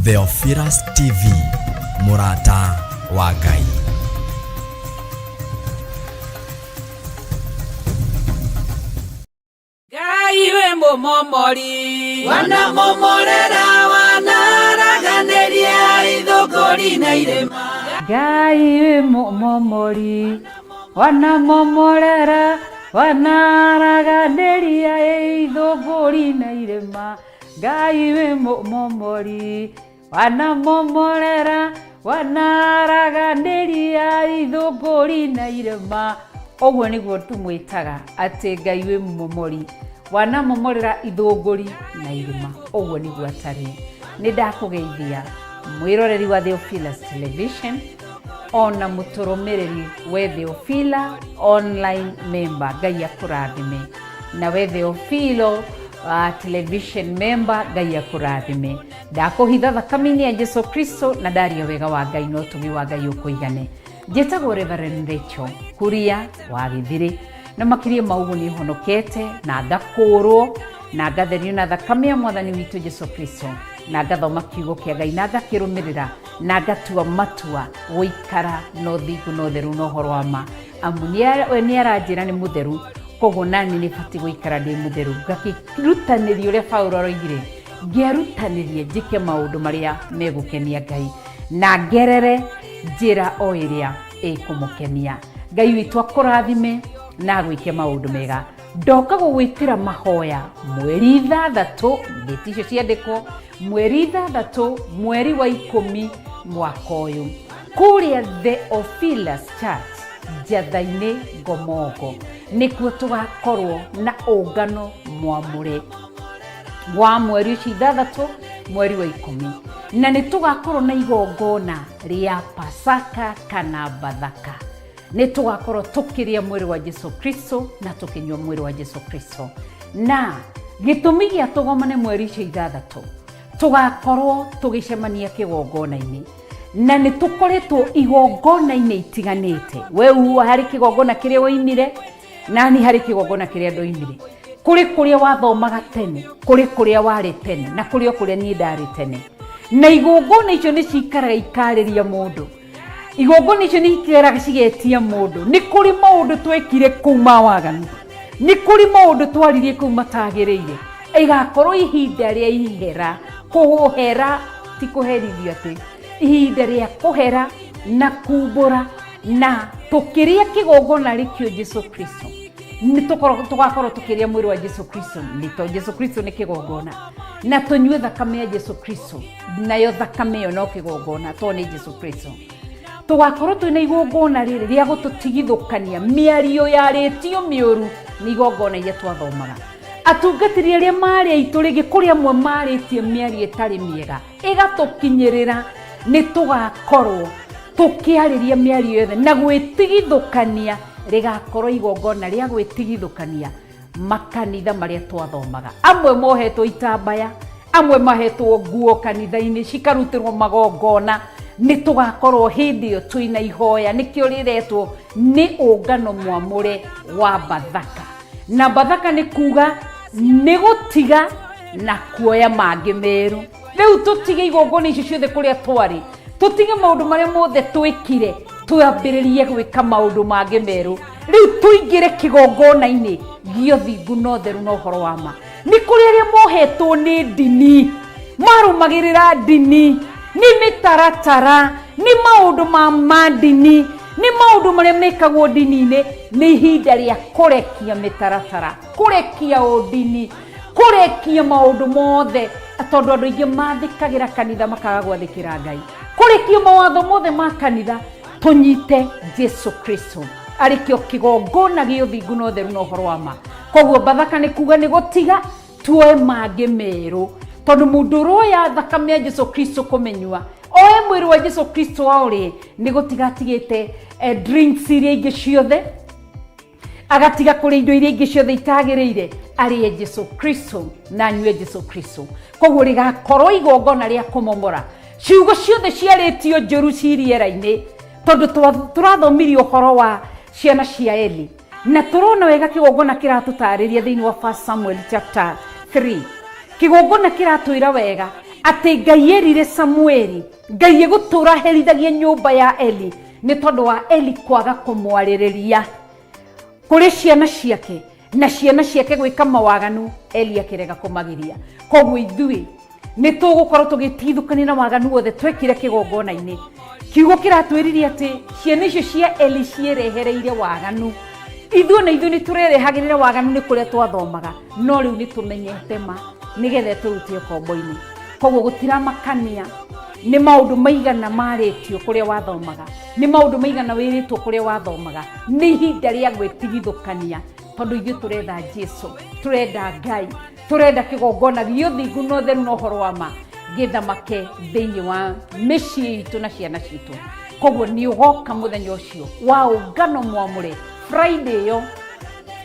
Theophilus TV, mũrata wa Ngai. Ngai wĩ mũmomori. Wanamomorera wanaraganĩria ithũngũri na irĩma. Ngai wĩ mũmomori. Wanamomorera wanaraganĩria ithũngũri na irĩma. Ngai wĩ mũmomori. Wanamomorera wanaraganĩria ithũngũri na irĩma. Ũguo nĩguo tũmwĩtaga atĩ Ngai wĩ mũmomori, wanamomorera ithũngũri na irĩma. Ũguo nĩguo atariĩ. Nĩ ndakũgeithia mwĩroreri wa Theophilus Television ona mũtũrũmĩrĩri we Theophila online member. Ngai akũrathime. Na we Theophilo television member, Ngai akũrathime. Ndakũhitha thakame-inĩ ya Jesu Kristo na ndaria wega wa Ngai na ũtugi wa Ngai ũkũigane. Njĩtagwo Reverend Rachel Kuria wa Gĩthirĩ, na makĩria ma ũguo nĩ honokete na ngakũũrwo na ngatherio na thakame ya Mwathani witũ Jesu Kristo, na ngathoma kiugo kĩa Ngai na ngakĩrũmĩrĩra na ngatua matua gũikara na ũthingu na ũtheru na ũhoro wa ma, amu we nĩ aranjĩra nĩ mũtheru, koguo nani nĩ batiĩ gũikara ndĩ mũtheru, ngakĩrutanĩria ũrĩa Paulo aroigire, ngĩerutanĩria njĩke maũndũ marĩa megũkenia Ngai na ngerere njĩra o ĩrĩa ĩkũmũkenia. Ngai witũ akũrathime na agwĩke maũndũ mega. Ndoka gũgwĩtĩra mahoya mweri 6, ndĩti icio ciandĩkwo, mweri 6 mweri wa 10 mwaka ũyũ, kũrĩa Theophilus Church Njatha-inĩ Ngomongo, nĩkuo tũgakorwo na ũngano mwamũre wa mweri ũcio 6 mweri wa 10, na nĩ tũgakorwo na igongona rĩa Pasaka kana Bathaka. Nĩ tũgakorwo tũkĩrĩa mwĩrĩ wa Jesu Kristo na tũkĩnyua mwĩrĩ wa Jesu Kristo. Na gĩtũmi gĩa tũgomane mweri ũcio 6, tũgakorwo tũgĩcemania kĩgongona-inĩ, na nĩ tũkoretwo igongona-inĩ itiganĩte. We harĩ kĩgongona kĩrĩa woimire, nani harĩ kĩgongona kĩrĩa ndoimire, kũrĩ kũrĩa wathomaga tene, kũrĩ kũrĩa warĩ tene, na kũrĩ o kũrĩa niĩ ndarĩ tene. Na igongona icio nĩ cikaraga ikarĩria mũndũ, igongona icio nĩ ikaraga cigetia mũndũ. Nĩ kũrĩ maũndũ twekire kũu ma waganu, nĩ kũrĩ maũndũ twaririe kũu matagĩrĩire. Ĩgakorwo ihinda rĩa ihera, kũhera ti kũherithio, atĩ ihinda rĩa kũhera na kumbũra, na tũkĩrĩa kĩgongona rĩkĩo Jesu Kristo, nĩ tũgakorwo tũkĩrĩa mwĩrĩ wa Jesu Kristo, nĩ tondũ Jesu Kristo nĩ kĩgongona, na tũnyue thakame ya Jesu Kristo, nayo thakame ĩyo no kĩgongona tondũ nĩ Jesu Kristo. Tũgakorwo twĩna igongona rĩrĩ rĩa gũtũtigithũkania mĩario yarĩtio mĩũru nĩ igongona iria twathomaga. Atungatĩri arĩa marĩ aitũ rĩngĩ kũrĩ amwe marĩtie mĩario ĩtarĩ mĩega ĩgatũkinyĩrĩra, nĩ tũgakorwo tũkĩarĩria mĩario yothe na gwĩtigithũkania. Rĩgakorwo igongona rĩa gwĩtigithũkania makanitha marĩa twathomaga. Amwe mohetwo itambaya, amwe mahetwo nguo kanitha-inĩ cikarutĩrwo magongona. Nĩ tũgakorwo hĩndĩ ĩyo twĩna ihoya, nĩkĩo rĩretwo nĩ ũngano mwamũre wa Bathaka. Na Bathaka nĩ kuga nĩ gũtiga na kuoya mangĩ merũ. Rĩu tũtige igongona icio ciothe kũrĩa twarĩ, tũtige maũndũ marĩa mothe twĩkire, twambĩrĩrie gwĩka maũndũ mangĩ merũ. Rĩu tũingĩre kĩgongona-inĩ gĩa ũthingu na ũtheru na ũhoro wa ma. Nĩ kũrĩ arĩa mohetwo nĩ ndini, marũmagĩrĩra ndini, nĩ mĩtaratara, nĩ maũndũ ma ndini, nĩ maũndũ marĩa mekagwo ndini-inĩ. Nĩ ihinda rĩa kũrekia mĩtaratara, kũrekia ũndini, kũrekia maũndũ mothe, tondũ andũ aingĩ mathĩkagĩra kanitha makaga gwathĩkĩra Ngai. Kũrekia mawatho mothe ma kanitha, tũnyite Jesu Kristo arĩ kĩo kĩgongona gĩa ũthingu na ũtheru na ũhoro wa ma. Koguo Bathaka nĩ kuga nĩ gũtiga tuoe mangĩ merũ, tondũ mũndũ ũroya thakame ya Jesu Kristo kũmĩnyua, oe mwĩrĩ wa Jesu Kristo aũrĩe, nĩ gũtiga atigĩte drinks iria ingĩ ciothe, agatiga kũrĩa indo iria ingĩ ciothe itagĩrĩire, arĩe Jesu Kristo na anyue Jesu Kristo. Koguo rĩgakorwo igongona rĩa kũmomora ciugo ciothe ciarĩtio njũru ci rĩera-inĩ, tondũ tũrathomirie ũhoro wa ciana cia Eli, na tũrona wega kĩgongona kĩratũtarĩria thĩinĩ wa 1 Samuel chapter 3. Kĩgongona kĩratwĩra wega Atĩ Ngai erire Samueli, Ngai egũtũra herithagia nyũmba ya Eli nĩ tondũ wa Eli kwaga kũmwarĩrĩria kũrĩ ciana ciake na ciana ciake gwĩka mawaganu, Eli akĩrega kũmagiria. Koguo ithuĩ nĩ tũgũkorwo tũgĩtigithũkania na waganu wothe twekire kĩgongona-inĩ. Kiugo kĩratwĩrire atĩ ciana icio cia Eli ciĩrehereire waganu. Ithuĩ na ithuĩ nĩ tũrerehagĩrĩra waganu nĩ kũrĩa twathomaga, no rĩu nĩ tũmenyete ma nĩgetha ĩtũrute ũkombo-inĩ. Koguo gũtiramakania nĩ maũndũ maigana marĩtio kũrĩa wathomaga, nĩ maũndũ maigana wĩrĩtwo kũrĩa wathomaga, nĩ ihinda rĩa gwĩtigithũkania, tondũ ithuĩ tũretha Jesu, tũrenda Ngai, tũrenda kĩgongona gĩa ũthingu na ũtheru na ũhoro wa ma gĩthamake thĩinĩ wa mĩciĩ itũ na ciana citũ. Koguo nĩ ũgoka mũthenya ũcio wa ũngano mwamũre Friday ĩyo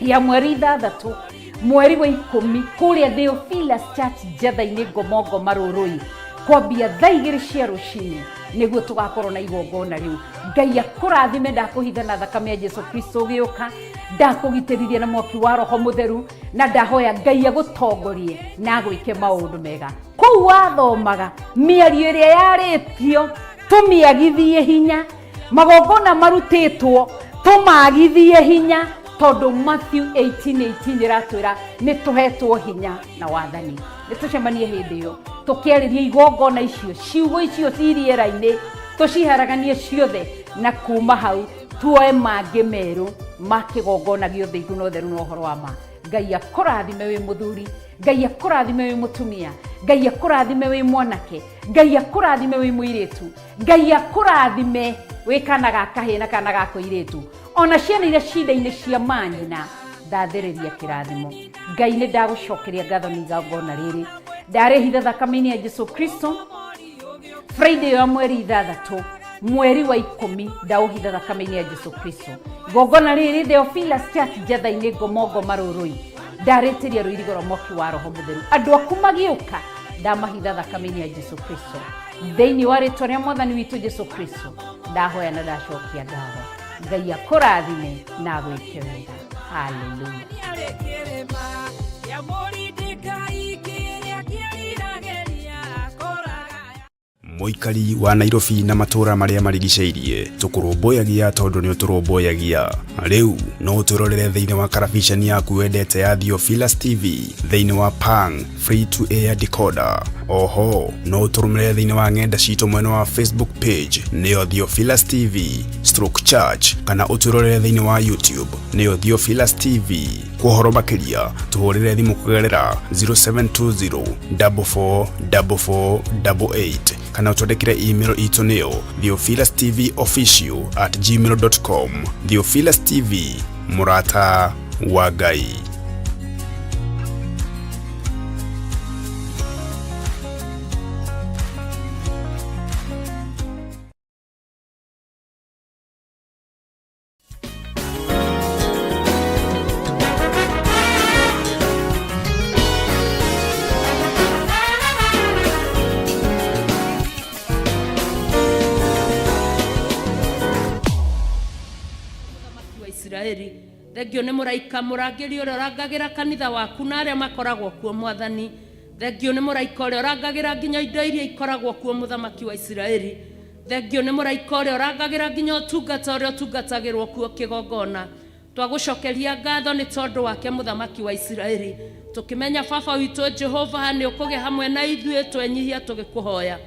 ya mweri 6 mweri wa 10 kũrĩa Theophilus Church Njetha-inĩ Ngomongo Marũrũi, kwambia thaa 2 cia rũcinĩ nĩguo tũgakorwo na igongona rĩu. Ngai akũrathime. Ndakũhitha na thakame ya Jesu Kristo ũgĩũka, ndakũgitĩrithia na mwaki wa Roho Mũtheru, na ndahoya Ngai agũtongorie na agwĩke maũndũ mega. Kũu wathomaga mĩario ĩrĩa yarĩtio tũmĩagithie hinya, magongona marutĩtwo tũmagithie hinya, tondũ Matthew 18:18 ĩratwĩra nĩ tũhetwo hinya na wathani. Nĩ tũcemanie hĩndĩ ĩyo tũkĩarĩria igongona icio, ciugo icio ci rĩera-inĩ tũciharaganie ciothe, na kuma hau tuoe mangĩ merũ ma kĩgongona gĩa ũthingu na ũtheru na ũhoro wa ma. Ngai akũrathime wĩ mũthuri, Ngai akũrathime wĩ mũtumia, Ngai akũrathime wĩ mwanake, Ngai akũrathime wĩ mũirĩtu, Ngai akũrathime wĩ kana ga kahĩĩ na kana ga kũirĩtu, ona ciana iria cinda-inĩ cia manyina, ndathĩrĩria kĩrathimo. Ngai nĩ ndagũcokeria ngatho nĩ igongona rĩrĩ ndarĩhitha thakame-inĩ ya Jesu Kristo. Friday ya mweri 6 mweri wa 10 ndaũhitha thakame-inĩ ya Jesu Kristo. Igongona rĩrĩ Theophilus Church Njetha-inĩ Ngomongo Marũrũi, ndarĩtĩria rũirigo rwa mwaki wa Roho Mũtheru. Andũ aku magĩũka ndamahitha thakame-inĩ ya Jesu Kristo. Thĩinĩ wa rĩtwa rĩa Mwathani witũ Jesu Kristo ndahoya na ndacokia ngatho. Ngai akũrathime na agwĩke wega. Haleluya. Mũikari wa Nairobi na matũũra marĩa marigicĩirie, tũkũrũmbũyagia tondũ nĩ ũtũrũmbũyagia. Rĩu no ũtwĩrorere thĩinĩ wa karabiceni yaku wendete ya Theophilus TV thĩinĩ wa Pang free to air decoder. Oho no ũtũrũmĩrĩre thĩinĩ wa ng'enda citũ mwena wa Facebook page nĩyo Theophilus TV stroke church, kana ũtwĩrorere thĩinĩ wa YouTube nĩyo Theophilus TV. Kwa ũhoro makĩria tũhũrĩre thimũ kũgerera 0720 44 44 88 kana ũtwandĩkĩre email itũ nĩyo theophilustv official@gmail.com. Theophilus TV, mũrata wa Ngai. Mũthamaki wa Isiraeli, thengio nĩ mũraika mũrangĩri ũrĩa ũrangagĩra kanitha waku na arĩa makoragwo kuo. Mwathani, thengio nĩ mũraika ũrĩa ũrangagĩra nginya indo iria ikoragwo kuo. Mũthamaki wa Isiraeli, thengio nĩ mũraika ũrĩa ũrangagĩra nginya ũtungata ũrĩa ũtungatagĩrwo kuo kĩgongona. Twagũcokeria ngatho nĩ tondũ wake, Mũthamaki wa Isiraeli, tũkĩmenya Baba witũ Jehova nĩ ũkũgĩa hamwe na ithuĩ twenyihia tũgĩkũhoya,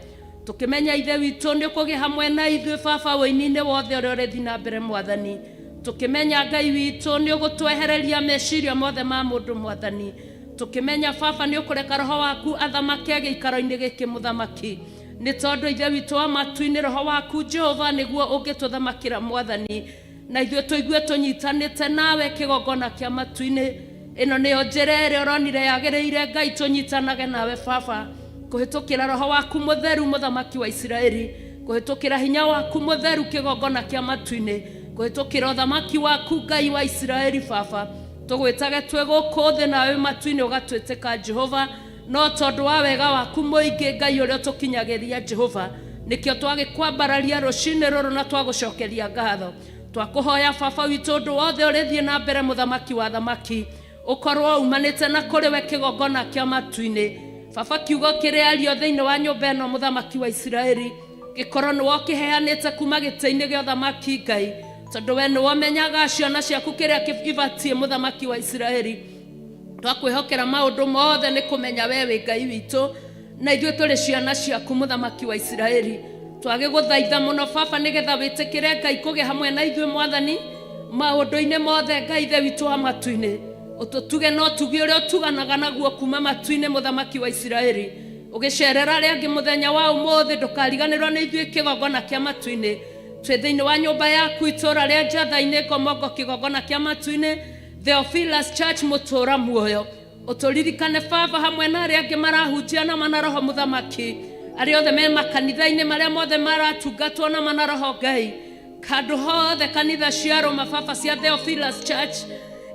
tũkĩmenya Ithe witũ nĩ ũkũgĩa hamwe na ithuĩ Baba ũini-inĩ wothe ũrĩa ũrĩthiĩ na mbere. Mwathani, tũkĩmenya Ngai witũ nĩ ũgũtwehereria meciria mothe ma mũndũ. Mwathani, tũkĩmenya Baba nĩ ũkũreka Roho waku athamake gĩikaro-inĩ gĩkĩ. Mũthamaki, nĩ tondũ Ithe witũ wa matu-inĩ, Roho waku Jehova nĩguo ũngĩtũthamakĩra. Mwathani, na ithuĩ tũigue tũnyitanĩte nawe kĩgongona kĩa matu-inĩ. Ĩno nĩyo njĩra ĩrĩa ũronire yagĩrĩire, Ngai, tũnyitanage nawe Baba kũhĩtũkĩra Roho waku Mũtheru. Mũthamaki wa Isiraeli, kũhĩtũkĩra hinya waku mũtheru kĩgongona kĩa matu-inĩ, kũhĩtũkĩra ũthamaki waku, Ngai wa Isiraeli, Baba, tũgwĩtage twĩ gũkũ thĩ nawe wĩ matu-inĩ ũgatwĩtĩka, Jehova. No tondũ wa wega waku mũingĩ, Ngai, ũrĩa ũtũkinyagĩria, Jehova, nĩkĩo twagĩkwambararia rũcinĩ rũrũ na twagũcokeria ngatho. Twakũhoya Baba witũ, ũndũ wothe ũrĩthiĩ na mbere, Mũthamaki wa thamaki, ũkorwo umanĩte na kũrĩ we kĩgongona kĩa matu-inĩ. Baba, kiugo kĩrĩa ario thĩinĩ wa nyũmba ĩno, mũthamaki wa Isiraeli, gĩkorwo nĩwe ũkĩheanĩte kuma gĩtĩ-inĩ gĩa ũthamaki, Ngai, tondũ we nĩwe ũmenyaga ciana ciaku kĩrĩa kĩbatiĩ. Mũthamaki wa Isiraeli, twakwĩhokera maũndũ mothe nĩ kũmenya we wĩ Ngai witũ na ithuĩ tũrĩ ciana ciaku. Mũthamaki wa Isiraeli, twagĩgũthaitha mũno, Baba, nĩgetha wĩtĩkĩre, Ngai, kũgĩa hamwe na ithuĩ, Mwathani, maũndũ-inĩ mothe. Ngai Ithe witũ wa matu-inĩ, ũtũtuge na ũtugi ũrĩa ũtuganaga naguo kuma matu-inĩ. Mũthamaki wa Isiraeli, ũgĩcerera arĩa angĩ mũthenya wa ũmũthĩ, ndũkariganĩrwo nĩ ithuĩ, kĩgongona kĩa matu-inĩ. Twĩ thĩinĩ wa nyũmba yaku, itũũra rĩa Njatha-inĩ, Ngomongo, kĩgongona kĩa matu-inĩ, Theophilus Church, mũtũũra muoyo. Ũtũririkane, Baba, hamwe na arĩa angĩ marahunjia na mana roho. Mũthamaki, arĩa othe me makanitha-inĩ marĩa mothe maratungatwo na mana roho, Ngai, handũ hothe kanitha cia Roma, Baba, cia Theophilus Church.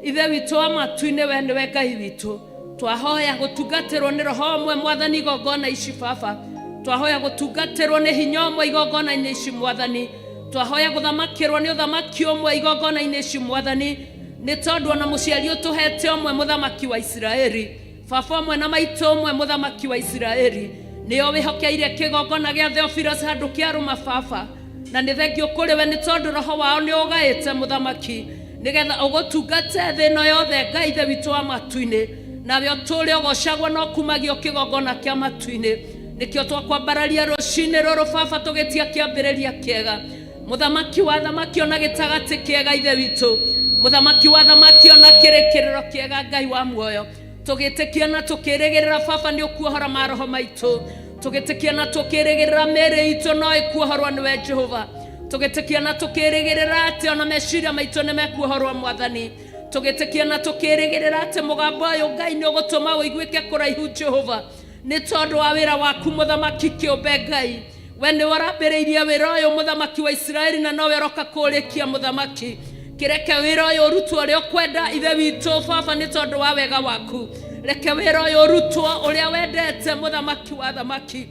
Ithe witũ wa matu-inĩ, we nĩwe Ngai witũ. Twahoya gũtungatĩrwo nĩ roho ũmwe, Mwathani, igongona ici. Baba, twahoya gũtungatĩrwo nĩ hinya ũmwe igongona-inĩ ici. Mwathani, twahoya gũthamakĩrwo nĩ ũthamaki ũmwe igongona-inĩ ici. Mwathani, nĩ tondũ ona mũciari ũtũhete ũmwe, mũthamaki wa Isiraeli, baba ũmwe na maitũ ũmwe. Mũthamaki wa Isiraeli, nĩo wĩhokeire kĩgongona gĩa Theophilus handũ kĩa rũma, Baba, na nĩ thengio kũrĩ we nĩ tondũ roho wao nĩ ũgaĩte, mũthamaki, nĩgetha ũgũtungate thĩ ĩno yothe. Ngai Ithe witũ wa matu-inĩ, nawe ũtũũre ũgocagwo na ũkumagio kĩgongona kĩa matu-inĩ. Nĩkĩo twakwambararia rũcinĩ rũrũ, Baba, tũgĩtia kĩambĩrĩria kĩega, mũthamaki wa thamaki, ona gĩtagatĩ kĩega. Ithe witũ, mũthamaki wa thamaki, ona kĩrĩkĩrĩro kĩega. Ngai wa muoyo, tũgĩtĩkia na tũkĩrĩgĩrĩra, Baba, nĩ ũkuohora maroho maitũ. Tũgĩtĩkia na tũkĩrĩgĩrĩra mĩĩrĩ itũ no ĩkuohorwo nĩwe, Jehova. Tũgĩtĩkia na tũkĩrĩgĩrĩra atĩ ona meciria maitũ nĩ mekuohorwo, Mwathani. Tũgĩtĩkia na tũkĩrĩgĩrĩra atĩ mũgambo ũyũ, Ngai, nĩ ũgũtũma ũiguĩke kũraihu, Jehova, nĩ tondũ wa wĩra waku, mũthamaki kĩũmbe. Ngai, we nĩwe ũrambĩrĩirie wĩra ũyũ, mũthamaki wa Isiraeli, na nowe ũroka kũũrĩkia. Mũthamaki, kĩreke wĩra ũyũ ũrutwo ũrĩa ũkwenda, Ithe witũ. Baba, nĩ tondũ wa wega waku, reke wĩra ũyũ ũrutwo ũrĩa wendete, mũthamaki wa thamaki,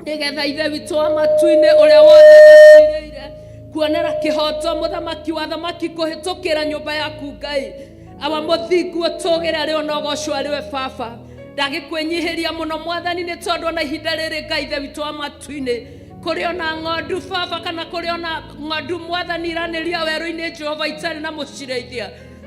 nĩgetha Ithe witũ wa matu-inĩ, ũrĩa wothe ũcirĩire kuonera kĩhoto, mũthamaki wa thamaki, kũhĩtũkĩra nyũmba yaku, Ngai awa mũthingu, ũtũgĩre arĩ ona ũgocwo arĩ we. Baba, ndagĩkwĩnyihĩria mũno, Mwathani, nĩ tondũ ona ihinda rĩrĩ, Ngai Ithe witũ wa matu-inĩ, kũrĩ ona ng'ondu, Baba, kana kũrĩ ona ng'ondu, Mwathani, iranĩria werũ-inĩ, Jehova, itarĩ na mũcirĩithia.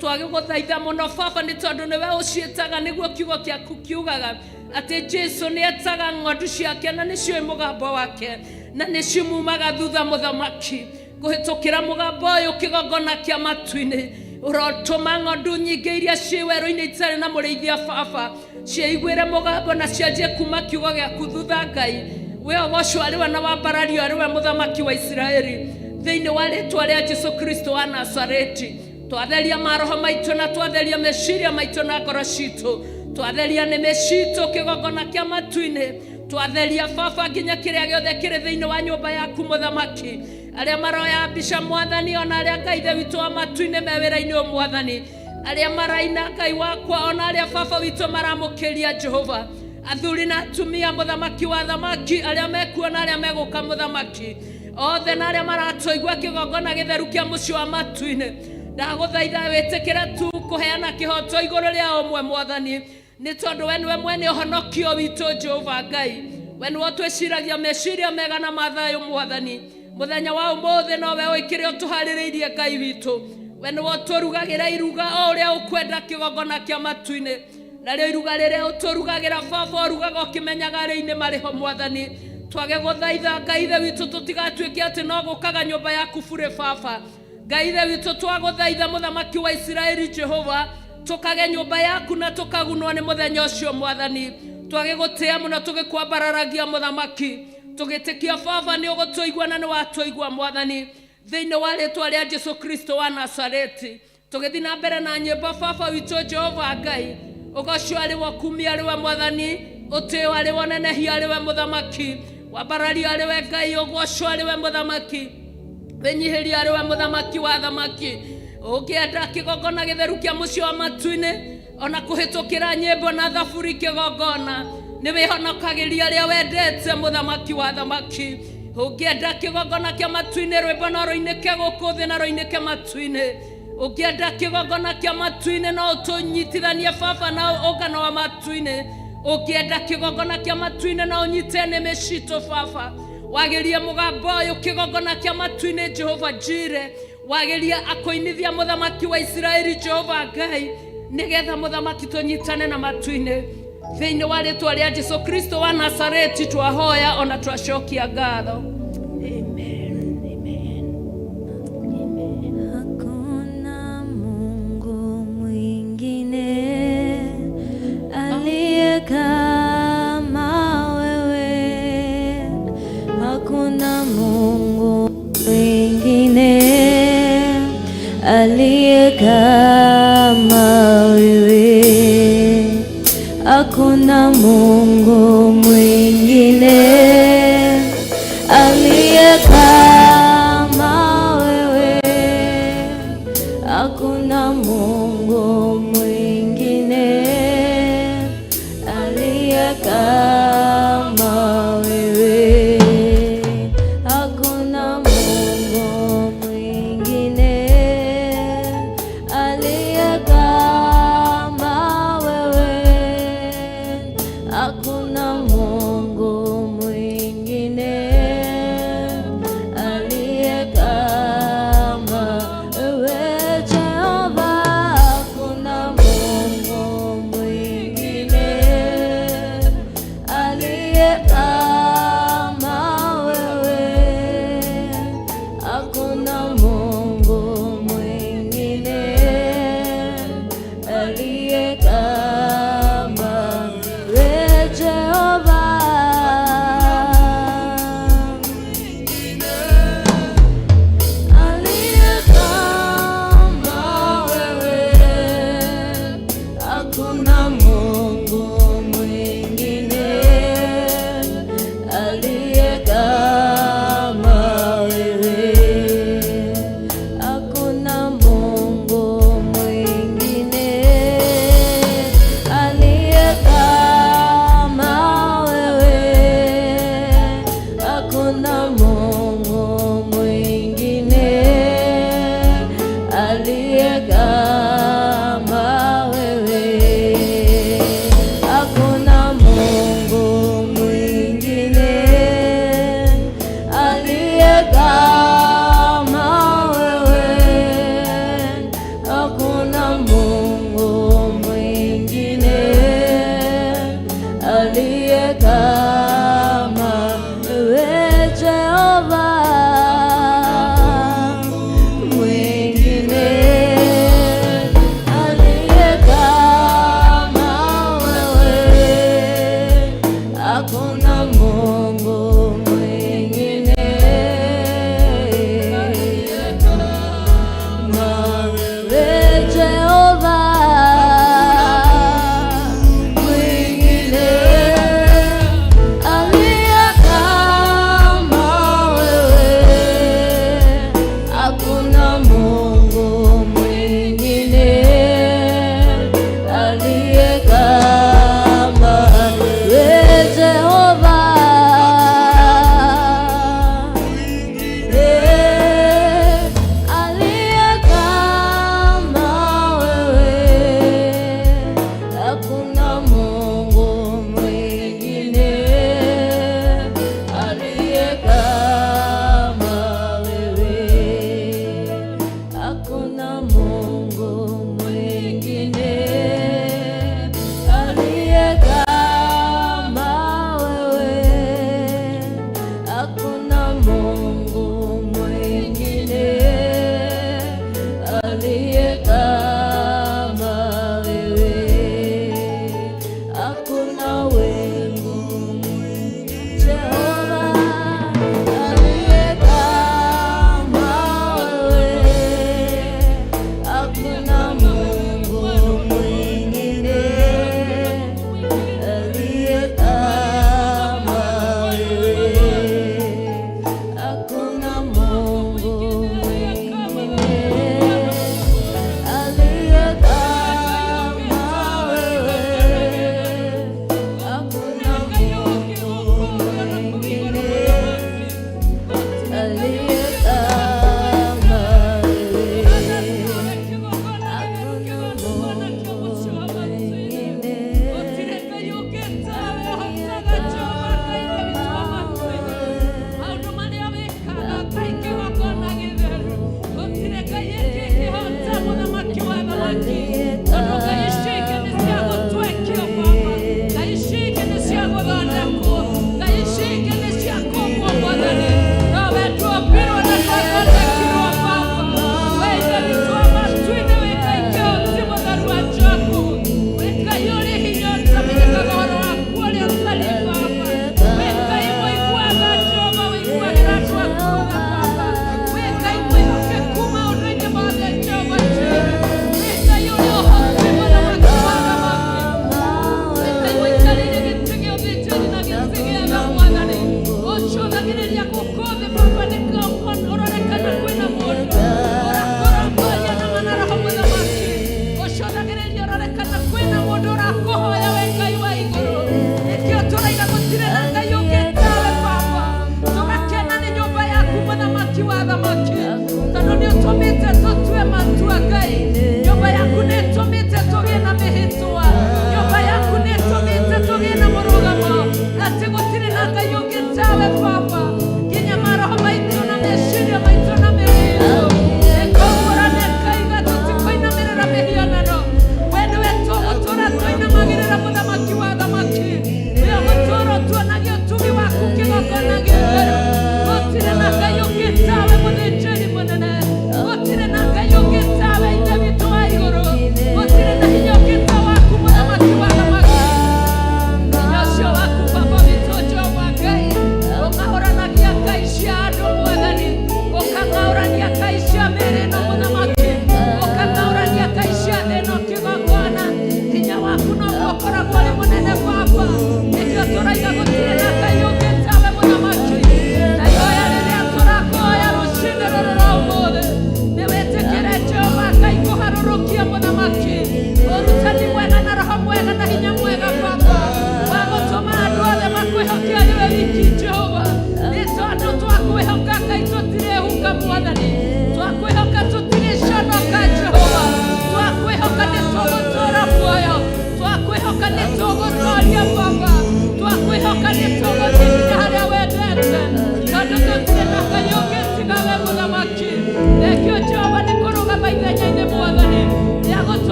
Twagĩgũthaitha mũno, Baba, nĩ tondũ nĩwe ũciĩtaga, nĩguo kiugo kĩaku kiugaga atĩ Jesu nĩ etaga ng'ondu ciake na nĩciũĩ mũgambo wake na nĩcimumaga thutha. Mũthamaki, kũhĩtũkĩra mũgambo ũyũ, kĩgongona kĩa matu-inĩ, ũrotũma ng'ondu nyingĩ iria ciĩ werũ-inĩ itarĩ na mũrĩithia, Baba, ciĩiguĩre mũgambo na cianjie kuma kiugo gĩaku thutha. Ngai, we ũgocwo arĩ we na wambarario arĩ we, mũthamaki wa Isiraeli, thĩinĩ wa rĩtwa rĩa Jesu Kristo wa Nazareti. Twatheria maroho maitũ na twatheria meciria maitũ na ngoro citũ, twatheria nĩmĩ citũ, kĩgongona kĩa matu-inĩ, twatheria, Baba, nginya kĩrĩa gĩothe kĩrĩ thĩinĩ wa nyũmba yaku. Mũthamaki, arĩa maroya mbica, Mwathani, ona arĩa, Ngai Ithe witũ wa matu-inĩ, me wĩra-inĩ ũyũ, Mwathani, arĩa maraina, Ngai wakwa, ona arĩa, Baba witũ, maramũkĩria, Jehova, athuri na atumia, mũthamaki wa thamaki, arĩa mekuo na arĩa megũka, mũthamaki, othe na arĩa maratũigua, kĩgongona gĩtheru kĩa mũciĩ wa matu-inĩ, ndagũthaitha wĩtĩkĩre tu kũheana kĩhoto igũrũ rĩa ũmwe, Mwathani, nĩ tondũ we nĩwe mwene ũhonokio witũ. Jehova Ngai, we nĩwe ũtwĩciragia meciria mega na mathayũ. Mwathani, mũthenya wa ũmũthĩ nowe ũĩ kĩrĩa ũtũharĩrĩirie. Ngai witũ, we nĩwe ũtũrugagĩra iruga o ũrĩa ũkwenda, kĩgongona kĩa matu-inĩ. Narĩo iruga rĩrĩa ũtũrugagĩra, Baba, ũrugaga ũkĩmenyaga arĩa-inĩ marĩ ho. Mwathani, twage gũthaitha, Ngai Ithe witũ, tũtigatuĩke atĩ no gũkaga nyũmba yaku burĩ. Baba, Ngai Ithe witũ, twagũthaitha, mũthamaki wa Isiraeli, Jehova, tũkage nyũmba yaku na tũkagunwo nĩ mũthenya ũcio. Mwathani, twage gũtĩa mũno tũgĩkwambararagia, mũthamaki, tũgĩtĩkia, Baba, nĩ ũgũtũigua na nĩ watũigua. Mwathani, thĩinĩ wa rĩtwa rĩa Jesu Kristo wa Nazareti, tũgĩthiĩ na mbere na nyĩmbo, Baba witũ, Jehova Ngai, ũgoco arĩ we, ũkumia arĩ we, Mwathani, ũtĩo arĩ we, ũnenehia arĩ we, mũthamaki, wambarario arĩ we, Ngai, ũgoco arĩ we, mũthamaki, wĩnyihĩria arĩ we, mũthamaki wa thamaki. Ũngĩenda kĩgongona gĩtheru kĩa mũciĩ wa matu-inĩ, ona kũhĩtũkĩra nyĩmbo na thaburi, kĩgongona, nĩ wĩhonokagĩria arĩa wendete, mũthamaki wa thamaki. Ũngĩenda kĩgongona kĩa matu-inĩ, rwĩmbo no rũinĩke gũkũ thĩ na rũinĩke matu-inĩ. Ũngĩenda kĩgongona kĩa matu-inĩ, no ũtũnyitithanie, Baba, na ũngano wa matu-inĩ. Ũngĩenda kĩgongona kĩa matu-inĩ na ũnyite nĩmĩ citũ baba, wagerie mũgambo ũyũ kĩgongona kĩa matu-inĩ Jehova Jire, wagerie akũinithia mũthamaki wa Isiraeli Jehova Ngai, nĩgetha mũthamaki tũnyitane na matu-inĩ. Thĩinĩ wa rĩtwa rĩa Jesu Kristo wa Nazareti twahoya ona twacokia ngatho. Amen. Amen. Hakuna Mungu mwingine aliye kama wewe. Hakuna Mungu mwingine aliye kama wewe. Hakuna Mungu mwingine aliye kama wewe. Hakuna Mungu mwingine aliye kama wewe. Hakuna Mungu mwingine aliye kama wewe. Hakuna Mungu mwingine aliye kama wewe Jehova. Hakuna Mungu mwingine aliye kama wewe. Hakuna Mungu mwingine aliye kama wewe Jehova. Aliye kama wewe, hakuna Mungu mwingine aliye kama wewe. Hakuna Mungu mwingine aliye kama wewe. Hakuna Mungu mwingine aliye kama wewe. Hakuna Mungu mwingine aliye kama wewe. Hakuna Mungu mwingine aliye kama wewe Jehova. Mwingine aliye kama wewe, hakuna Mungu mwingine kama wewe Jehova. Mwingine aliye kama wewe, hakuna Mungu mwingine aliye kama wewe Jehova. Aliye kama wewe, hakuna Mungu mwingine aliye kama wewe. Hakuna Mungu mwingine aliye kama wewe. Hakuna Mungu mwingine aliye kama wewe.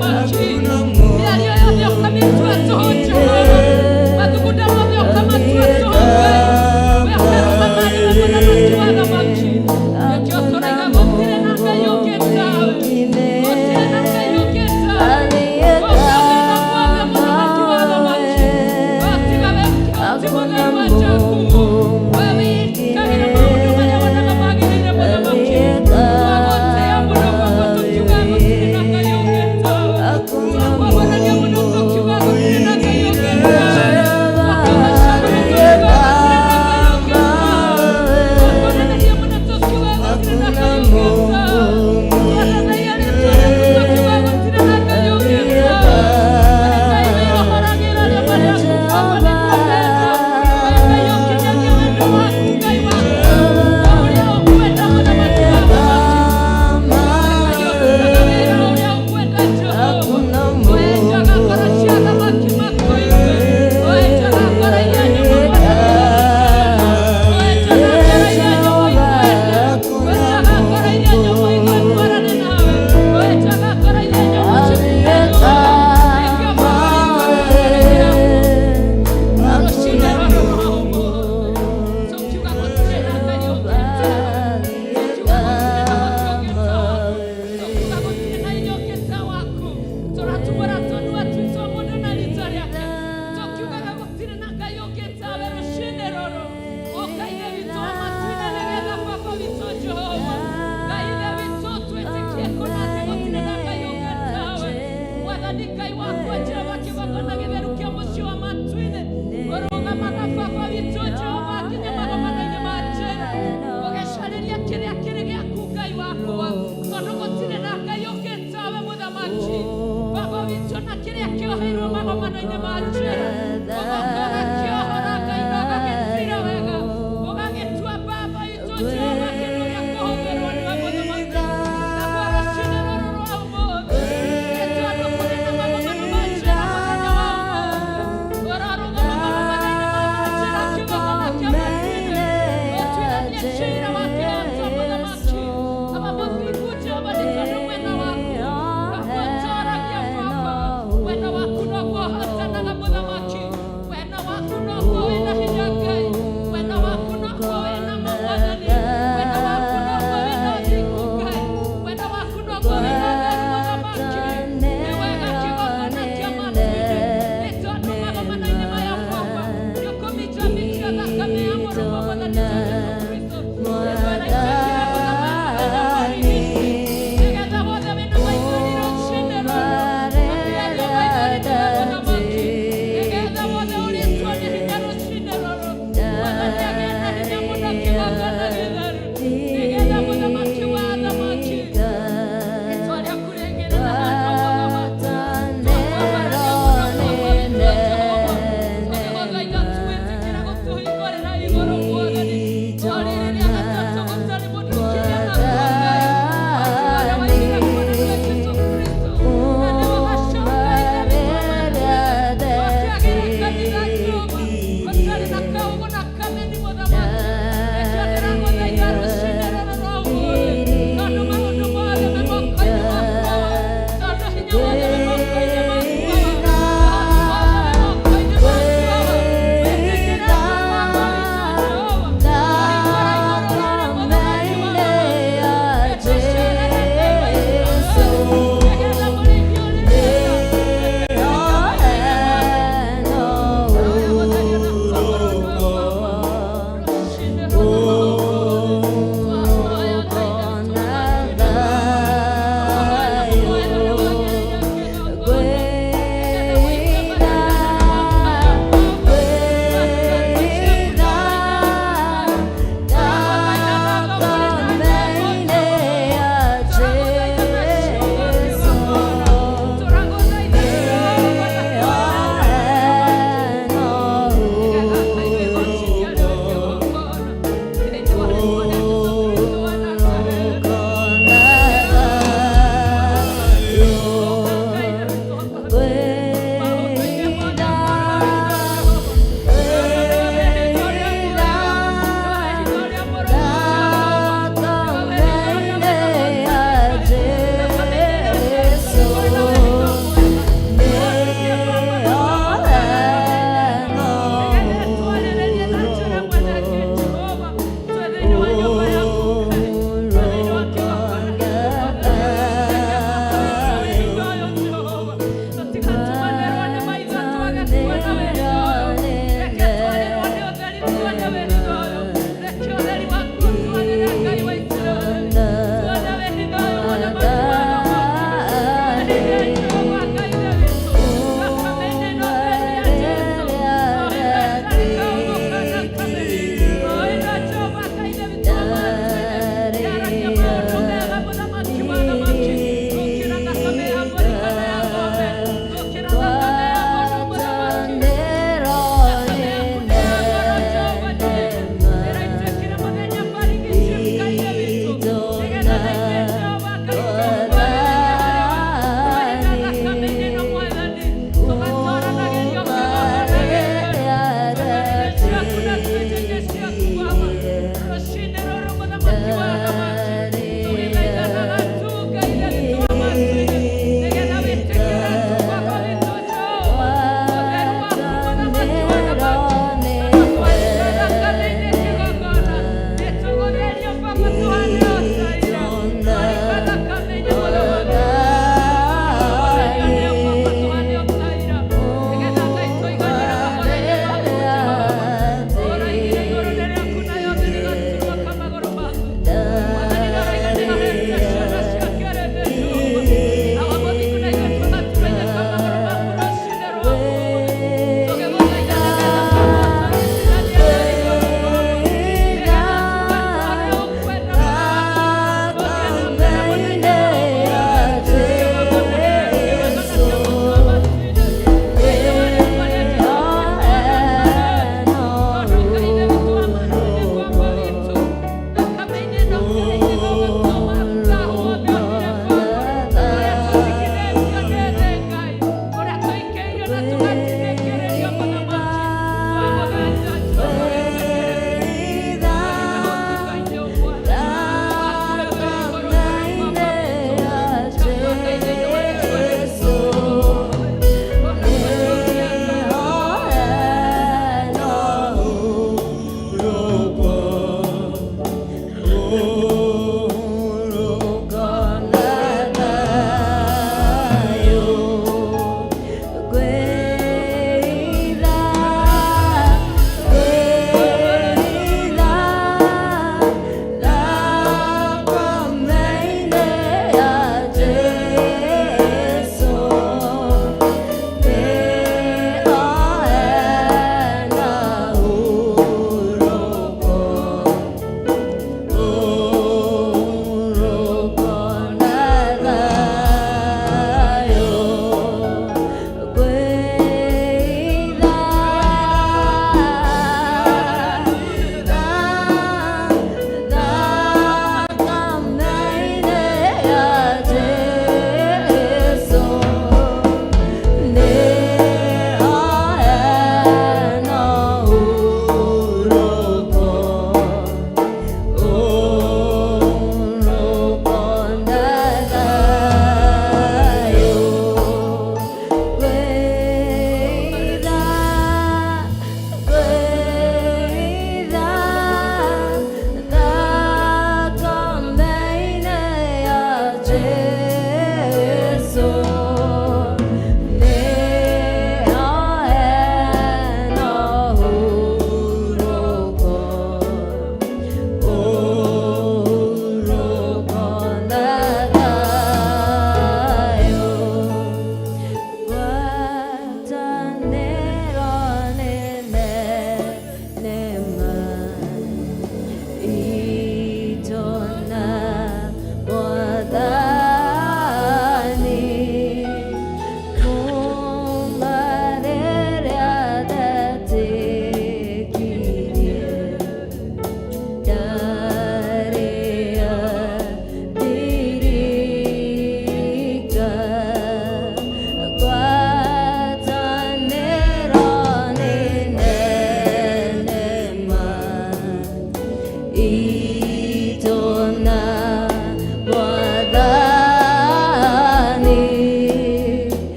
Mũthamaki. Mĩario yothe ũkamĩtua tũhũ Jehova, mathugunda mothe ũkamatua tũhũ Ngai. We ũkarũgama nĩwe Mũthamaki wa athamaki. Nĩkĩo tũraiga gũtirĩ na Ngai ũngĩ tawe, gũtirĩ na Ngai ũngĩ tawe. Gũkũ na guothe Mũthamaki wa athamaki. Tiga we ti Mũtheri wa Jakubu. We wĩkagĩra maũndũ marĩa wonaga magĩrĩire Mũthamaki. Twagũtĩĩa mũno guoko tũkiuga gũtirĩ na Ngai ũngĩ tawe. Twakwamũrania mũno tũkiuga gũtirĩ na Ngai ũngĩ tawe. Twakũgoca mũno tũkiuga gũtirĩ na Ngai ũngĩ tawe. Twakũneneria mũno tũkiuga gũtirĩ na Ngai ũngĩ tawe. Twathathaiya rĩĩtwa rĩaku tũkiuga gũtirĩ na Ngai ũngĩ tawe. Wee Ngai wĩohoragĩra arĩa marĩ aku Baba nĩguo menda. Wee Ngai ũkinyagia wendo waku Ngai waku. O ũrĩa ũkwenda Mũthamaki wa athamaki. Ngai ũrutaga wĩra ũrĩa ũkwenda Jehova. Ũenjaga ngoro cia athamaki makoigue. Ũenjaga ngoro iria nyũmũ Mwathani ũgagĩciona. Ũenjaga ngoro iria nyũmũ ikwende. Ũenjaga ngoro iria nyũmũ igwetwarane nawe. Ũenjaga ngoro iria nyũmũ cikume riũa. Nĩkĩo Baba witũ rũcinĩ rũrũ rwa ũmũthĩ tũkiuga gũtirĩ na Ngai ũngĩ tawe. Tũkiuga gũtirĩ na ũhoti ũngĩ ta waku. Tũkiuga gũtirĩ na hinya ũngĩ ta waku. Tũratumũra tũnua twitũ o mũndũ na rĩtwa rĩake. Tũkiugaga gũtirĩ na Ngai ũngĩ tawe rũcinĩ rũrũ. Ũka Ithe witũ wa matu-inĩ nĩgetha Baba witũ Jehova. Ngai Ithe witũ twĩtĩkie kũna atĩ gũtirĩ na Ngai ũngĩ tawe. Mwathani Ngai wakwa Jehova kĩgongona gĩtheru kĩa mũciĩ wa matu-inĩ. Ũrũgamaga Baba witũ Jehova nginya magomano-inĩ ma njĩra. Ũgĩcarĩria kĩrĩa kĩrĩ gĩaku Ngai wakwa. Tondũ gũtirĩ na Ngai ũngĩ tawe Mũthamaki. Baba witũ na kĩrĩa kĩoheirwo magomano-inĩ ma njĩra. Ũgoka ũgakĩohora Ngai na ũgagĩtira wega. Ũgagĩtua Baba witũ Jehova kĩndũ gĩa kũhũthĩrwo nĩwe Mũthamaki. Naguo rũcinĩ rũrũ rwa ũmũthĩ. Nĩ tondũ kũrĩ na magomano ma njĩra mũthenya wa ũmũthĩ. Ũrarũgama magomano-inĩ ma njĩra kĩgongona kĩa matu-inĩ. Ũtuithanie ciira wa kĩhooto Mũthamaki. Aba mũthingu Jehova nĩ tondũ mwena waku noguo ũtooragia Baba. Mwena waku noguo ũhootanaga Mũthamaki. Mwena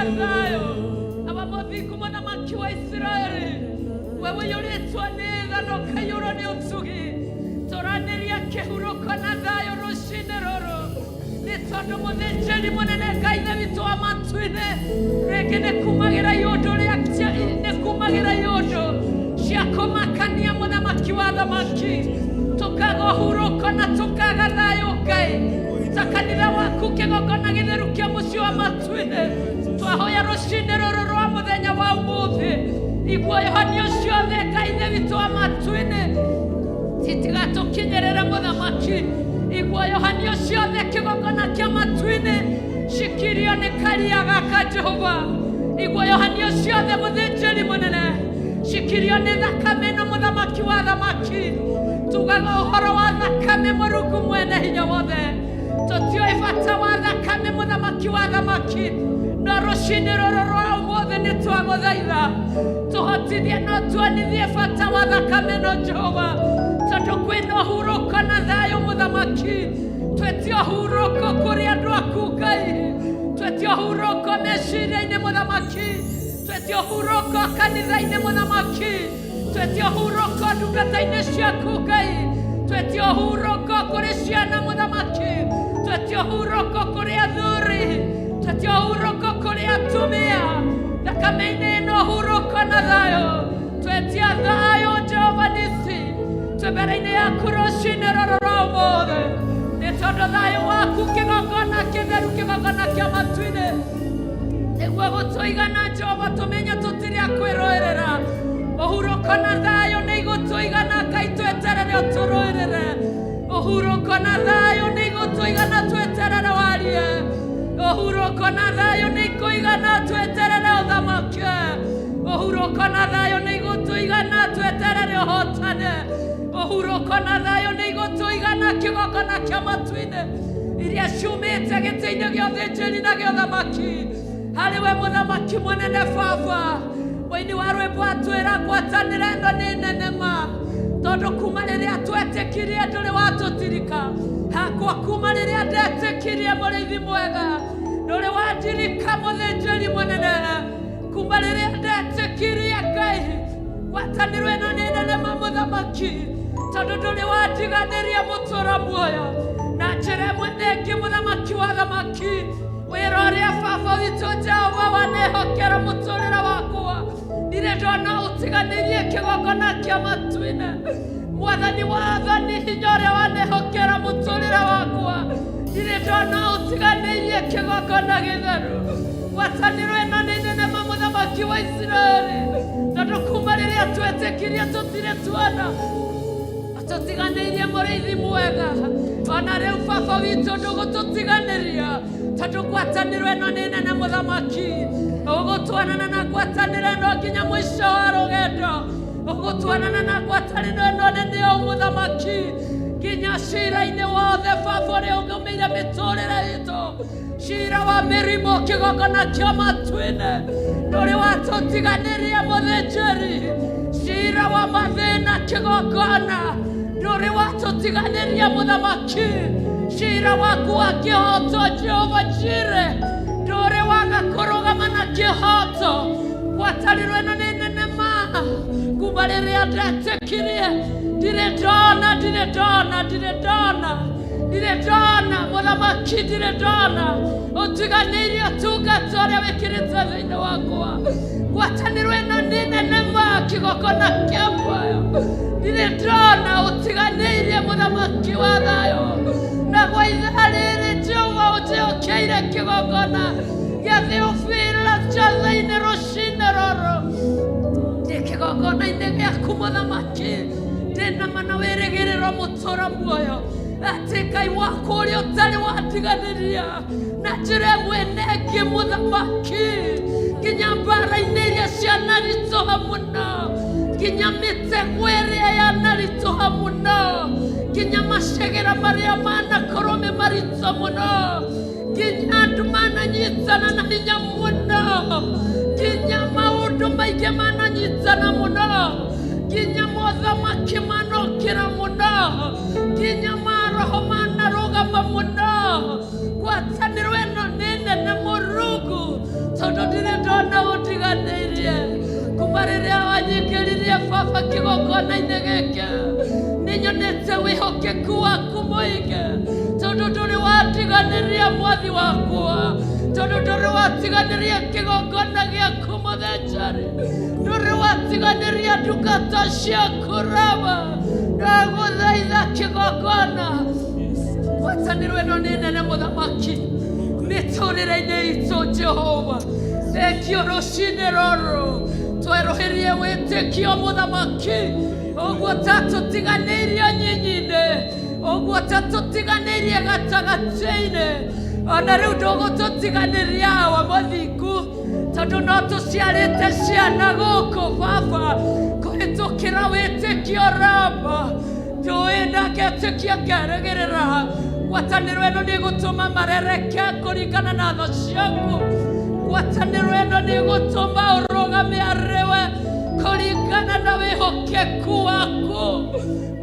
na thayũ. Awa mũthingu mũthamaki wa Isiraeli, we ũiyũrĩtwo nĩ tha na ũkaiyũrwo nĩ ũtugi, tũranĩria kĩhurũko na thayũ rũcinĩ rũrũ, nĩ tondũ mũthĩnjĩri mũnene Ngai Ithe witũ wa matu-inĩ rĩngĩ nĩ kumagĩra iũndũ nĩ kumagĩra iũndũ cia kũmakania mũthamaki wa thamaki, tũkaga ũhurũko na tũkaga thayũ Ngai. Ta kanitha waku kĩgongona gĩtheru kĩa mũciĩ wa matu-inĩ, twahoya rũcinĩ rũrũ rwa mũthenya wa ũmũthĩ, iguoyohanio ciothe Ngai Ithe witũ wa matu-inĩ citigatũkinyĩrĩre mũthamaki. Iguoyohanio ciothe kĩgongona kĩa matu-inĩ cikirio nĩ karia gaka Jehova. Iguoyohanio ciothe mũthĩnjĩri mũnene cikirio nĩ thakame ĩno mũthamaki wa thamaki. Tugaga ũhoro wa thakame Mũrungu mwene hinya wothe, tũtiũĩ bata wa thakame mũthamaki wa thamaki, no rũcinĩ rũrũ rwa ũmũthĩ nĩ twagũthaitha tũhotithie no tuonithie bata wa thakame ĩno Jehova, tondũ kwĩna ũhurũko na thayũ mũthamaki. Twetie ũhurũko kũrĩ andũ aku Ngai, twetie ũhurũko meciria-inĩ mũthamaki, twetie ũhurũko kanitha-inĩ mũthamaki, twetie ũhurũko ndungata-inĩ ciaku Ngai, twetie ũhurũko kũrĩ ciana mũthamaki, twetie ũhurũko kũrĩ athuri, twetie ũhurũko kũrĩ atumia. Thakame-inĩ ĩno ũhurũko na thayũ, twetia thayũ Jehova nisi, twĩ mbere-inĩ yaku rũcinĩ rũrũ rwa ũmũthĩ, nĩ tondũ thayũ waku kĩgongona kĩtheru kĩgongona kĩa matu-inĩ nĩguo gũtũigana Jehova, tũmenye tũtirĩ a kwĩrũĩrĩra. Ũhurũko na thayũ nĩ igũtũigana Ngai, tweterere ũtũrũĩrĩre. Ũhurũko na thayũ nĩ igũtũigana, tweterere warie. Ũhurũko na thayũ nĩ ikũigana, tweterere ũthamake. Ũhurũko na thayũ nĩ igũtũigana, tweterere ũhotane. Ũhurũko na thayũ nĩ igũtũigana kĩgongona kĩa matu-inĩ iria ciumĩte gĩtĩ-inĩ gĩa ũthĩnjĩri na gĩa ũthamaki harĩ we mũthamaki mũnene baba. Mũini wa rwĩmbo atwĩra ngwatanĩro ĩno nĩ nene ma, tondũ kuma rĩrĩa twetĩkirie ndũrĩ watũtirika. Hakwa kuma rĩrĩa ndetĩkirie mũrĩithi mwega ndũrĩ wandirika mũthĩnjĩri mũnene. Kuma rĩrĩa ndetĩkirie Ngai, ngwatanĩro ĩno nĩ nene ma mũthamaki, tondũ ndũrĩ wandiganĩria mũtũra muoyo na njĩra ĩmwe na ĩngĩ mũthamaki wa thamaki. Wĩra ũrĩa baba witũ Jehova wanehokera mũtũrĩre wakwa, ndirĩ ndona ũtiganĩrie kĩgongona kĩa matu-inĩ. Mwathani wa athani, hinya ũrĩa wanehokera mũtũrĩre wakwa, ndirĩ ndona ũtiganĩrie kĩgongona gĩtheru. Ngwatanĩro ĩno nĩ nene ma mũthamaki wa Isiraeli, tondũ kuma rĩrĩa twetĩkirie tũtirĩ tuona tũtiganĩirie mũrĩithi mwega. Ona rĩu baba witũ ndũgũtũtiganĩria, tondũ ngwatanĩro ĩno nĩ nene mũthamaki. Ũgũtwanana na ngwatanĩro ĩno nginya mũico wa rũgendo, ũgũtwanana na ngwatanĩro ĩno nene o mũthamaki nginya cira-inĩ wothe baba ũrĩa ũgũmĩire mĩtũrĩre itũ, cira wa mĩrimũ kĩgongona kĩa matu-inĩ ndũrĩ watũtiganĩria mũthĩnjĩri, cira wa mathĩna kĩgongona ndũrĩ watũtiganĩria mũthamaki, cira waku wa kĩhoto Jehova Jire ndũrĩ waga kũrũgama na kĩhoto. Ngwatanĩro ĩno nĩ nene ma, kuma rĩrĩa ndetĩkirie ndirĩ ndona, ndirĩ ndona, ndirĩ ndona, ndirĩ ndona mũthamaki, ndirĩ ndona ũtiganĩirie ũtungata ũrĩa wĩkĩrĩte thĩinĩ wakwa. Ngwatanĩro ĩno nĩ nene ma kĩgongona kĩa muoyo, ndirĩ ndona ũtiganĩirie mũthamaki wa thayũ. Na gwa ithaa rĩrĩ Jehova ũnjĩũkĩire kĩgongona gĩa Theophilus Njathĩinĩ rũcinĩ rũrũ, ndĩ kĩgongona-inĩ gĩaku mũthamaki, ndĩna mana wĩrĩgĩrĩro mũtũra muoyo atĩ Ngai wakwa ũrĩa ũtarĩ wandiganĩria na njĩra ĩmwe na ĩngĩ mũthamaki, nginya mbara-inĩ iria cianaritũha mũno, nginya mĩtego ĩrĩa yanaritũha mũno, nginya macegera marĩa manakorwo me maritũ mũno, nginya andũ mananyitana na hinya mũno, nginya maũndũ maingĩ mananyitana mũno, nginya mothamaki manokĩra mũno, nginya maroho manarũgama mũno. Ngwatanĩro ĩno nĩ nene Mũrungu, tondũ ndirĩ Kuma rĩrĩa wanyingĩririe baba kĩgongona-inĩ gĩkĩ, nĩnyonete wĩhokeku waku mũingĩ, tondũ ndũrĩ watiganĩria mwathi wakwa, tondũ ndũrĩ watiganĩria kĩgongona gĩaku mũthĩnjari, ndũrĩ watiganĩria ndungata ciaku Rama. Ndagũthaitha kĩgongona, ngwatanĩro ĩno nĩ nene mũthamaki mĩtũrĩre-inĩ itũ. Jehova, thengio rũcinĩ rũrũ twerũhĩrie wĩtĩkio mũthamaki, ũguo ta tũtiganĩirio nyinyi-inĩ, ũguo ta tũtiganĩirie gatagatĩ-inĩ, ona rĩu ndũgũtũtiganĩria awa mũthingu, tondũ no tũciarĩte ciana gũkũ baba kũhĩtũkĩra wĩtĩkio. Raba njũĩ na ngetĩkia ngerĩgĩrĩra ngwatanĩro ĩno nĩ ĩgũtũma marereke kũringana na tha ciaku. Ngwatanĩro ĩno nĩ ĩgũtũma ũrũgame arĩwe kũringana na wĩhokeku waku.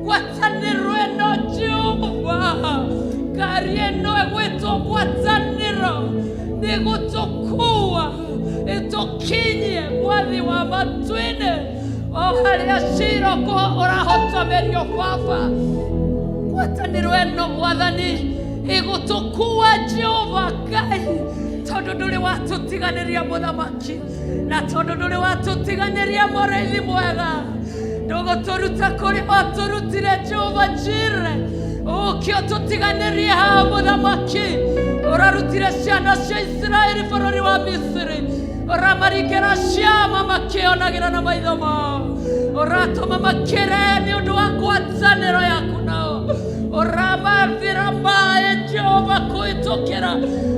Ngwatanĩro ĩno, Jehova, ngari ĩno ĩgwĩtwo ngwatanĩro nĩ ĩgũtũkua ĩtũkinyie mwathi wa matu-inĩ o harĩa cira ũrahotomerio baba. Ngwatanĩro ĩno mwathani ĩgũtũkua, Jehova Ngai, tondũ ndũrĩ watũtiganĩria mũthamaki, na tondũ ndũrĩ watũtiganĩria mũrĩithi mwega, ndũgũtũruta kũrĩa watũrutire. Jehova Jire, ũke ũtũtiganĩrie haha mũthamaki. Ũrarutire ciana cia Isiraeli bũrũri wa Misiri, ũramaringĩra ciama makĩonagĩra na maitho mao, ũratũma makĩre nĩ ũndũ wa ngwatanĩro yaku nao, ũramathĩra maĩ Jehova kũhĩtũkĩra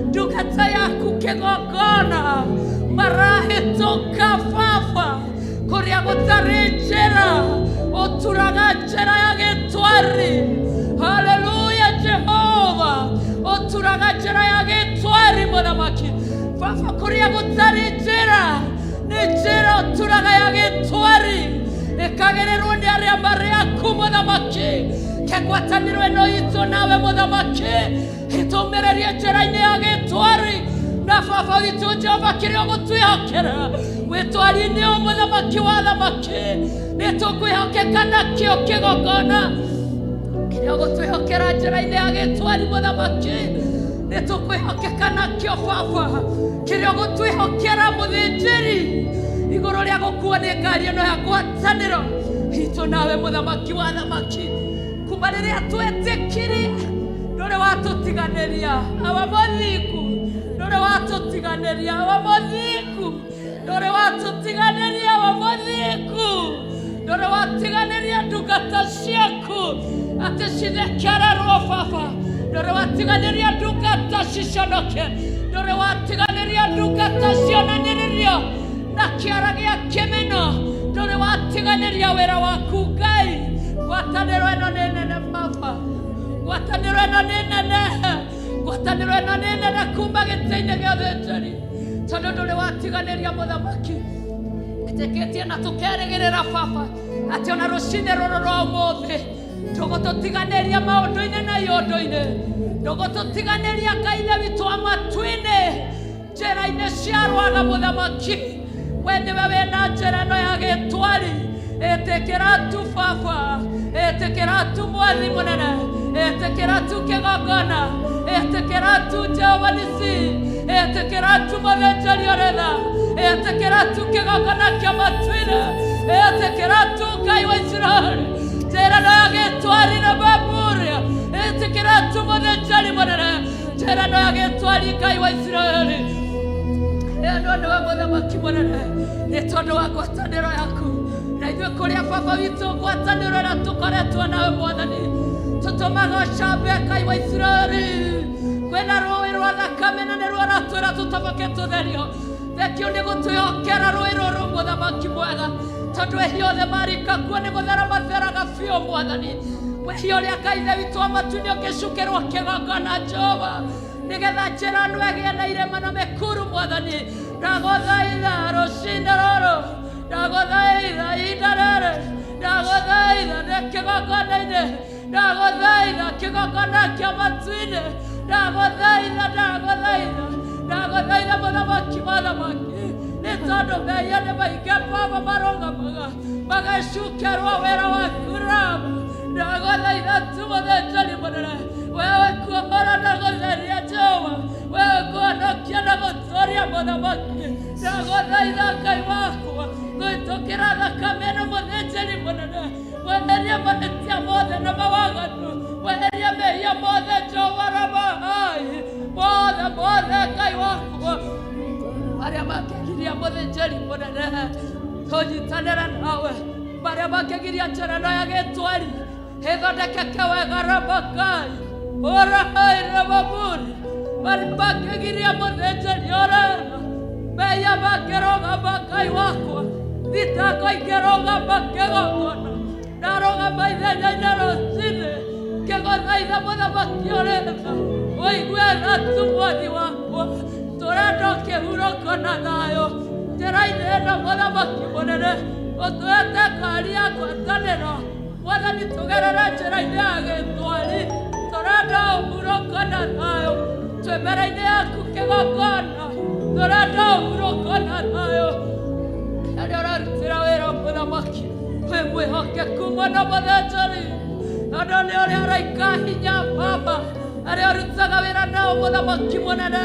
ndungata yaku kĩgongona, marahĩtũka baba kũrĩa gũtarĩ njĩra, ũturaga njĩra ya gĩtwari. Haleluya, Jehova, ũturaga njĩra ya gĩtwari mũthamaki baba, kũrĩa gũtarĩ njĩra nĩ njĩra ũturaga ya gĩtwari ĩkagĩrĩrwo nĩ arĩa marĩ aku mũthamaki. Kĩgwatanĩro ĩno itũ nawe mũthamaki ĩtũmĩrĩrie njĩra-inĩ ya gĩtwari, na baba witũ Jehova, kĩrĩa ũgũtwĩhokera wĩtwari-inĩ o mũthamaki wa thamaki nĩ tũkwĩhokeka nakĩo kĩgongona. Kĩrĩa ũgũtwĩhokera njĩra-inĩ ya gĩtwari mũthamaki nĩ tũkwĩhokeka nakĩo baba. Kĩrĩa ũgũtwĩhokera mũthĩnjĩri igũrũ rĩa gũkuo nĩ ngari ĩno ya ngwatanĩro itũ nawe mũthamaki wa thamaki, kuma rĩrĩa twetĩkirie ndũrĩ watũtiganĩria awa mũthingu, ndũrĩ watũtiganĩria awa mũthingu, ndũrĩ watũtiganĩria awa mũthingu, ndũrĩ watiganĩria ndungata ciaku atĩ cithekererwo baba, ndũrĩ watiganĩria ndungata ciconoke, ndũrĩ watiganĩria ndungata cionanĩrĩrio na kĩara gĩa kĩmeno, ndũrĩ watiganĩria wĩra waku Ngai. Ngwatanĩro ĩno nĩ nene baba, ngwatanĩro ĩno nĩ nene, ngwatanĩro ĩno nĩ nene kuma gĩtĩ-inĩ gĩa thĩnjĩri, tondũ ndũrĩ watiganĩria mũthamaki. Ĩtĩkĩtie na tũkerĩgĩrĩra baba atĩ ona rũcinĩ rũrũ rwa ũmũthĩ ndũgũtũtiganĩria maũndũ-inĩ na iondo-inĩ, ndũgũtũtiganĩria Ngai ithe witũ wa matu-inĩ njĩra-inĩ cia rwaga mũthamaki. We nĩwe wĩna njĩra ĩno ya gĩtwari. Ĩtĩkĩra tu baba, ĩtĩkĩra tu mwathi mũnene, ĩtĩkĩra tu kĩgongona, ĩtĩkĩra tu Jehova Nisi, ĩtĩkĩra tu mũthĩnjĩri ũrĩ tha, ĩtĩkĩra tu kĩgongona kĩa matu-inĩ, ĩtĩkĩra tu Ngai wa Isiraeli njĩra ĩno ya gĩtwari na Baburia, ĩtĩkĩra tu mũthĩnjĩri mũnene njĩra ĩno ya gĩtwari Ngai wa Isiraeli. Ĩno nĩwe mũthamaki mũnene nĩ tondũ wa ngwatanĩro yaku na ithuĩ kũrĩa baba witũ, ngwatanĩro ĩrĩa tũkoretwo nawe mwathani tũtũmaga ũcambe Ngai wa Isiraeli. Kwĩna rũĩ rwa thakame na nĩruo ratwĩra tũtoboke tũtherio. Thengio nĩ gũtwĩhokera rũĩ rũrũ mũthamaki mwega, tondũ ehia othe marika kuo nĩ gũthera matheraga biũ mwathani. Wĩhia ũrĩa Ngai ithe witũ wa matu-inĩ ũngĩcukĩrwo kĩgongona Jehova nĩgetha njĩra ĩno ĩgĩe na irĩma na mĩkuru mwathani, ndagũthaitha rũcinĩ rũrũ, ndagũthaitha ihinda rĩrĩ, ndagũthaitha nĩ kĩgongona-inĩ, ndagũthaitha kĩgongona kĩa matu-inĩ, ndagũthaitha, ndagũthaitha, ndagũthaitha mũthamaki wa thamaki. Nĩ tondũ mehia nĩ maingĩ baba marũgamaga magacukerwo wĩra waku Rama. Ndagũthaitha tu mũthĩnjĩri mũnene, wewe kuohora na gũtheria Jehova, wewe kũhonokia na gũtũũria mũthamaki. Ndagũthaitha Ngai wakwa gwĩtũkĩra thakame na mũthĩnjĩri mũnene, weheria mahĩtia mothe na mawaganu, weheria mehia mothe Jehova Rama hai mothe mothe Ngai wakwa marĩa makĩgiria mũthĩnjĩri mũnene tũnyitanĩre nawe, marĩa makĩgiria njĩra ĩno ya gĩtweri ĩthondekeke wega Ramakai ũrahai Ramamuri, marĩa makĩgiria mũthĩnjĩri ũrema mehia makĩrũgama Ngai wakwa, thitango ikĩrũgama kĩgongona, ndarũgama ithenya-inĩ rũcinĩ ngĩgũthaitha mũthamaki ũrĩ tha, ũigue tha tu mwathi wakwa, tũrenda kĩhurũko na thayũ njĩra-inĩ ĩno mũthamaki mũnene, ũtũhete ngari ya ngwatanĩro mwathani, tũgerere njĩra-inĩ ya gĩtwari, tũrenda ũhurũko na thayũ twĩ mbere-inĩ yaku kĩgongona, tũrenda ũhurũko na thayũ harĩa ũrarutĩra wĩra mũthamaki wĩ mwĩhokeku mũno mũthĩnjĩri, tondũ nĩ ũrĩa ũraika hinya baba arĩa ũrutaga wĩra nao mũthamaki mũnene,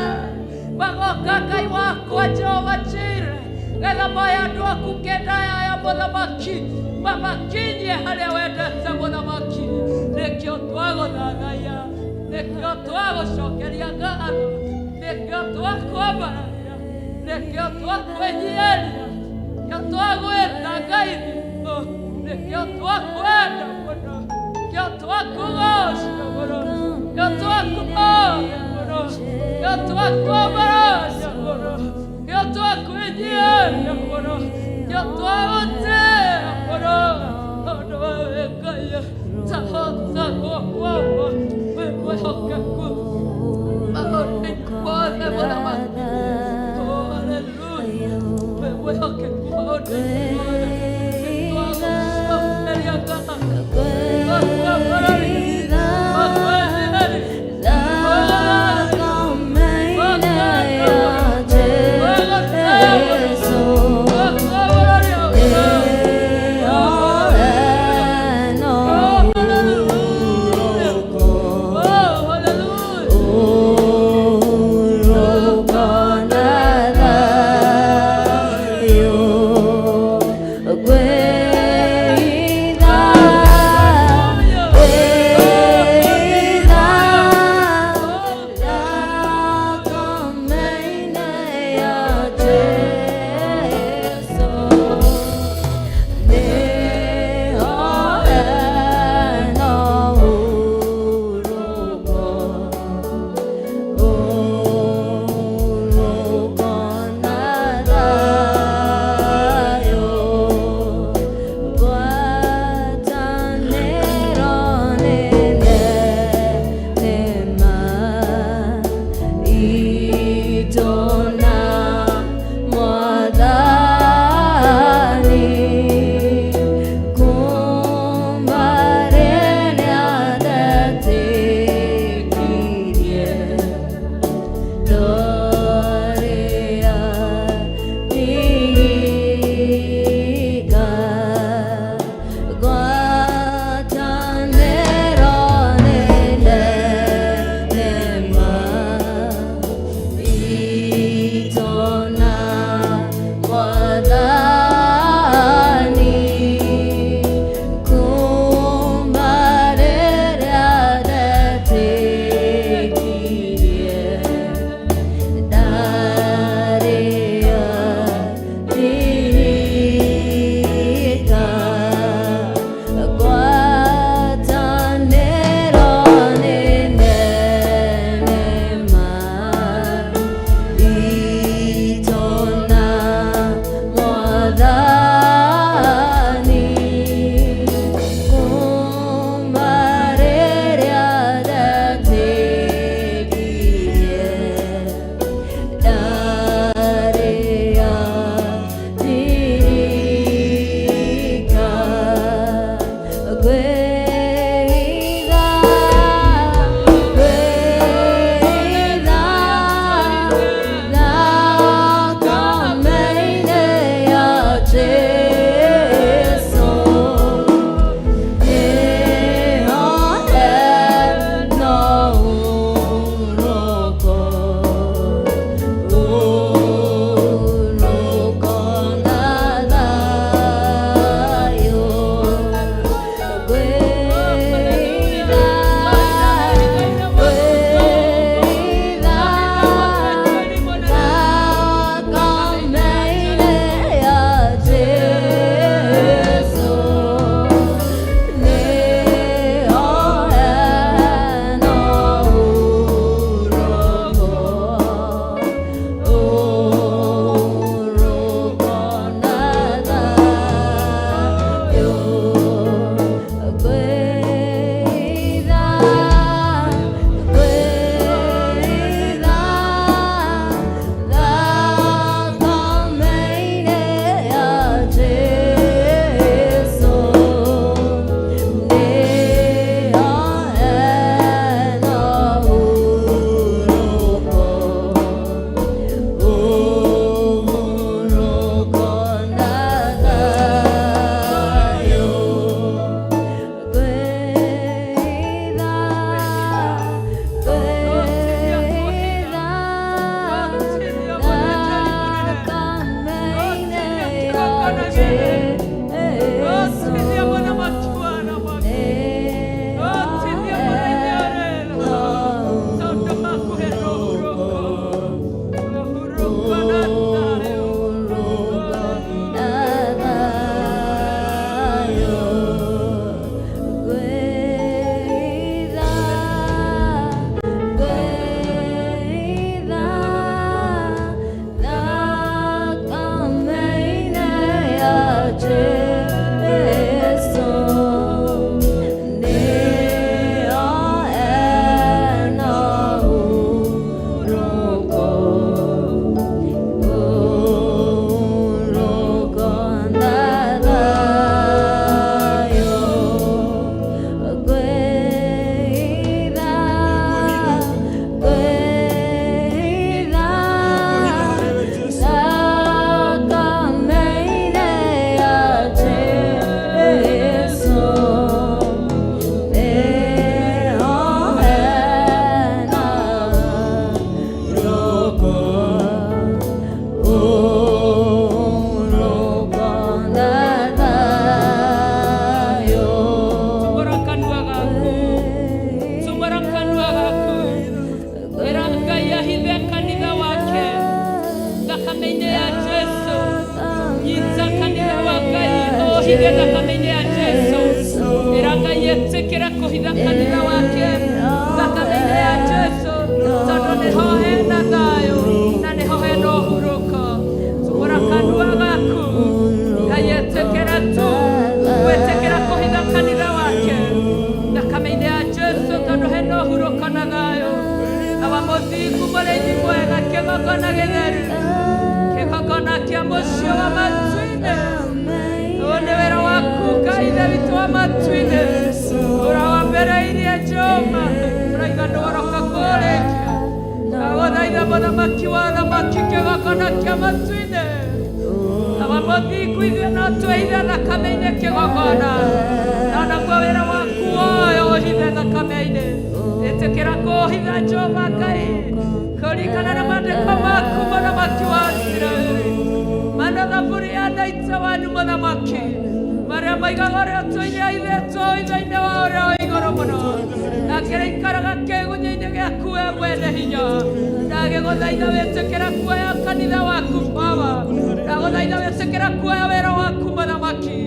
magoka Ngai wakwa Jehova Jire, getha moya andũ aku kenda yaya mũthamaki mamakinyie harĩa wendete mũthamaki. Nĩkĩo twagũthathaiya, nĩkĩo twagũcokeria ngatho, nĩkĩo twakwambararia, nĩkĩo twakwĩnyiheria, nĩkĩo twagwĩta Ngai witũ, nĩkĩo twakwenda mũno, nĩkĩo twakũgoca mũno, nĩkĩo twakũhoya mũno, nĩkĩo twakwambararia mũno, nĩkĩo twakwĩnyiheria mũno, nĩkĩo twagũtĩĩa mũno, tondũ wewe Ngai tahotagwo kwamba wĩ mwĩhokeku maũndũ-inĩ mothe mũthamaki. Oh, hallelujah. Wĩ mwĩhokeku maũndũ-inĩ mothe. Nĩtwagũcokeria ngatho, twakwambararia, twakwĩnyiheria. thakame-inĩ ya Jesu. Nyita kanitha wa Ngai ũhithe thakame-inĩ ya Jesu. Ĩra Ngai etĩkĩre kũhitha kanitha wake thakame-inĩ ya Jesu, tondũ nĩho hena thayũ na nĩho hena ũhurũko. Tumũra kanua gaku, Ngai etĩkĩre tu gwĩtĩkĩra kũhitha kanitha wake thakame-inĩ ya Jesu, tondũ hena ũhurũko na thayũ. Awa mũthingu, mũrĩithi mwega, kĩgongona gĩtheru, kĩgongona kĩa mũciĩ wa matu-inĩ, ũyũ nĩ wĩra waku Ngai Ithe witũ wa matu-inĩ, ũrawambĩrĩirie Jehova, ũraiga ndũgoroka kũrĩkia. Ndagũthaitha mũthamaki wa thamaki, kĩgongona kĩa matu-inĩ, awa mũthingu, ithuĩ no twĩhithe thakame-inĩ kĩgongona, na naguo wĩra waku woyo ũhithe thakame-inĩ. Ĩtĩkĩra kũhitha Jehova Ngai kũringana na maandĩko maku mũthamaki wa Isiraeli, mana thaburi ya naita wanu mũthamaki, marĩa maigaga ũrĩa ũtũire aithĩtwo ithe-inĩ wa ũrĩa wĩ igũrũ mũno, nake rĩikaraga kĩgunyĩ-inĩ gĩaku we mwene hinya. Ndagĩgũthaitha wĩtĩkĩra kuoya kanitha waku Baba, ndagũthaitha wĩtĩkĩra kuoya wĩra waku mũthamaki,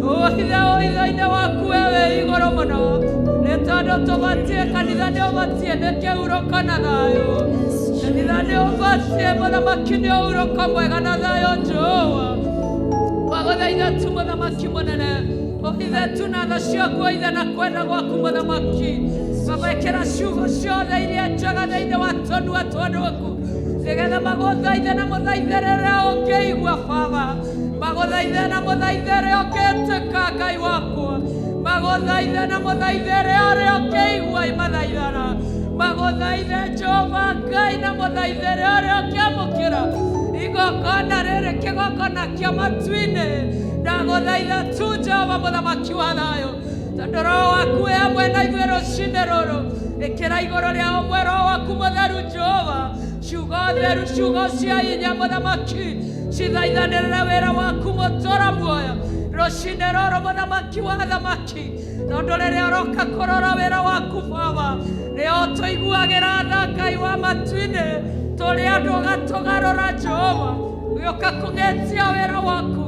ũhithe ũithe-inĩ waku we wĩ igũrũ mũno, nĩ tondũ tũbatiĩ kanitha nĩ ũbatiĩ nĩ kĩhurũko na thayũ. Kanitha nĩ ũbatiĩ mũthamaki nĩ ũhurũko mwega na thayũ Jehova. Wagũthaitha tu mũthamaki mũnene, ũhithe tu na tha ciaku ithe na kwenda gwaku mũthamaki. Baba, ĩkĩra ciugo ciothe iria njega thĩinĩ wa tũnua twa andũ aku, nĩgetha magũthaithe na mũthaithe rĩrĩa ũngĩigua Baba, magũthaithe na mũthaithe rĩrĩa ũngĩtĩka Ngai wakwa, magũthaithe na mũthaithe rĩrĩa ũngĩigua imathaithana, magũthaithe Jehova Ngai na mũthaithe rĩrĩa ũngĩamũkĩra igongona rĩrĩ, kĩgongona kĩa matu-inĩ. Ndagũthaitha tu Jehova mũthamaki wa thayũ, tondũ roho waku wĩ hamwe na ithuĩ rũcinĩ rũrũ. Ĩkĩra igũrũ rĩa ũmwe roho waku mũtheru Jehova, ciugo theru, ciugo cia hinya mũthamaki, cithaithanĩrĩre wĩra waku mũtũra muoyo rũcinĩ rũrũ mũthamaki wa thamaki, tondũ rĩrĩa ũroka kũrora wĩra waku Baba, nĩo tũiguagĩra tha Ngai wa matu-inĩ, tũrĩ andũ ũgatũgarũra Jehova, ũgĩũka kũgetia wĩra waku,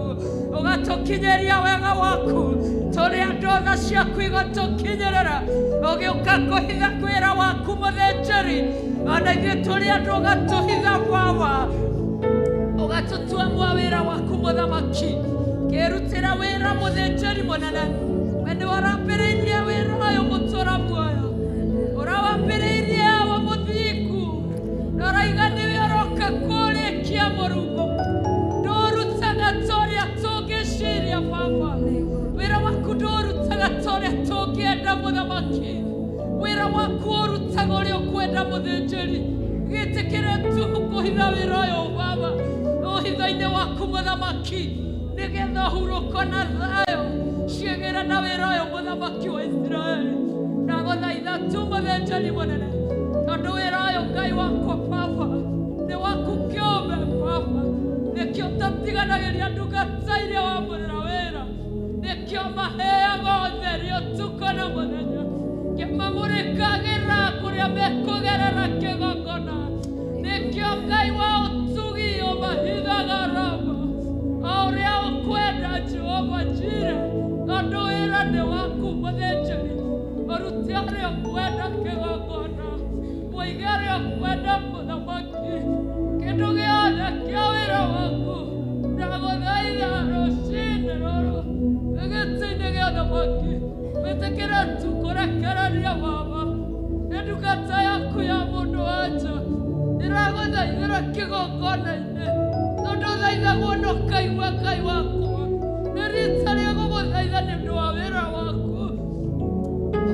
ũgatũkinyĩria wega waku, tũrĩ andũ tha ciaku igatũkinyĩrĩra, ũgĩũka kũhitha wĩra waku mũthĩnjĩri, ona ithuĩ tũrĩ andũ ũgatũhitha Baba, ũgatũtua mwa wĩra waku mũthamaki, kĩrutĩra wĩra mũthĩnjĩri mũnene, we nĩ warambĩrĩirie wĩra ũyũ mũtũra muoyo, ũrawambĩrĩirie wa mũthingu, na ũraiga nĩwe ũroka kũrĩkia mũrungu. Ndũrutaga ta ũrĩa tũngĩciria Baba, wĩra waku ndũrutaga ta ũrĩa tũngĩenda mũthamaki, wĩra waku ũrutaga ũrĩa ũkwenda mũthĩnjĩri. Gĩtĩkĩre tu kũhitha wĩra ũyũ Baba ũhitho-inĩ waku mũthamaki, nĩgetha ũhurũko na thayũ ciĩgĩre na wĩra ũyũ mũthamaki wa Isiraeli. Ndagũthaitha tu mũthĩnjĩri mũnene, tondũ wĩra ũyũ Ngai wakwa Baba nĩ waku kĩũmbe Baba, nĩkĩo ũtatiganagĩria ndungata iria wamũrĩra wĩra, nĩkĩo maheaga ũtheri ũtukũ na mũthenya, kĩmamũrĩkagĩra kũrĩa mekũgerera kĩgongona, nĩkĩo Ngai wa ũtugi ũmahithaga Rama o ũrĩa ũkwenda Jehova Jire, tondũ wĩra nĩ waku mũthĩnjĩri, ũrute ũrĩa ũkwenda kĩgongona, mũige ũrĩa ũkwenda mũthamaki, kĩndũ gĩothe kĩa wĩra waku ndagũthaitha rũcinĩ rũrũ gĩtĩ-inĩ gĩa thamaki, wĩtĩkĩre tu kũrekereria Baba, nĩ ndungata yaku ya mũndũ wa nja ĩragũthaithĩra kĩgongona-inĩ, tondũ thaithagwo na ũkaigua Ngai wakwa, nĩ rita rĩa gũgũthaitha nĩ ũndũ wa wĩra waku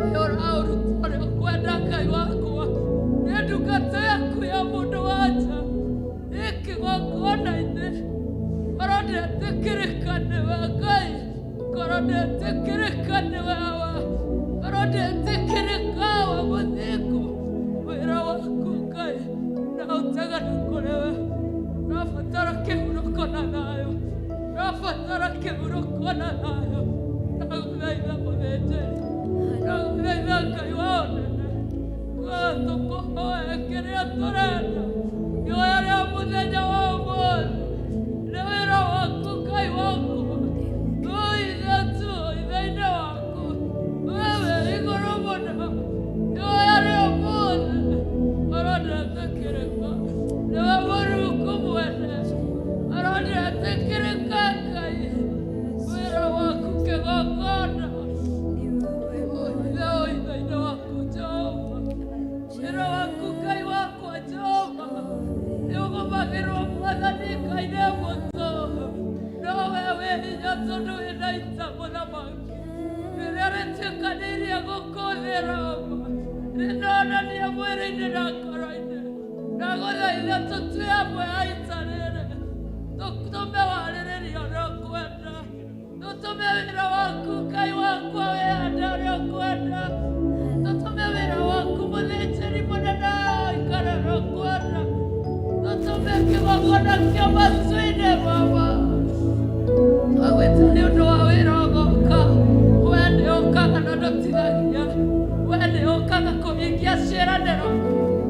ũyũ ũraũruta ũrĩa ũkwenda Ngai wakwa, nĩ ndungata yaku ya mũndũ wa nja ĩ kĩgongona-inĩ, korwo ndetĩkĩrĩka nĩwe Ngai, korwo ndetĩkĩrĩka nĩwe Awa, korwo ndetĩkĩrĩka Awa mũthingu, wĩra waku Ngai na ũtegana kũrĩ we, rabatara kĩhurũko na thayũ, rabatara kĩhurũko na thayũ. Ndagũthaitha mũthĩnjĩri, ndagũthaitha Ngai wa ũnene, tũkũhoe kĩrĩa tũrenda ihoya rĩa mũthenya wa ũmũthĩ. mbũtũ, nowe wĩ hinya tondũ wĩna ita mũthamaki. Rĩrĩa rĩtuĩkanĩirie gũkũ thĩ Rama, rĩnonania mwĩrĩ-inĩ na ngoro-inĩ. Ndagũthaitha tũtue amwe a ita rĩrĩ, tũtũme warĩrĩria ũrĩa ũkwenda, tũtũme wĩra waku Ngai wakwa wĩhande ũrĩa ũkwenda, tũtũme wĩra waku mũthĩnjĩri mũnene ũikare ũrĩa ũkwenda, tũtũme kĩgongona kĩa matu-inĩ Baba. Twagwĩta nĩ ũndũ wa wĩra ũgoka, we nĩ ũkaga na ndũtigagia, we nĩ ũkaga kũhingia ciĩranĩro,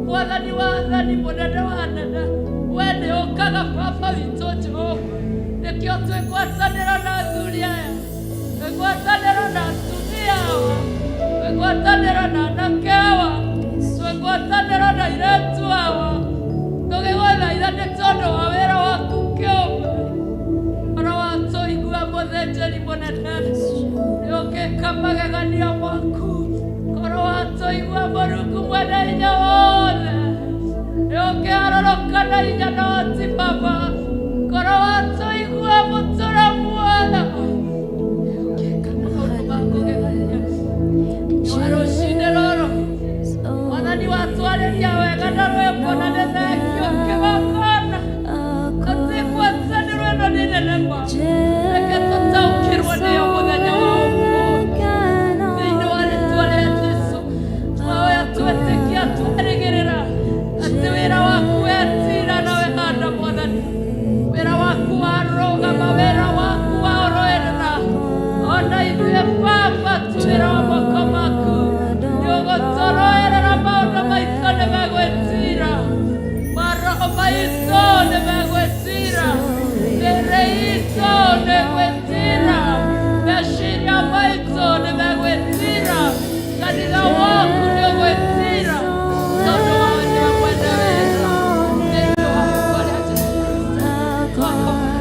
Mwathani wa athani mũnene wa anene, we nĩ ũkaga Baba witũ Jehova. Nĩkĩo twĩgwatanĩro na athuri aya, twĩgwatanĩro na atumia awa, twĩgwatanĩro na anake awa, twĩgwatanĩro na airĩtu awa, tũgĩgũthaitha nĩ tondũ wa wĩra waku kĩũmbe. Oro watũigua mũthĩnjĩri mũnene, nĩũgĩka magegania maku. Korwo watũigua Mũrungu mwene hinya wothe, nĩũkĩharũrũka na hinya na ũhoti Baba. Korwo watũigua mũtũra muoyo, nĩũgĩka maũndũ ma kũgegania. Nĩwe rũcinĩ rũrũ Mwathani watwarĩria wega na rwĩmbo na nĩ thengio kĩgongona. Tũtigwatanĩrwo ĩno nĩ nene ma. Reke tũtaũkĩrwo nĩyo mũthenya wa ũmũthĩ. Thĩinĩ wa rĩtwa rĩa Jesũ, twahoya twetĩkia twerĩgĩrĩra atĩ wĩra waku wetira na wehanda Mwathani. Wĩra waku warũgama, wĩra waku waũrũĩrĩra. Ona ithuĩ Baba tu wĩra wa moko maku. Nĩũgũtũrũĩrĩra maũndũ maitũ nĩmegwĩtira. Maroho maitũ nĩmegwĩtira. Mĩĩrĩ itũ nĩgwĩtira. Meciria maitũ nĩmegwĩtira. Kanitha waku nĩũgwĩtira. Tondũ wawe nĩwe mwene wĩra. Thĩinĩ wa rĩĩtwa rĩa Jesũ Kristo. Twahoya.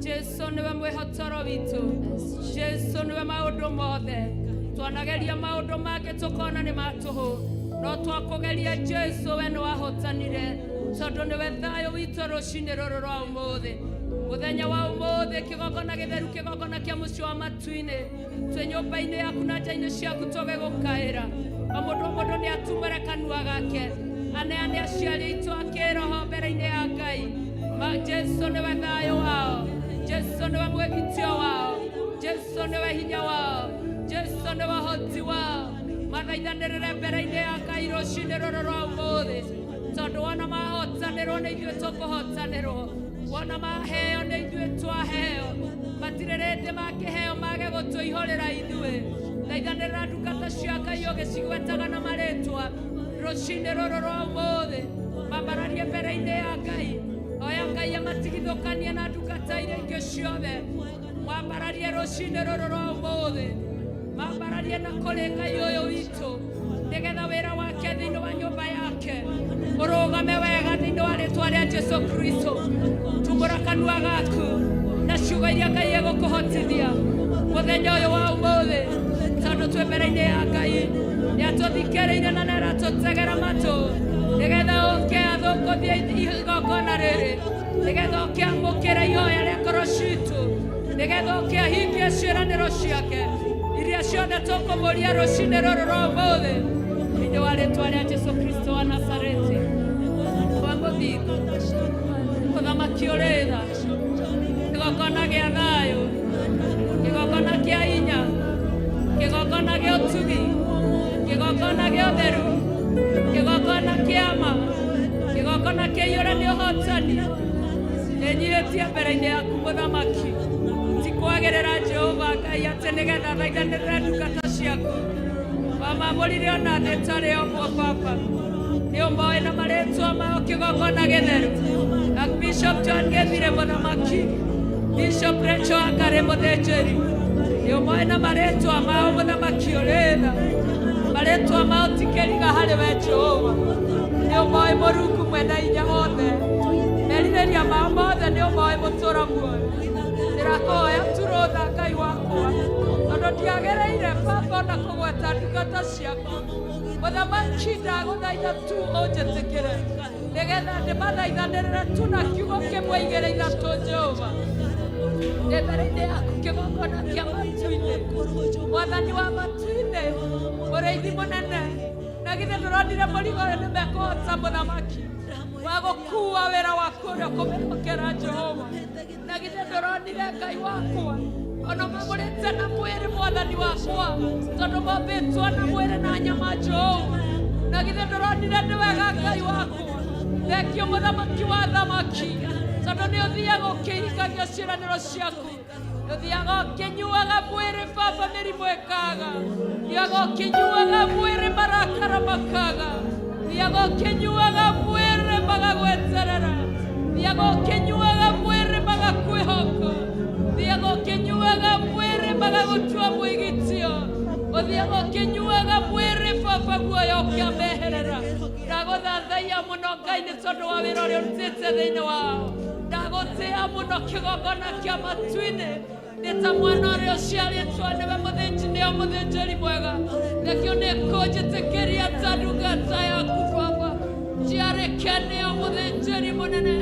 Jesu nĩwe mwĩhotoro witũ. Jesu nĩwe maũndũ mothe. Twanageria maũndũ mangĩ tũkona nĩ ma tũhũ, no twakũgeria Jesu we nĩ wahotanire, tondũ nĩwe thayũ witũ rũcinĩ rũrũ rwa ũmũthĩ. Mũthenya wa ũmũthĩ, kĩgongona gĩtheru, kĩgongona kĩa mũciĩ wa matu-inĩ, twĩ nyũmba-inĩ yaku na nja-inĩ ciaku tũgĩgũkaĩra. O mũndũ o mũndũ nĩ atumũre kanua gake, aneane aciari aitũ a kĩroho mbere-inĩ ya Ngai. Jesu nĩwe thayũ wao, Jesu nĩwe mwĩgitio wao, Jesu nĩwe hinya wao, Jesu nĩwe ũhoti wao. Mathaithanĩrĩre mbere-inĩ ya Ngai rũcinĩ rũrũ rwa ũmũthĩ, tondũ wona mahotanĩrwo nĩ ithuĩ tũkũhotanĩrwo, wona maheo nĩ ithuĩ twaheo, matirĩ rĩndĩ makĩheo mage gũtũihũrĩra ithuĩ. Thaithanĩrĩra ndungata cia Ngai ũgĩcigwetaga na marĩtwa rũcinĩ rũrũ rwa ũmũthĩ, mambararie mbere-inĩ ya Ngai. Oya Ngai amatigithũkanie na ndungata iria ingĩ ciothe, mwambararie rũcinĩ rũrũ rwa ũmũthĩ, mambararie na kũrĩ Ngai ũyũ witũ, nĩgetha wĩra wake thĩinĩ wa nyũmba yake ũrũgame wega thĩinĩ wa rĩtwa rĩa Jesu Kristo. Tumũra kanua gaku na ciugo iria Ngai egũkũhotithia mũthenya ũyũ wa ũmũthĩ, tondũ twĩ mbere-inĩ ya Ngai. Nĩatũthikĩrĩirie na nĩaratũtegera matũ, nĩgetha ũke athũkũthie igongona rĩrĩ, nĩgetha ũke amũkĩre ihoya rĩa ngoro citũ, nĩgetha ũke ahingie ciĩranĩro ciake iria ciothe tũkũmũria rũcinĩ rũrũ rwa ũmũthĩ, thĩinĩ wa rĩtwa rĩa Jesu Kristo wa Nazareti. Wa mũthingu, mũthamaki ũrĩ tha, kĩgongona gĩa thayũ, kĩgongona kĩa hinya, kĩgongona gĩa ũtugi, kĩgongona gĩa ũtheru, kĩgongona kĩa ma, kĩgongona kĩiyũre nĩ ũhotani. Nĩnyihĩtie mbere-inĩ yaku mũthamaki, ti kwagĩrĩra Jehova Ngai atĩ nĩgetha thaithanĩrĩre ndungata ciaku. Wamamũrire ona thĩ ĩtarĩ yombwo, Baba, nĩ ũmoĩ na marĩtwa mao, kĩgongona gĩtheru. Bishop John Gĩthire mũthamaki, Bishop Rachel Akarĩ mũthĩnjĩri, nĩ ũmoĩ na marĩtwa mao mũthamaki ũrĩ tha. Marĩtwa mao ti kĩriga harĩ we Jehova, nĩ ũmoĩ Mũrungu mwene hinya wothe. Merirĩria mao mothe nĩ ũmoĩ mũtũra muoyo. Ndĩrakũhoya tu rũtha Ngai wakwa, tondũ ndiagĩrĩire Baba ona kũgweta ndungata ciaku. Mũthamaki, ndagũthaitha tu ũnjĩtĩkĩre, nĩgetha ndĩmathaithanĩrĩre tu na kiugo kĩmwe igĩrĩ ithatũ. Jehova, ndĩ mbere-inĩ yaku, kĩgongona kĩa matu-inĩ, mwathani wa matu-inĩ, mũrĩithi mũnene. Na githĩ ndũronire mũrigo ũyũ nĩ mekũhota, mũthamaki, wa gũkua wĩra waku ũrĩa ũkũmehokera Jehova? Na githĩ ndũronire, Ngai wakwa, ona mamũrĩte na mwĩrĩ, mwathani wakwa, tondũ mombĩtwo na mwĩrĩ na nyama, Jehova? Na githĩ ndũronire nĩ wega, Ngai wakwa? Thengio, mũthamaki wa thamaki, tondũ nĩ ũthiaga ũkĩhingagia ciĩranĩro ciaku. Ũthiaga ũkĩnyuaga mwĩrĩ, Baba, mĩrimũ ĩkaga. Thiaga ũkĩnyuaga mwĩrĩ, marakara makaga. Thiaga ũkĩnyuaga mwĩrĩ, magagweterera. Thiaga ũkĩnyuaga mwĩrĩ, magakwĩhoka. Thiaga ũkĩnyuaga mwĩrĩ, magagũtua mwĩgitio. Ũthiaga ũkĩnyuaga mwĩrĩ, Baba, guoya ũkĩameherera. Ndagũthathaiya mũno, Ngai, nĩ tondũ wa wĩra ũrĩa ũrutĩte thĩinĩ wao. Ndagũtĩa mũno, kĩgongona kĩa matu-inĩ, nĩ ta mwana ũrĩa ũciarĩtwo nĩwe mũthĩnji, nĩo mũthĩnjĩri mwega. Nakĩo nĩ kũnjĩtĩkĩria ta ndungata yaku, Baba, njiarĩke nĩo mũthĩnjĩri mũnene.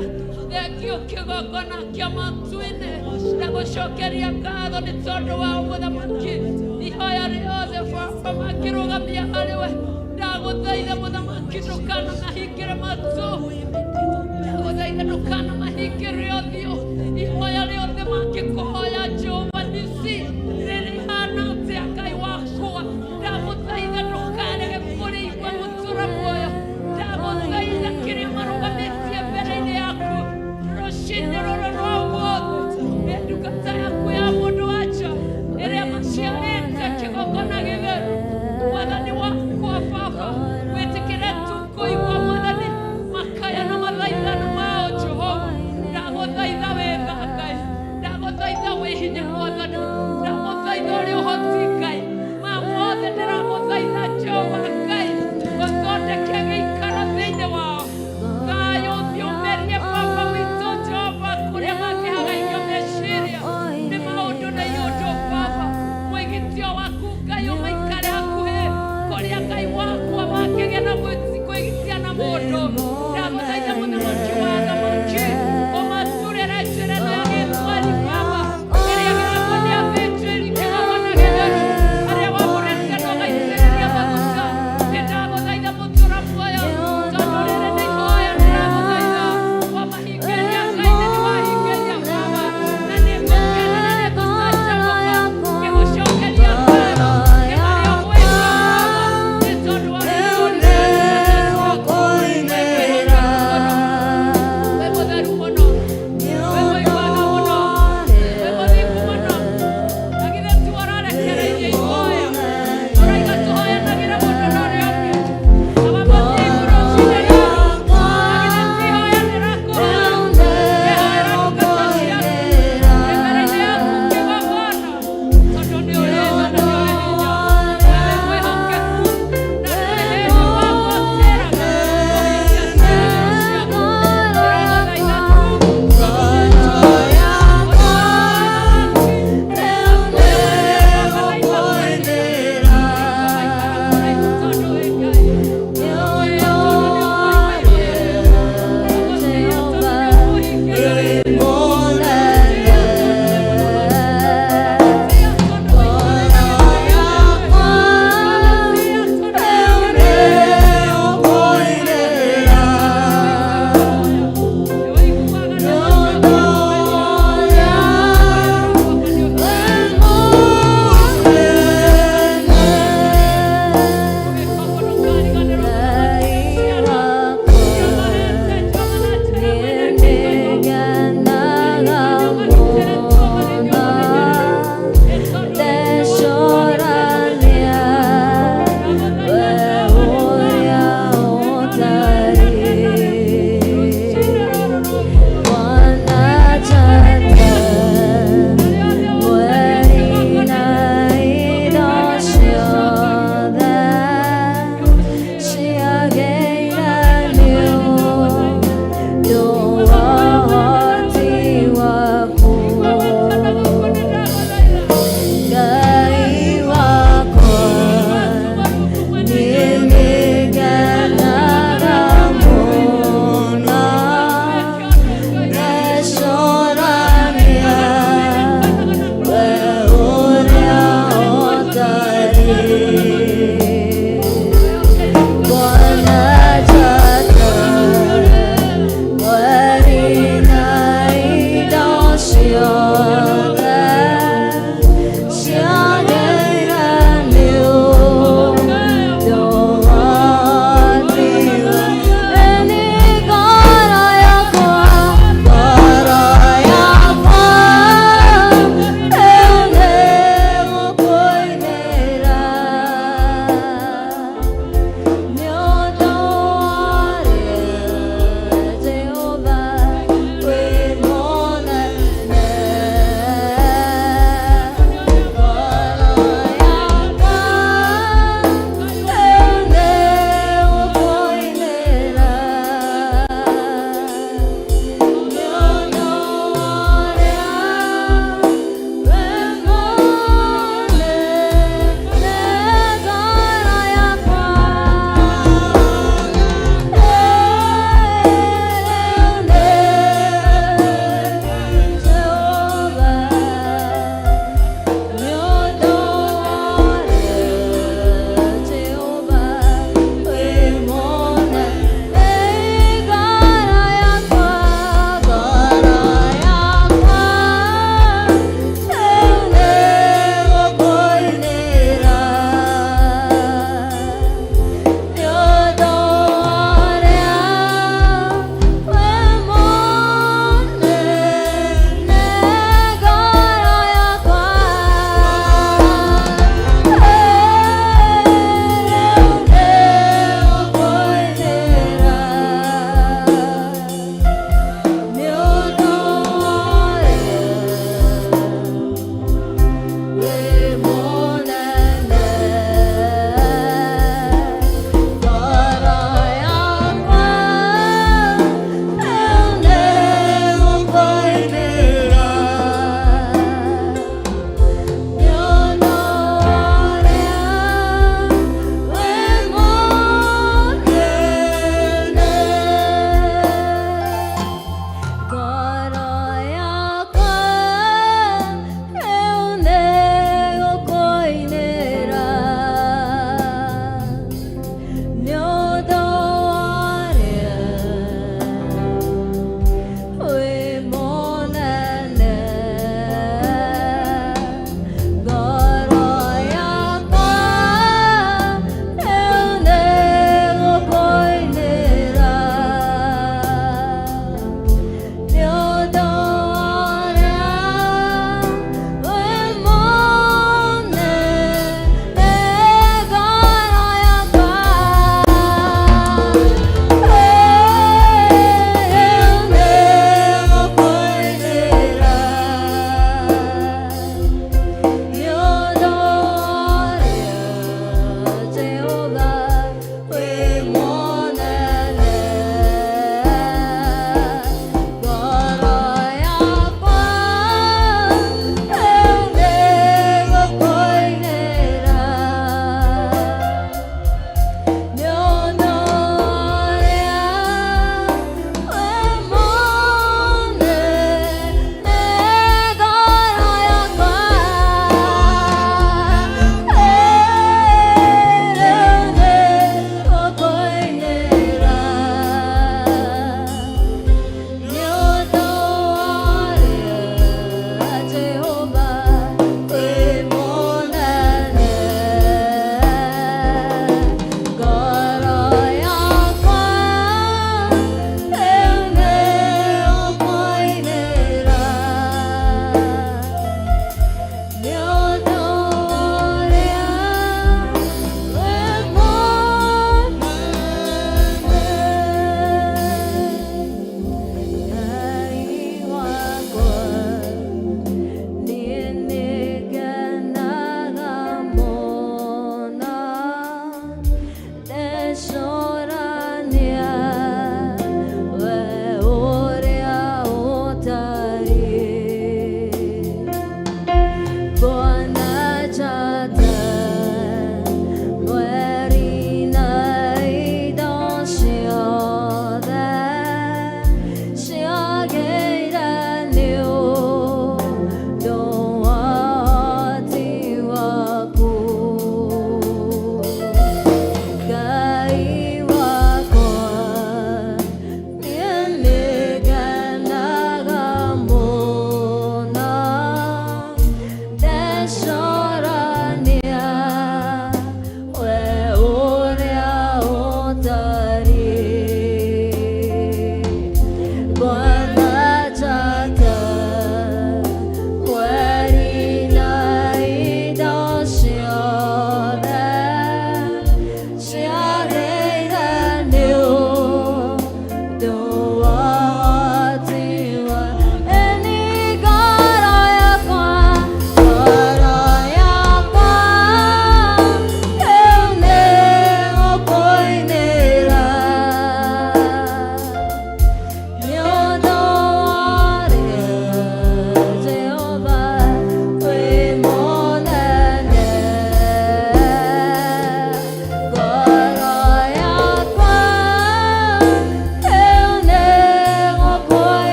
Thengio, kĩgongona kĩa matu-inĩ, na gũcokeria ngatho nĩ tondũ wa mũthamaki. Ihoya rĩothe, Baba, makĩrũgamia harĩ we, ndagũthaitha, mũthamaki, ndũkanamahingĩre matũ. Ndagũthaitha ndũkanamahingĩre ũthiũ. Ihoya rĩothe mangĩkũhoya, Jehova nisi, rĩrĩhana atĩa, Ngai wakwa, ndagũthaitha ndũkarege kũrĩigua, mũtũra muoyo. Ndagũthaitha kĩrĩa marũgamĩtie mbere-inĩ yaku rũcinĩ rũrũ rwa ũmũthĩ, nĩ ndungata yaku ya mũndũ wanja ĩrĩa maciarĩte, kĩgongona gĩtheru, mwathani wakwa, Baba, wĩtĩkĩre tu kũigua, mwathani, makaya na mathaithano mao. Jehova, ndagũthaitha wĩtha, Ngai, ndagũthaitha wĩ hinya, mwathani, ndagũthaitha ũrĩ ũhoti, Ngai ma mothe. Ndĩragũthaitha, Jehova Ngai, ũthondeke gĩikaro thĩinĩ wao, thayũ ũthiũmĩrie, Baba witũ Jehova, kũrĩa mangĩhagaikĩra.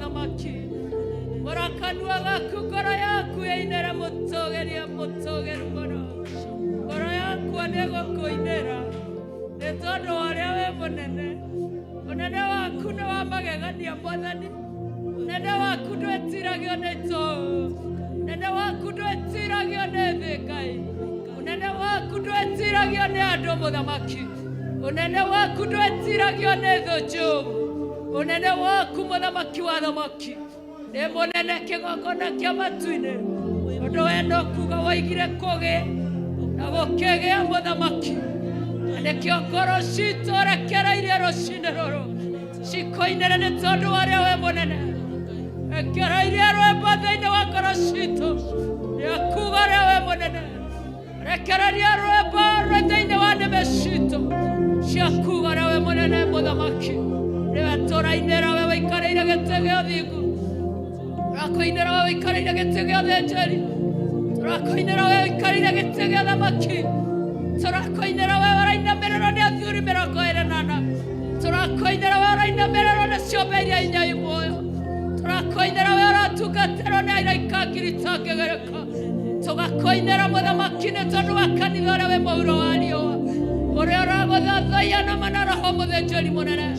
Thamaki. Mora kanua gaku ngoro yaku ĩinĩre mũtũgĩrie mũtũgĩru mũno. Ngoro yakwa nĩgũkũinĩra nĩ tondũ wa ũrĩa wĩ mũnene. Ũnene waku nĩ wa magegania Mwathani. Ũnene waku ndwĩtiragio nĩ itũũ. Ũnene waku ndwĩtiragio nĩ thĩ Ngai. Ũnene waku ndwĩtiragio nĩ andũ mũthamaki. Ũnene waku ndwĩtiragio nĩ thũ njũru. Ũnene waku mũthamaki wa thamaki nĩ mũnene kĩgongona kĩa matu-inĩ. Tondũ we no kuga waigire kũgĩ na gũkĩgĩa mũthamaki. Na nĩkĩo ngoro citũ rekereirie rũcinĩ rũrũ cikoinĩre nĩ tondũ wa ũrĩa we mũnene. Rekereirie rwĩmbo thĩinĩ wa ngoro citũ rĩa kuga ũrĩa we mũnene. Rekereria rwĩmbo rwĩ thĩinĩ wa nĩmĩ citũ cia kuga ũrĩa we mũnene mũthamaki. Nĩwe tũrainĩra we wĩikarĩire gĩtĩ gĩa ũthingu. Tũrakũinĩra we wĩikarĩire gĩtĩ gĩa ũthĩnjĩri. Tũrakũinĩra we wĩikarĩire gĩtĩ gĩa thamaki. Tũrakũinĩra we ũrainamĩrĩrwo nĩ athuri 44. Tũrakũinĩra we ũrainamĩrĩrwo nĩ ciũmbe iria inya i muoyo. Tũrakũinĩra we ũratungatĩrwo nĩ araika ngiri itangĩgereka. Tũgakũinĩra mũthamaki nĩ tondũ wa kanitha ũrĩa wĩ mũhuro wa riũa. Ũrĩa ũragũthathaiya na ma na roho mũthĩnjĩri mũnene.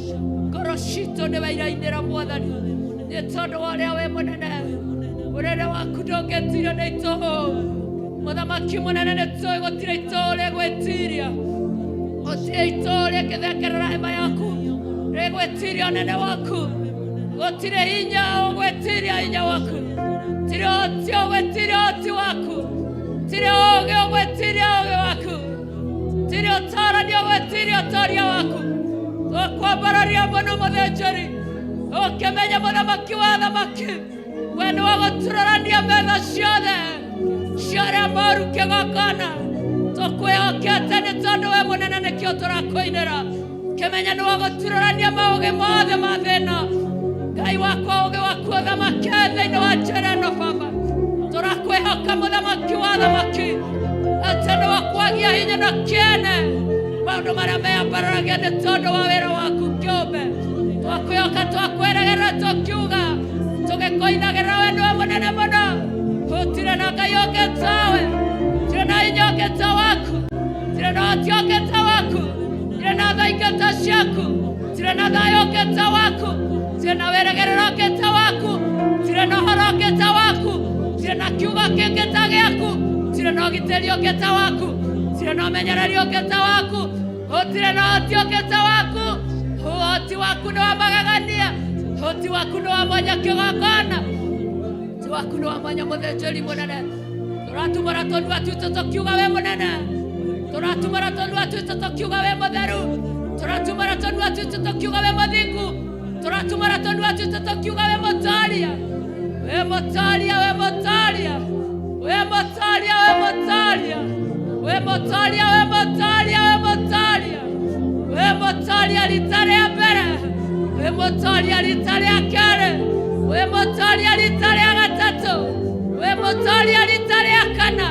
Ngoro citũ nĩwe irainĩra Mwathani nĩ tondũ wa ũrĩa wĩ mũnene. Ũnene waku ndũngĩtirio nĩ itũũ. Mũthamaki mũnene nĩ tũĩ gũtirĩ itũũ rĩgwĩtiria. Gũtirĩ itũũ rĩngĩthengerera hema yaku rĩgwĩtiria ũnene waku. Gũtirĩ hinya ũgwĩtiria hinya waku. Tirĩ ũhoti ũgwĩtiria ũhoti waku. Tirĩ ũũgĩ ũgwĩtiria ũũgĩ waku. Tirĩ ũtaarani ũgwĩtiria ũtooria waku. Tũkwambararia mũno mũthĩnjĩri. Ũkĩmenya mũthamaki wa thamaki. We nĩ wa gũturorania metha ciothe cia arĩa moru kĩgongona. Tũkwĩhokete nĩ tondũ we mũnene nĩkĩo tũrakũinĩra. Kĩmenya nĩ wa gũturorania maũgĩ mothe ma thĩna. Ngai wakwa ũũgĩ waku ũthamake thĩinĩ wa njĩra ĩno Baba. Tũrakwĩhoka mũthamaki wa thamaki atĩ nĩ wa kwagia hinya na kĩene maũndũ marĩa meyambararagia nĩ tondũ wa wĩra waku kĩũmbe. Twakwĩhoka twakwĩrĩgĩrĩra tũkiuga tũgĩkũinagĩrĩra we nĩwe mũnene mũno. Gũtirĩ na Ngai ũngĩ tawe, gũtirĩ na hinya ũngĩ ta waku, gũtirĩ na ũhoti ũngĩ ta waku, gũtirĩ na tha ingĩ ta ciaku, gũtirĩ na thayũ ũngĩ ta waku, gũtirĩ na wĩrĩgĩrĩro ũngĩ ta waku, gũtirĩ na ũhoro ũngĩ ta waku, gũtirĩ na kiugo kĩngĩ ta gĩaku, gũtirĩ na ũgitĩri ũngĩ ta waku, gũtirĩ na ũmenyereri ũngĩ ta waku, gũtirĩ na ũhoti ũngĩ ta waku. Ũhoti waku nĩ wa magegania, ũhoti waku nĩ wa mwanya kĩgongona, ũhoti waku nĩ wa mwanya mũthĩnjĩri mũnene. Tũratumũra tũnua twitũ tũkiuga wĩ mũnene. Tũratumũra tũnua twitũ tũkiuga wĩ mũtheru. Tũratumũra tũnua twitũ tũkiuga wĩ mũthingu. Tũratumũra tũnua twitũ tũkiuga wĩ mũtooria. Wĩ mũtooria, wĩ mũtooria. Wĩ mũtooria, wĩ mũtooria. Wĩ mũtooria, wĩ mũtooria, wĩ mũtooria. Wĩ mũtooria rita rĩa mbere. Wĩ mũtooria rita rĩa kerĩ. Wĩ mũtooria rita rĩa gatatũ. Wĩ mũtooria rita rĩa kana.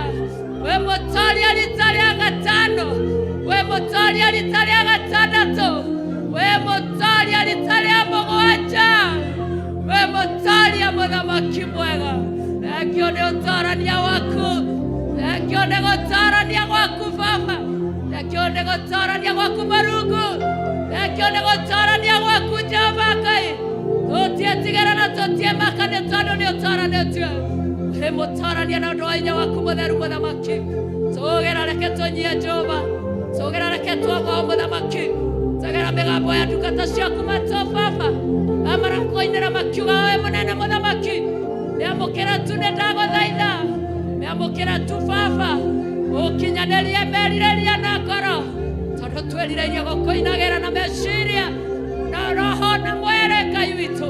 Wĩ mũtooria rita rĩa gatano. Wĩ mũtooria rita rĩa gatandatũ. Wĩ mũtooria rita rĩa mũgwanja. Wĩ mũtooria mũthamaki mwega. Thengio nĩ ũtoorania waku. Thengio nĩ gũtoorania gwaku Baba. Thengio nĩ gũtoorania gwaku Mũrungu. Thengio nĩ gũtoorania gwaku Jehova Ngai. Tũtiĩtigĩra na tũtiĩmaka nĩ tondũ nĩ ũtooranĩtie. Wĩ mũtoorania na ũndũ wa hinya waku mũtheru mũthamaki. Tũgĩra reke tũnyie Jehova. Tũgĩra reke twagwo mũthamaki. Tegera mĩgambo ya ndungata ciaku matũ Baba. Amarakũinĩra makiuga we mũnene mũthamaki. Mĩamũkĩra tu nĩ ndagũthaitha. Mĩamũkĩra tu Baba. Ũkinyanĩrie merirĩria na ngoro. Tondũ twĩrirĩirie gũkũinagĩra na meciria na roho na mwĩrĩ Ngai witũ.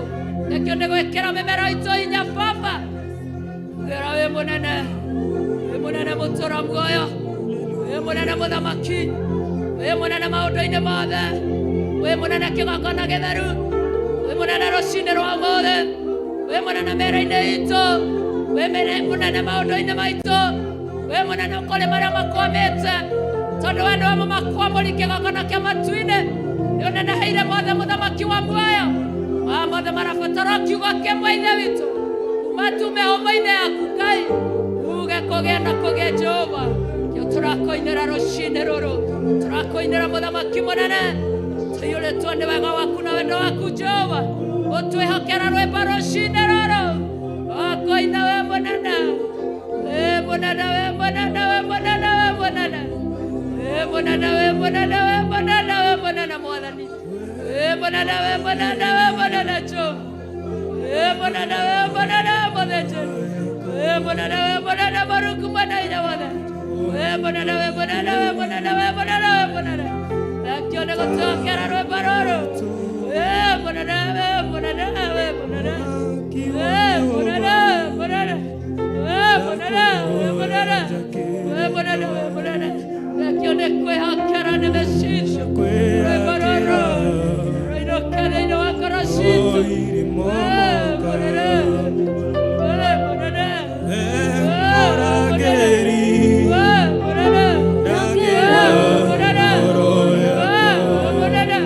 Nĩkĩo nĩ gwĩkĩra mĩmera itũ hinya Baba. Wĩra wĩ mũnene, wĩ mũnene mũtũra muoyo, wĩ mũnene mũthamaki, wĩ mũnene maũndũ-inĩ mothe, wĩ mũnene kĩgongona gĩtheru, wĩ mũnene rũcinĩ rwa ũmũthĩ, wĩ mũnene mĩĩrĩ-inĩ itũ, wĩ mũnene maũndũ-inĩ maitũ, wĩ mũnene kũrĩ marĩa makwamĩte, tondũ we nĩwe mũmakwamũri kĩgongona kĩa matu-inĩ, nĩ ũneneheire mothe mũthamaki wa muoyo. Maya mothe marabatara kiugo kĩmwe Ithe witũ, kuma tume homa-inĩ yaku Ngai, uge kũgĩe na kũgĩe Jehova. Kĩo tũrakoinĩra rũcinĩ rũrũ, tũrakoinĩra mũthamaki mũnene, tũiyũrĩtwo nĩ wega waku na wendo waku Jehova. Ũtwĩhokera rwĩmbo rũcinĩ rũrũ, wakoina we mũnene, we mũnene, we mũnene, we mũnene, we mũnene, we mũnene, we mũnene, we mũnene, we mũnene Mwathani, we mũnene, we mũnene, we mũnene Jehova, we mũnene, we mũnene mũthĩnjĩri, we mũnene, we mũnene Mũrungu mwene hinya wothe, we mũnene, we mũnene, we mũnene, we mũnene, we mũnene. Thengio nĩ gũtwĩhokera rwĩmbo rũrũ. We mũnene, we mũnene, we mũnene, we mũnene, mũnene, we mũnene, we mũnene, we mũnene, we mũnene. Thengio nĩ kwĩhokera nĩ mĩcicio rwĩmbo rũrũ rũinũke thĩinĩ wa ngoro citũ. We mũnene, we mũnene, we mũnene, we mũnene, we mũnene, we mũnene.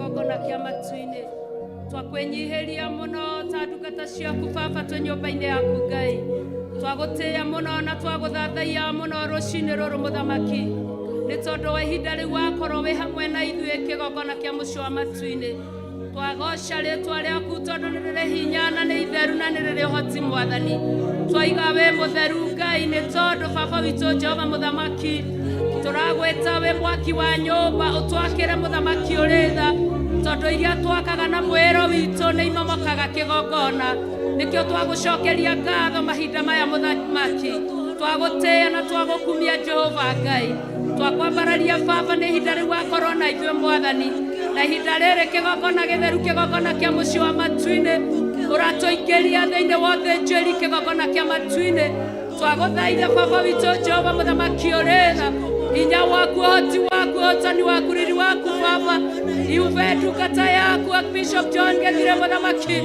Kĩgongona kĩa matu-inĩ, twakwĩnyihĩria mũno ta ndungata ciaku baba twĩ nyũmba-inĩ yaku Ngai. Twagũtĩĩa mũno na twagũthathaiya mũno rũcinĩ rũrũ mũthamaki, nĩ tondũ wa ihinda rĩu wakorwo wĩ hamwe na ithuĩ kĩgongona kĩa mũciĩ wa matu-inĩ. Twagoca rĩtwa rĩaku tondũ nĩ rĩrĩ hinya na nĩ itheru na nĩ rĩrĩ ũhoti mwathani. Twaiga wĩ mũtheru Ngai nĩ tondũ baba witũ Jehova mũthamaki tũragwĩta wĩ mwaki wa nyũmba ũtwakĩre mũthamaki ũrĩ tha, tondũ iria twakaga na mwĩro witũ nĩ imomokaga kĩgongona. Nĩkĩo twagũcokeria ngatho mahinda maya mũthamaki, twagũtĩĩa na twagũkumia Jehova Ngai. Twakwambararia baba nĩ ihinda rĩu wakorwo na ithuĩ mwathani, na ihinda rĩrĩ kĩgongona gĩtheru, kĩgongona kĩa mũciĩ wa matu-inĩ ũratũingĩria thĩinĩ wa ũthĩnjĩri, kĩgongona kĩa matu-inĩ. Twagũthaitha baba witũ Jehova mũthamaki ũrĩ tha, hinya waku, ũhoti waku, ũhotani waku, riri waku baba iuve ndungata yaku Bishop John Githire mũthamaki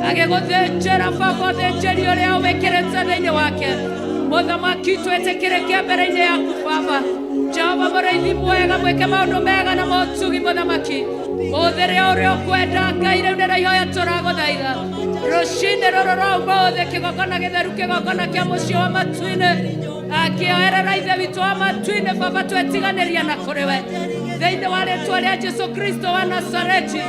agĩgũthĩnjĩra baba ũthĩnjĩri ũrĩa ũwĩkĩrĩte thĩinĩ wake mũthamaki, twĩtĩkĩrĩke mbere-inĩ yaku baba. Jehova mũrĩithi mwega, mwĩke maũndũ mega na motugi mũthamaki, mũthĩre ũrĩa ũkwenda Ngai. Rĩu nĩrĩo ihoya tũragũthaitha rũcinĩ rũrũ rwa ũmũthĩ, kĩgongona gĩtheru, kĩgongona kĩa mũciĩ wa matu-inĩ, akĩoerera ithe witũ wa matu-inĩ baba, twetiganĩria na kũrĩ we thĩinĩ wa rĩtwa rĩa Jesu Kristo wa Nazareti.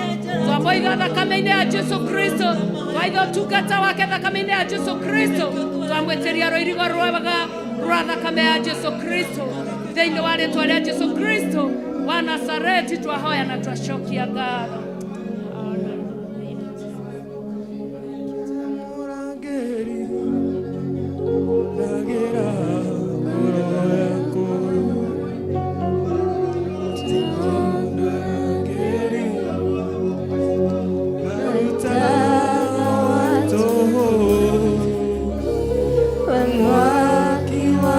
Twamũiga thakame-inĩ ya Jesu Kristo, twaitha ũtungata wake thakame-inĩ ya Jesu Kristo, twamwĩtĩria rũirigo rwega rwa thakame ya Jesu Kristo thĩinĩ wa rĩtwa rĩa Jesu Kristo wa Nazareti. Twahoya na twacokia ngatho. Mũrangĩri, rangĩra ngoro yakwa. Mũrangĩri, maruta wa tũhũ, we mwaki wa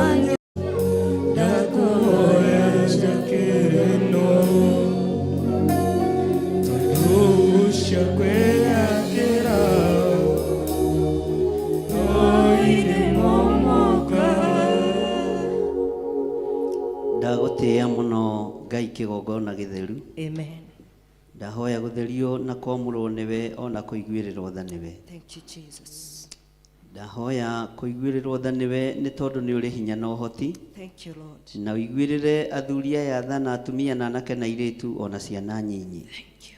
ndakũhoya njakĩre no tondũ cia kwĩyakĩra no irĩmomoka. Ndagũtĩĩa mũno Ngai kĩgongona gĩtheru. Amen. Ndahoya gũtherio na kwamũrwo nĩwe ona kũiguĩrĩrwo tha nĩwe. Thank you, Jesus. Ndahoya kũiguĩrĩrwo tha nĩwe nĩ tondũ nĩ ũrĩ hinya na ũhoti. Thank you, Lord. Na ũiguĩrĩre athuri aya tha na atumia na anake na airĩtu ona ciana nyinyi. Thank you.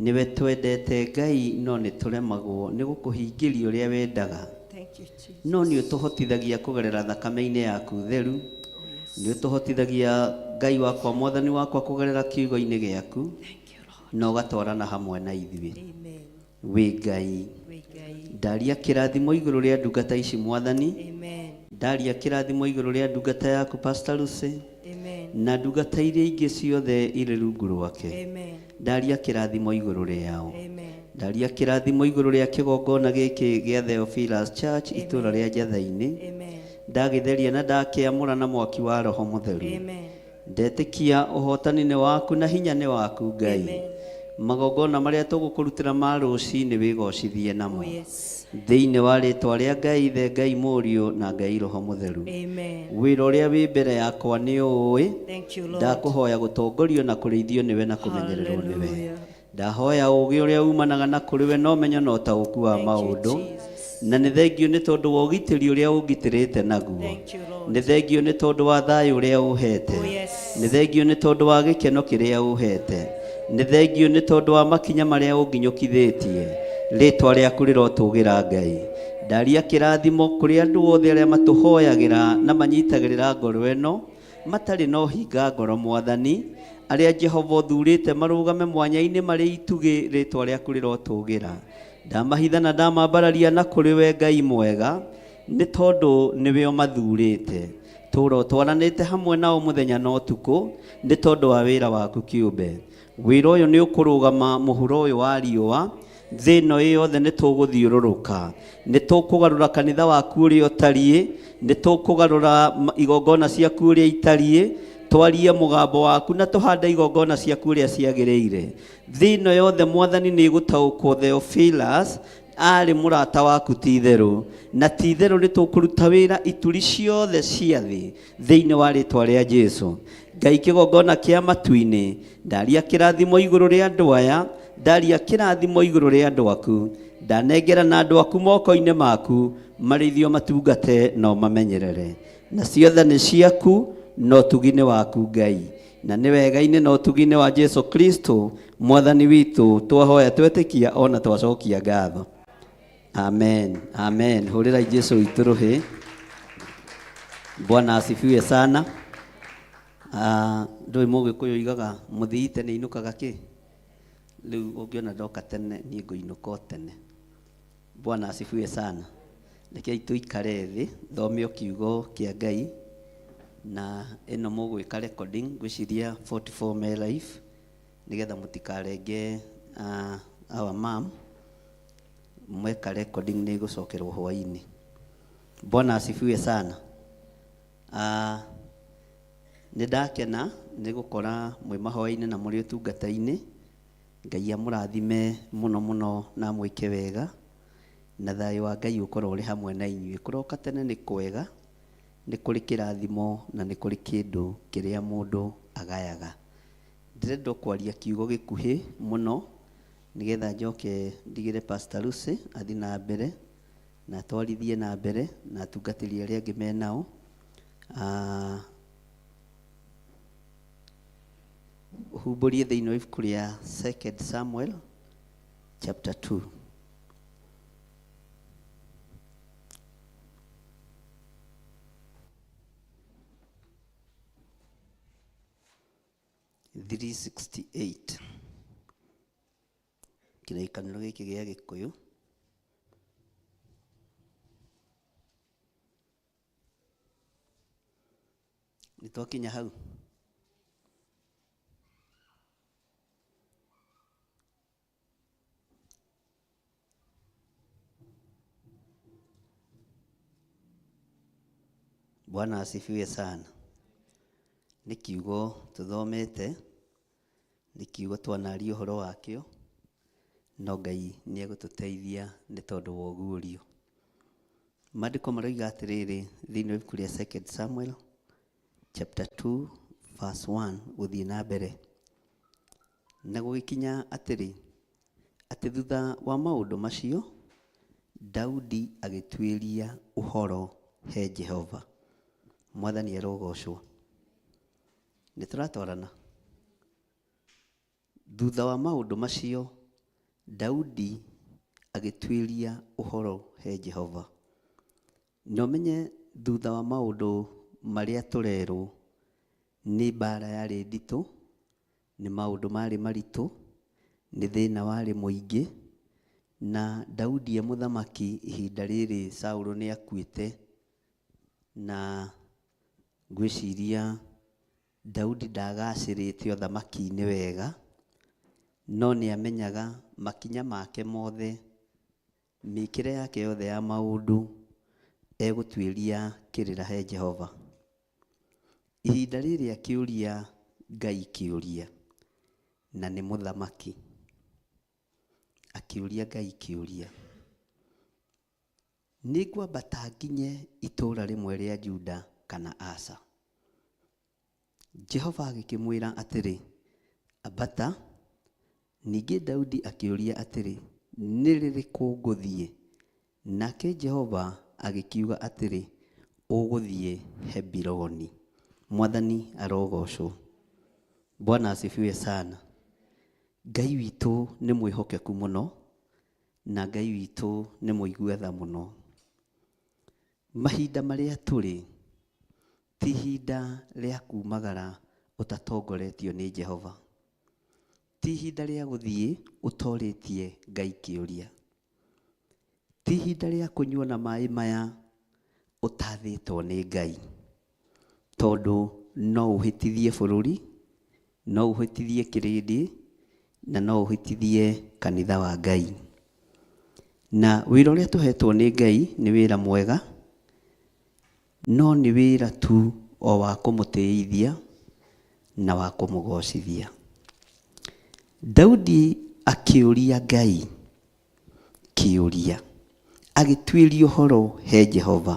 Nĩwe twendete Ngai, no nĩ tũremagwo nĩ gũkũhingĩria ũrĩa wendaga. Thank you, Jesus. No nĩ ũtũhotithagia kũgerera thakame-inĩ yaku theru. Oh, yes. Nĩ ũtũhotithagia Ngai wakwa, mwathani wakwa, kũgerera kiugo-inĩ gĩaku. Thank you, Lord. Na ũgatwarana hamwe na ithuĩ. Amen. Wĩ Ngai. Wĩ Ngai. Ndaria kĩrathimo igũrũ rĩa ndungata ici mwathani. Amen. Ndaria kĩrathimo igũrũ rĩa ndungata yaku Pastor Lucy Amen. na ndungata iria ingĩ ciothe irĩ rungu rwake. Amen. Ndaria kĩrathimo igũrũ rĩao. Amen. Ndaria kĩrathimo igũrũ rĩa kĩgongona gĩkĩ gĩa Theophilus Church itũũra rĩa Njatha-inĩ. Amen. Ndagĩtheria na ndakĩamũra na mwaki wa Roho Mũtheru. Amen. Ndetĩkia ũhotani nĩ waku na hinya nĩ waku Ngai. Amen. Magongona marĩa tũgũkũrutĩra ma rũcinĩ wĩgocithie namo. Oh, yes. Thĩinĩ wa rĩtwa rĩa Ngai Ithe, Ngai Mũriũ na Ngai Roho Mũtheru. Amen. Wĩra ũrĩa wĩ mbere yakwa nĩ ũĩ. Thank you, Lord. Ndakũhoya gũtongorio na kũrĩithio nĩwe na kũmenyererwo nĩwe. Hallelujah. Ndahoya ũũgĩ ũrĩa umanaga na kũrĩ we na ũmenyo na ũtaũku wa Thank you, maũndũ. Jesus. Na nĩ thengio nĩ tondũ wa ũgitĩri ũrĩa ũngitĩrĩte naguo. Thank you, Lord. Nĩ thengio nĩ tondũ wa thayũ ũrĩa ũhete. Oh, yes. Nĩ thengio nĩ tondũ wa gĩkeno kĩrĩa ũhete. Nĩ thengio nĩ tondũ wa makinya marĩa ũnginyũkithĩtie. Rĩtwa rĩaku rĩrotũgĩra Ngai. Ndaria kĩrathimo kũrĩ andũ othe arĩa matũhoyagĩra na manyitagĩrĩra ngoro ĩno matarĩ na ũhinga ngoro mwathani, arĩa Jehova ũthurĩte marũgame mwanya-inĩ marĩ itugĩ, rĩtwa rĩaku rĩrotũgĩra. Ndamahitha na ndamambararia na kũrĩ we Ngai mwega, nĩ tondũ nĩwe ũmathurĩte. Tũra ũtwaranĩte hamwe nao mũthenya na ũtukũ nĩ tondũ wa wĩra waku kĩũmbe. Wĩra ũyũ nĩ ũkũrũgama mũhuro ũyũ wa riũa, thĩ ĩno ĩ yothe nĩ tũgũthiũrũrũka, nĩ tũkũgarũra kanitha waku ũrĩa ũtariĩ, nĩ tũkũgarũra igongona ciaku ũrĩa itariĩ, twarie mũgambo waku na tũhande igongona ciaku ũrĩa ciagĩrĩire. Thĩ ĩno yothe mwathani nĩ ĩgũtaũkwo Theophilus Arĩ mũrata waku ti itherũ, na ti itherũ nĩ tũkũruta wĩra ituri ciothe cia thĩ thĩinĩ wa rĩtwa rĩa Jesu. Ngai kĩgongona kĩa matu-inĩ, ndaria kĩrathimo igũrũ rĩa andũ aya, ndaria kĩrathimo igũrũ rĩa andũ aku, ndanengera na andũ aku moko-inĩ maku, marĩithio matungate na ũmamenyerere. Na ciothe nĩ ciaku na ũtugi-inĩ waku Ngai. Na nĩ wega-inĩ na ũtugi-inĩ wa Jesu Kristo mwathani witũ twahoya twetĩkia ona twacokia ngatho. Amen. Amen. Hũrĩrai Jesu witũ rũhĩ. Bwana asifiwe sana. Ah, ndũĩ mũgĩkũyũ oigaga mũthii tene inũkaga kĩ? Rĩu ũngĩona ndoka tene niĩ ngũinũka o tene. Bwana asifiwe sana. Rekei tũikare thĩ thome o kiugo kĩa Ngai na ĩno mũgwĩka recording ngwĩciria 44 me live nĩgetha mũtikarenge our mom mweka recording nĩ ĩgũcokerwo hwainĩ. Bwana asifiwe sana. Nĩ ndakena nĩ gũkora mwĩ mahoya-inĩ na mũrĩ ũtungata-inĩ. Ngai amũrathime mũno mũno na amwĩke wega na thayũ wa Ngai ũkorwo ũrĩ hamwe na inyuĩ. Kũroka tene nĩ kwega, nĩ kũrĩ kĩrathimo na nĩ kũrĩ kĩndũ kĩrĩa mũndũ agayaga. Ndĩrenda kwaria kiugo gĩkuhĩ mũno nĩgetha njoke ndigĩre Pastor Lucy athiĩ na mbere na atwarithie na mbere na atungatĩri arĩa angĩ menao. Humbũrie thĩinĩ wa ibuku rĩa 2 Samuel chapter 2. 368 kĩrĩkanĩro gĩkĩ gĩa Gĩkũyũ. Nĩ twakinya hau. Bwana asifiwe sana. Nĩ kiugo tũthomete, nĩ kiugo twanaria ũhoro wakĩo, no Ngai nĩ egũtũteithia nĩ tondũ wa ũguũrio. Maandĩko maroiga atĩrĩrĩ thĩinĩ wa ibuku rĩa 2 Samuel chapter 2 verse 1 gũthiĩ na mbere. Na gũgĩkinya atĩrĩ, atĩ thutha wa maũndũ macio, Daudi agĩtuĩria ũhoro he Jehova. Mwathani arogocwo. Nĩ tũratwarana? Thutha wa maũndũ macio, Daudi agĩtuĩria ũhoro he Jehova. Na ũmenye thutha wa maũndũ marĩa tũrerwo, nĩ mbara yarĩ nditũ, nĩ maũndũ marĩ maritũ, nĩ thĩna warĩ mũingĩ, na Daudi e mũthamaki ihinda rĩrĩ Saũlũ nĩ akuĩte, na ngwĩciria Daudi ndagacĩrĩte ũthamaki-inĩ wega, no nĩ amenyaga makinya make mothe, mĩkĩre yake yothe ya maũndũ, egũtuĩria kĩrĩra he Jehova. Ihinda rĩrĩ akĩũria Ngai kĩũria, na nĩ mũthamaki, akĩũria Ngai kĩũria, nĩ ngwambata nginye itũũra rĩmwe rĩa Juda kana aca? Jehova agĩkĩmwĩra atĩrĩ, ambata. Ningĩ Daudi akĩũria atĩrĩ, nĩ rĩrĩkũ ngũthiĩ? Nake Jehova agĩkiuga atĩrĩ, ũgũthiĩ Hebironi. Mwathani arogocwo. Bwana asifiwe sana. Ngai witũ nĩ mwĩhokeku mũno, na Ngai witũ nĩ mũigua tha mũno. Mahinda marĩa tũrĩ, ti ihinda rĩa kumagara ũtatongoretio nĩ Jehova. Ti ihinda rĩa gũthiĩ ũtorĩtie Ngai kĩũria. Ti ihinda rĩa kũnyua na maĩ maya ũtathĩtwo nĩ Ngai. Tondũ no ũhĩtithie bũrũri, no ũhĩtithie kĩrĩndĩ, na no ũhĩtithie kanitha wa Ngai. Na wĩra ũrĩa tũhetwo nĩ Ngai nĩ wĩra mwega, no nĩ wĩra tu o wa kũmũtĩithia na wa kũmũgocithia. Daudi akĩũria Ngai, Kĩũria, agĩtuĩria ũhoro he Jehova,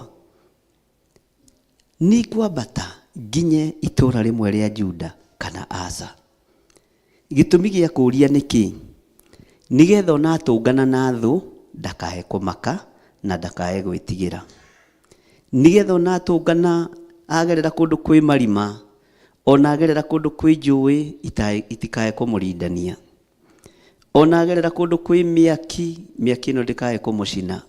nĩngwambata nginye itũũra rĩmwe rĩa Juda kana aca? Gĩtũmi gĩa kũũria nĩ kĩ? Nĩgetha ona atũngana na thũ ndakae kũmaka na ndakae gwĩtigĩra. Nĩgetha ona atũngana agerera kũndũ kwĩ marima, ona agerera kũndũ kwĩ njũĩ itikae kũmũrindania. Ona agerera kũndũ kwĩ mĩaki, mĩaki ĩno ndĩkae kũmũcina.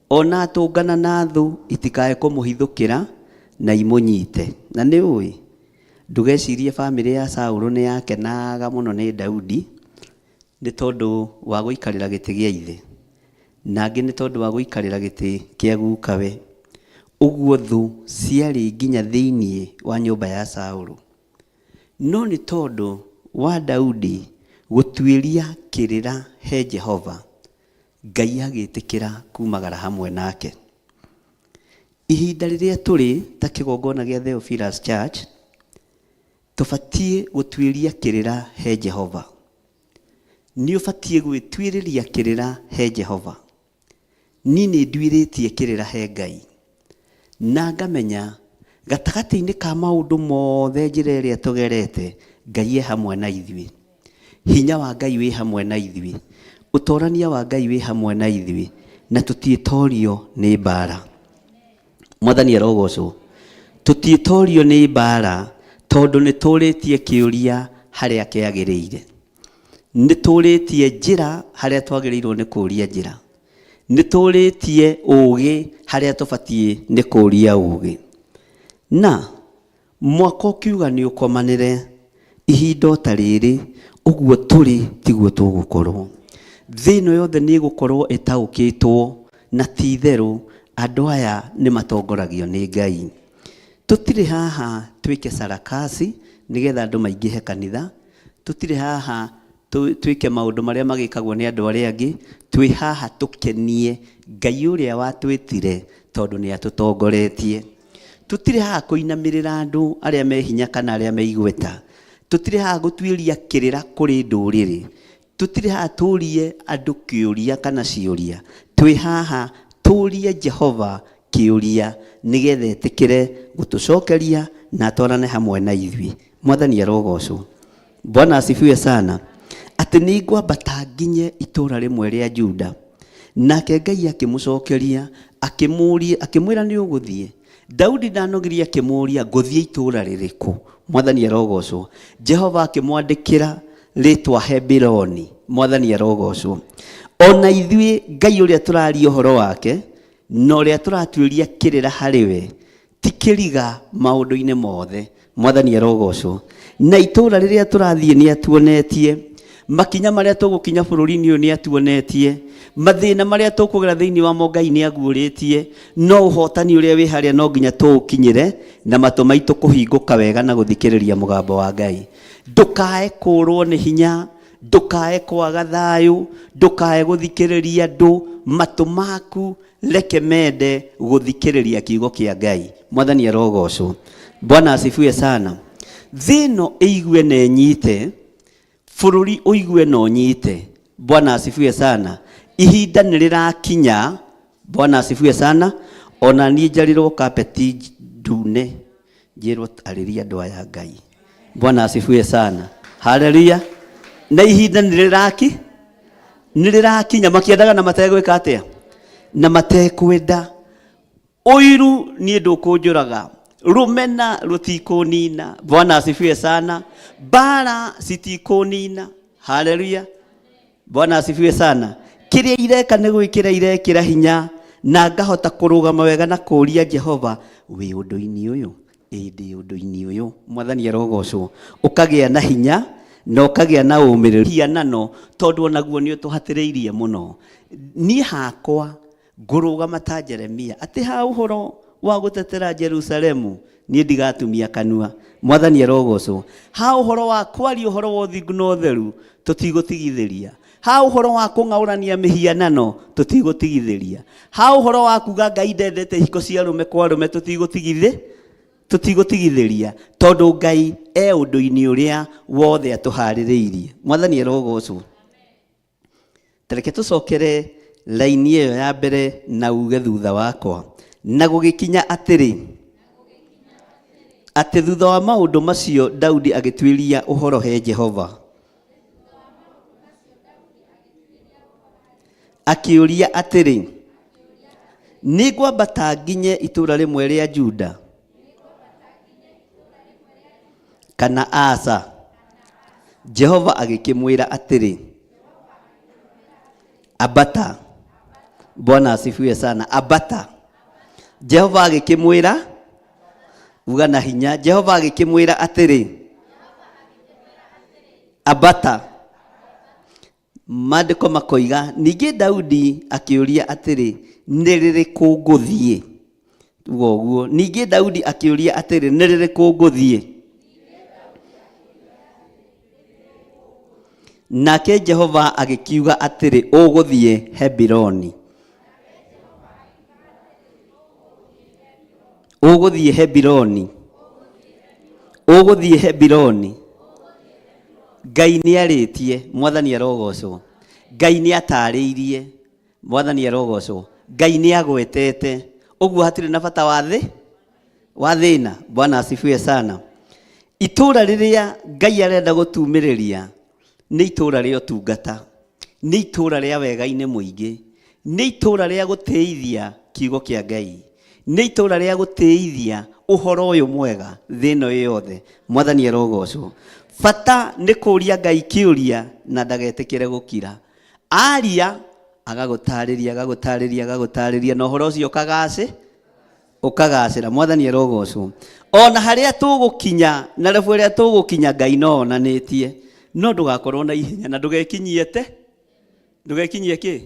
Ona atũngana na thũ itikae kũmũhithũkĩra na imũnyite. Na nĩ ũĩ, ndũgecirie bamĩrĩ ya Saũlũ nĩ yakenaga mũno nĩ Daudi nĩ tondũ wa gũikarĩra gĩtĩ gĩa ithe, na angĩ nĩ tondũ wa gũikarĩra gĩtĩ kĩa gukawe. Ũguo thũ ciarĩ nginya thĩinĩ wa nyũmba ya Saũlũ. No nĩ tondũ wa Daudi gũtuĩria kĩrĩra he Jehova, Ngai agĩtĩkĩra kumagara hamwe nake. Ihinda rĩrĩa tũrĩ ta kĩgongona gĩa Theophilus Church, tũbatiĩ gũtuĩria kĩrĩra he Jehova. Nĩ ũbatiĩ gwĩtuĩrĩria kĩrĩra he Jehova. Niĩ nĩ nduĩrĩtie kĩrĩra he Ngai, na ngamenya gatagatĩ-inĩ ka maũndũ mothe njĩra ĩrĩa tũgerete, Ngai e hamwe na ithuĩ. Hinya wa Ngai wĩ hamwe na ithuĩ. Ũtorania wa Ngai wĩ hamwe na ithuĩ, na tũtiĩtorio nĩ mbara. Mwathani arogocwo. Tũtiĩtorio nĩ mbara tondũ nĩ tũrĩtie kĩũria harĩa kĩagĩrĩire. Nĩ tũrĩtie njĩra harĩa twagĩrĩirwo nĩ kũria njĩra. Nĩ tũrĩtie ũgĩ harĩa tũbatiĩ nĩ kũria ũgĩ. Na mwaka ũkiuga nĩ ũkomanĩre, ihinda o ta rĩrĩ, ũguo tũrĩ tiguo tũgũkorwo. Thĩ ĩno yothe nĩ ĩgũkorwo ĩtaũkĩtwo na ti itherũ andũ aya nĩ matongoragio nĩ Ngai. Tũtirĩ haha twĩke sarakasi nĩgetha andũ maingĩhe kanitha, Tũtirĩ haha twĩke maũndũ marĩa magĩkagwo nĩ andũ arĩa angĩ, twĩ haha tũkenie Ngai ũrĩa watwĩtire tondũ nĩ atũtongoretie. Tũtirĩ haha kũinamĩrĩra andũ arĩa me hinya kana arĩa me igweta. Tũtirĩ haha gũtuĩria kĩrĩra kũrĩ ndũrĩrĩ. Tũtirĩ haha tũrie andũ kĩũria kana ciũria. Twĩ haha tũrie Jehova kĩũria nĩgetha etĩkĩre gũtũcokeria na atwarane hamwe na ithuĩ. Mwathani arogocwo. Bwana asifiwe sana. Atĩ nĩ ngwambata nginye itũũra rĩmwe rĩa Juda. Nake Ngai akĩmũcokeria, akĩmũũria, akĩmwĩra nĩ ũgũthiĩ. Daudi ndanogirie akĩmũũria ngũthiĩ itũũra rĩrĩkũ? Mwathani arogocwo. Jehova akĩmwandĩkĩra rĩtwa Hebironi. Mwathani arogocwo. Ona ithuĩ Ngai ũrĩa tũraria ũhoro wake na ũrĩa tũratuĩria kĩrĩra harĩ we ti kĩriga maũndũ-inĩ mothe. Mwathani arogocwo. Na itũũra rĩrĩa tũrathiĩ nĩ atuonetie, makinya marĩa tũgũkinya bũrũri-inĩ ũyũ nĩ atuonetie, mathĩna marĩa tũkũgera thĩinĩ wamo Ngai nĩ aguũrĩtie, no ũhotani ũrĩa wĩ harĩa no nginya tũũkinyĩre na matũ maitũ kũhingũka wega na gũthikĩrĩria mũgambo wa Ngai. Ndũkae kũrwo nĩ hinya, ndũkae kwaga thayũ, ndũkae gũthikĩrĩria andũ, matũ maku Reke mende gũthikĩrĩria kiugo kĩa Ngai. Mwathani arogocwo. Bwana asifiwe sana. Thĩ ĩno ĩigue na ĩnyite, bũrũri ũigue na ũnyite. Bwana asifiwe sana. Ihinda nĩ rĩrakinya. Bwana asifiwe sana. Ona niĩ njarĩrwo kapeti ndune njĩrwo arĩria andũ aya Ngai. Bwana asifiwe sana. Haleluya. Na ihinda nĩ rĩraki nĩ rĩrakinya makĩendaga na mategwĩka atĩa na matekwenda ũiru niĩ ndũkũnjũraga rũmena rũtikũnina. Bwana asifiwe sana. Mbara citikũnina. Haleluya. Bwana asifiwe sana. Kĩrĩa ireka nĩ gwĩkĩra irekĩra hinya na ngahota kũrũgama wega na kũũria Jehova wĩ ũndũ-inĩ ũyũ ĩĩ ndĩ ũndũ-inĩ ũyũ. Mwathani arogocwo. Ũkagĩa na hinya na ũkagĩa na ũmĩrĩru hianano tondũ onaguo nĩ ũtũhatĩrĩirie mũno. Niĩ hakwa ngũrũgama ta Jeremia atĩ ha ũhoro wa gũtetera Jerusalemu niĩ ndigatumia kanua. Mwathani arogocwo. Ha ũhoro wa kwaria ũhoro wa ũthingu na ũtheru tũtigũtigithĩria. Ha ũhoro wa kũng'aũrania mĩhianano tũtigũtigithĩria. Ha ũhoro wa kuga Ngai ndendete ihiko cia arũme kwa arũme tũtigũtigithĩria tondũ Ngai e ũndũ-inĩ ũrĩa wothe atũharĩrĩirie. Mwathani arogocwo. Tareke tũcokere Raini ĩyo ya mbere na uge thutha wakwa. Na gũgĩkinya atĩrĩ, atĩ thutha wa maũndũ macio Daudi agĩtuĩria ũhoro he Jehova. Akĩũria atĩrĩ, nĩ ngwambata nginye itũũra rĩmwe rĩa Juda kana aca? Jehova agĩkĩmwĩra atĩrĩ, ambata. Bwana asifiwe sana. Ambata. Jehova agĩkĩmwĩra, uga na hinya, Jehova agĩkĩmwĩra atĩrĩ, ambata. Maandĩko makoiga, ningĩ Daudi akĩũria atĩrĩ, nĩ rĩrĩkũ ngũthiĩ? Uga ũguo. Ningĩ Daudi akĩũria atĩrĩ, nĩ rĩrĩkũ ngũthiĩ? Nake Jehova agĩkiuga atĩrĩ, ũgũthiĩ Hebironi. Ũgũthiĩ Hebironi. Ũgũthiĩ Hebironi. Ngai nĩ arĩtie, Mwathani arogocwo. Ngai nĩ atarĩirie, Mwathani arogocwo. Ngai nĩ agwetete. Ũguo hatirĩ na bata wa thĩ wa thĩna. Bwana asifiwe sana. Itũũra rĩrĩa Ngai arenda gũtumĩrĩria nĩ itũũra rĩa ũtungata, nĩ itũũra rĩa wega-inĩ mũingĩ, nĩ itũũra rĩa gũtĩithia kiugo kĩa Ngai, nĩ itũũra rĩa gũtĩithia ũhoro ũyũ mwega thĩ ĩno yothe. Mwathani arogocwo. Bata nĩ kũria Ngai kĩũria na ndagetĩkĩre gũkira. Aria agagũtarĩria, agagũtarĩria, agagũtarĩria na ũhoro ũcio ũkagacĩ ũkagacĩra. Mwathani arogocwo. Ona harĩa tũgũkinya na rebu ĩrĩa tũgũkinya Ngai no onanĩtie, no ndũgakorwo na ihenya na ndũgekinyie te ndũgekinyie kĩ.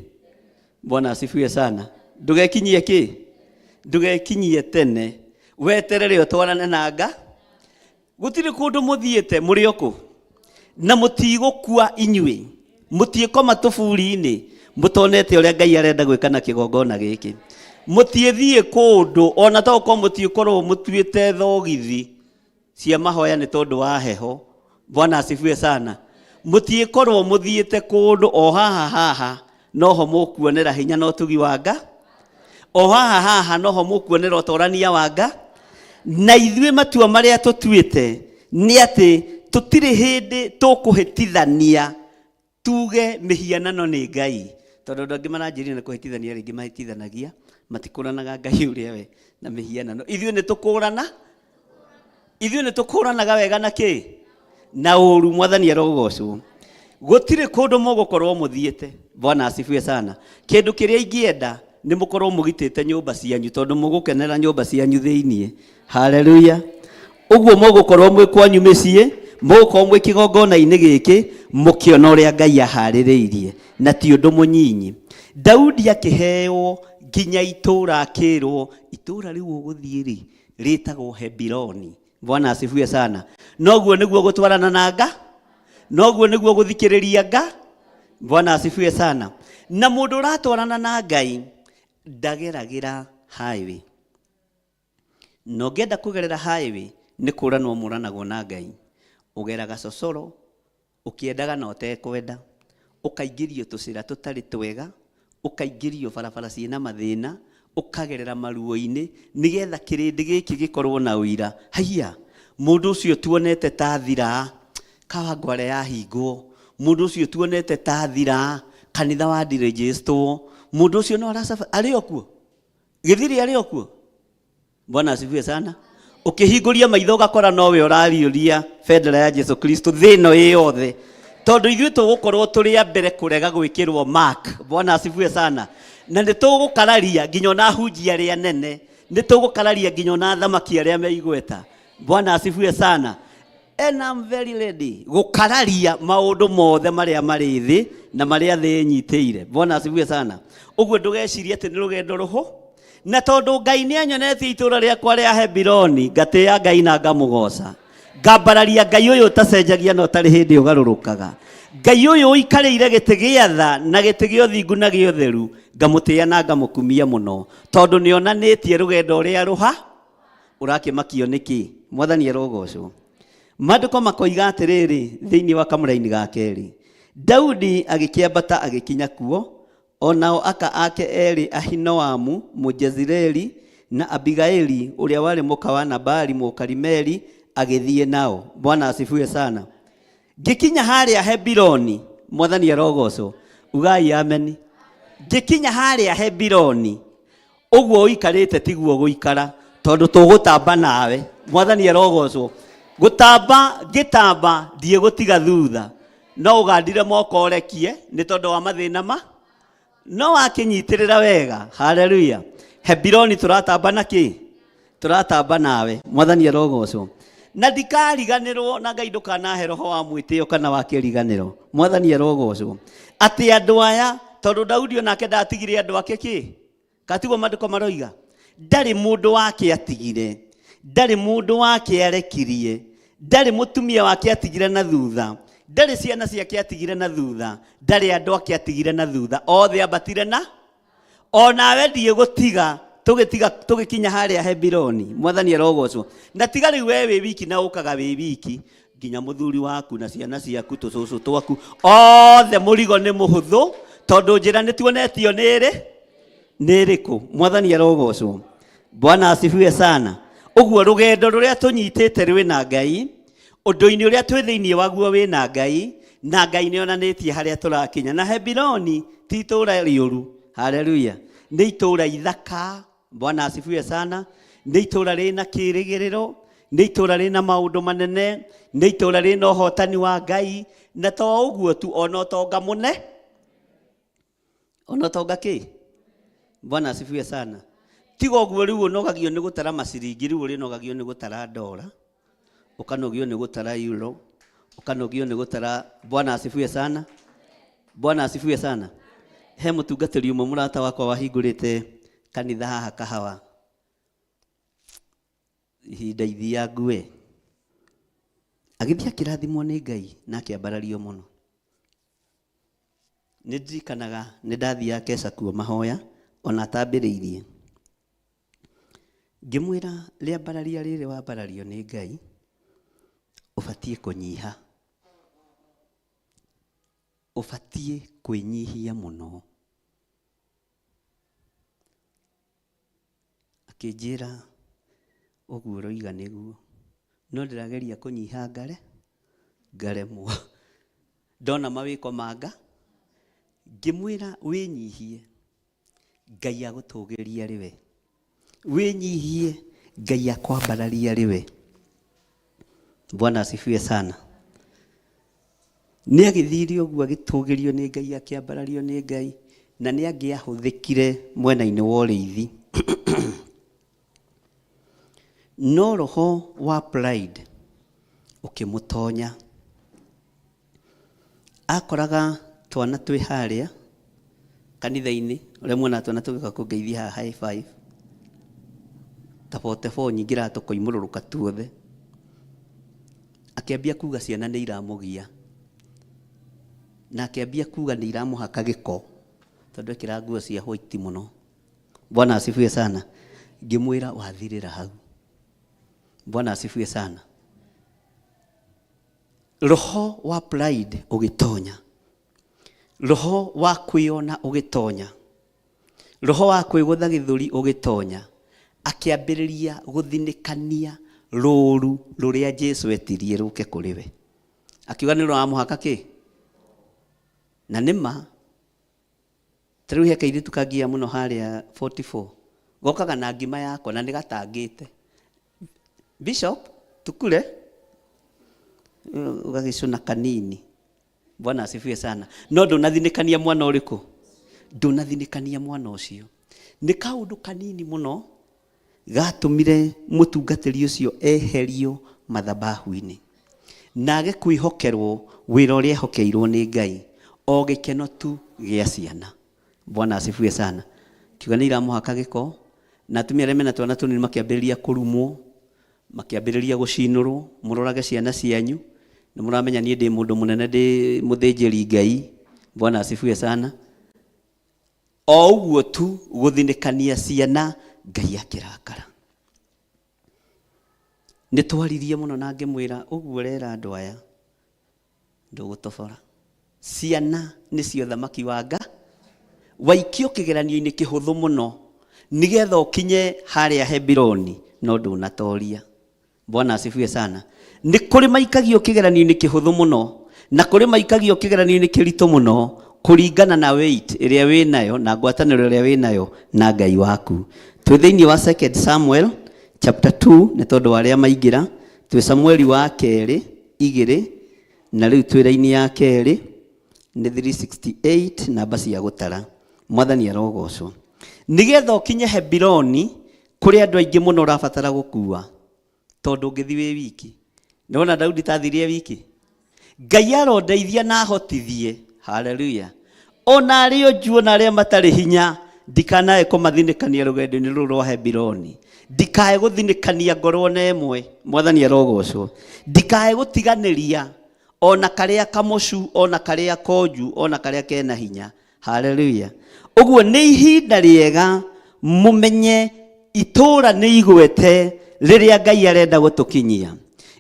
Bwana asifiwe sana. Ndũgekinyie kĩ, ndũgekinyie tene, weterere ũtwarane na nga. Gũtirĩ kũndũ mũthiĩte, mũrĩ o kũ na mũtigũkua inyuĩ, mũtiĩkoma tũburi-inĩ mũtonete ũrĩa Ngai arenda gwĩka na kĩgongona gĩkĩ. Mũtiĩthiĩ kũndũ ona to gũkorwo mũtiĩkorwo mũtuĩte thogithi cia mahoya nĩ tondũ wa heho. Bwana asifiwe sana. Mũtiĩkorwo mũthiĩte kũndũ, o haha haha noho mũkuonera hinya na ũtugi wa Nga, o haha haha noho mũkuonera ũtorania wa Nga. Na ithuĩ matua marĩa tũtuĩte nĩ atĩ tũtirĩ hĩndĩ tũkũhĩtithania tuge mĩhianano nĩ Ngai, tondũ andũ angĩ maranjĩrire nĩ kũhĩtithania rĩngĩ mahĩtithanagia, matikũranaga Ngai ũrĩa we na mĩhianano. Ithuĩ nĩ tũkũrana, ithuĩ nĩ tũkũranaga wega na kĩ na ũru. Mwathani arogocwo. Gũtirĩ kũndũ mũgũkorwo mũthiĩte. Bwana asifiwe sana. Kĩndũ kĩrĩa ingĩenda nĩ mũkorwo mũgitĩte nyũmba cianyu, tondũ mũgũkenera nyũmba cianyu thĩiniĩ. Haleluya. Ũguo mũgũkorwo mwĩ kwanyu mĩciĩ, mũgũkorwo mwĩ kĩgongona-inĩ gĩkĩ mũkĩona ũrĩa Ngai aharĩrĩirie, na ti ũndũ mũnyinyi. Daudi akĩheo nginya itũũra, akĩrwo itũũra rĩu ũgũthiĩ rĩ rĩtagwo Hebironi. Bwana asifiwe sana. Noguo nĩguo gũtwarana na nga, noguo nĩguo gũthikĩrĩria nga. Bwana asifiwe sana. Na mũndũ ũratwarana na Ngai ndageragĩra highway. Na ũngĩenda kũgerera highway nĩ kũranwo mũranagwo na Ngai. Ũgeraga cocoro ũkĩendaga na ũtekwenda, ũkaingĩrio tũcĩra tũtarĩ twega, ũkaingĩrio barabara ciĩna mathĩna, ũkagerera maruo-inĩ, nĩgetha kĩrĩndĩ gĩkĩ gĩkorwo na ũira. Haiya, mũndũ ũcio tuonete ta thira, Kawangware yahingwo, mũndũ ũcio tuonete ta thira, kanitha wa ndirĩnjĩstwo, mũndũ ũcio no aracaba, arĩ o kuo? Gĩthiri arĩ o kuo? Bwana asifiwe sana. Ũkĩhingũria maitho ũgakora nowe ũrariũria bendera ya Jesu Kristo thĩ ĩno ĩ yothe, tondũ ithuĩ tũgũkorwo tũrĩ a mbere kũrega gwĩkĩrwo mark. Bwana asifiwe sana. Na nĩ tũgũkararia nginya ona hunjia arĩa nene, nĩ tũgũkararia nginya ona athamaki arĩa me igweta. Bwana asifiwe sana. And I'm very ready gũkararia maũndũ mothe marĩa marĩ thĩ na marĩa thĩ ĩnyitĩire. Bwana asifiwe sana. Ũguo ndũgecirie atĩ nĩ rũgendo rũhũ, na tondũ Ngai nĩ anyonetie itũũra rĩakwa rĩa Hebironi, ngatĩĩa Ngai na ngamũgoca, ngambararia Ngai ũyũ ũtacenjagia na ũtarĩ hĩndĩ ũgarũrũkaga, Ngai ũyũ ũikarĩire gĩtĩ gĩa tha na gĩtĩ gĩa ũthingu na gĩa ũtheru, ngamũtĩĩa na ngamũkumia mũno, tondũ nĩ onanĩtie rũgendo ũrĩa rũha ũrakĩmakio nĩkĩ. Mwathani arogocwo. Maandĩko makoiga atĩrĩrĩ thĩinĩ wa kamũraini ga kerĩ, Daudi agĩkĩambata agĩkinya kuo. O nao aka ake erĩ Ahinoamu Mũjezireeli na Abigaili ũrĩa warĩ mũka wa Nabali Mũkarimeli agĩthiĩ nao. Bwana asifiwe sana. Ngĩkinya harĩa Hebironi, Mwathani arogocwo. Ugai ameni. Ngĩkinya harĩa Hebironi, ũguo ũikarĩte tiguo gũikara, tondũ tũgũtamba nawe. Mwathani arogocwo. Gũtamba ngĩtamba ndiĩgũtiga thutha, no ũgandire moko ũrekie nĩ tondũ wa mathĩna ma no wakinyitĩrĩra wega. Haleluya. Hebironi tũratamba na kĩ? Tũratamba nawe. Mwathani arogocwo. Na ndikariganĩrwo, na Ngai ndũkanahe roho wa mwĩtĩo kana wa kĩriganĩro. Mwathani arogocwo. Atĩ andũ aya, tondũ Daudi onake ndatigire andũ ake kĩ? Katiguo maandĩko maroiga? Ndarĩ mũndũ wake atigire, ndarĩ mũndũ wake arekirie, ndarĩ mũtumia wake atigire na thutha, ndarĩ ciana ciake atigire na thutha, ndarĩ andũ ake atigire na thutha, othe ambatire na onawe ndiĩgũtiga tũgĩtiga tũgĩkinya harĩa Hebironi. Mwathani arogocwo. Na tiga rĩu we wĩ wiki na ũkaga wĩ wiki, nginya mũthuri waku na ciana ciaku tũcũcũ twaku othe mũrigo nĩ mũhũthũ, tondũ njĩra nĩ tuonetio nĩ ĩrĩ nĩ ĩrĩkũ. Mwathani arogocwo. Bwana asifiwe sana. Ũguo rũgendo rũrĩa tũnyitĩte rwĩna Ngai, ũndũ-inĩ ũrĩa twĩ thĩinĩ waguo wĩna Ngai, na Ngai nĩ onanĩtie harĩa tũrakinya. Na Hebironi ti itũũra rĩũru. Haleluya. Nĩ itũũra ithaka. Bwana asifiwe sana. Nĩ itũũra rĩna kĩrĩgĩrĩro, nĩ itũũra rĩna maũndũ manene, nĩ itũũra rĩna ũhotani wa Ngai, na to ũguo tu, ona ũtonga mũne, ona ũtonga kĩ? Bwana asifiwe sana. Tiga ũguo rĩu ũnogagio nĩ gũtara maciringi, rĩu ũrĩnogagio nĩ gũtara ndora, ũkanogio nĩ gũtara euro, ũkanogio nĩ gũtara. Bwana asifiwe sana. Bwana asifiwe sana. He mũtungatĩri ũmwe mũrata wakwa wahingũrĩte kanitha haha Kahawa ihinda ithiangu we, agĩthiĩ akĩrathimwo nĩ Ngai na akĩambarario mũno. Nĩ ndirikanaga nĩ ndathiaga keca kuo mahoya ona atambĩrĩirie, ngĩmwĩra rĩambararia rĩrĩ wambarario nĩ Ngai ũbatiĩ kũnyiha, ũbatiĩ kwĩnyihia mũno. Akĩnjĩra ũguo ũroiga nĩguo, no ndĩrageria kũnyiha ngare ngaremwo, ndona mawĩko manga. Ngĩmwĩra wĩnyihie, Ngai agũtũgĩria rĩwe, wĩnyihie, Ngai akwambararia rĩwe. Bwana asifiwe sana. Nĩ agĩthire ũguo agĩtũgĩrio nĩ Ngai, akĩambarario nĩ Ngai, na nĩ angĩahũthĩkire mwena-inĩ wa ũrĩithi. No roho wa pride ũkĩmũtonya. Akoraga twana twĩ harĩa kanitha-inĩ, ũrĩa muonaga twana tũgĩũka kũngeithia haha high five, ta 44 nyingĩraga tũkoimũrũrũka tuothe. Akĩambia kuga ciana nĩ iramũgia, na akĩambia kuga nĩ iramũhaka gĩko, tondũ ekĩraga nguo cia white mũno. Bwana asifiwe sana. Ngĩmwĩra wathirĩra hau. Bwana asifiwe sana. Roho wa pride ũgĩtonya, roho wa kwĩona ũgĩtonya, roho wa kwĩgũtha gĩthũri ũgĩtonya, akĩambĩrĩria gũthinĩkania rũru rũrĩa Jesu etirie rũke kũrĩ we. Akiuga nĩ rũramũhaka kĩ? Na nĩ ma, ta rĩu he kairĩtu kangia mũno harĩa 44, gokaga na ngima yako na nĩ gatangĩte. Bishop, tukure ũgagĩcũna kanini. Bwana asifiwe sana. No ndũnathinĩkania mwana ũrĩkũ? Ndũnathinĩkania mwana ũcio. Nĩ kaũndũ kanini mũno gatũmire mũtungatĩri ũcio eherio mathabahu-inĩ na age kwĩhokerwo wĩra ũrĩa ehokeirwo nĩ Ngai, o gĩkeno tu gĩa ciana. Bwana asifiwe sana. Kiuga nĩ iramũhaka gĩko, na atumia arĩa mena twana tũnini makĩambĩrĩria kũrumwo, makĩambĩrĩria gũcinũrwo, mũrorage ciana cianyu, nĩ mũramenya niĩ ndĩ mũndũ mũnene, ndĩ mũthĩnjĩri Ngai. Bwana asifiwe sana. O ũguo tu gũthinĩkania ciana, Ngai akĩrakara. Nĩ twaririe mũno na ngĩmwĩra ũguo ũrera andũ aya ndũgũtobora. Ciana nĩcio thamaki wa nga. Waikio kĩgeranio-inĩ kĩhũthũ mũno nĩgetha ũkinye harĩa Hebironi, no ndũnatoria. Bwana asifiwe sana. Nĩ kũrĩ maikagio kĩgeranio-inĩ kĩhũthũ mũno na kũrĩ maikagio kĩgeranio-inĩ kĩritũ mũno kũringana na weight ĩrĩa wĩ nayo na ngwatanĩro ĩrĩa wĩ nayo na Ngai waku. Twĩ thĩinĩ wa 2 Samuel chapter 2 nĩ tondũ wa arĩa maingĩra, twĩ Samueli wa kerĩ igĩrĩ na rĩu twĩ raini ya kerĩ nĩ 368 namba cia gũtara. Mwathani arogocwo. Nĩgetha ũkinye Hebironi kũrĩ andũ aingĩ mũno ũrabatara gũkua tondũ ũngĩthiĩ wĩ wiki. Nĩwona Daudi tathire e wiki? Ngai arondeithia na ahotithie. Haleluya. Ona arĩa onju ona arĩa matarĩ hinya ndikanae kũmathinĩkania rũgendo-inĩ rũrũ rwa Hebironi. Ndikae gũthinĩkania ngoro ona ĩmwe. Mwathani arogocwo. Ndikae gũtiganĩria ona karĩa kamocu, ona karĩa konju, ona karĩa kena hinya. Haleluya. Ũguo nĩ ihinda rĩega mũmenye itũũra nĩ igwete rĩrĩa Ngai arenda gũtũkinyia.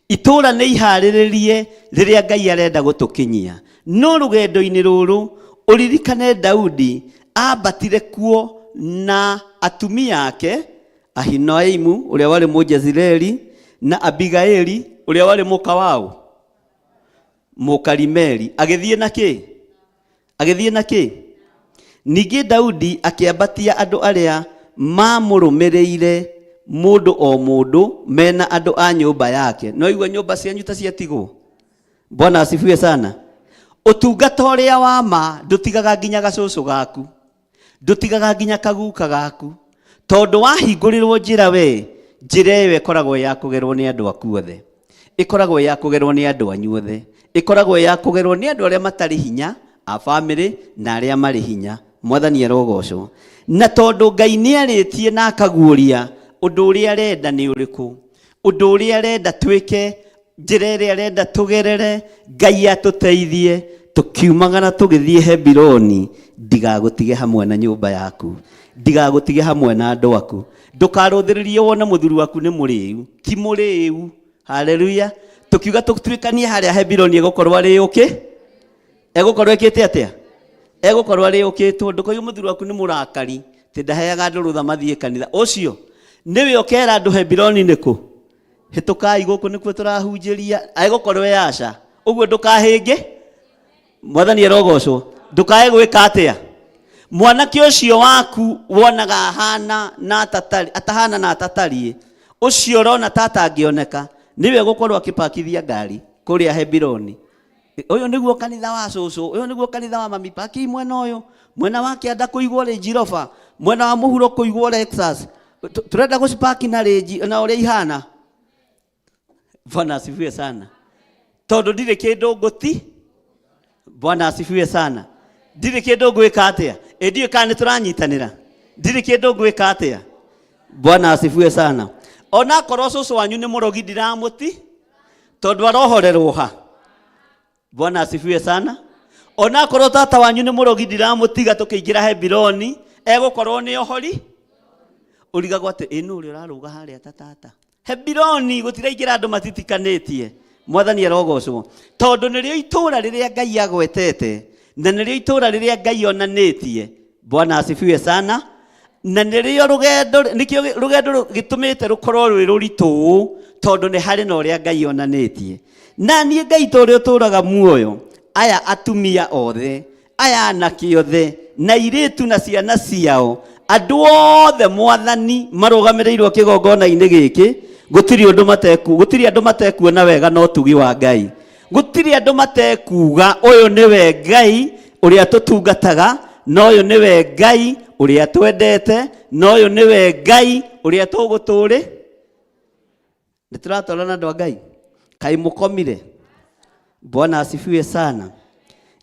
Itũũra nĩ iharĩrĩrie rĩrĩa Ngai arenda gũtũkinyia. No rũgendo-inĩ rũrũ ũririkane Daudi ambatire kuo na atumia ake Ahinoaimu ũrĩa warĩ Mũjezireeli na Abigaili ũrĩa warĩ mũka wao Mũkarimeli. Agĩthiĩ na kĩ? Agĩthiĩ na kĩ? Ningĩ Daudi akĩambatia andũ arĩa maamũrũmĩrĩire mũndũ o mũndũ mena andũ a nyũmba yake. No igua nyũmba cianyu ta ciatigwo? Bwana asifiwe sana. Ũtungata ũrĩa wa ma ndũtigaga nginya gacũcũ gaku, ndũtigaga nginya kaguka gaku, tondũ wahingũrĩrwo njĩra we, njĩra ĩyo ĩkoragwo ya kũgerwo nĩ andũ aku othe, ĩkoragwo ya kũgerwo nĩ andũ anyu othe, ĩkoragwo ya kũgerwo nĩ andũ arĩa matarĩ hinya a bamĩrĩ na arĩa marĩ hinya. Mwathani arogocwo. Na tondũ Ngai nĩ arĩtie na akaguũria ũndũ ũrĩa arenda nĩ ũrĩkũ, ũndũ ũrĩa arenda twĩke, njĩra ĩrĩa arenda tũgerere, Ngai atũteithie tũkiumagara tũgĩthiĩ Hebironi, ndigagũtige hamwe na nyũmba yaku, ndigagũtige hamwe na andũ aku. Ndũkarũthĩrĩrie wone mũthuri waku nĩ mũrĩu, ti mũrĩu. Haleluya. Tũkiuga tũtuĩkanie harĩa Hebironi egũkorwo arĩ ũkĩ? Egũkorwo ekĩte atĩa? Egũkorwo arĩ ũkĩtwo. Ndũkoige mũthuri waku nĩ mũrakari, atĩ ndaheaga andũ rũtha mathiĩ kanitha. Ũcio nĩwe ũkera andũ Hebironi nĩkũ? Hĩtũkai gũkũ nĩkuo tũrahunjĩria. Egũkorwo e aca. Ũguo ndũkahĩnge. Mwathani arogocwo. Ndũkae gwĩka atĩa? Mwanake ũcio waku wonaga ahana na atatari, atahana na atatariĩ, ũcio ũrona ta atangĩoneka, nĩwe ũgũkorwo akĩpakithia ngari kũrĩa Hebironi. Ũyũ nĩguo kanitha wa cũcũ, ũyũ nĩguo kanitha wa mami, paki mwena ũyũ, mwena wa kĩanda kũigwo Range Rover, mwena wa mũhuro kũigwo Lexus. Tũrenda gũcipaki na Range na ũrĩa ihana. Bwana asifiwe sana. Tondũ ndirĩ kĩndũ ngũti. Bwana asifiwe sana. Ndirĩ kĩndũ ngwĩka atĩa? Ĩ ndiũĩ kana nĩ tũranyitanĩra. Ndirĩ kĩndũ ngwĩka atĩa? Bwana asifiwe sana. Ona akorwo cũcũ wanyu nĩ mũrogi ndiramũti, tondũ arohorerwo ha. Bwana asifiwe sana. Ona akorwo tata wanyu nĩ mũrogi ndiramũtiga tũkĩingĩra Hebironi, egũkorwo nĩ ohori. Ũrigagwo atĩ ĩ nũ ũrĩa ũrarũga harĩa ta tata. Hebironi gũtiraingĩra andũ matitikanĩtie. Mwathani arogocwo. Tondũ nĩrĩo itũũra rĩrĩa Ngai agwetete na nĩrĩo itũũra rĩrĩa Ngai onanĩtie. Bwana asifiwe sana. Na nĩrĩo rũgendo, nĩkĩo rũgendo gĩtũmĩte rũkorwo rwĩ rũritũ ũũ, tondũ nĩ harĩ na ũrĩa Ngai onanĩtie. Na niĩ Ngai ta ũrĩa ũtũũraga muoyo, aya atumia othe, aya anake othe, na airĩtu na ciana ciao, andũ othe Mwathani marũgamĩrĩirwo kĩgongona-inĩ gĩkĩ, gũtirĩ ũndũ mateku, gũtirĩ andũ matekuona wega na ũtugi wa Ngai. Gũtirĩ andũ matekuga ũyũ nĩwe Ngai ũrĩa tũtungataga, na ũyũ nĩwe Ngai ũrĩa twendete, na ũyũ nĩwe Ngai ũrĩa tũgũtũrĩ. Nĩ tũratwarana andũ a Ngai? Kaĩ mũkomire? Bwana asifiwe sana.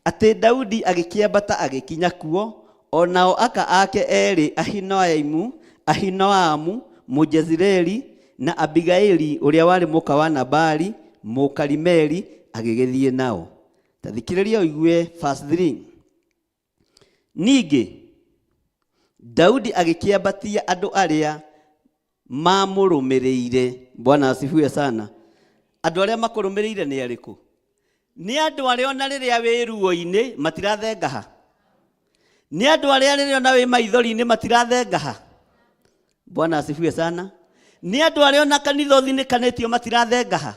Atĩ Daudi agĩkĩambata agĩkinya kuo, o nao aka ake erĩ Ahinoaimu, Ahinoamu Mũjezireeli, na Abigaili ũrĩa warĩ mũka wa Nabali Mũkarimeli agĩgĩthiĩ nao. Ta thikĩrĩria ũigue verse 3. Ningĩ Daudi agĩkĩambatia andũ arĩa mamũrũmĩrĩire. Bwana asifiwe sana. Andũ arĩa makũrũmĩrĩire nĩ arĩkũ? Nĩ andũ arĩa ona rĩrĩa wĩ ruo-inĩ matirathengaha. Nĩ andũ arĩa rĩrĩa ona wĩ maithori-inĩ matirathengaha. Bwana asifiwe sana. Nĩ andũ arĩa ona kanitha ũthinĩkanĩtio matirathengaha.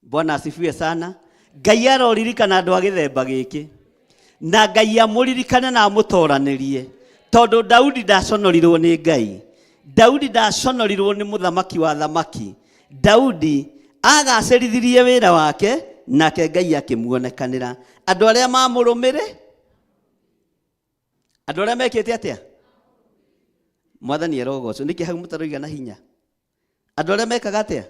Bwana asifiwe sana. Ngai aroririkana andũ a gĩthemba gĩkĩ, na Ngai amũririkane na amũtoranĩrie, tondũ Daudi ndaconorirwo nĩ Ngai, Daudi ndaconorirwo nĩ mũthamaki wa thamaki. Daudi agacĩrithirie wĩra wake, nake Ngai akĩmuonekanĩra. Andũ arĩa mamũrũmĩrĩ, andũ arĩa mekĩte atĩa? Mwathani arogocwo. Nĩkĩ hau mũtaroiga na hinya? Andũ arĩa mekaga atĩa?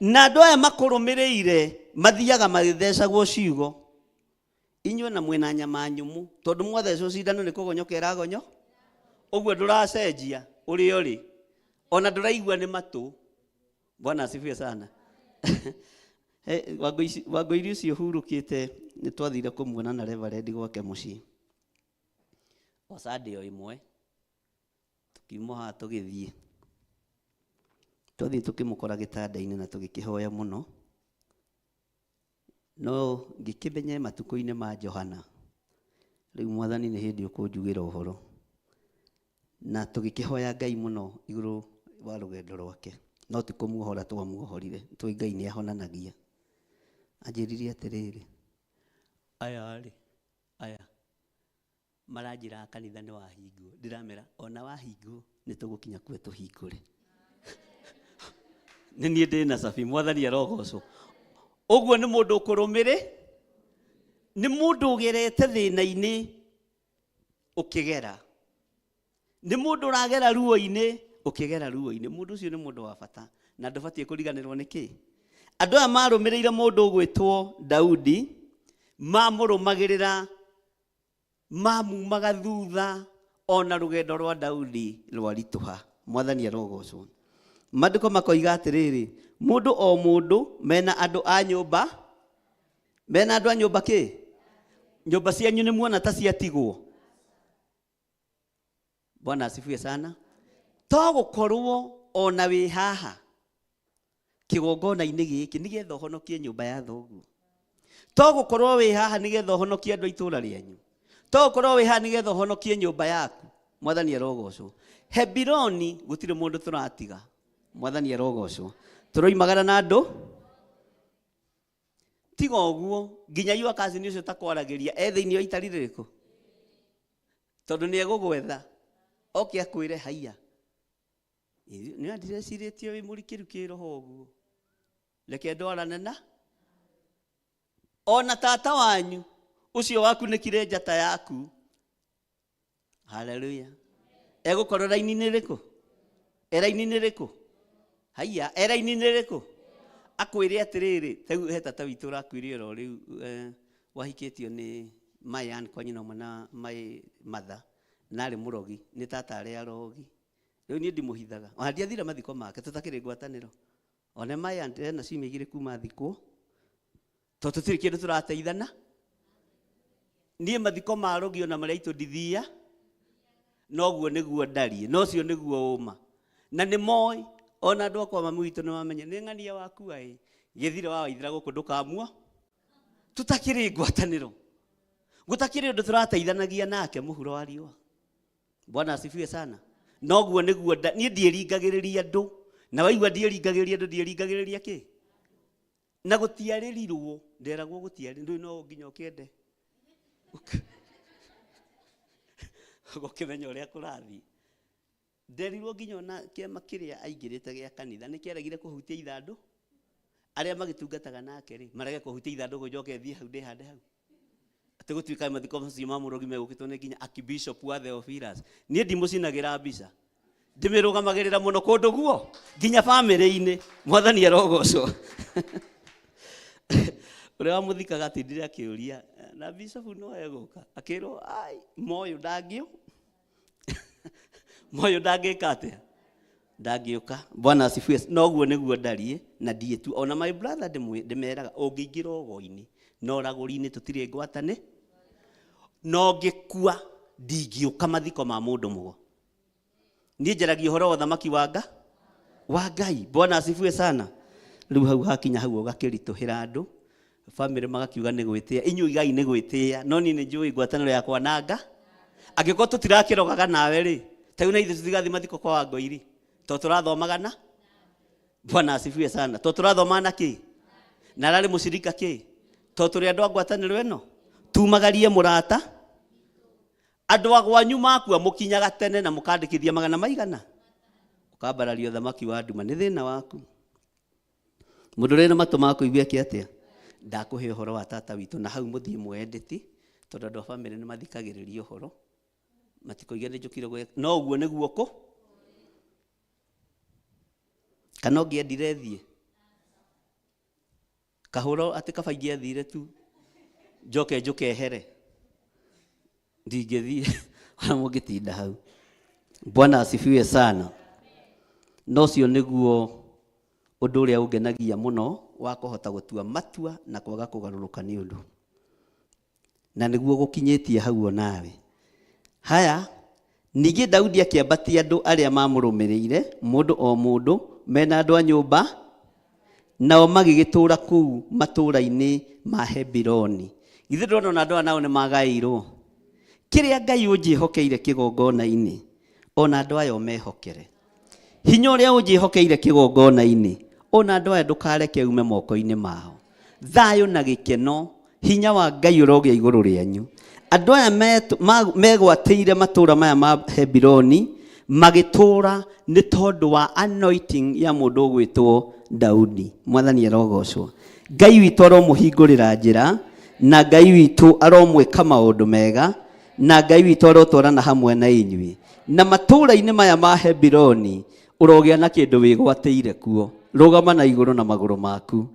Na andũ aya makũrũmĩrĩire mathiaga magĩthecagwo ciugo. Inyuĩ na mwĩna nyama nyũmũ, tondũ mwathecwo cindano nĩ kũgonyoka ĩragonyo, ũguo ndũracenjia ũrĩa ũrĩ, ona ndũraigua nĩ matũ. Bwana asifiwe sana. Wangũiri ũcio hurũkĩte nĩ twathire kũmuona na reverend gwake mũciĩ o Sunday o ĩmwe, tũkiuma haha tũgĩthiĩ, twathiĩ tũkĩmũkora gĩtanda-inĩ na tũgĩkĩhoya mũno, no ngĩkĩmenya matukũ-inĩ ma Johana, rĩu Mwathani nĩ hĩndĩ ũkũnjugĩra ũhoro, na tũgĩkĩhoya Ngai mũno igũrũ wa rũgendo rwake, no ti kũmuohora twamuohorire, tũĩ Ngai nĩ ahonanagia. Anjĩrire atĩrĩrĩ, aya rĩ, aya maranjĩra kanitha nĩ wahingwo, ndĩramera ona wahingwo nĩ tũgũkinya kuo tũhingũre. Nĩ niĩ ndĩ na cabi, Mwathani arogocwo. Ũguo nĩ mũndũ ũkũrũmĩrĩ, nĩ mũndũ ũgerete thĩna-inĩ ũkĩgera, nĩ mũndũ ũragera ruo-inĩ ũkĩgera ruo-inĩ. Mũndũ ũcio nĩ mũndũ wa bata na ndũbatiĩ kũriganĩrwo nĩ kĩ. Andũ aya marũmĩrĩire mũndũ ũgwĩtwo Daudi, mamũrũmagĩrĩra, mamumaga thutha ona rũgendo rwa Daudi rwaritũha. Mwathani arogocwo. Maandĩko makoiga atĩrĩrĩ, mũndũ o mũndũ mena andũ a nyũmba, mena andũ a nyũmba kĩ? Nyũmba cianyu nĩ muona ta ciatigwo. Bwana asifiwe sana. To gũkorwo ona wĩ haha kĩgongona-inĩ gĩkĩ nĩgetha ũhonokie nyũmba ya thoguo, to gũkorwo wĩ haha nĩgetha ũhonokie andũ a itũũra rĩanyu, to gũkorwo wĩ haha nĩgetha ũhonokie nyũmba yaku. Mwathani arogocwo. Hebironi gũtirĩ mũndũ tũratiga. Mwathani arogocwo. Tũroimagara na andũ tiga ũguo, nginya yua cousin ũcio takwaragĩria e thĩinĩ wa itari rĩrĩkũ, tondũ nĩ egũgwetha oke akwĩre haiya, nĩ ndĩrecirĩtie wĩ mũrikĩru kĩroho ũguo, reke ndwarane na ona tata wanyu ũcio wakunĩkire njata yaku. Haleluya. Egũkorwo raini-inĩ rĩkũ? E raini-inĩ rĩkũ? Haiya, e raini-inĩ rĩkũ? Akwĩre atĩrĩrĩ, rĩu he tata witũ ũrakuire oro rĩu, wahikĩtio nĩ my aunt kwa nyina ũmwe na my mother, na arĩ mũrogi, nĩ tata arĩa arogi. Rĩu niĩ ndimũhithaga, ona ndiathire mathiko make, tũtakĩrĩ ngwatanĩro. One my aunt ena ciumia igĩrĩ kuma thikwo, tondũ tũtirĩ kĩndũ tũrateithana. Niĩ mathiko ma rogi ona marĩa aitũ ndithia, noguo nĩguo ndariĩ, na ũcio nĩguo ũma. Na nĩ moĩ, ona andũ akwa mami witũ nĩ mamenya, nĩ ng'ania wakua ĩ, gĩthire wa waithira gũkũ ndũkamua. Tũtakĩrĩ ngwatanĩro, gũtakĩrĩ ũndũ tũrateithanagia nake mũhuro wa riũa. Bwana asifiwe sana. Noguo nĩguo niĩ ndiĩringagĩrĩria andũ, na waigua ndiĩringagĩrĩria andũ, ndiĩringagĩrĩria kĩ? Na gũtiarĩrirwo, nderagwo gũtiarĩ, ndũĩ no nginya ũkĩende. Ũgũkĩmenya ũrĩa kũrathiĩ. Nderirwo nginya ona kĩama kĩrĩa aingĩrĩte gĩa kanitha nĩ kĩaregire kũhutia ithandũ. Arĩa magĩtungataga nake rĩ, marege kũhutia ithandũ njoke thiĩ hau ndĩhande hau. Atĩ gũtuĩka mathiko macio ma mũrogi megũkĩtwo nĩ nginya Archbishop wa Theophilus. Niĩ ndimũcinagĩra mbica, ndĩmĩrũgamagĩrĩra mũno kũndũ guo nginya bamĩrĩ-inĩ. Mwathani arogocwo. Ũrĩa wamũthikaga atindire akĩũria, na bishop no egũka, akĩrwo ai moyo ndangĩũ, moyo ndangĩka atĩa, ndangĩũka. Bwana asifiwe. Noguo nĩguo ndariĩ na ndiĩtu. Ona my brother ndĩmeraga ũngĩingĩra ũgo-inĩ na ũragũri-inĩ tũtirĩ ngwatane, na ũngĩkua ndingĩũka mathiko ma mũndũ mũgo. Niĩ njaragia ũhoro wa ũthamaki wa wa Ngai. Bwana asifiwe sana. Rĩu hau hakinya hau ũgakĩritũhĩra andũ. Bamĩrĩ magakiuga nĩ gwĩtĩa, inyuĩ igai nĩ gwĩtĩa, no niĩ nĩ njũĩ ngwatanĩro yakwa na nga. Angĩkorwo tũtirakĩrogaga nawe rĩ, ta rĩu na ithuĩ tũtigathiĩ mathiko kwa Wangoiri, tondũ tũrathomaga na Bwana asifiwe sana, tondũ tũrathomaga na kĩ na ararĩ mũcirika kĩ, tondũ tũrĩ andũ a ngwatanĩro ĩno, tumagarie mũrata. Andũ a gwanyu makua mũkinyaga tene na mũkandĩkithia magana maigana, ũkambararia ũthamaki wa nduma, nĩ thĩna waku. Mũndũ ũrĩ na matũ ma kũigua eke atĩa? Ndakũhe ũhoro wa tata witũ na hau mũthiĩ mwendeti, tondũ andũ a bamĩrĩ nĩ mathikagĩrĩria ũhoro, matikoige nĩ njũkire gwĩ, no ũguo nĩguo kũ kana ũngĩendire thiĩ kahũra atĩ kaba ingĩathire tu njoke njũke here ndingĩthiĩ ona mũngĩtinda hau. Bwana asifiwe sana. No ũcio nĩguo ũndũ ũrĩa ũngenagia mũno wa kũhota gũtua matua na kwaga kũgarũrũka nĩ ũndũ, na nĩguo gũkinyĩtie hau onawe. Haya, ningĩ Daudi akĩambatia andũ arĩa mamũrũmĩrĩire, mũndũ o mũndũ mena andũ a nyũmba, nao magĩgĩtũũra kũu matũũra-inĩ ma Hebironi. Githĩ ndũrona ona andũ aya nao nĩ magaĩirwo? Kĩrĩa Ngai ũnjĩhokeire kĩgongona-inĩ, ona andũ aya ũmehokere. Hinya ũrĩa ũnjĩhokeire kĩgongona-inĩ, ona andũ aya ndũkareke ume moko-inĩ mao. Thayũ na gĩkeno, hinya wa Ngai ũrogĩa igũrũ rĩanyu. Andũ aya megwatĩire matũũra maya ma Hebironi, magĩtũũra nĩ tondũ wa anointing ya mũndũ ũgwĩtwo Daudi. Mwathani arogocwo. Ngai witũ aromũhingũrĩra njĩra, na Ngai witũ aromwĩka maũndũ mega, na Ngai witũ arotwarana hamwe na inyuĩ. Na matũũra-inĩ maya ma Hebironi, ũrogĩa na kĩndũ wĩgwatĩire kuo. Rũgama na igũrũ na magũrũ maku.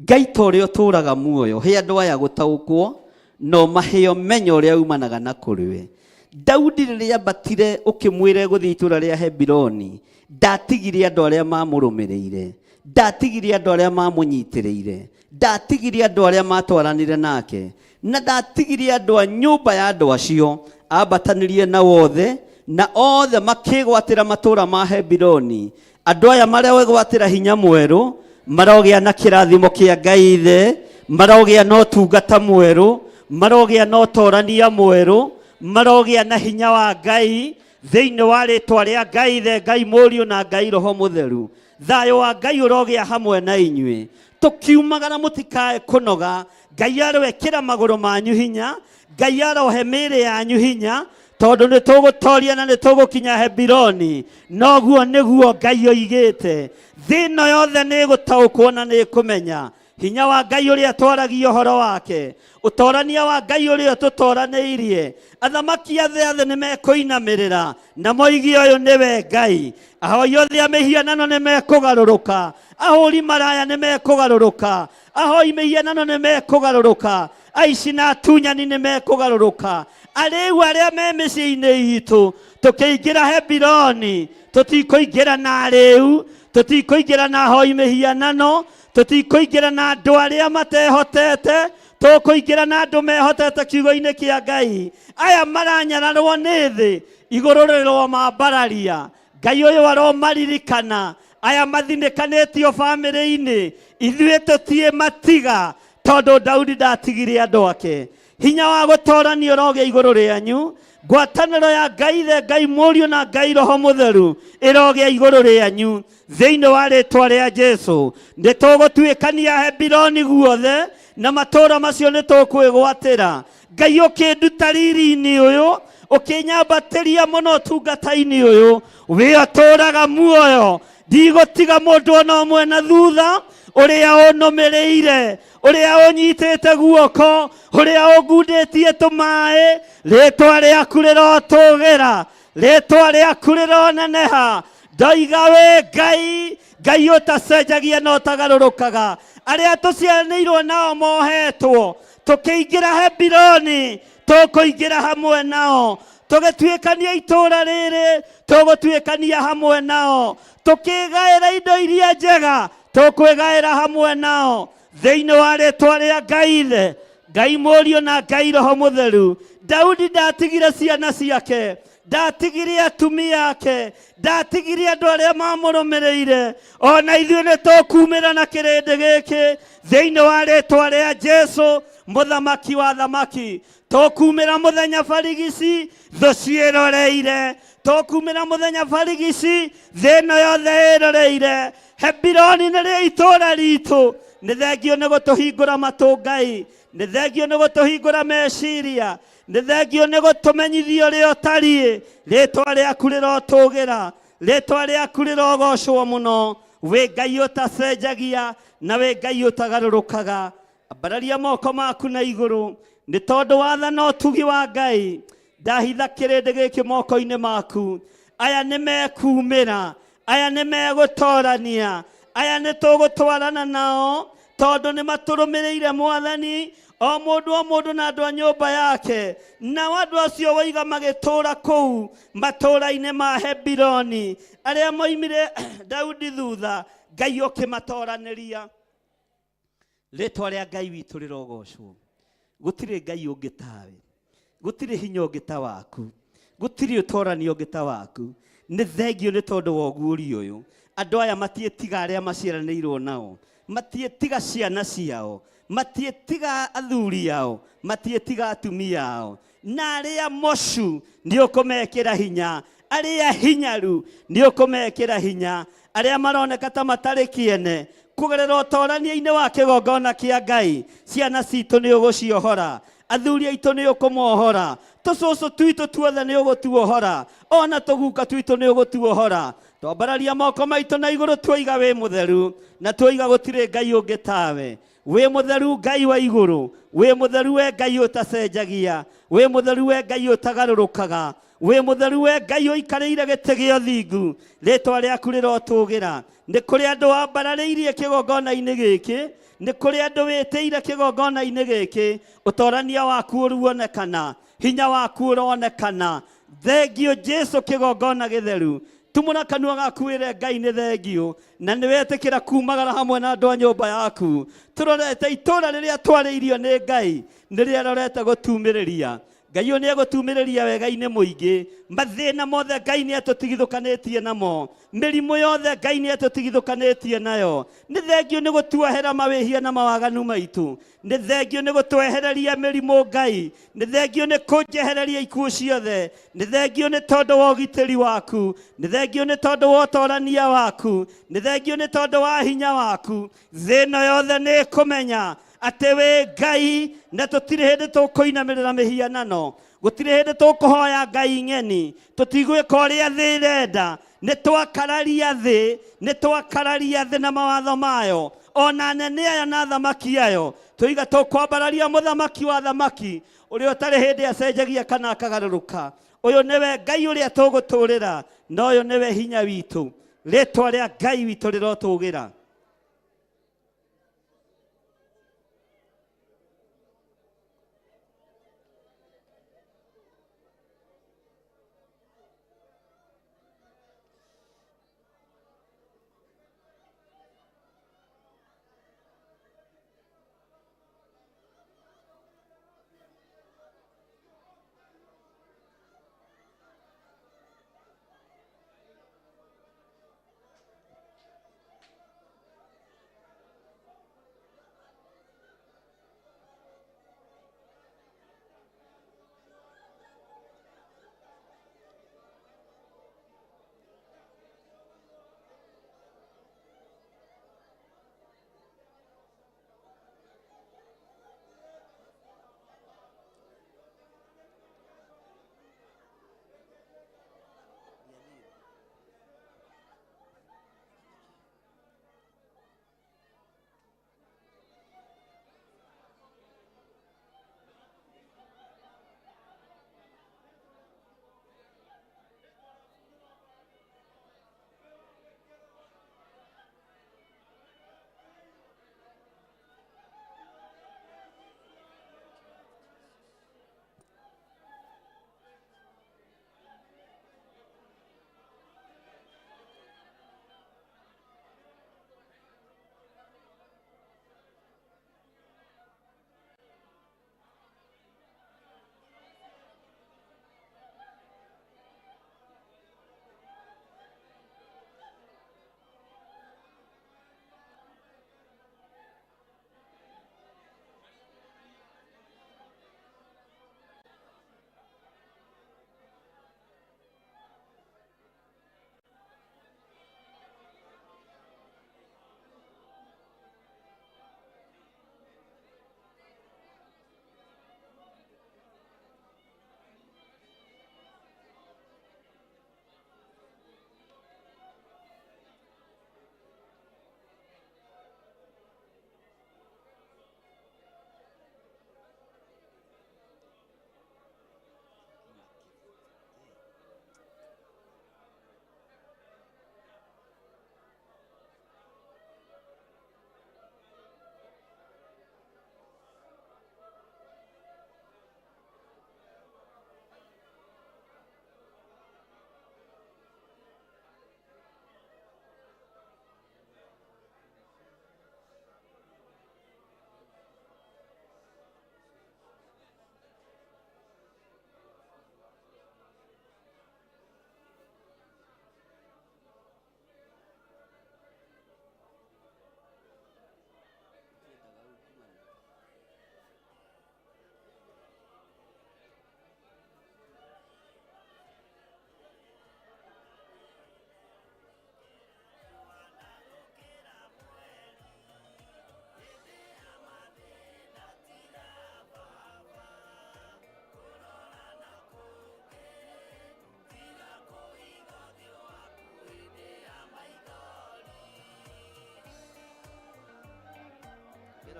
Ngai ta ũrĩa ũtũũraga muoyo, he andũ aya gũtaũkwo, na ũmahe ũmenyo ũrĩa umanaga na kũrĩ we. Daudi rĩrĩa ambatire ũkĩmwĩra egũthiĩ itũũra rĩa Hebironi, ndatigire andũ arĩa mamũrũmĩrĩire, ndatigire andũ arĩa mamũnyitĩrĩire, ndatigire andũ arĩa matwaranire nake, na ndatigire andũ a nyũmba ya andũ acio, ambatanirie na othe, na othe makĩgwatĩra matũũra ma Hebironi. Andũ aya marogwatĩra hinya mwerũ, marogĩa na kĩrathimo kĩa Ngai Ithe, marogĩa na ũtungata mwerũ, marogĩa na ũtorania mwerũ, marogĩa na hinya wa Ngai thĩinĩ wa rĩtwa rĩa Ngai Ithe, Ngai Mũriũ na Ngai Roho Mũtheru. Thayũ wa Ngai ũrogĩa hamwe na inyuĩ. Tũkiumagara mũtikae kũnoga. Ngai aroekĩra magũrũ manyu hinya, Ngai arohe mĩĩrĩ yanyu hinya, tondũ nĩ tũgũtoria na nĩ tũgũkinya Hebironi. Noguo nĩguo Ngai oigĩte. Thĩ ĩno yothe nĩ ĩgũtaũkwo na nĩ ĩkũmenya hinya wa Ngai ũrĩa twaragia ũhoro wake, ũtorania wa Ngai ũrĩa tũtoranĩirie. Athamaki a thĩ othe nĩ mekũinamĩrĩra na moige ũyũ nĩwe Ngai. Ahoi othe a mĩhianano nĩ mekũgarũrũka, ahũri maraya nĩ mekũgarũrũka, ahoi mĩhianano nĩ mekũgarũrũka, aici na atunyani nĩ mekũgarũrũka. Arĩu arĩa me mĩciĩ-inĩ itũ, tũkĩingĩra Hebironi, tũtikũingĩra na arĩu, tũtikũingĩra na ahoi mĩhianano, tũtikũingĩra na andũ arĩa matehotete, tũkũingĩra na andũ mehotete kiugo-inĩ kĩa Ngai. Aya maranyararwo nĩ thĩ, igũrũ rĩromambararia. Ngai ũyũ aromaririkana. Aya mathinĩkanĩtio bamĩrĩ-inĩ, ithuĩ tũtiĩ matiga, tondũ Daudi ndatigire andũ ake. Hinya wa gũtorania ũrogĩa igũrũ rĩanyu. Ngwatanĩro ya Ngai Ithe, Ngai Mũriũ na Ngai Roho Mũtheru ĩrogĩa igũrũ rĩanyu thĩinĩ wa rĩtwa rĩa Jesu. Nĩ tũgũtuĩkania Hebironi guothe na matũũra macio nĩ tũkwĩgwatĩra. Ngai ũkĩnduta riri-inĩ ũyũ, ũkĩnyambatĩria mũno ũtungata-inĩ ũyũ, wĩ ũtũũraga muoyo, ndigũtiga mũndũ ona ũmwe na thutha, ũrĩa ũnũmĩrĩire, ũrĩa ũnyitĩte guoko, ũrĩa ũngundĩtie tũmaĩ, rĩtwa rĩaku rĩrotũgĩra, rĩtwa rĩaku rĩroneneha. Ndoiga wĩ Ngai, Ngai ũtacenjagia na ũtagarũrũkaga. Arĩa tũciaranĩirwo nao mohetwo, tũkĩingĩra Hebironi, tũkũingĩra hamwe nao. Tũgĩtuĩkania itũũra rĩrĩ, tũgũtuĩkania hamwe nao. Tũkĩgaĩra indo iria njega, tũkwĩgaĩra hamwe nao. Thĩinĩ wa rĩtwa rĩa Ngai Ithe, Ngai Mũriũ na Ngai Roho Mũtheru. Daudi ndatigire ciana ciake. Ndatigire atumia ake, ndatigire andũ arĩa mamũrũmĩrĩire. Ona ithuĩ nĩ tũkumĩra na kĩrĩndĩ gĩkĩ thĩinĩ wa rĩtwa rĩa Jesu mũthamaki wa thamaki. Tũkumĩra mũthenya barigici thũ ciĩroreire, tũkumĩra mũthenya barigici thĩ ĩno yothe ĩroreire. Hebironi nĩrĩo itũũra ritũ. Nĩ thengio nĩ gũtũhingũra matũ Ngai, nĩ thengio nĩ gũtũhingũra meciria, nĩ thengio nĩ gũtũmenyithia ũrĩa ũtariĩ. Rĩtwa rĩaku rĩrotũgĩra, rĩtwa rĩaku rĩrogocwo mũno. Wĩ Ngai ũtacenjagia na wĩ Ngai ũtagarũrũkaga. Ambararia moko maku na igũrũ nĩ tondũ watha na ũtugi wa Ngai. Ndahitha kĩrĩndĩ gĩkĩ moko-inĩ maku. Aya nĩ mekumĩra, aya nĩ megũtorania, aya nĩ tũgũtwarana nao tondũ nĩ matũrũmĩrĩire Mwathani, o mũndũ na andũ a nyũmba yake. Nao andũ acio woiga magĩtũũra kũu matũũra-inĩ ma Hebironi, arĩa moimire Daudi thutha, Ngai ũkĩmatoranĩria. Rĩtwa rĩa Ngai witũ rĩrogocwo. Gũtirĩ Ngai ũngĩ tawe, gũtirĩ hinya ũngĩ ta waku, gũtirĩ ũtorani ũngĩ ta waku. Nĩ thengio nĩ tondũ wa ũguũrio ũyũ. Andũ aya matiĩtiga arĩa maciaranĩirwo nao, matiĩtiga ciana ciao, matiĩtiga athuri ao, matiĩtiga atumia ao. Na arĩa mocu nĩ ũkũmekĩra hinya, arĩa hinyaru nĩ ũkũmekĩra hinya, arĩa maroneka ta matarĩ kĩene kũgerera ũtorania-inĩ wa kĩgongona kĩa Ngai. Ciana citũ nĩ ũgũciohora, athuri aitũ nĩ ũkũmohora, tũcũcũ twitũ tuothe nĩ ũgũtuohora, ona tũguka twitũ nĩ ũgũtuohora. Twambararia moko maitũ na igũrũ tuoiga wĩ mũtheru, na tuoiga gũtirĩ Ngai ũngĩ tawe. Wĩ mũtheru Ngai wa igũrũ, wĩ mũtheru we Ngai ũtacenjagia, wĩ mũtheru we Ngai ũtagarũrũkaga, wĩ mũtheru we Ngai ũikarĩire gĩtĩ gĩa ũthingu. Rĩtwa rĩaku rĩrotũgĩra. Nĩ kũrĩ andũ wambararĩirie kĩgongona-inĩ gĩkĩ, nĩ kũrĩ andũ wĩtĩire kĩgongona-inĩ gĩkĩ. Ũtorania waku ũruonekana, hinya waku ũronekana. Thengio Jesu kĩgongona gĩtheru. Tumũra kanua gaku wĩre Ngai nĩ thengio, na nĩ wetĩkĩra kumagara hamwe na andũ a nyũmba yaku. Tũrorete itũũra rĩrĩa twarĩirio nĩ Ngai, nĩrĩarorete gũtumĩrĩria. Ngai ũyũ nĩegũtumĩrĩria wega-inĩ mũingĩ. Mathĩna mothe Ngai nĩatũtigithũkanĩtie namo, mĩrimũ yothe Ngai nĩatũtigithũkanĩtie nayo. Nĩ thengio nĩ gũtuohera mawĩhia na mawaganu maitũ, nĩ thengio nĩ gũtwehereria mĩrimũ Ngai, nĩ thengio nĩ kũnjehereria ikuũ ciothe, nĩ thengio nĩ tondũ wa ũgitĩri waku, nĩ thengio nĩ tondũ wa ũtorania waku, nĩ thengio nĩ tondũ wa hinya waku. Thĩ ĩno yothe nĩ ĩkũmenya atĩ wĩ Ngai, na tũtirĩ hĩndĩ tũkũinamĩrĩra mĩhianano, gũtirĩ hĩndĩ tũkũhoya Ngai ng'eni, tũtigwĩka ũrĩa thĩ ĩrenda. Nĩ twakararia thĩ, nĩ twakararia thĩ na mawatho mayo, ona anene aya na athamaki ayo. Tũiga tũkwambararia mũthamaki wa thamaki, ũrĩa ũtarĩ hĩndĩ acenjagia kana akagarũrũka. Ũyũ nĩwe Ngai ũrĩa tũgũtũrĩra, na ũyũ nĩwe hinya witũ. Rĩtwa rĩa Ngai witũ rĩrotũgĩra.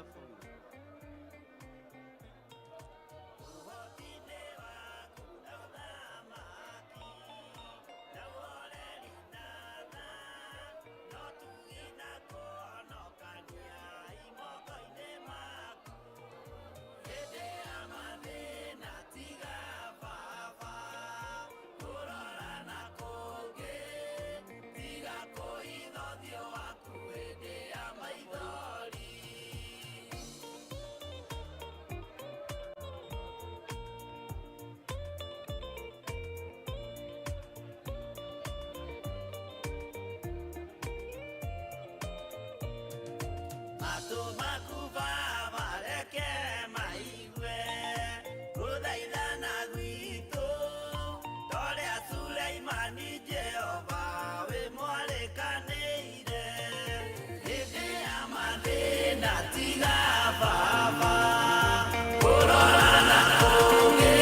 Wonderful. Matũ maku Baba reke maigue gũthaithana gwitũ torĩa Suleimani Jehova wĩ mwarĩkanĩire hĩndĩ ya mathĩna tiga Baba kũrora na kũngĩ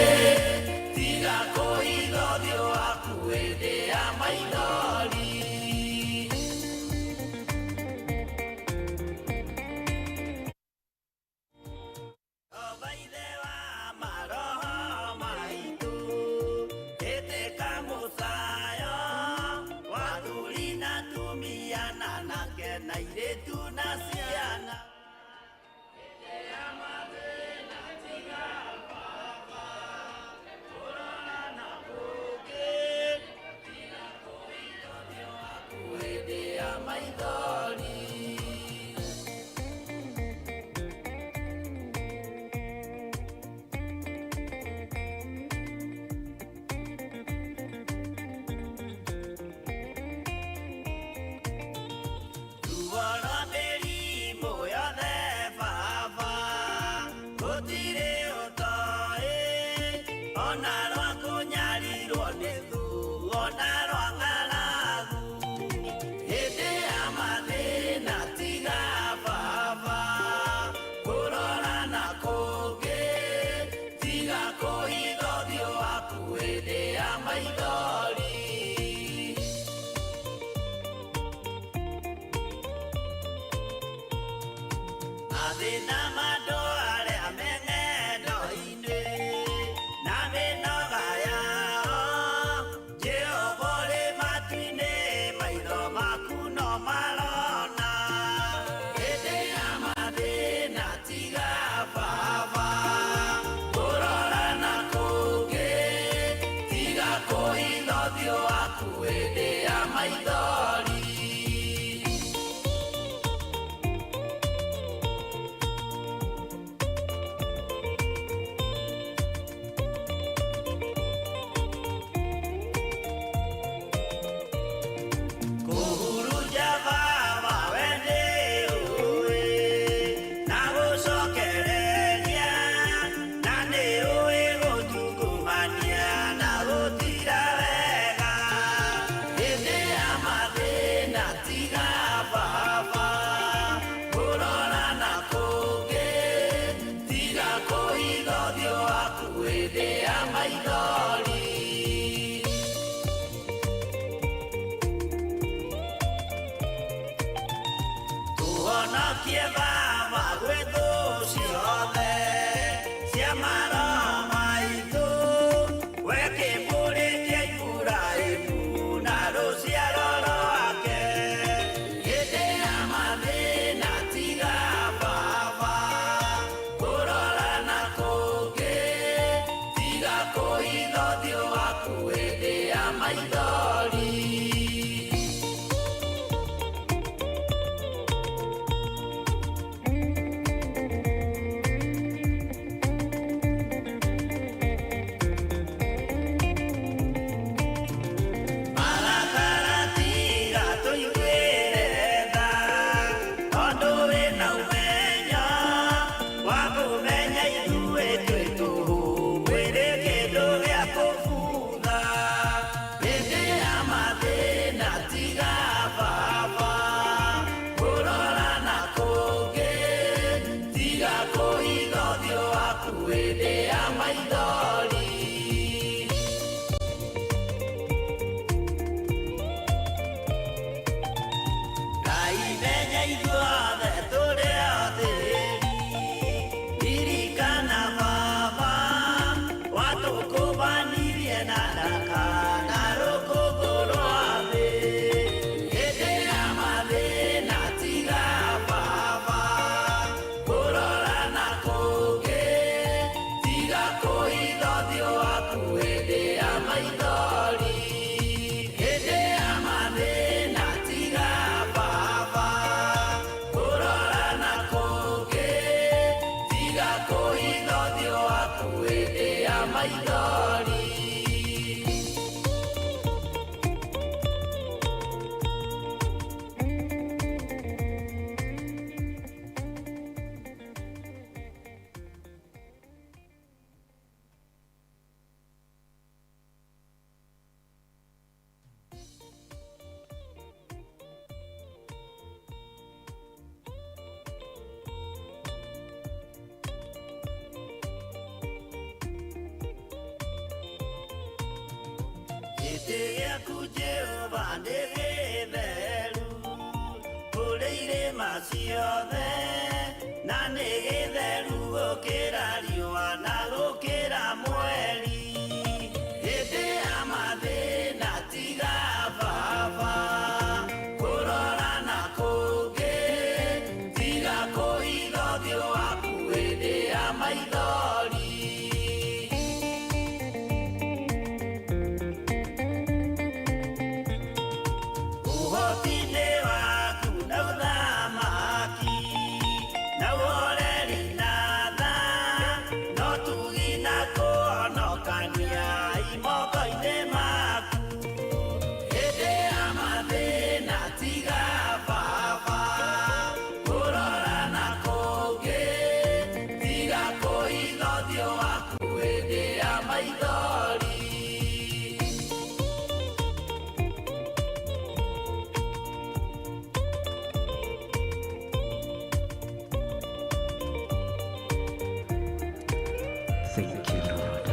tiga kũhitha ũthiũ waku hĩndĩ ya maithori. Gĩtĩ gĩaku Jehova nĩ gĩtheru kũrĩ irĩma ciothe na nĩ gĩtheru gũkĩra riũa na gũkĩra mweri. Hĩndĩ ya mathĩna tiga baba kũrora na kũngĩ, tiga kũhitha ũthiũ waku hĩndĩ ya maithori. Ũhoti-inĩ waku na ũthamaki na ũhoreri na tha, no tugi na kũhonokania imoko-inĩ maku. Hĩndĩ ya mathĩna tiga baba kũrora na kũngĩ, tiga kũhitha ũthiũ waku hĩndĩ ya maithori. Thank you, Lord.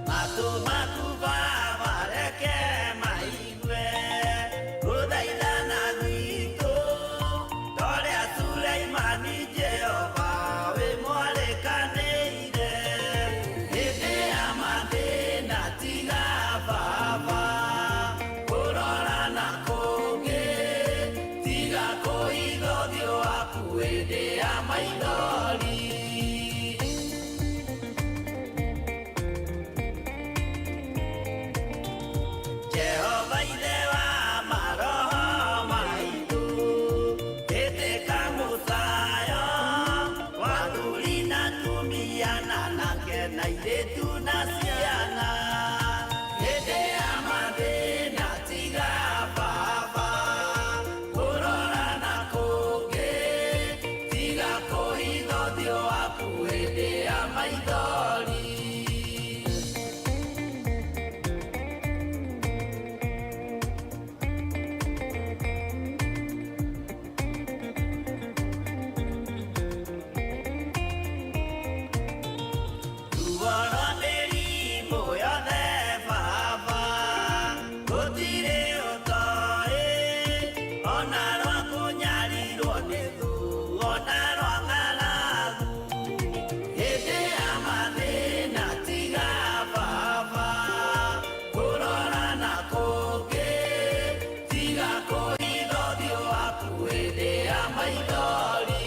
Matũ maku Baba reke maigue gũthaithana gwitũ, ta ũrĩa Suleimani Jehova wĩ mwarĩkanĩire. Hĩndĩ ya mathĩna tiga Baba kũrora na kũngĩ, tiga kũhitha ũthiũ waku hĩndĩ ya maithori. Jehova ithe wa maroho maitũ, ĩtĩka mũcayo wa athuri na atumia na anake na airĩtu na ciana. Hĩndĩ ya mathĩna tiga Baba kũrora na kũngĩ, tiga kũhitha ũthiũ waku hĩndĩ ya maithori. Ruo rwa mĩrimũ yothe Baba, gũtirĩ ũtoĩ, ona rwa kũnyarirwo nĩ thũ, ona rwa ng'aragu. Hĩndĩ ya mathĩna tiga Baba kũrora na kũngĩ, tiga kũhitha ũthiũ waku hĩndĩ ya maithori.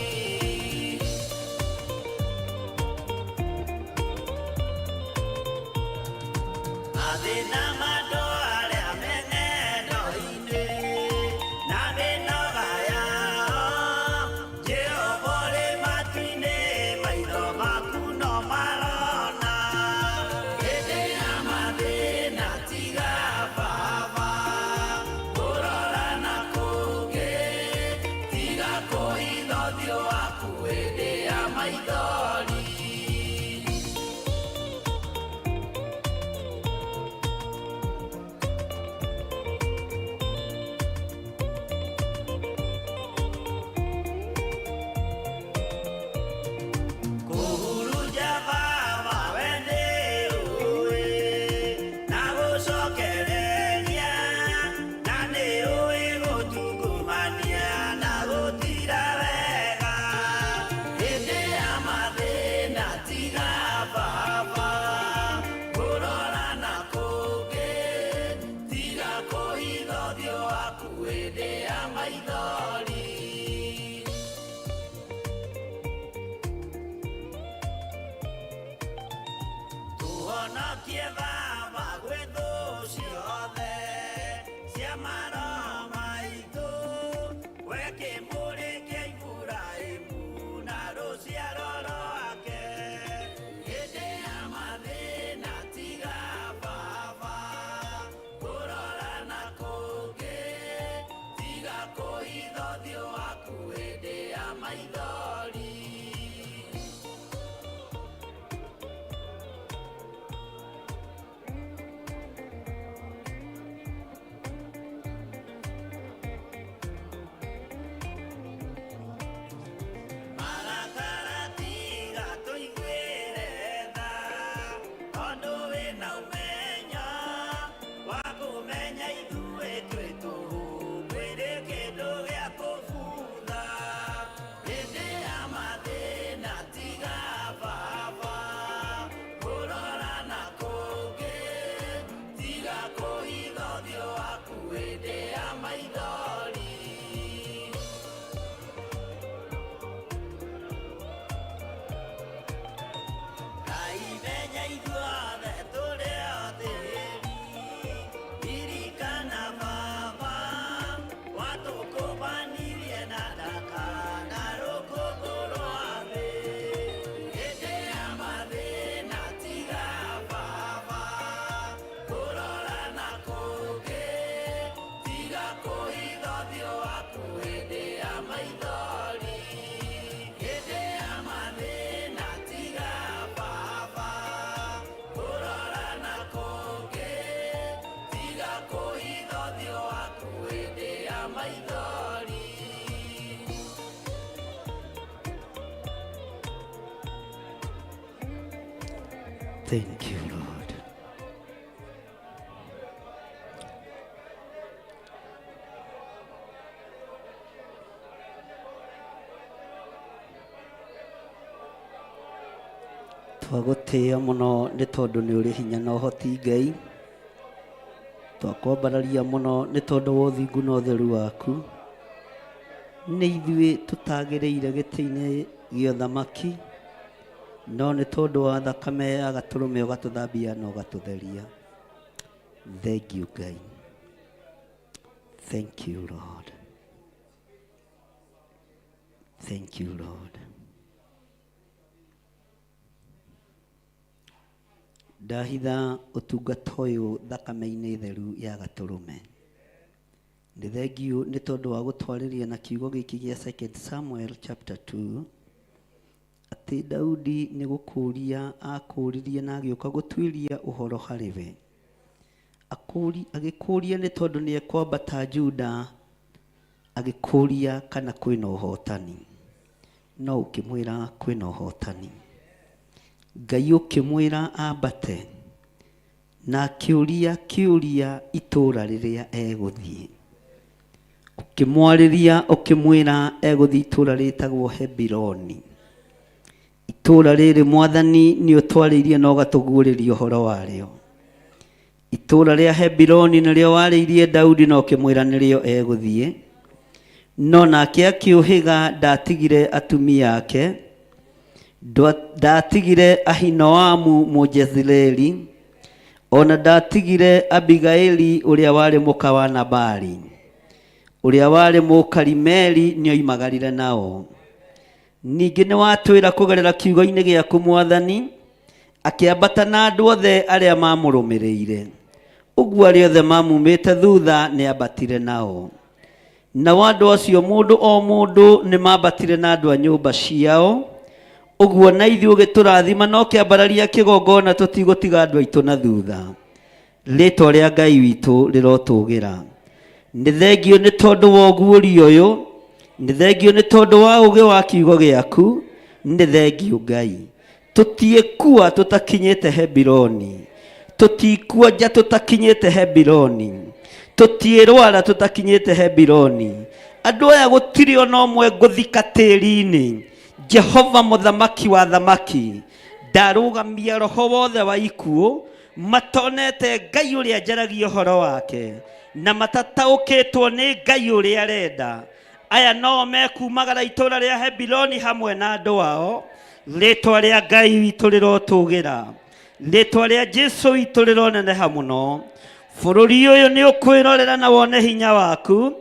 Mathĩna ma andũ arĩa me ng'endo-inĩ na mĩnoga yao, Jehova ũrĩ matu-inĩ, maitho maku no marona. Hĩndĩ ya mathĩna tiga Baba kũrora na kũngĩ, tiga kũhitha ũthiũ waku hĩndĩ ya maithori. Kũhurunja Baba we nĩ ũĩ, na gũcokereria, na nĩ ũĩ gũtungumania na gũtira wega. Hĩndĩ ya mathĩna tiga Baba kũrora na kũngĩ, tiga kũhitha ũthiũ waku hĩndĩ ya maithori. Tũhonokie Baba gwĩ thũ ciothe cia maroho maitũ, we kĩmũrĩ kĩa Iburahĩmu na rũciaro rwake. Hĩndĩ ya mathĩna tiga Baba kũrora na kũngĩ, tiga kũhitha ũthiũ waku hĩndĩ ya maithori. Thank you, Lord. Twagũtĩĩa mũno nĩ tondũ nĩ ũrĩ hinya na ũhoti Ngai. Twakwambararia mũno nĩ tondũ wa ũthingu na ũtheru waku. Nĩ ithuĩ tũtagĩrĩire gĩtĩ-inĩ gĩa ũthamaki, no nĩ tondũ wa thakame ya gatũrũme ũgatũthambia na ũgatũtheria. Thank you Ngai. Thank you Lord. Thank you Lord. Ndahitha ũtungata ũyũ thakame-inĩ theru ya gatũrũme. Nĩ thengiũ nĩ tondũ wa gũtwarĩria na kiugo gĩkĩ gĩa 2 Samuel chapter 2 atĩ Daudi nĩ gũkũria akũririe na agĩũka gũtuĩria ũhoro harĩ we. Agĩkũria nĩ tondũ nĩ ekwambata Juda, agĩkũria kana kwĩna ũhotani. No ũkĩmwĩra kwĩna ũhotani. Ngai ũkĩmwĩra ambate na akĩũria kĩũria itũũra rĩrĩa egũthiĩ. Ũkĩmwarĩria ũkĩmwĩra egũthiĩ itũũra rĩtagwo Hebironi. Itũũra rĩrĩ Mwathani nĩ ũtwarĩirie na ũgatũguũrĩria ũhoro warĩo. Itũũra rĩa Hebironi nĩrĩo warĩirie Daudi na ũkĩmwĩra nĩrĩo egũthiĩ. No nake akĩũhĩga ndatigire atumia ake, ndatigire Ahinoamu Mũjezireeli, ona ndatigire Abigaili ũrĩa warĩ mũka wa Nabali, ũrĩa warĩ Mũkarimeli nĩoimagarire nao. Ningĩ nĩwatwĩra kũgerera kiugo-inĩ gĩaku Mwathani, akĩambata na andũ othe arĩa mamũrũmĩrĩire. Ũguo arĩa othe mamumĩte thutha nĩambatire nao. Nao andũ acio mũndũ o mũndũ nĩmambatire na andũ a nyũmba ciao. Ũguo na ithuĩ ũgĩtũrathima na ũkĩambararia kĩgongona tũtigũtiga andũ aitũ na thutha. Rĩtwa rĩa Ngai witũ rĩrotũgĩra. Nĩ thengio nĩ tondũ wa ũguũrio ũyũ, nĩ thengio nĩ tondũ wa ũũgĩ wa kiugo gĩaku, nĩ thengio Ngai. Tũtiĩkua tũtakinyĩte Hebironi, tũtikua nja tũtakinyĩte Hebironi, tũtiĩrwara tũtakinyĩte Hebironi. Andũ aya gũtirĩ ona ũmwe ngũthika tĩri-inĩ. Jehova mũthamaki wa thamaki, ndarũgamia roho wothe wa ikuũ matonete Ngai ũrĩa njaragia ũhoro wake na matataũkĩtwo nĩ Ngai ũrĩa arenda. Aya nao mekumagara itũũra rĩa Hebironi hamwe na andũ ao. Rĩtwa rĩa Ngai witũ rĩrotũgĩra. Rĩtwa rĩa Jesu witũ rĩroneneha mũno. Bũrũri ũyũ nĩ ũkwĩrorera na wone hinya waku.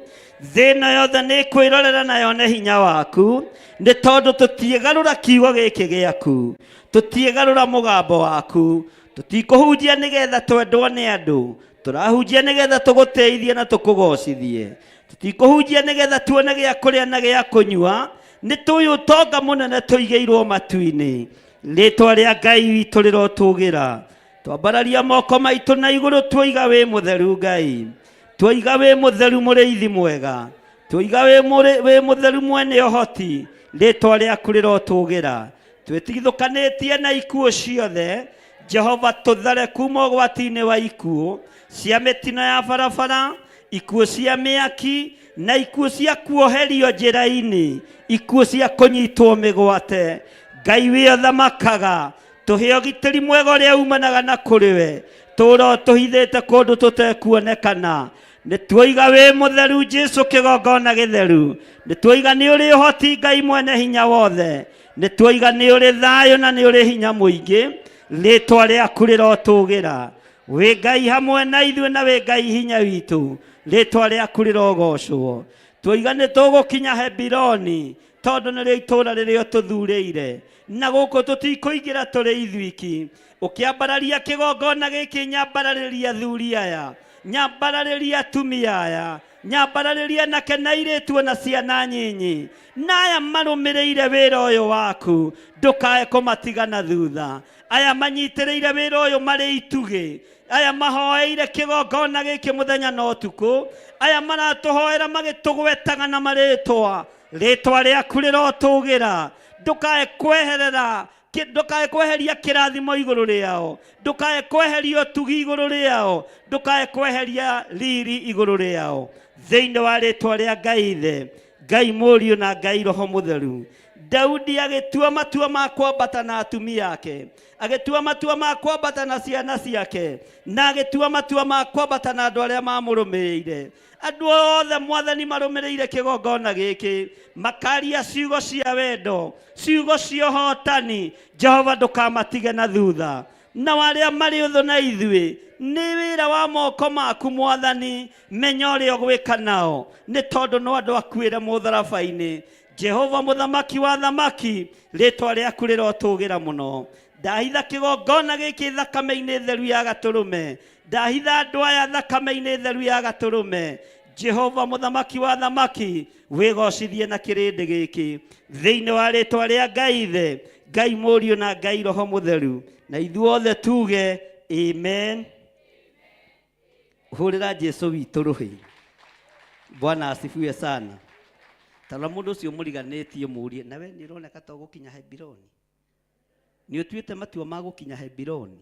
Thĩ ĩno yothe nĩ ĩkwĩrorera na yone hinya waku. Nĩ tondũ tũtiĩgarũra kiugo gĩkĩ gĩaku, tũtiĩgarũra mũgambo waku, tũtikũhunjia nĩgetha twendwo nĩ andũ, tũrahunjia nĩgetha tũgũtĩithie na tũkũgocithie. Tũtikũhunjia nĩgetha tuone gĩa kũrĩa na gĩa kũnyua, nĩ tũĩ ũtonga mũnene tũigĩirwo matu-inĩ. Rĩtwa rĩa Ngai witũ rĩrotũgĩra. Twambararia moko maitũ na igũrũ tuoiga wĩ mũtheru Ngai, tuoiga wĩ mũtheru mũrĩithi mwega, tuoiga wĩ mũtheru mwene ũhoti, rĩtwa rĩaku rĩrotũgĩra. Twĩtigithũkanĩtie na ikuũ ciothe, Jehova tũthare kuma ũgwati-inĩ wa ikuũ cia mĩtino ya barabara, ikuũ cia mĩaki, na ikuũ cia kuoherio njĩra-inĩ, ikuũ cia kũnyitwo mĩgwate. Ngai wĩ ũthamakaga, tũhe ũgitĩri mwega ũrĩa umanaga na kũrĩ we, tũra ũtũhithĩte kũndũ tũtekuonekana. Nĩ tuoiga wĩ mũtheru Jesu kĩgongona gĩtheru, nĩ tuoiga nĩ ũrĩ ũhoti Ngai mwene hinya wothe, nĩ tuoiga nĩ ũrĩ thayũ na nĩ ũrĩ hinya mũingĩ, rĩtwa rĩaku rĩrotũgĩra. Wĩ Ngai hamwe na ithuĩ na wĩ Ngai hinya witũ, rĩtwa rĩaku rĩrogocwo. Tuoiga nĩ tũgũkinya Hebironi, tondũ nĩrĩo itũũra rĩrĩa ũtũthurĩire, na gũkũ tũtikũingĩra tũrĩ ithuiki. Ũkĩambararia kĩgongona gĩkĩ, nyambararĩria athuri aya, nyambararĩria atumia aya, nyambararĩria anake na airĩtu ona ciana nyinyi, na aya marũmĩrĩire wĩra ũyũ waku, ndũkae kũmatiga na thutha. Aya manyitĩrĩire wĩra ũyũ marĩ itugĩ, aya mahoeire kĩgongona gĩkĩ mũthenya na ũtukũ, aya maratũhoera magĩtũgwetaga na marĩtwa, rĩtwa rĩaku rĩrotũgĩra. Ndũkae kweherera Ndukae kweheria kĩrathimo igũrũ rĩao, ndukae kweheria ũtugi igũrũ rĩao, ndukae kweheria riri igũrũ rĩao, thĩinĩ wa rĩtwa rĩa Ngai Ithe, Ngai Mũriũ na Ngai Roho Mũtheru. Daudi agĩtua matua ma kwambata na atumia ake, agĩtua matua ma kwambata na ciana ciake, na agĩtua matua ma kwambata na andũ arĩa mamũrũmĩrĩire. Andũ othe Mwathani marũmĩrĩire kĩgongona gĩkĩ, makaria ciugo cia wendo, ciugo cia ũhotani. Jehova ndũkamatige na thutha. Na arĩa marĩ ũthũ na ithuĩ, nĩ wĩra wa moko maku Mwathani, menya ũrĩa ũgwĩka nao, nĩ tondũ no andũ akuĩre mũtharaba-inĩ. Jehova mũthamaki wa thamaki, rĩtwa rĩaku rĩrotũgĩra mũno. Ndahitha kĩgongona gĩkĩ thakame-inĩ theru ya gatũrũme, ndahitha andũ aya thakame-inĩ theru ya gatũrũme. Jehova mũthamaki wa thamaki, wĩgocithie na kĩrĩndĩ gĩkĩ, thĩinĩ wa rĩtwa rĩa Ngai Ithe, Ngai Mũriũ na Ngai Roho Mũtheru, na ithuothe tuge amen. Hũrĩra Jesu witũ rũhĩ. Bwana asifiwe sana. Tarora mũndũ ũcio mũriganĩtie mũrie, nawe nĩ ũroneka ta ũgũkinya Hebironi? Nĩ ũtuĩte matua ma gũkinya Hebironi?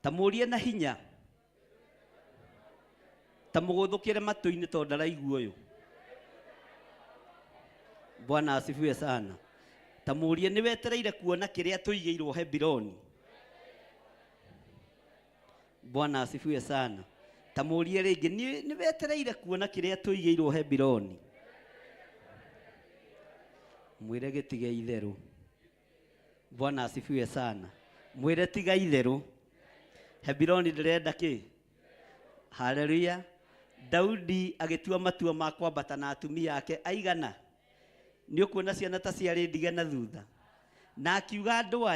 Ta mũrie na hinya, ta mũgũthũkĩre matũ-inĩ tondũ ndaraigua ũyũ. Bwana asifiwe sana. Ta mũrie nĩ wetereire kuona kĩrĩa tũigĩirwo Hebironi? Bwana asifiwe sana. Ta mũrie rĩngĩ, nĩ wetereire kuona kĩrĩa tũigĩirwo Hebironi? Mwĩre gĩtige itherũ. Bwana asifiwe sana. Mwĩre tiga itherũ. Hebironi ndĩrenda kĩ? Haleluya. Daudi agĩtua matua ma kwambata na atumia ake aigana. Nĩ ũkuona ciana ta ciarĩ ndige na thutha. Na akiuga andũ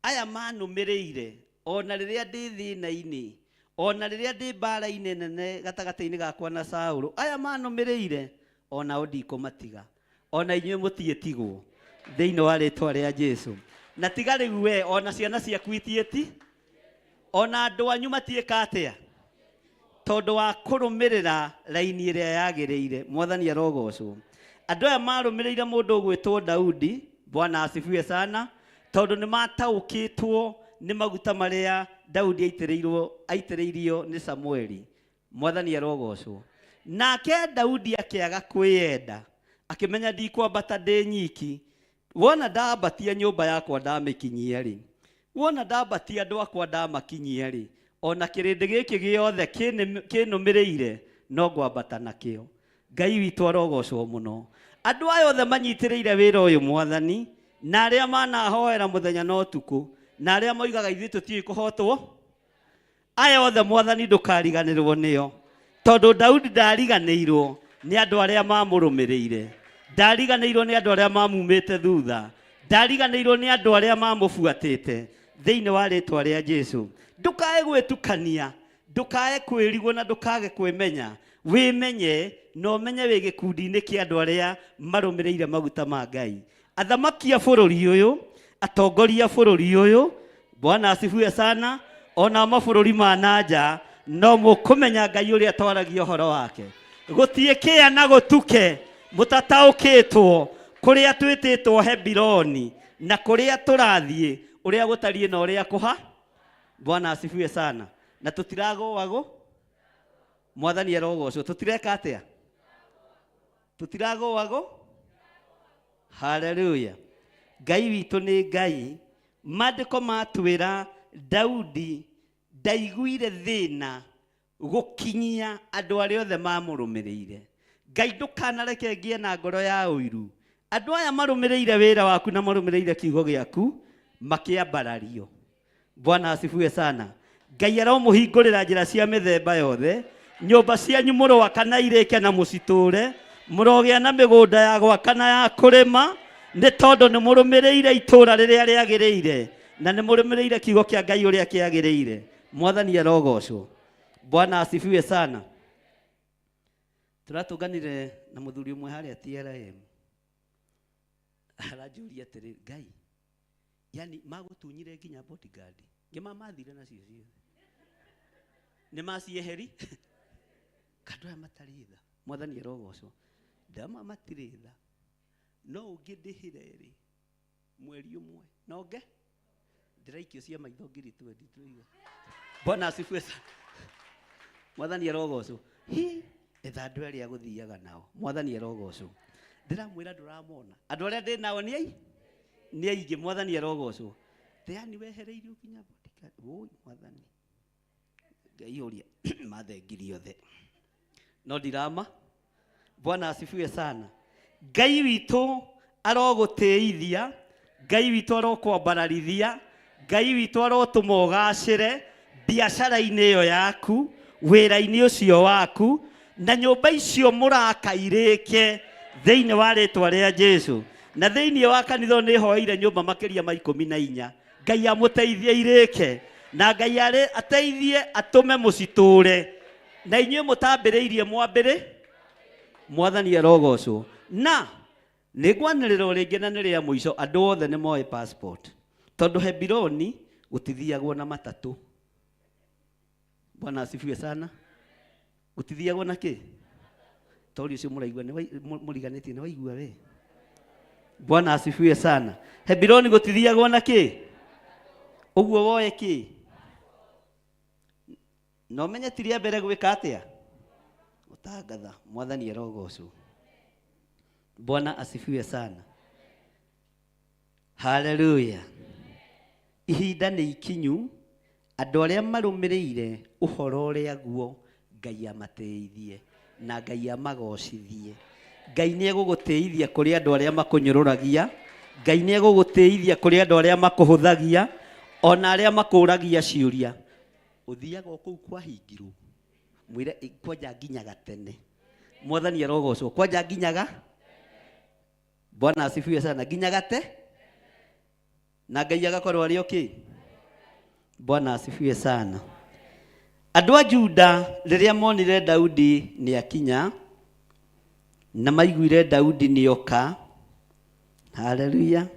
aya manũmĩrĩire ona rĩrĩa ndĩ thĩna-inĩ, ona rĩrĩa ndĩ mbara-inĩ nene gatagatĩ-inĩ gakwa na Saũlũ, aya manũmĩrĩire onao ndikũmatiga, ona inyuĩ mũtiĩtigwo, thĩinĩ wa rĩtwa rĩa Jesu. Na tiga rĩu we ona ciana ciaku itiĩti, ona andũ anyu matiĩka atĩa, tondũ wa kũrũmĩrĩra raini ĩrĩa yagĩrĩire. Mwathani arogocwo. Andũ aya marũmĩrĩire mũndũ ũgwĩtwo Daudi, Bwana asifiwe sana, tondũ nĩ mataũkĩtwo nĩ maguta marĩa Daudi aitĩrĩirio nĩ Samueli. Mwathani arogocwo. Nake Daudi akĩaga kwĩyenda, akĩmenya ndikwambata ndĩ nyiki. Wona ndambatia nyũmba yakwa ndamĩkinyia rĩ, wona ndambatia andũ akwa ndamakinyia rĩ, ona kĩrĩndĩ gĩkĩ gĩothe kĩnũmĩrĩire no ngwambata nakĩo. Ngai witũ arogocwo mũno. Andũ aya othe manyitĩrĩire wĩra ũyũ Mwathani, na arĩa manahoera mũthenya na ũtukũ, na arĩa moigaga ithuĩ tũtiũĩ kũhotwo, aya othe Mwathani ndũkariganĩrwo nĩo, tondũ Daudi ndariganĩirwo nĩ andũ arĩa mamũrũmĩrĩire, ndariganĩirwo nĩ andũ arĩa mamumĩte thutha, ndariganĩirwo nĩ andũ arĩa mamũbuatĩte, thĩinĩ wa rĩtwa rĩa Jesu. Ndũkae gwĩtukania, ndũkae kwĩrigwo na ndũkage kwĩmenya. Wĩmenye na ũmenye wĩ gĩkundi-inĩ kĩa andũ arĩa marũmĩrĩire maguta ma Ngai. Athamaki a bũrũri ũyũ, atongoria a bũrũri ũyũ, Bwana asifiwe sana, ona mabũrũri ma nanja, no mũkũmenya Ngai ũrĩa twaragia ũhoro wake. Gũtiĩ kĩa na gũtuke mũtataũkĩtwo kũrĩa twĩtĩtwo Hebironi na kũrĩa tũrathiĩ, ũrĩa gũtariĩ na ũrĩa kũha. Bwana asifiwe sana. Na tũtiragũagwo, Mwathani arogocwo. Tũtireka atĩa? Tũtiragũagwo. Haleluya. Ngai witũ nĩ Ngai. Maandĩko matwĩra Daudi ndaiguire thĩna gũkinyia andũ arĩa othe mamũrũmĩrĩire. Ngai ndũkanareke ngĩe na ngoro ya ũiru. Andũ aya marũmĩrĩire wĩra waku na marũmĩrĩire kiugo gĩaku makĩambarario. Bwana asifiwe sana. Ngai aromũhingũrĩra njĩra cia mĩthemba yothe. Nyũmba cianyu mũroaka na irĩke na mũcitũre, mũrogĩa na mĩgũnda ya gwaka na ya kũrĩma, nĩ tondũ nĩ mũrũmĩrĩire itũũra rĩrĩa rĩagĩrĩire na nĩ mũrũmĩrĩire kiugo kĩa Ngai ũrĩa kĩagĩrĩire. Mwathani arogocwo. Bwana asifiwe sana. Tũratũnganire na mũthuri ũmwe harĩa TRM. Aranjũria atĩrĩ, Ngai, yani magũtunyire nginya bodyguard, ngĩma mathire nacio ciothe, nĩ macieheri kandũ aya matarĩ tha. Mwathani arogocwo. Ndama matirĩ tha, no ũngĩ ndĩhĩre rĩ, Mweri ũmwe nonge ndĩraikio cia maitho 20,000 tũiga. Bwana asifiwe sana. Mwathani arogocwo. Hi, etha andũ arĩa gũthiaga nao. Mwathani arogocwo. Ndĩramwĩra ndũramona. Andũ arĩa ndĩ nao nĩ ai nĩ aingĩ. Mwathani arogocwo. Teani wehereirio nginya bodyguard. Woi mwathani. Ngai ũria mathengirie othe. No ndirama. Bwana asifiwe sana. Ngai witũ arogũtĩithia, Ngai witũ arokwambararithia, Ngai witũ arotũma ũgacĩre biacara-inĩ ĩyo yaku, wĩra-inĩ ũcio waku, na nyũmba icio mũraka irĩke thĩinĩ wa rĩtwa rĩa Jesu. Na thĩinĩ wa kanitha ũyũ nĩ hoeire nyũmba makĩria ma 14. Ngai amũteithie irĩke, na Ngai ateithie atũme mũcitũre, na inyuĩ mũtambĩrĩirie mwambĩrĩ. Mwathani arogocwo. Na nĩ ngwanĩrĩra o rĩngĩ na nĩ rĩa mũico, andũ othe nĩ moĩ passport, tondũ Hebironi gũtithiagwo na matatũ. Bwana asifiwe sana. Gũtithiagwo na kĩ? Tori ũcio mũraigua nĩ mũriganĩtie nĩ waigua we. Bwana asifiwe sana. Hebironi gũtithiagwo na kĩ? Ũguo woe kĩ? Na ũmenye ti rĩa mbere gwĩka atĩa? Gũtangatha. Mwathani arogocwo. Bwana asifiwe sana. Haleluya. Ihinda nĩ ikinyu, andũ arĩa marũmĩrĩire ũhoro ũrĩa guo Ngai amatĩithie na Ngai amagocithie. Ngai nĩ egũgũtĩithia kũrĩ andũ arĩa makũnyũrũragia, Ngai nĩ egũgũtĩithia kũrĩ andũ arĩa makũhũthagia, ona arĩa makũragia ciũria. Ũthiaga o kũu kwahingirwo, mwĩre kwanja nginyaga tene. Mwathani arogocwo. Kwanja nginyaga, Bwana asifiwe sana, nginyaga te na Ngai agakorwo arĩ okay. Bwana asifiwe sana. Andũ a Juda rĩrĩa monire Daudi nĩ akinya na maiguire Daudi nĩ oka, haleluya,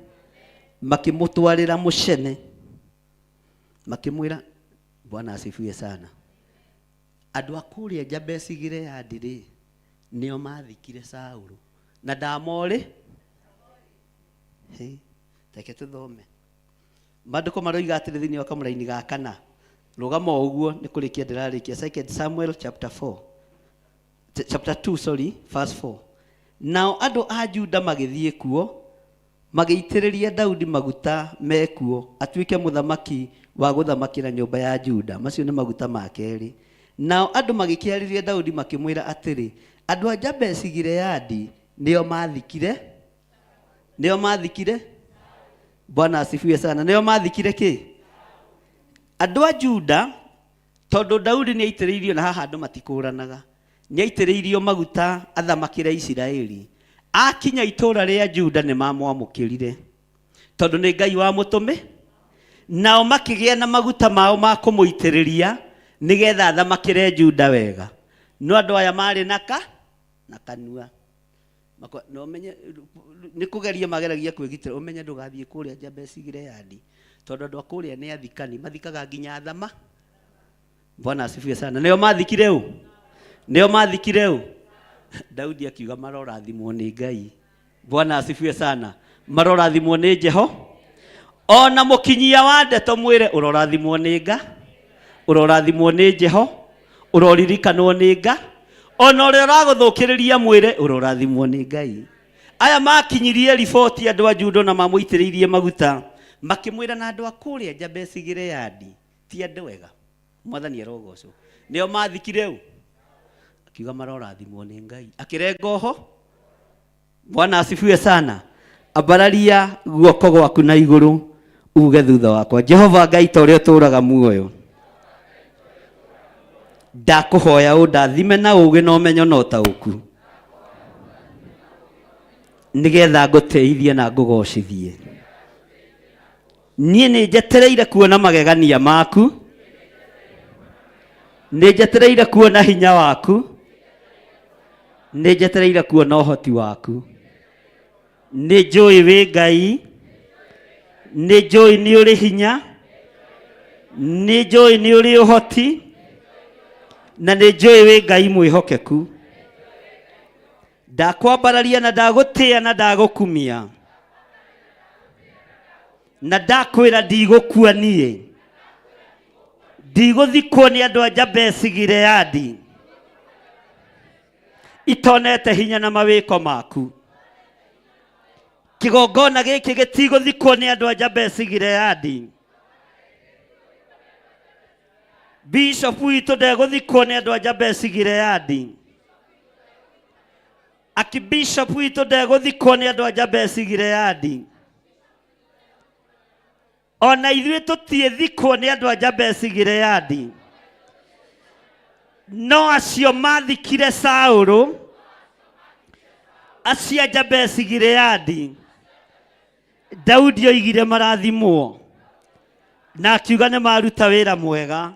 makĩmũtwarĩra mũcene, makĩmwĩra Bwana asifiwe sana. Andũ a kũrĩa Jabesi Gileadi rĩ, nĩo mathikire Saũlũ na ndamorĩ. Hey, reke tũthome maandĩko maroiga atĩrĩ thĩinĩ wa kamũraini ga kana, rũgama o ũguo nĩ kũrĩkia ndĩrarĩkia. Second Samuel chapter 4, chapter 2, sorry, verse 4. Nao andũ a Juda magĩthiĩ kuo magĩitĩrĩria Daudi maguta mekuo atuĩke mũthamaki wa gũthamakĩra nyũmba ya Juda. Macio nĩ maguta ma kerĩ. Nao andũ magĩkĩarĩria Daudi makĩmwĩra atĩrĩ, andũ a Jabesi Gileadi nĩo mathikire, nĩo mathikire. Bwana asifiwe sana. Nĩo mathikire kĩ? Andũ a Juda, tondũ Daudi nĩ aitĩrĩirio, na haha andũ matikũranaga, nĩ aitĩrĩirio maguta athamakĩre Isiraeli. Akinya itũũra rĩa Juda nĩ mamwamũkĩrire, tondũ nĩ Ngai wamũtũmĩ. Nao makĩgĩa na maguta mao ma kũmũitĩrĩria nĩgetha athamakĩre Juda wega. No andũ aya marĩ na ka na kanua. No ũmenye nĩ kũgeria mageragia kwĩgitĩra, ũmenye ndũgathiĩ kũrĩa Jabesi Gileadi, tondũ andũ a kũrĩa nĩ athikani, mathikaga nginya athama. Bwana asifiwe sana. Nĩo mathikire ũ? Nĩo mathikire ũ? Daudi akiuga marorathimwo nĩ Ngai. Bwana asifiwe sana. Marorathimwo nĩ Jeho. Ona mũkinyia wa ndeto mwĩre ũrorathimwo nĩ Nga, ũrorathimwo nĩ Jeho, ũroririkanwo nĩ Nga. Ona ũrĩa ũragũthũkĩrĩria mwĩre ũrorathimwo nĩ Ngai. Aya makinyirie riboti andũ a Juda na mamũitĩrĩirie maguta, makĩmwĩra na andũ a kũrĩa Jabesi Gileadi ti andũ ega. Mwathani arogocwo. Nĩo mathikire ũ? Akiuga marorathimwo nĩ Ngai. Akĩrenga oho. Bwana asifiwe sana. Ambararia guoko gwaku na igũrũ uge thutha wakwa, Jehova Ngai ta ũrĩa ũtũũraga muoyo, ndakũhoya ũndathime na ũũgĩ na ũmenyo na ũtaũku, nĩgetha ngũtĩithie na ngũgocithie. Niĩ nĩ njetereire kuona magegania maku, nĩ njetereire kuona hinya waku, nĩ njetereire kuona ũhoti waku. Nĩ njũĩ wĩ Ngai, nĩ njũĩ nĩ ũrĩ hinya, nĩ njũĩ nĩ ũrĩ ũhoti, na nĩ njũĩ wĩ Ngai mwĩhokeku. Ndakwambararia na ndagũtĩa na ndagũkumia. Na ndakwĩra ndigũkua niĩ, ndigũthikwo nĩ andũ a Jabesi Gileadi itonete hinya na mawĩko maku. Kĩgongona gĩkĩ gĩtigũthikwo nĩ andũ a Jabesi Gileadi. Bishop witũ ndegũthikwo nĩ andũ a Jabesi Gileadi. Akibishop witũ ndegũthikwo nĩ andũ a Jabesi Gileadi. Ona ithuĩ tũtiĩthikwo nĩ andũ a Jabesi Gileadi. No acio mathikire Saũlũ, acio a Jabesi Gileadi, Daudi oigire marathimwo na akiuga nĩ maruta wĩra mwega.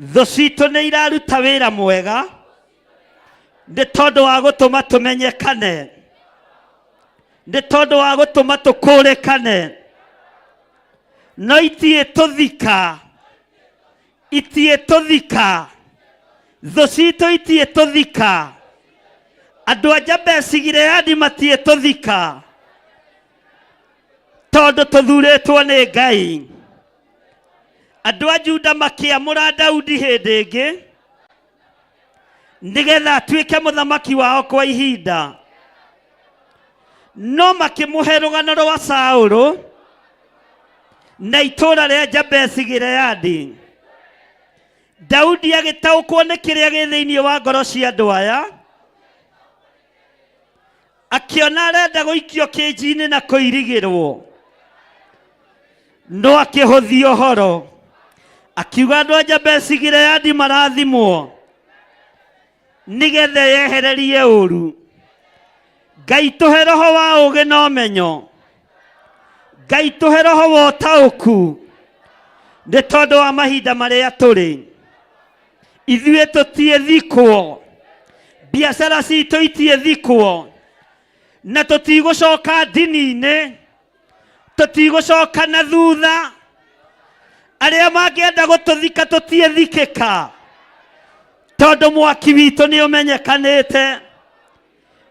Thũ citũ nĩ iraruta wĩra mwega nĩ tondũ wa gũtũma tũmenyekane, nĩ tondũ wa gũtũma tũkũrĩkane, no itiĩtũthika, itiĩtũthika, thũ citũ itiĩtũthika, andũ a Jabesi Gileadi matiĩtũthika, tondũ tũthurĩtwo nĩ Ngai. Andũ a Juda makĩamũra Daudi hĩndĩ ĩngĩ nĩgetha atuĩke mũthamaki wao kwa ihinda, no makĩmũhe rũgano rwa Saũlũ na itũũra rĩa Jabesi Gileadi. Daudi agĩtaũkwo nĩ kĩrĩa gĩ thĩinĩ wa ngoro cia andũ aya, akĩona arenda gũikio kĩnji-inĩ na kũirigĩrwo, no akĩhũthia ũhoro akiuga andũ a Jabesi Gileadi marathimwo nĩgetha yehererie ũru. Ngai tũhe roho wa ũũgĩ na ũmenyo, Ngai tũhe roho wa ũtaũku nĩ tondũ wa mahinda marĩa tũrĩ. Ithuĩ tũtiĩthikwo, biacara citũ itiĩthikwo, na tũtigũcoka ndini-inĩ, tũtigũcoka na thutha. Arĩa mangĩenda gũtũthika tũtiĩthikĩka, tondũ mwaki witũ nĩ ũmenyekanĩte,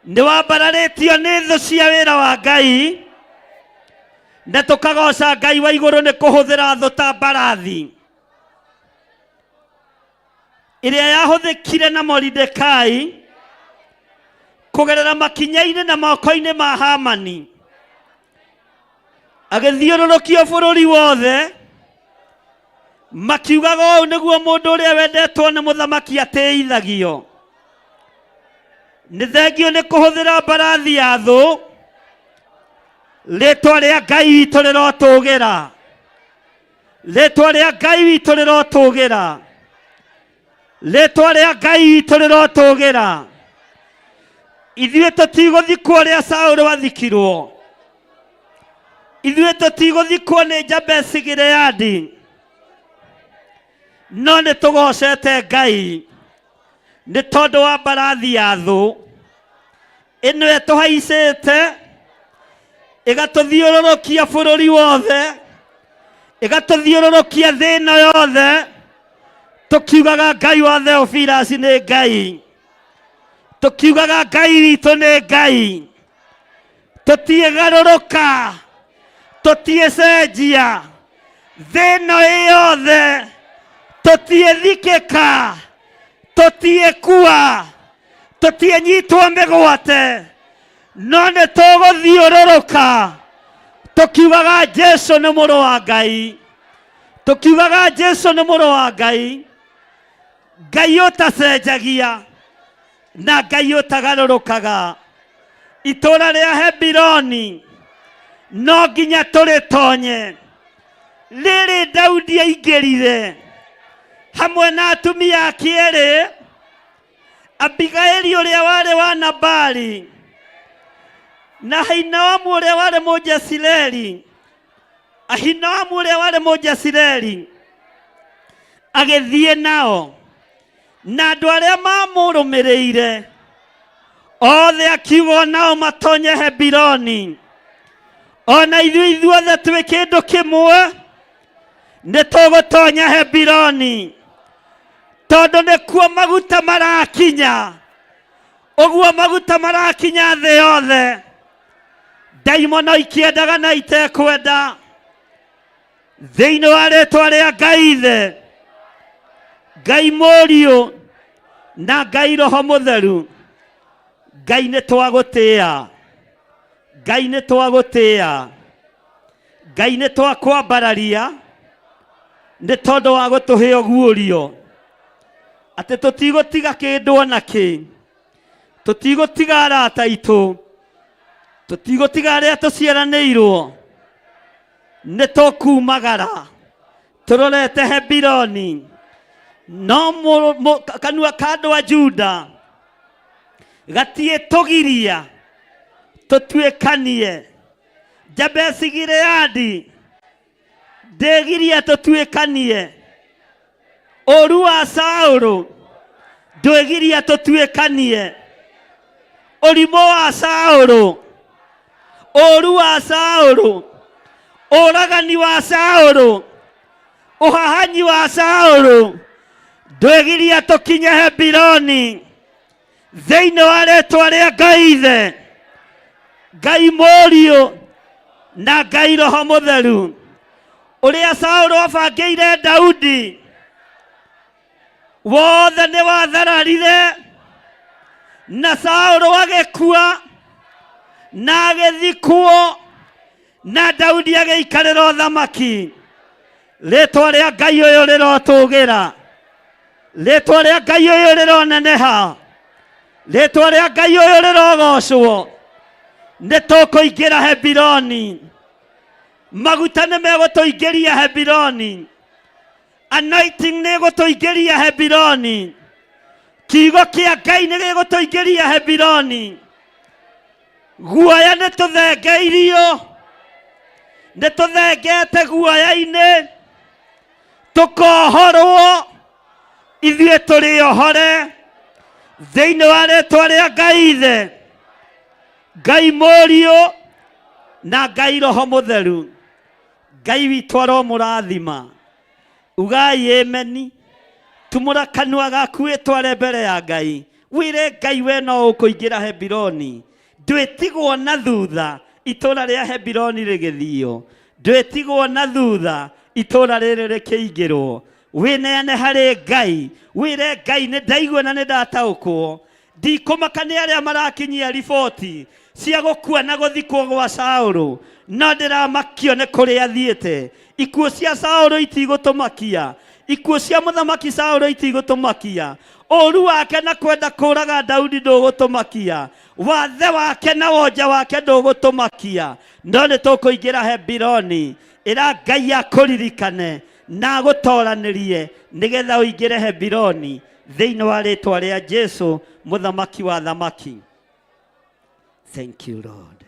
nĩ wambararĩtio nĩ thũ cia wĩra wa Ngai, na tũkagoca Ngai wa igũrũ nĩ kũhũthĩra thũ ta mbarathi ĩrĩa yahũthĩkire na Moridekai kũgerera makinya-inĩ na moko-inĩ ma Hamani, agĩthiũrũrũkio bũrũri wothe makiugaga ũũ nĩguo mũndũ ũrĩa wendetwo nĩ mũthamaki atĩithagio. Nĩ thengio nĩ kũhũthĩra mbarathi ya thũ, rĩtwa rĩa Ngai witũ rĩrotũgĩra, rĩtwa rĩa Ngai witũ rĩrotũgĩra, rĩtwa rĩa Ngai witũ rĩrotũgĩra. Ithuĩ tũtigũthikwo ũrĩa Saũlũ athikirwo, ithuĩ tũtigũthikwo nĩ Jabesi Gileadi, no nĩ tũgocete Ngai nĩ tondũ wa mbarathi ya thũ ĩno ĩtũhaicĩte ĩgatũthiũrũrũkia bũrũri wothe, ĩgatũthiũrũrũkia thĩ ĩno yothe, tũkiugaga Ngai wa Theophilus nĩ Ngai, tũkiugaga Ngai witũ nĩ Ngai. Tũtiĩgarũrũka, tũtiĩcenjia, thĩ ĩno ĩ yothe tũtiĩthikĩka, tũtiĩkua, tũtiĩnyitwo mĩgwate, no nĩ tũgũthiũrũrũka tũkiugaga Jesu nĩ mũrũ wa Ngai, tũkiugaga Jesu nĩ mũrũ wa Ngai, Ngai ũtacenjagia na Ngai ũtagarũrũkaga. Itũũra rĩa Hebironi no nginya tũrĩtonye. Rĩrĩ Daudi aingĩrire hamwe na atumia ake erĩ, Abigaili ũrĩa warĩ wa Nabali na Ahinoamu ũrĩa warĩ Mũjezireli. Ahinoamu ũrĩa warĩ Mũjezireli agĩthiĩ nao na andũ arĩa mamũrũmĩrĩire othe, akiuga o nao matonye Hebironi. Ona ithuĩ ithuothe twĩ kĩndũ kĩmwe, nĩ tũgũtonya Hebironi, tondũ nĩkuo maguta marakinya. Ũguo maguta marakinya thĩ yothe. Ndaimono ikĩendaga na itekwenda, thĩinĩ wa rĩtwa rĩa Ngai Ithe, Ngai Mũriũ na Ngai Roho Mũtheru. Ngai nĩ twagũtĩĩa, Ngai nĩ twagũtĩĩa, Ngai nĩ twakwambararia nĩ tondũ wa gũtũhe ũguũrio atĩ tũtigũtiga kĩndũ ona kĩ, tũtigũtiga arata aitũ, tũtigũtiga arĩa tũciaranĩirwo, nĩ tũkumagara tũrorete Hebironi. No kanua ka andũ a Juda gatiĩtũgiria tũtuĩkanie. Jabesi Gileadi ndĩgiria tũtuĩkanie. Ũru wa Saũlũ ndwĩgiria tũtuĩkanie. Ũrimũ wa Saũlũ, ũru wa Saũlũ, ũragani wa Saũlũ, ũhahanyi wa Saũlũ ndwĩgiria tũkinye Hebironi. Thĩinĩ wa rĩtwa rĩa Ngai Ithe, Ngai Mũriũ na Ngai Roho Mũtheru. Ũrĩa Saũlũ abangĩire Daudi wothe nĩ wathararire, na Saũlũ agĩkua na agĩthikwo, na Daudi agĩikarĩra ũthamaki. Rĩtwa rĩa Ngai ũyũ rĩrotũgĩra, rĩtwa rĩa Ngai ũyũ rĩroneneha, rĩtwa rĩa Ngai ũyũ rĩrogocwo. Nĩ tũkũingĩra Hebironi, maguta nĩ megũtũingĩria Hebironi, anointing nĩ ĩgũtũingĩria Hebironi, kiugo kĩa Ngai nĩ gĩgũtũingĩria Hebironi. Guoya nĩ tũthengeirio, nĩ tũthengete guoya-inĩ, tũkohorwo, ithuĩ tũrĩ ohore thĩinĩ wa rĩtwa rĩa Ngai Ithe, Ngai Mũriũ na Ngai Roho Mũtheru. Ngai witũ aromũrathima. Ugai ameni. Tumũra kanua gaku wĩtware mbere ya Ngai, wĩre Ngai we no ũkũingĩra Hebironi, ndwĩtigwo na thutha itũra rĩa Hebironi rĩgĩthio, ndwĩtigwo na thutha itũra rĩrĩ rĩkĩingĩrwo. Wĩneane harĩ Ngai, wĩre Ngai nĩ ndaigua na nĩ ndataũkwo, ndikũmaka nĩ arĩa marakinyia riboti cia gũkua na gũthikwo gwa Saũlũ, no ndĩramakio nĩ kũrĩa athiĩte. Ikuũ cia Saũlũ itigũtũmakia, ikuũ cia mũthamaki Saũlũ itigũtũmakia, ũru wake na kwenda kũraga Daudi ndũgũtũmakia, wathe wake na wonje wake ndũgũtũmakia, no nĩ tũkũingĩra Hebironi. Ĩra Ngai akũririkane na agũtoranĩrie nĩgetha ũingĩre Hebironi thĩinĩ wa rĩtwa rĩa Jesu mũthamaki wa thamaki. Thank you Lord.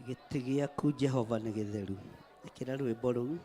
Gĩtĩ gĩaku Jehova nĩ gĩtheru. Ĩkĩra rwĩmbo rũu.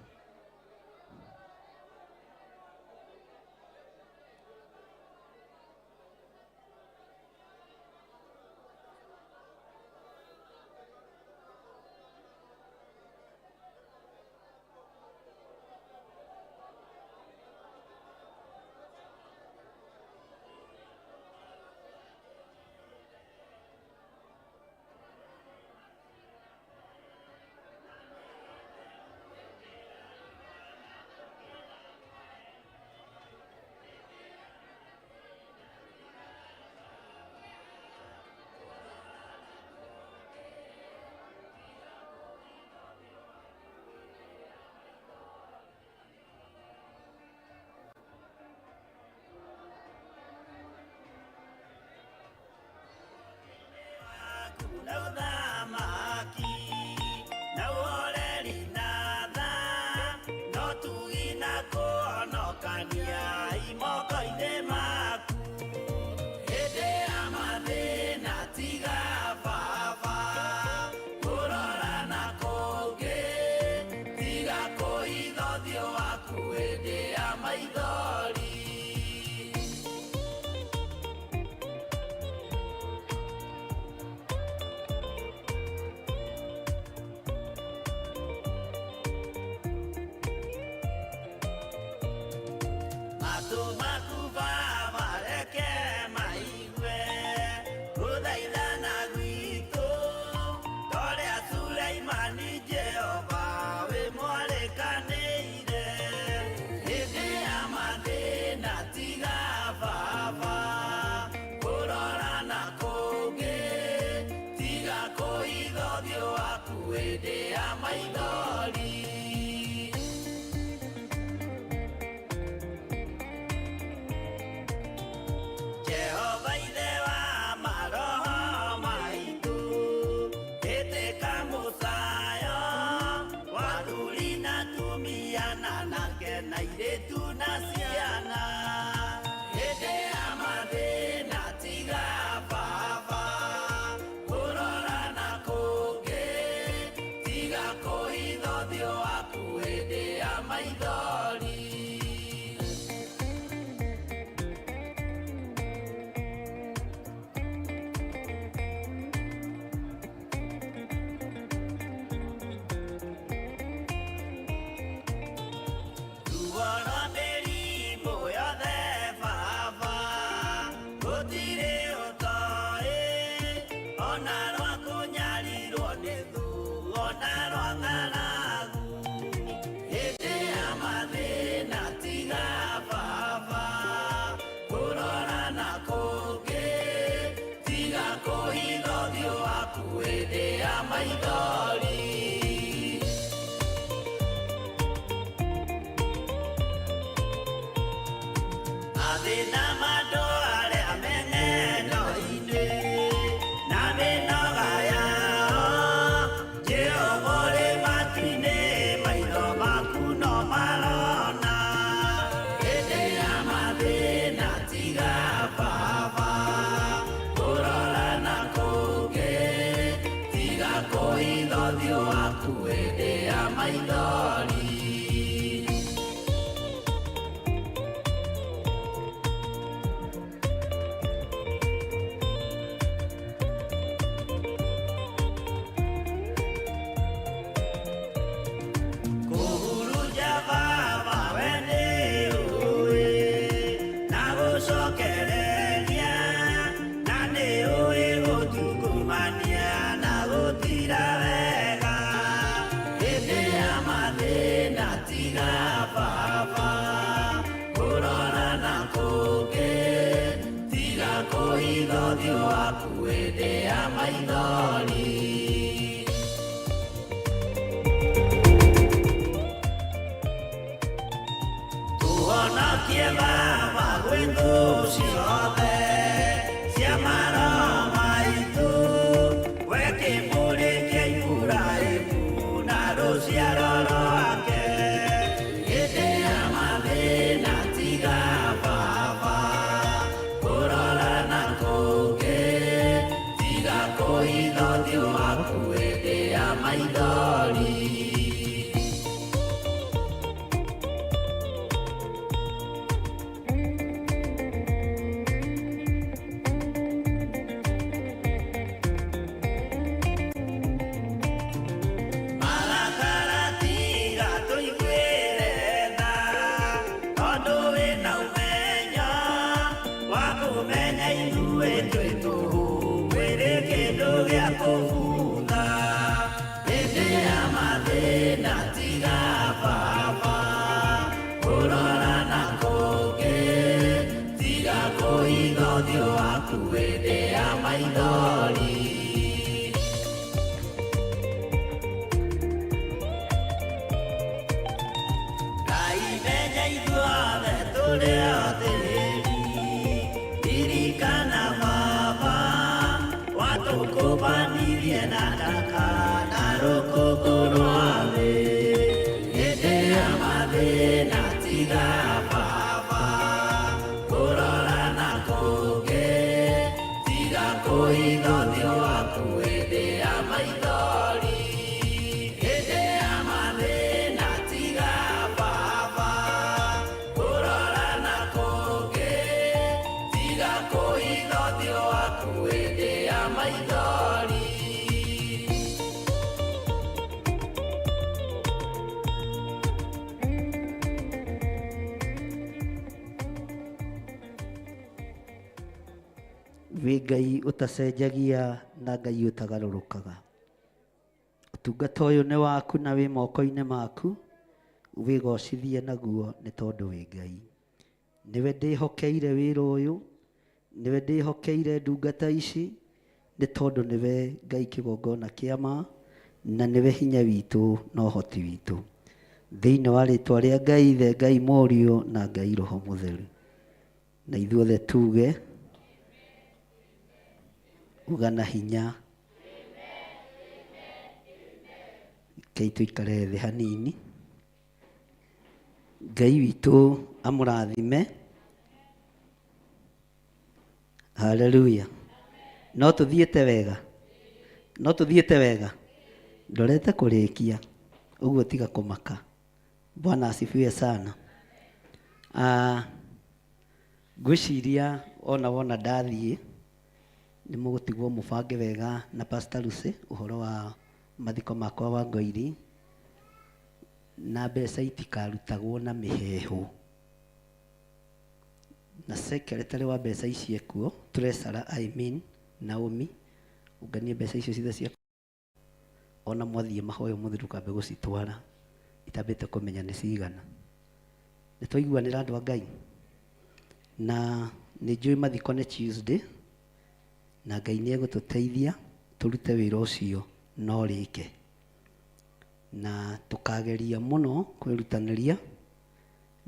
Matũ maku Baba reke maigue gũthaithana gwitũ, torĩa Suleimani Jehova wĩ mwarĩkanĩire. Hĩndĩ ya mathĩna tiga Baba kũrora na kũngĩ, tiga kũhitha ũthiũ waku hĩndĩ ya maithori. Jehova ithe wa maroho maitũ, ĩtĩka mũcayo wa athuri na atumia na anake na airĩtu na ciana. Hĩndĩ ya mathĩna tiga Baba kũrora na kũngĩ, tiga kũhitha ũthiũ waku hĩndĩ ya maithori. Ruo rwa mĩrimũ yothe Baba, gũtirĩ ũtoĩ, ona rwa kũnyarirwo nĩ thũ, ona rwa ng'aragu. Hĩndĩ ya mathĩna tiga Baba kũrora na kũngĩ, tiga kũhitha ũthiũ waku hĩndĩ ya maithori. Mathĩna ma andũ arĩa me ng'endo-inĩ na mĩnoga yao, Jehova ũrĩ matu-inĩ, maitho maku no marona. Hĩndĩ ya mathĩna tiga Baba kũrora na kũngĩ, tiga kũhitha ũthiũ waku hĩndĩ ya maithori. Kũhurunja Baba we nĩ ũĩ, na gũcokereria, na nĩ ũĩ gũtungumania na gũtira wega. Hĩndĩ ya mathĩna tiga Baba kũrora na kũngĩ, tiga kũhitha ũthiũ waku hĩndĩ ya maithori. Tũhonokie Baba gwĩ thũ ciothe cia maroho maitũ, we kĩmũrĩ kĩa Iburahĩmu na rũciaro rwake. Hĩndĩ ya mathĩna tiga Baba kũrora na kũngĩ, tiga kũhitha ũthiũ waku hĩndĩ ya maithori. Marakara tiga tũiguĩre tha, tondũ wĩna ũmenyo wa kũmenya ithuĩ twĩ tũhũ, mwĩrĩ kĩndũ gĩa kũbutha. Hĩndĩ ya mathĩna tiga Baba kũrora na kũngĩ, tiga kũhitha ũthiũ waku hĩndĩ ya maithori. Ngai menya ithuothe tũrĩ o tĩri, ririkana Baba watũkũbanirie na ndaka na rũkũngũ rwa thĩ. Hĩndĩ ya mathĩna tiga Baba kũrora na kũngĩ, tiga kũhitha ũthiũ waku hĩndĩ ya maithori. Hĩndĩ ya mathĩna tiga Baba kũrora na kũngĩ, tiga kũhitha ũthiũ waku hĩndĩ ya maithori. Wĩ Ngai ũtacenjagia na Ngai ũtagarũrũkaga. Ũtungata ũyũ nĩ waku na wĩ moko-inĩ maku, wĩgocithie naguo nĩ tondũ wĩ Ngai. Nĩwe ndĩhokeire wĩra ũyũ, nĩwe ndĩhokeire ndungata ici, nĩ tondũ nĩwe Ngai kĩgongona kĩa ma, na nĩwe hinya witũ na ũhoti witũ. Thĩinĩ wa rĩtwa rĩa Ngai Ithe, Ngai Mũriũ na Ngai Roho Mũtheru. Na ithuothe tuge, uga na hinya. Rekei tũikare thĩ hanini. Ngai witũ amũrathime. Haleluya. No tũthiĩte wega, no tũthiĩte wega. Ndorete kũrĩkia, ũguo tiga kũmaka. Bwana asifiwe sana. Ah, ngwĩciria ona wona ndathiĩ nĩ mũgũtigwo mũbange wega na Pastor Lucy ũhoro wa mathiko makwa wa Ngoiri, na mbeca itikarutagwo na mĩheehũ. Na secretary wa mbeca ici ekuo, treasurer I mean, Naomi, ũnganie mbeca icio ciothe cia ona mwathiĩ mahoya ũmũthĩ ndũkambe gũcitwara itambĩte kũmenya nĩ cigana. Nĩ twaiguanĩra andũ a Ngai? Na nĩ njũĩ mathiko nĩ Tuesday, na Ngai nĩ egũtũteithia tũrute wĩra ũcio na ũrĩke. Na tũkageria mũno kwĩrutanĩria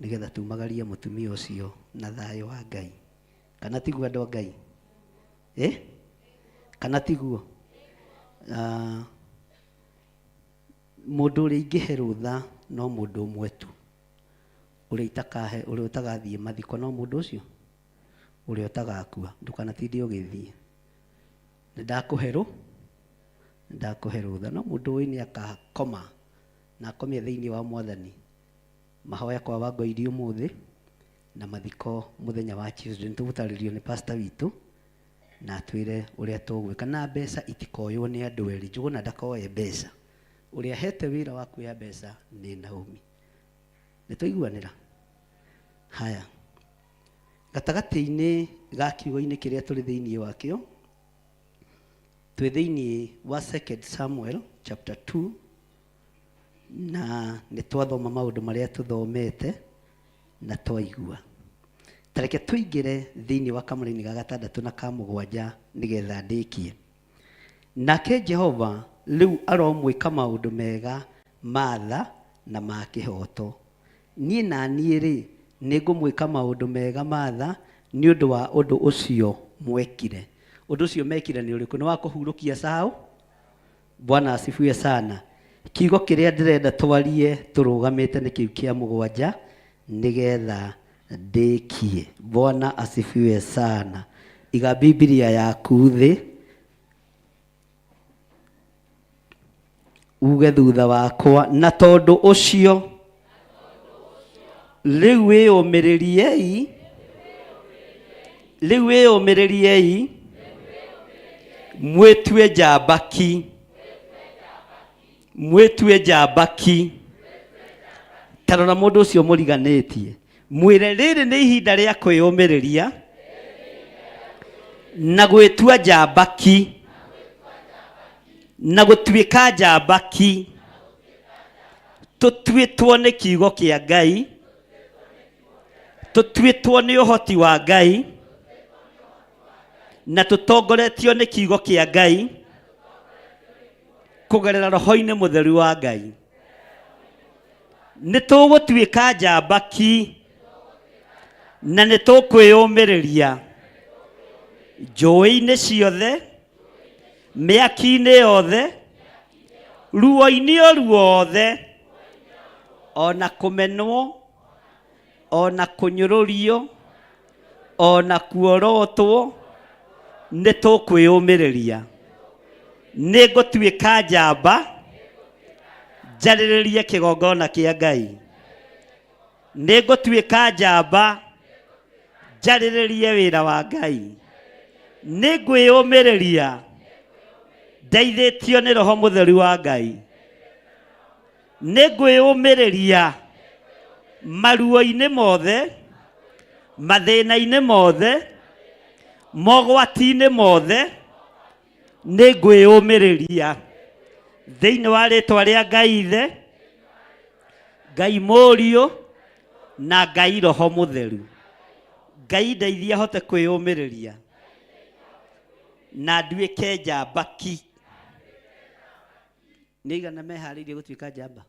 nĩgetha tumagarie mũtumia ũcio na thayũ wa Ngai. Kana tiguo andũ a Ngai? Eh? Kana tiguo? Ah, mũndũ ũrĩa ingĩhe rũtha no mũndũ ũmwe tu. Ũrĩa itakahe, ũrĩa ũtagathiĩ mathiko no mũndũ ũcio ũrĩa ũtagakua. Ndũkanatinde ũgĩthiĩ. Nĩndakũhe rũ, nĩndakũhe rũtha. No mũndũ ũĩ nĩ akakoma na akomie thĩinĩ wa Mwathani. Mahoya kwa Wangoiri ũmũthĩ na mathiko mũthenya wa Tuesday. Nĩ tũgũtarĩrio nĩ pastor witũ na atwĩre ũrĩa tũgwĩka. Na mbeca itikoywo nĩ andũ erĩ. Njũgũna ndakoye mbeca. Ũrĩa ahete wĩra wa kuoya mbeca nĩ Naomi. Nĩ twaiguanĩra? Haya. Gatagatĩ-inĩ ga kiugo-inĩ kĩrĩa tũrĩ thĩinĩ wakĩo, twĩ thĩinĩ wa 2 Samuel chapter 2 na nĩ twathoma maũndũ marĩa tũthomete na twaigua. Ta reke tũingĩre thĩinĩ wa kamũraini ga gatandatũ na ka mũgwanja nĩgetha ndĩkie. Nake Jehova rĩu aromwĩka maũndũ mega ma tha na ma kĩhooto. Niĩ na niĩ-rĩ, nĩngũmwĩka maũndũ mega ma tha nĩ ũndũ wa ũndũ ũcio mwekire. Ũndũ ũcio mekire nĩ ũrĩkũ? Nĩ wa kũhurũkia Saũ? Bwana asifiwe sana. Kiugo kĩrĩa ndĩrenda twarie tũrũgamĩte nĩ kĩu kĩa mũgwanja nĩgetha ndĩkie. Bwana asifiwe sana. Iga Bibilia yaku thĩ uge thutha wakwa, na tondũ ũcio rĩu wĩyũmĩrĩriei, rĩu wĩyũmĩrĩriei mwĩtue njamba ki, mwĩtue njamba ki. Ta rora mũndũ ũcio mũriganĩtie, mwĩre rĩrĩ nĩ ihinda rĩa kwĩyũmĩrĩria na gwĩtua njamba ki, na gũtuĩka njamba ki. Tũtuĩtwo nĩ kiugo kĩa Ngai, tũtuĩtwo nĩ ũhoti wa Ngai, na tũtongoretio nĩ kiugo kĩa Ngai kũgerera roho-inĩ mũtheru wa Ngai. Nĩ tũgũtuĩka njamba ki na nĩ tũkwĩyũmĩrĩria njũĩ-inĩ ciothe, mĩaki-inĩ yothe, ruo-inĩ o ruothe, ona kũmenwo, ona kũnyũrũrio, ona kuorotwo, nĩ tũkwĩyũmĩrĩria. Nĩ ngũtuĩka njamba, njarĩrĩrie kĩgongona kĩa Ngai. Nĩ ngũtuĩka njamba, njarĩrĩrie wĩra wa Ngai. Nĩ ngwĩyũmĩrĩria, ndeithĩtio nĩ Roho Mũtheru wa Ngai. Nĩ ngwĩyũmĩrĩria maruo-inĩ mothe, mathĩna-inĩ mothe, Mogwati-inĩ mothe nĩ ngwĩyũmĩrĩria thĩinĩ wa rĩtwa rĩa Ngai Ithe, Ngai Mũriũ na Ngai Roho Mũtheru. Ngai ndeithia hote kwĩyũmĩrĩria na nduĩke njamba ki. Nĩ aigana meharĩirie gũtuĩka njamba?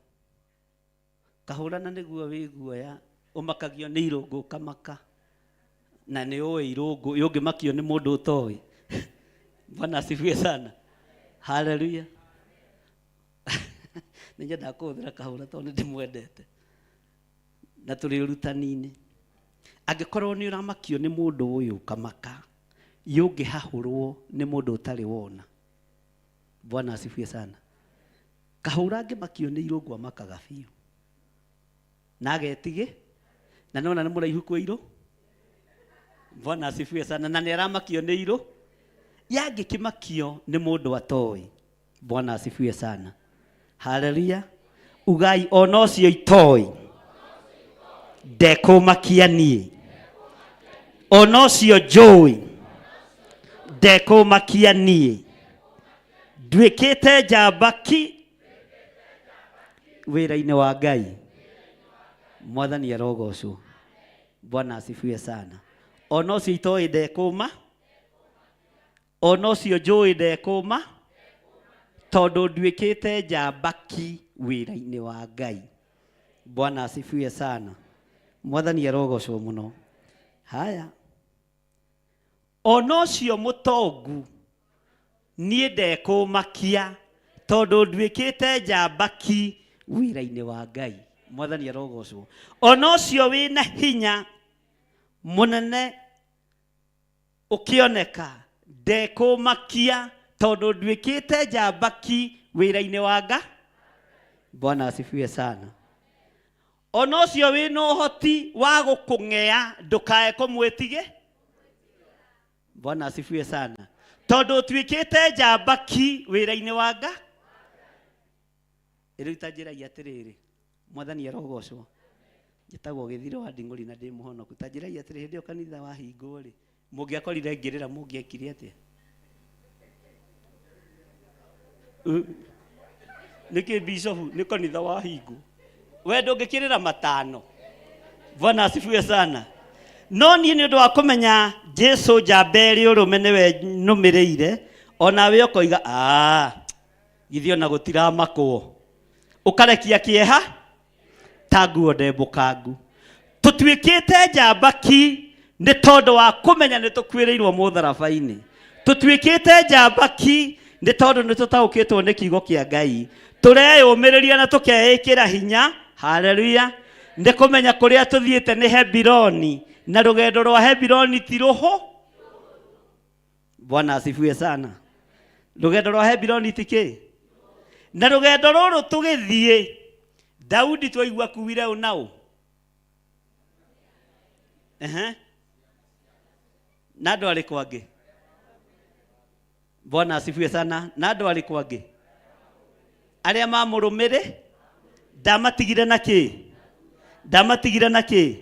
Kahũrana nĩguo wĩ guoya ũmakagio nĩ irũngũ ũkamaka na nĩ ũĩ irũngũ ũngĩmakio nĩ mũndũ ũtoĩ. Bwana asifiwe sana. Haleluya. Nĩ nyendaga kũhũthĩra kahũra tondũ nĩ ndĩmwendete na tũrĩ ũrutani-inĩ. Angĩkorwo nĩ ũramakio nĩ mũndũ ũyũ ũkamaka, yũngĩhahũrwo nĩ mũndũ ũtarĩ wona. Bwana asifiwe sana. Kahũra angĩmakio nĩ irũngũ amakaga biũ na agetigĩ na nona nĩ mũraihu kwĩ irũ. Bwana asifiwe sana. Na nĩ aramakio nĩ irũ yangĩkĩmakio nĩ mũndũ atoĩ. Bwana asifiwe sana. Haleluya. Ugai ona ũcio itoĩ ndekũmakia niĩ, ona ũcio njũĩ ndekũmakia niĩ, nduĩkĩte njamba ki wĩra-inĩ wa Ngai. Mwathani arogocwo. Bwana asifiwe sana. Ona ũcio itoĩ ndekũma, ona ũcio njũĩ ndekũma, tondũ nduĩkĩte njamba ki wĩra-inĩ wa Ngai. Bwana asifiwe sana. Mwathani arogocwo mũno. Haya, ona ũcio mũtongu niĩ ndekũmakia tondũ nduĩkĩte njamba ki wĩra-inĩ wa Ngai. Mwathani arogocwo. Ona ũcio wĩna hinya mũnene ũkĩoneka ndekũmakia tondũ nduĩkĩte njamba ki wĩra-inĩ wa Ngai. Bwana asifiwe sana. Ona ũcio wĩna ũhoti wa gũkũng'ea ndũkae kũmwĩtige. Bwana asifiwe sana. Tondũ ũtuĩkĩte njamba ki wĩra-inĩ wa Ngai. Rĩu ta njĩrai atĩrĩrĩ, Mwathani arogocwo. Njĩtagwo Gĩthiro wa Nding'ũri na ndĩ mũhonoku. Ta njĩrai atĩrĩ, hĩndĩ ĩyo kanitha wahingwo rĩ, mũngĩakorire ngĩrĩra mũngĩekire atĩa? Nĩkĩ bishofu nĩ kanitha wahingwo? We ndũngĩkĩrĩra matano. Bwana asifiwe sana. No niĩ nĩ ũndũ wa kũmenya Jesu njamba ĩrĩ ũrũme nĩwe nũmĩrĩire, onawe ũkoiga "Ah, githĩ ona gũtiramakwo." Ũkarekia kĩeha ta nguo ndembũkangu. Tũtuĩkĩte njamba ki nĩ tondũ wa kũmenya nĩ tũkuĩrĩirwo mũtharaba-inĩ. Tũtuĩkĩte njamba ki nĩ tondũ nĩ tũtaũkĩtwo nĩ kiugo kĩa Ngai. Tũreyũmĩrĩria na tũkeĩkĩra hinya. Haleluya. Nĩ kũmenya kũrĩa tũthiĩte nĩ Hebironi, na rũgendo rwa Hebironi ti rũhũ. Bwana asifiwe sana. Rũgendo rwa Hebironi ti kĩ? Na rũgendo rũrũ tũgĩthiĩ, Daudi twaigua kuire ũ na ũ? Ehe. Na andũ arĩkũ angĩ? Bwana asifiwe sana. Na andũ arĩkũ angĩ? Arĩa mamũrũmĩrĩ ndamatigire na kĩ? Ndamatigire na kĩ?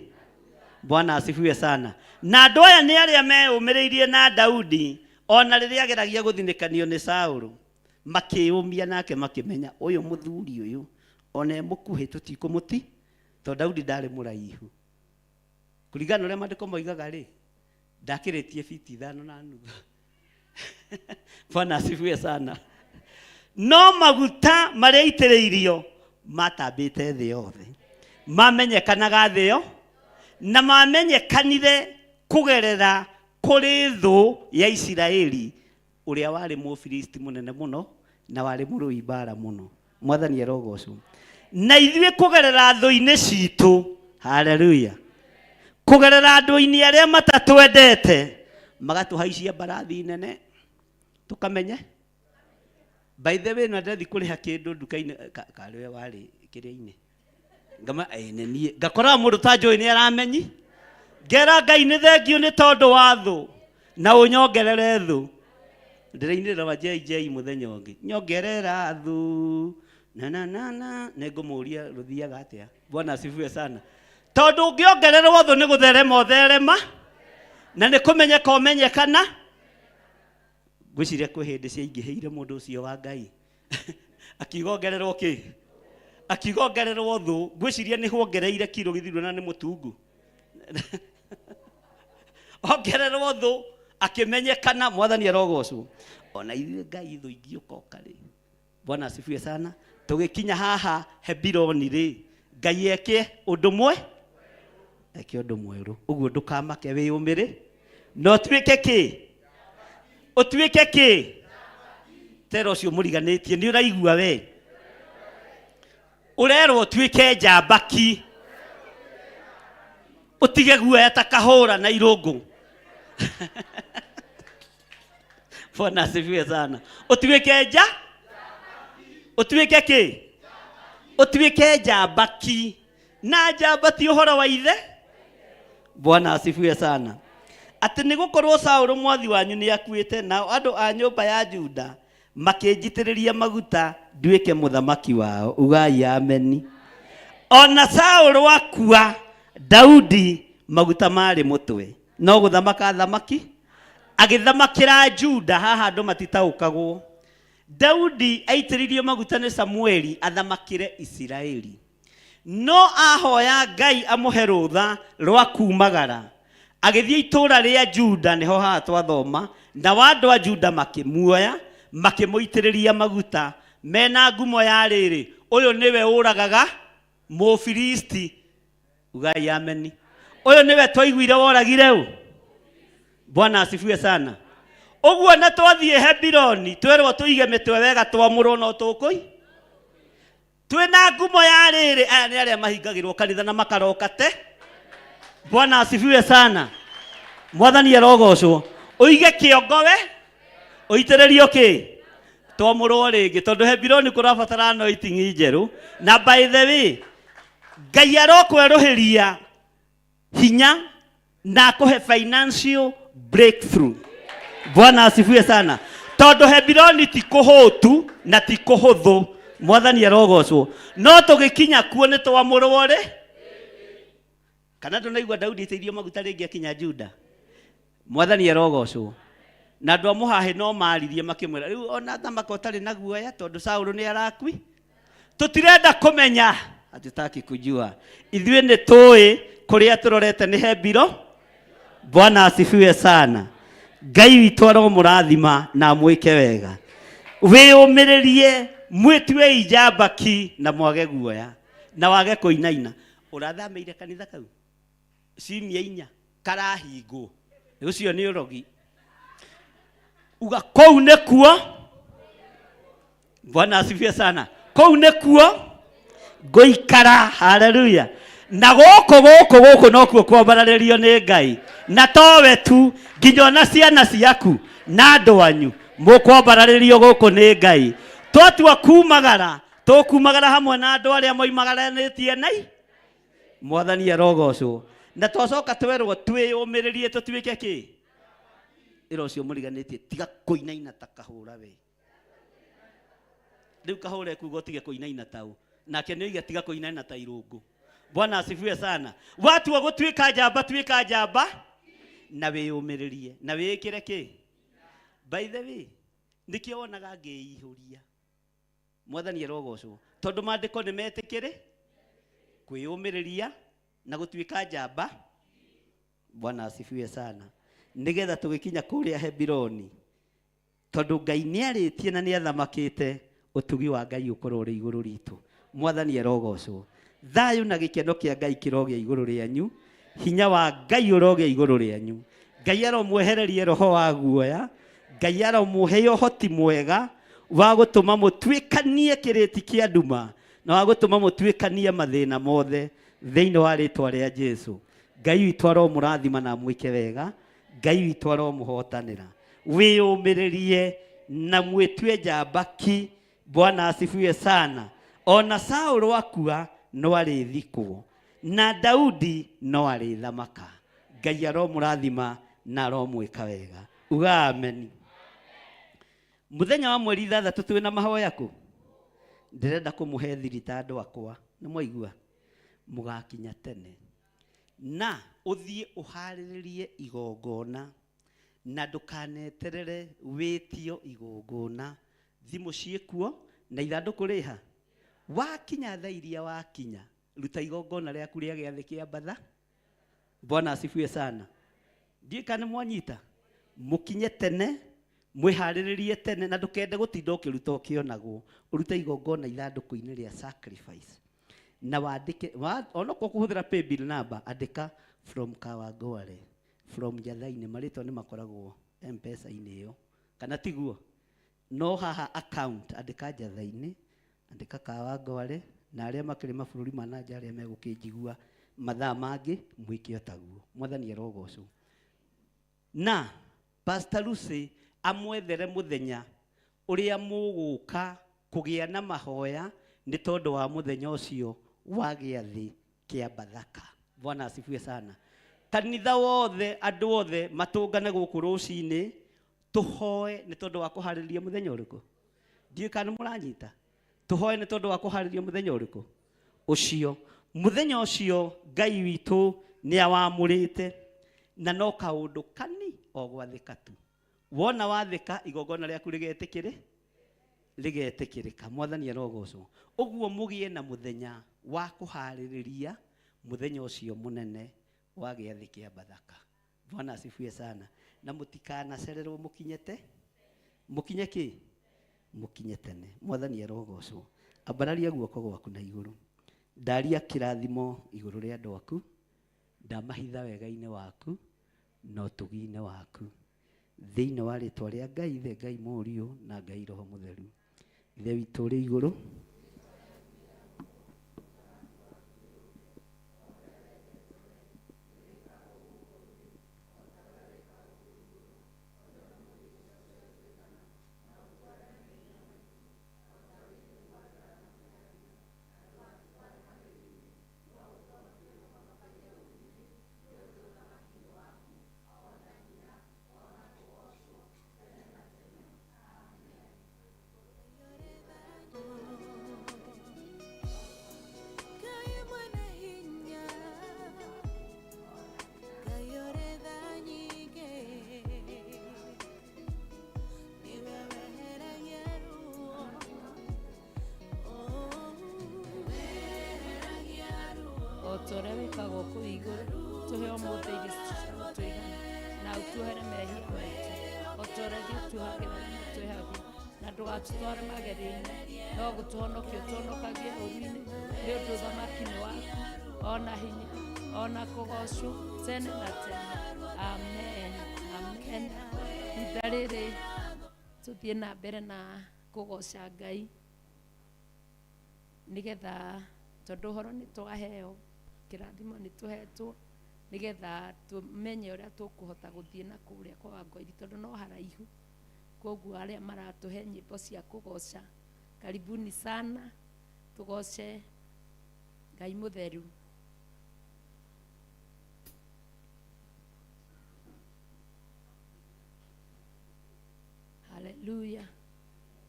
Bwana asifiwe sana. Na andũ aya nĩ arĩa meyũmĩrĩirie na Daudi ona rĩrĩa ageragia gũthinĩkanio nĩ Saũlũ, makĩyũmia nake makĩmenya ũyũ mũthuri ũyũ ona e mũkuhĩ tũtikũmũti, tondũ Daudi ndarĩ mũraihu. Kũringana na ũrĩa maandĩko moigaga rĩ, ndakĩrĩtie fiti 5.5. Bwana asifiwe sana. No maguta marĩa aitĩrĩirio matambĩte thĩ yothe, mamenyekanaga thĩ yo, na mamenyekanire kũgerera kũrĩ thũ ya Isiraeli ũrĩa warĩ Mũfilisti mũnene mũno na warĩ mũrũi mbara mũno. Mwathani arogocwo. Na ithuĩ kũgerera thũ-inĩ citũ, haleluya, kũgerera andũ-inĩ arĩa matatwendete, magatũhaicia mbarathi nene tũkamenye. By the way, na ndathi kũrĩha kĩndũ nduka-inĩ, karĩ we warĩ kĩrĩa-inĩ, ngama nĩ niĩ ngakoraga mũndũ ta njũĩ nĩ aramenyi, ngera Ngai nĩ thengiũ nĩ tondũ wa thũ na ũnyongerere thũ. Ndĩrainĩrĩra wa JJ mũthenya ũngĩ, nyongerera thũ na na na na, nĩ ngũmũria rũthiaga atĩa. Bwana asifiwe sana. Tondũ ũngĩongererwo thũ nĩ gũtherema ũtherema. Na nĩ kũmenyeka ũmenyekana. Ngwĩciria kwĩ hĩndĩ ciaingĩhĩire mũndũ ũcio wa Ngai. Akiuga ongererwo kĩ? Akiuga ongererwo thũ. Ngwĩciria nĩ huongereire kiro gĩthirwo na nĩ mũtungu. Ongererwo thũ akĩmenyekana. Mwathani arogocwo. Ona ithuĩ Ngai thũ ingĩũka rĩ. Bwana asifiwe sana. Tũgĩkinya haha Hebironi rĩ, Ngai eke ũndũ mwe, eke ũndũ mwerũ. Ũguo ndũkamake wĩyũmĩrĩ, na ũtuĩke kĩ? Ũtuĩke kĩ? Tera ũcio mũriganĩtie, nĩ ũraigua we? Ũrerwo ũtuĩke njamba ki. Ũtige guoya ta kahũra na irũngũ. Bwana asifiwe sana. Ũtuĩke nja, ũtuĩke kĩ? Ũtuĩke njamba ki. Na njamba ti ũhoro wa ithe. Bwana asifiwe sana. Atĩ nĩ gũkorwo Saũlũ mwathi wanyu nĩ akuĩte, nao andũ a nyũmba ya Juda makĩnjitĩrĩria maguta nduĩke mũthamaki wao. Ugai ameni. Ona Saũlũ akua, Daudi maguta marĩ mũtwe. No gũthamaka thamaki agĩthamakĩra Juda. Haha andũ matitaũkagwo. Daudi aitĩrĩirio maguta nĩ Samueli athamakĩre Isiraeli. No ahoya Ngai amũhe rũtha rwa kumagara. Agĩthiĩ itũũra rĩa Juda, nĩho haha twathoma, nao andũ a Juda makĩmuoya, makĩmũitĩrĩria maguta, mena ngumo ya rĩrĩ, ũyũ nĩwe ũragaga Mũfilisti. Ugai ameni. Ũyũ nĩwe twaiguire woragire ũ. Bwana asifiwe sana. Ũguo na twathiĩ Hebironi twerwo tũige mĩtwe wega twamũrwo no tũkũi. Twĩna ngumo ya rĩrĩ, aya nĩ arĩa mahingagĩrwo kanitha na makaroka te. Bwana asifiwe sana. Mwathani arogocwo. Ũige kĩongo we, ũitĩrĩrio kĩ? Twamũrwo rĩngĩ tondũ Hebironi kũrabatara anointing njerũ. Na by the way, Ngai arokwerũhĩria hinya na akũhe financial breakthrough. Bwana asifiwe sana. Tondũ Hebironi ti kũhũtu na ti kũhũthũ. Mwathani arogocwo. No tũgĩkinya kuo nĩ twamũrwo rĩ. Kana ndũnaigua Daudi aitĩrĩirio maguta rĩngĩ akinya Juda? Mwathani arogocwo. Na andũ a mũhahĩ no maririe makĩmwĩra, rĩu ona thamaka ũtarĩ na guoya tondũ Saũlũ nĩ arakui. Tũtirenda kũmenya, hatutaki kujua. Ithuĩ nĩ tũĩ kũrĩa tũrorete nĩ Hebiro. Bwana asifiwe sana. Ngai witũ aromũrathima na amwĩke wega. Wĩyũmĩrĩrie, mwĩtue njamba ki na mwage guoya na wage kũinaina. Ũrathamĩire kanitha kau ciumia inya karahingwo, ũcio nĩ ũrogi. Uga kũu nĩkuo. Bwana asifiwe sana. Kũu nĩkuo ngũikara. Haleluya. Na gũkũ gũkũ gũkũ nokuo kwambararĩrio nĩ Ngai, na towe tu, nginya ona ciana ciaku na andũ anyu mũkwambararĩrio gũkũ nĩ Ngai. Twatua kumagara, tũkumagara hamwe na andũ arĩa moimagaranĩtie nai. Mwathani arogocwo. Na twacoka twerwo twĩyũmĩrĩrie tũtuĩke kĩ? Ĩra ũcio mũriganĩtie, tiga kũinaina ta kahũra we. Rĩu kahũra ekuga ũtige kũinaina ta ũ, nake nĩ oiga tiga kũinaina ta irũngũ. Bwana asifiwe sana. Watua gũtuĩka njamba, tuĩka njamba na wĩyũmĩrĩrie na wĩĩkĩre kĩ? By the way, nĩkĩo wonaga ngĩihũria. Mwathani arogocwo. Tondũ maandĩko nĩ metĩkĩrĩ kwĩyũmĩrĩria na gũtuĩka njamba. Bwana asifiwe sana. Nĩgetha tũgĩkinya kũrĩa Hebironi, tondũ Ngai nĩarĩtie na nĩathamakĩte, ũtugi wa Ngai ũkorwo ũrĩ igũrũ ritũ. Mwathani arogocwo. Thayũ na gĩkeno kĩa Ngai kĩrogĩa igũrũ rĩanyu. Hinya wa Ngai ũrogĩa igũrũ rĩanyu. Ngai aromwehererie roho wa guoya. Ngai aromũhe ũhoti mwega wa gũtũma mũtuĩkanie kĩrĩti kĩa nduma na wa gũtũma mũtuĩkanie mathĩna mothe thĩinĩ wa rĩtwa rĩa Jesu. Ngai witũ aromũrathima na amwĩke wega. Ngai witũ aromũhotanĩra. Wĩyũmĩrĩrie na mwĩtue njamba ki. Bwana asifiwe sana. Ona Saũlũ akua no arĩthikwo, na Daudi no arĩthamaka. Ngai aromũrathima na aromwĩka wega. Uga ameni. Mũthenya wa mweri 6 twĩna mahoya kũ? Ndĩrenda kũmũhe thiri ta andũ akwa. Nĩ mwaigua? Mũgakinya tene. Na Ũthiĩ ũharĩrĩrie igongona na ndũkaneterere wĩtio igongona. Thimũ ciĩkuo na ithandũkũ rĩha. Wakinya thaa iria wakinya, ruta igongona rĩaku rĩa gĩathĩ kĩa Batha. Bwana asifiwe sana. Ndiũĩ kana nĩ mwanyita. Mũkinye tene, mwĩharĩrĩrie tene na ndũkende gũtinda ũkĩruta ũkĩonagwo. Ũrute igongona ithandũkũ-inĩ rĩa sacrifice. Na wandĩke, onokorwo kũhũthĩra paybill number, andĩka from Kawangware, from Njathainĩ, marĩtwa nĩ makoragwo M-Pesa-inĩ ĩyo. Kana tiguo? No haha account, andĩka Njathainĩ, andĩka Kawangware, na arĩa makĩrĩ mabũrũri ma na nja arĩa megũkĩnjigua mathaa mangĩ, mwĩke o taguo. Mwathani arogocwo. Na Pastor Lucy amwethere mũthenya ũrĩa mũgũka kũgĩa na mahoya nĩ tondũ wa mũthenya ũcio wa gĩathĩ kĩa Bathaka. Bwana asifiwe sana. Kanitha wothe, andũ othe matũngane gũkũ rũcinĩ tũhoe nĩ tondũ wa kũharĩrĩria mũthenya ũrĩkũ? Ndiũĩ kana nĩ mũranyita. Tũhoe nĩ tondũ wa kũharĩrĩria mũthenya ũrĩkũ? Ũcio. Mũthenya ũcio Ngai witũ nĩ awamũrĩte na no kaũndũ kani o gwathĩka tu. Wona wathĩka igongona rĩaku rĩgetĩkĩrĩ? Rĩgetĩkĩrĩka. Mwathani arogocwo. Ũguo mũgĩe na mũthenya wa kũharĩrĩria mũthenya ũcio mũnene wa gĩathĩ kĩa Bathaka. Bwana asifiwe sana. Na mũtikanacererwo mũkinyete? Mũkinye kĩ? Mũkinye tene. Mwathani arogocwo. Ambararia guoko gwaku na igũrũ. Ndaria kĩrathimo igũrũ rĩa andũ aku. Ndamahitha wega-inĩ waku na ũtugi-inĩ waku. Thĩinĩ wa rĩtwa rĩa Ngai Ithe, Ngai Mũriũ na Ngai Roho Mũtheru. Ithe witũ ũrĩ igũrũ, O ta ũrĩa wĩkagwo kũu igũrũ, tũhe ũmũthĩ irio cia gũtũigana, na ũtuohere mehia maitũ, o ta ũrĩa ithuĩ tuohagĩra arĩa matwĩhagia, na ndũgatũtware magerio-inĩ, no gũtũhonokia ũtũhonokagie ũũru-inĩ, nĩ ũndũ ũthamaki nĩ waku, ona hinya, ona kũgocwo tene na tene. Amen. Amen. Ihinda rĩrĩ tũthiĩ na mbere na kũgoca Ngai, nĩgetha tondũ ũhoro nĩ twaheo, kĩrathimo nĩ tũhetwo, nĩgetha tũmenye ũrĩa tũkũhota gũthiĩ na kũrĩa kwa Wangoiri, tondũ no haraihu. Koguo arĩa maratũhe nyĩmbo cia kũgoca, karibuni sana, tũgoce Ngai mũtheru. Haleluya.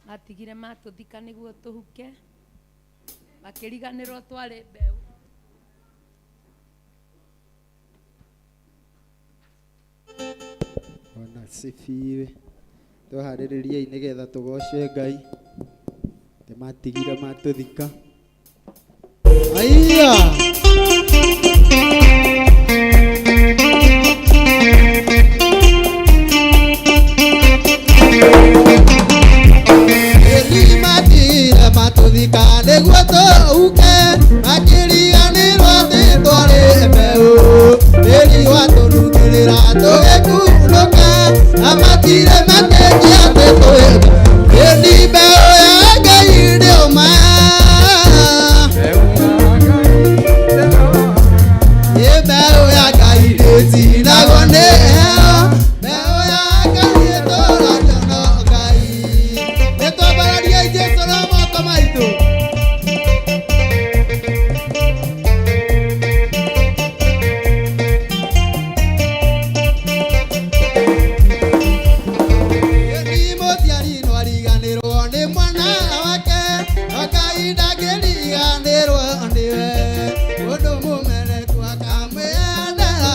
Matigire matũthika nĩguo tũhuke, makĩriganĩrwo twarĩ mbeũ. Bwana asifiwe. Tũharĩrĩriei nĩgetha tũgoce Ngai. Nĩmatigire matũthika. Aiya! Matigire matũthika nĩguo tũhuke, makĩriganĩrwo atĩ twarĩ mbeũ. Tĩri watũnungĩrĩra tũgĩkunũka, na matirĩ metĩkia atĩ twĩ mbeũ. Ĩni mbeũ ya Ngai ndĩũma. Ĩ mbeũ ya Ngai ndĩcinagwo nĩ heho. Mbeũ ya Ngai ĩtũragio no Ngai. Nĩtwambararie Jesũ na moko maitũ. Ĩni mũciari no ariganĩrwo nĩ mwana wake, no Ngai ndangĩriganĩrwo nĩwe. Ũndũ mũmeneku akamwĩendera.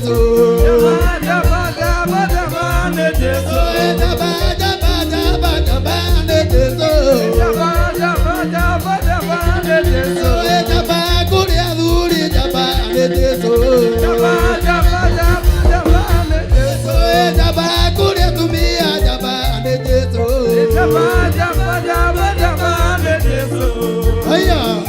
Jesu. Jaba jaba jaba nĩ Jesu. Jaba jaba jaba jaba nĩ Jesu. Jaba jaba jaba jaba nĩ Jesu. Jaba kũrĩ athuri jaba nĩ Jesu. Jaba jaba jaba jaba nĩ Jesu. Jaba kũrĩ atumia jaba nĩ Jesu. Jaba jaba jaba jaba nĩ Jesu. Haya.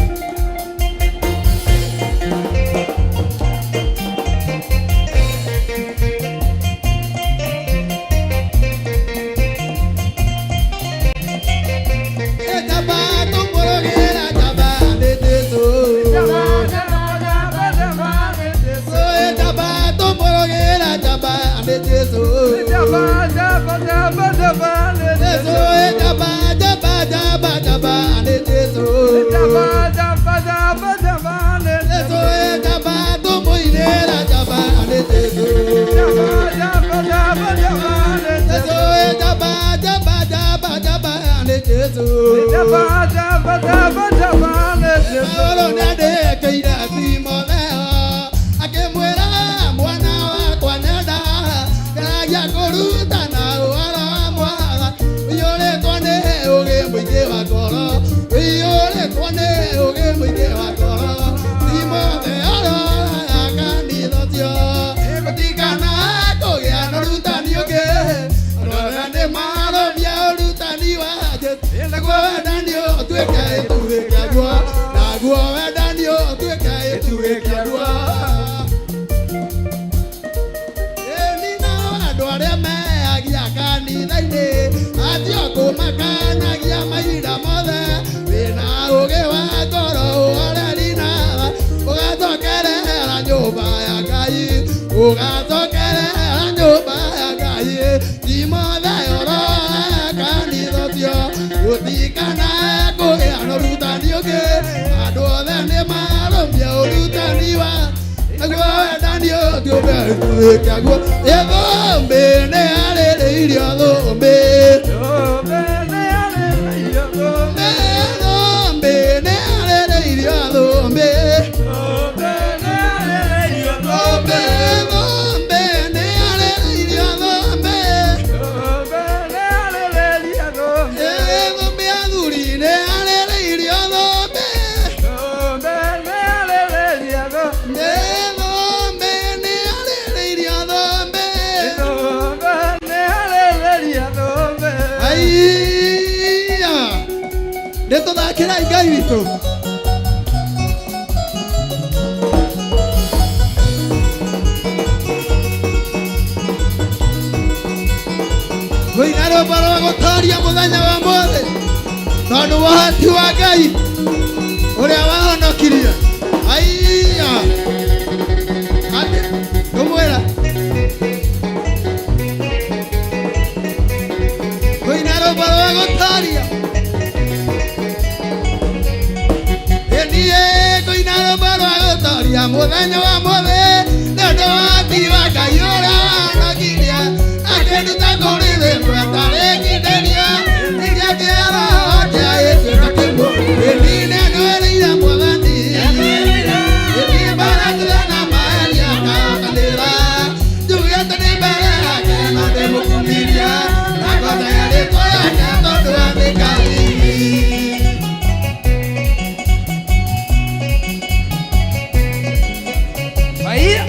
Bahia.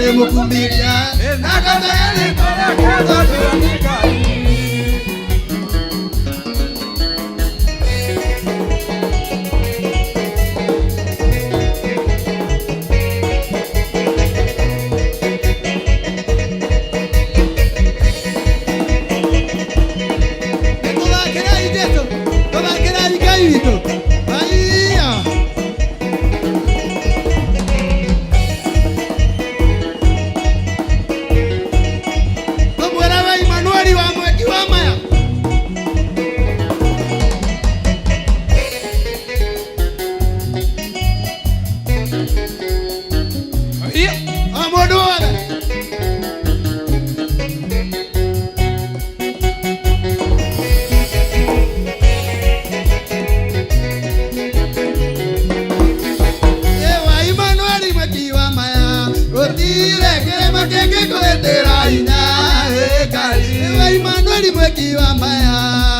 Nĩ mũkumiria na ngataya rĩtwa rĩake tondũ nĩ Ngai. Nĩtũthakĩrei Jesũ, tũthakĩrei Ngai witũ. Haiya. Tũmwĩre we Imanueli wa mweki wa maya. O mũndũ wothe. Ewa Imanueli mweki wa maya, gũtirĩ kĩrĩma kĩngĩkũhĩtĩra hinya, ĩ Ngai. Ewa Imanueli mweki wa maya,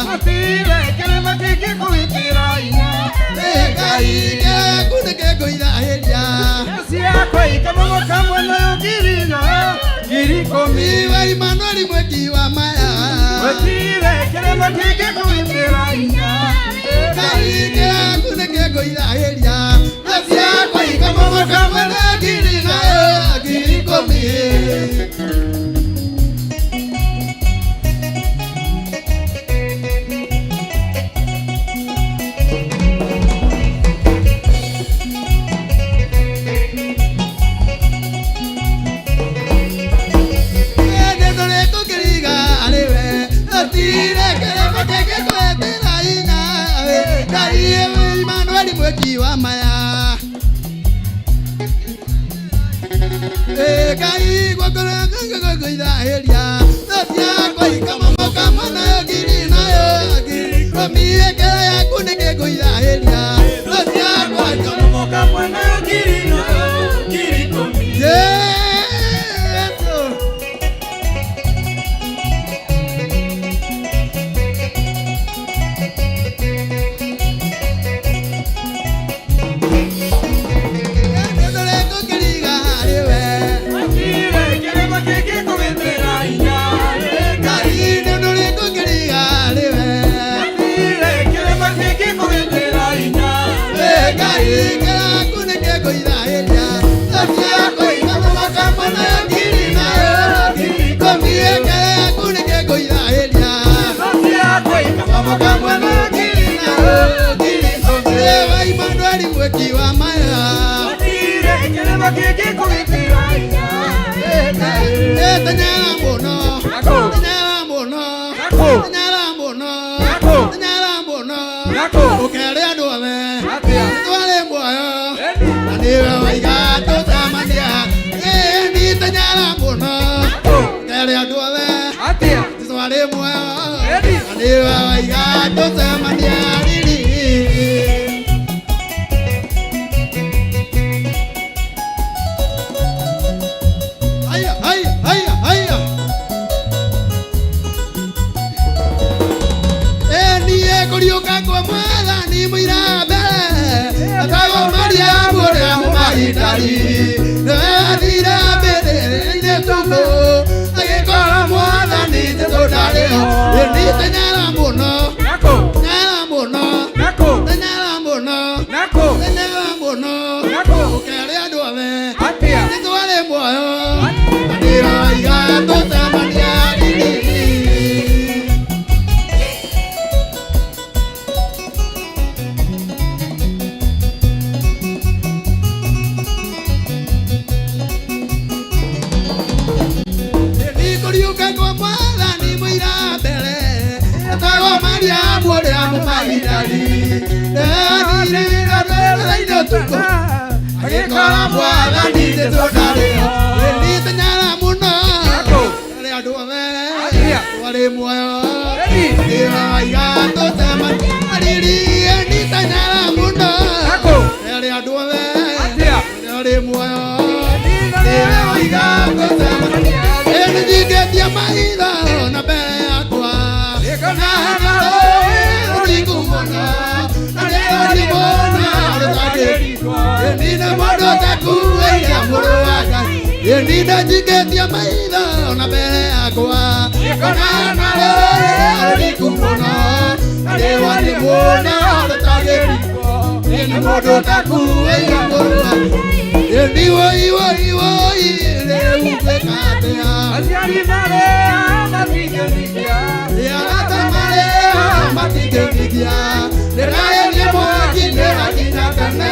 Gũtirĩ kĩrĩma kĩngĩkũhĩtĩra hinya. ĩ Ngai, kĩraku nĩkĩngũirahĩria. Ciakwa ikamomoka mwena ũyũ ngiri na ngiri ikũmi. Ewa Imanueli mweki wa maya, Gũtirĩ kĩrĩma kĩngĩkũhĩtĩra hinya. Ngai, kĩraku nĩkĩngũirahĩria. Na ciakwa ikamomoka mwena ngiri na ngiri ikũmi. Mweki wa maya Ngai gwakũragũirahĩria ciakwa ikamomoka mwena ngiri nayo ngiri ikũmi ĩkĩra yaku nĩkĩngũirahĩria ciakwa Ikamomoka mwena ũyũ ngiri na ngiri ikũmi. Jesũ. Gũtirĩ kĩrĩma kĩngĩkũhĩtĩra hinya. Gũtirĩ kĩrĩma kĩngĩkũhĩtĩra hinya. Ciakwa ikamomoka mwena ũyũ ngiri na ngiri ikũmi. Mweki wa maya Gũtirĩ kĩrĩma kĩngĩkũhĩtĩra hinya. Tanyara mũno, tanyara mũno, tanyara mũno, tanyara mũno, ũkere andũ othe, twarĩ muoyo, na nĩwe waiga tũcemania. Ĩni tanyara mũno, ũkere andũ othe, twarĩ muoyo, na nĩwe waiga tũcemania riri. Haya, haya, haya, haya. Enie kũriũka kwa Mwathani mũira mbere, etagwo Mariamu ũrĩa Mũmagidali. Nĩwe wathire mbĩrĩra-inĩ tũkũ, agĩkora Mwathani Jesũ ndarĩ ho. Ĩni tanyara mũno, tanyara mũno, tanyara mũno, tanyara mũno, ũkere andũ othe, Jesũ arĩ muoyo, na nĩwe waiga tũcemania riri. Kũriũka kwa Mwathani mũira mbere, etagwo Mariamu ũrĩa Mũmagidali. Nĩathire mbĩrĩra-inĩ ũtukũ, agĩkora Mwathani Jesũ ndarĩ ho. Ĩni tanyara mũno, arĩ andũ othe, twarĩ muoyo, nĩwe waiga tũcemania riri. Ĩni tanyara mũno, arĩ andũ othe, twarĩ muoyo, nĩwe waiga tũcemania. Ĩni njingĩtie maitho na mbere yakwa, na rũĩ rũriku mũno, na nĩrũri mũno rũtangĩringwo. Ĩni nĩ mũndũ ũtakuĩire mũrũ wa Ngai. Nina njikĩtie maitho na mbere yakwa Ngona na rĩrĩ mũno Na rĩwa nĩ mũno tũtangĩrikwo Nĩ mũndũ ũtakuĩire mũno Ĩni woi woi woi rĩu ngwĩka atĩa Aciari marĩa matingĩndigia Arata marĩa matingĩndigia Ndĩrageria mwaki ndĩrakinya tene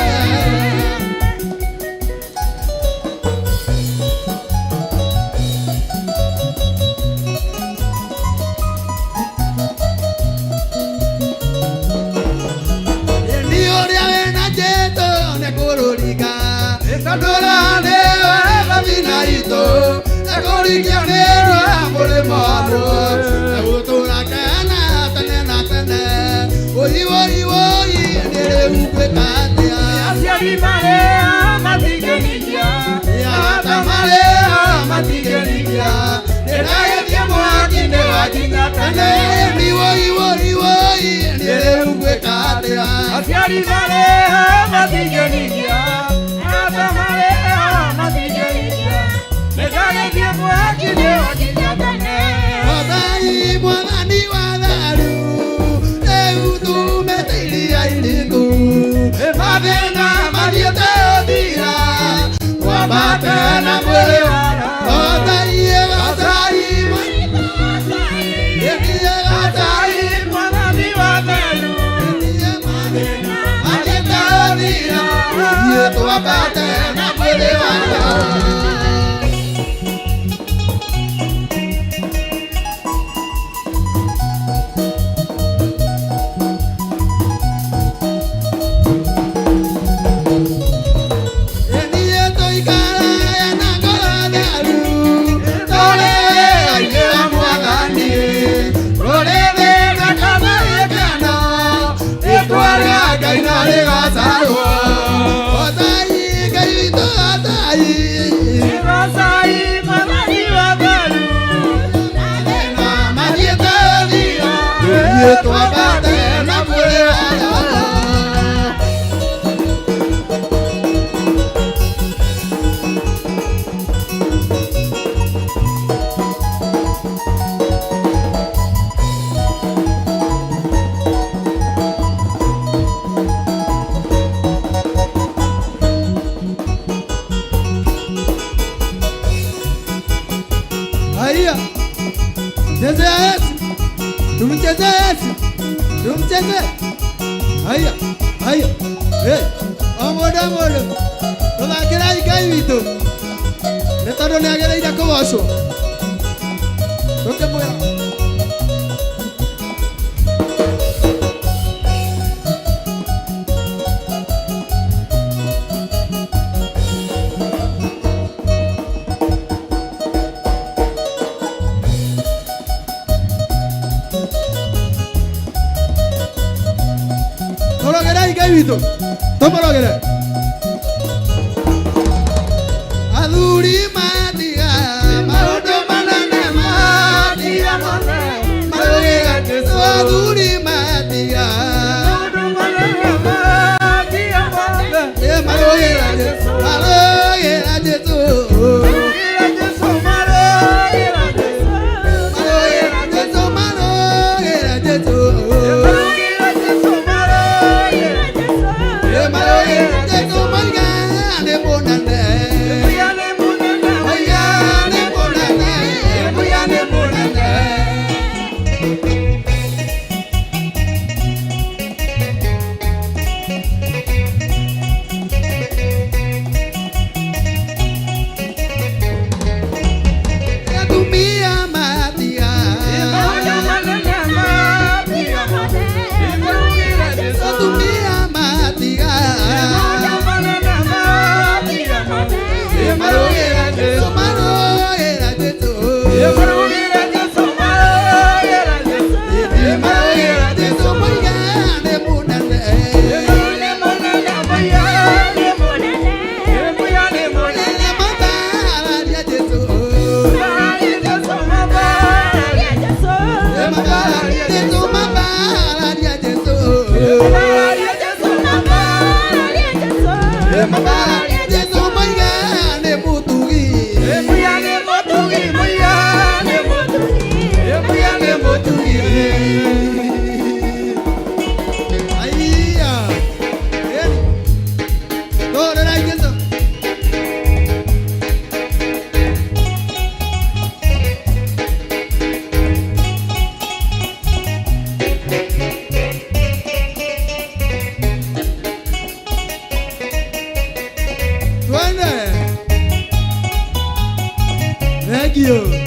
Ni ũrĩa wĩna Jesũ nĩkũrũrika Tondũ nĩwe thabina itũ Ekũrikia nĩ rwa mũrĩmo Egũtũra kana tene na tene Woi woi woi nĩ rĩu ngwĩka atĩa Aciari marĩa matingĩndigia Arata marĩa matingĩndigia Ndĩragĩthiĩ mwaki ndĩrakinya tene Ni woi woi woi nĩ rĩu ngwĩka atĩa Aciari marĩa matingĩndigia Arata marĩa matingĩndigia Ndĩragĩthiĩ mwaki ndĩrakinya tene Wathai mwathani wa tharu Rĩu tumĩte iria iriku Mathĩna mathiĩte ũthira Twambate na mwĩrĩ Wathai wathai wathai Mwathani wa tharu mathiĩte ũthira Ithuĩ twambate na mwĩrĩ wa tharu Wathai mwathani wa tharu Twambate na mwĩrĩ wa tharu Haya, chezea Yesu, tumchezee Yesu, tumchezee. Haya, haya, hey, o mũndũ o mũndũ, tũthakĩrai Ngai witũ, nĩ tondũ nĩ agĩrĩire kũgocwo. Tũkĩmwĩra. Tũrogerai Ngai witũ, tũmũrogere. Athuri matiga maũndũ manene matiga marũgĩra Jesũ. Athuri matiga ĩ marũgĩra Jesũ, marũgĩra Jesũ, marũgĩra Jesũ, marũgĩra Jesũ. Marũgĩra Jesũ, Thank you.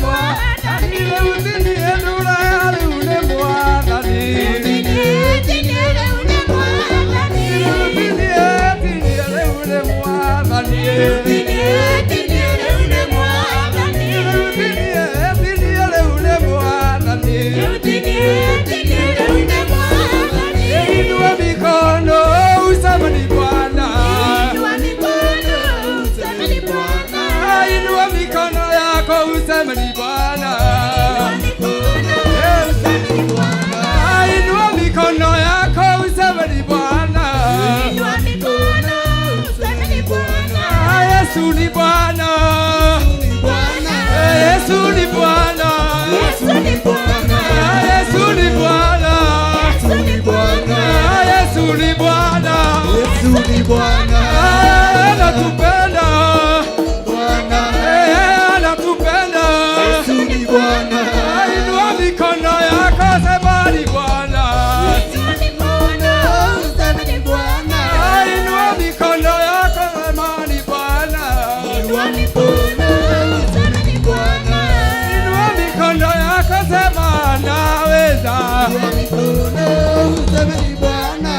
mwathani. Rĩu ti niĩ ndũraga, rĩu nĩ mwathani. Rĩu ti niĩ, ti niĩ, rĩu nĩ mwathani. Rĩu ti niĩ, ti niĩ, rĩu nĩ mwathani. Rĩu ti niĩ, ti niĩ, rĩu nĩ mwathani. Rĩu ti niĩ, ti niĩ, rĩu nĩ mwathani. Rĩu ti niĩ, ti niĩ, rĩu nĩ mwathani. Inua mikono useme ni Bwana. Inua mikono useme ni Bwana. Inua mikono yako useme ni Bwana. Inua mikono yako useme ni Bwana. Inua mikono useme ni Bwana. Yesu ni Bwana. Yesu ni Bwana. Yesu ni Bwana. Yesu ni Bwana. Yesu ni Bwana. Yesu ni Bwana. Yesu ni Bwana. Anatupenda. Bwana. Anatupenda. Yesu ni Bwana. Inua mikono yako sema ni Bwana. Inua mikono useme ni Bwana. Inua mikono yako sema ni Bwana. Inua mikono useme ni Bwana. Inua mikono yako sema naweza. Inua mikono useme ni Bwana.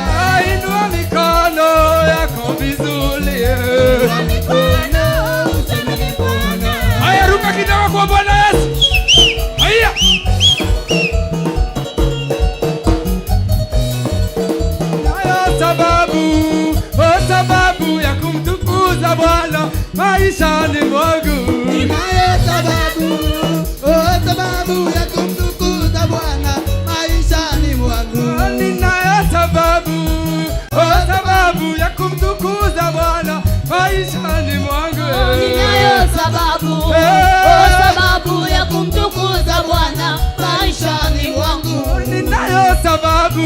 Inua mikono yako vizuri. Inua mikono useme ni Bwana. Haya, ruka kidogo kwa Bwana Yesu. Haya. Nayo sababu, oh sababu ya kumtukuza Bwana maishani mwangu. Ninayo sababu, oh sababu ya kumtukuza Bwana maishani mwangu. Ninayo sababu, oh sababu ya kumtukuza Bwana maishani mwangu. Ninayo sababu, oh sababu ya kumtukuza Bwana maishani mwangu. Ninayo sababu,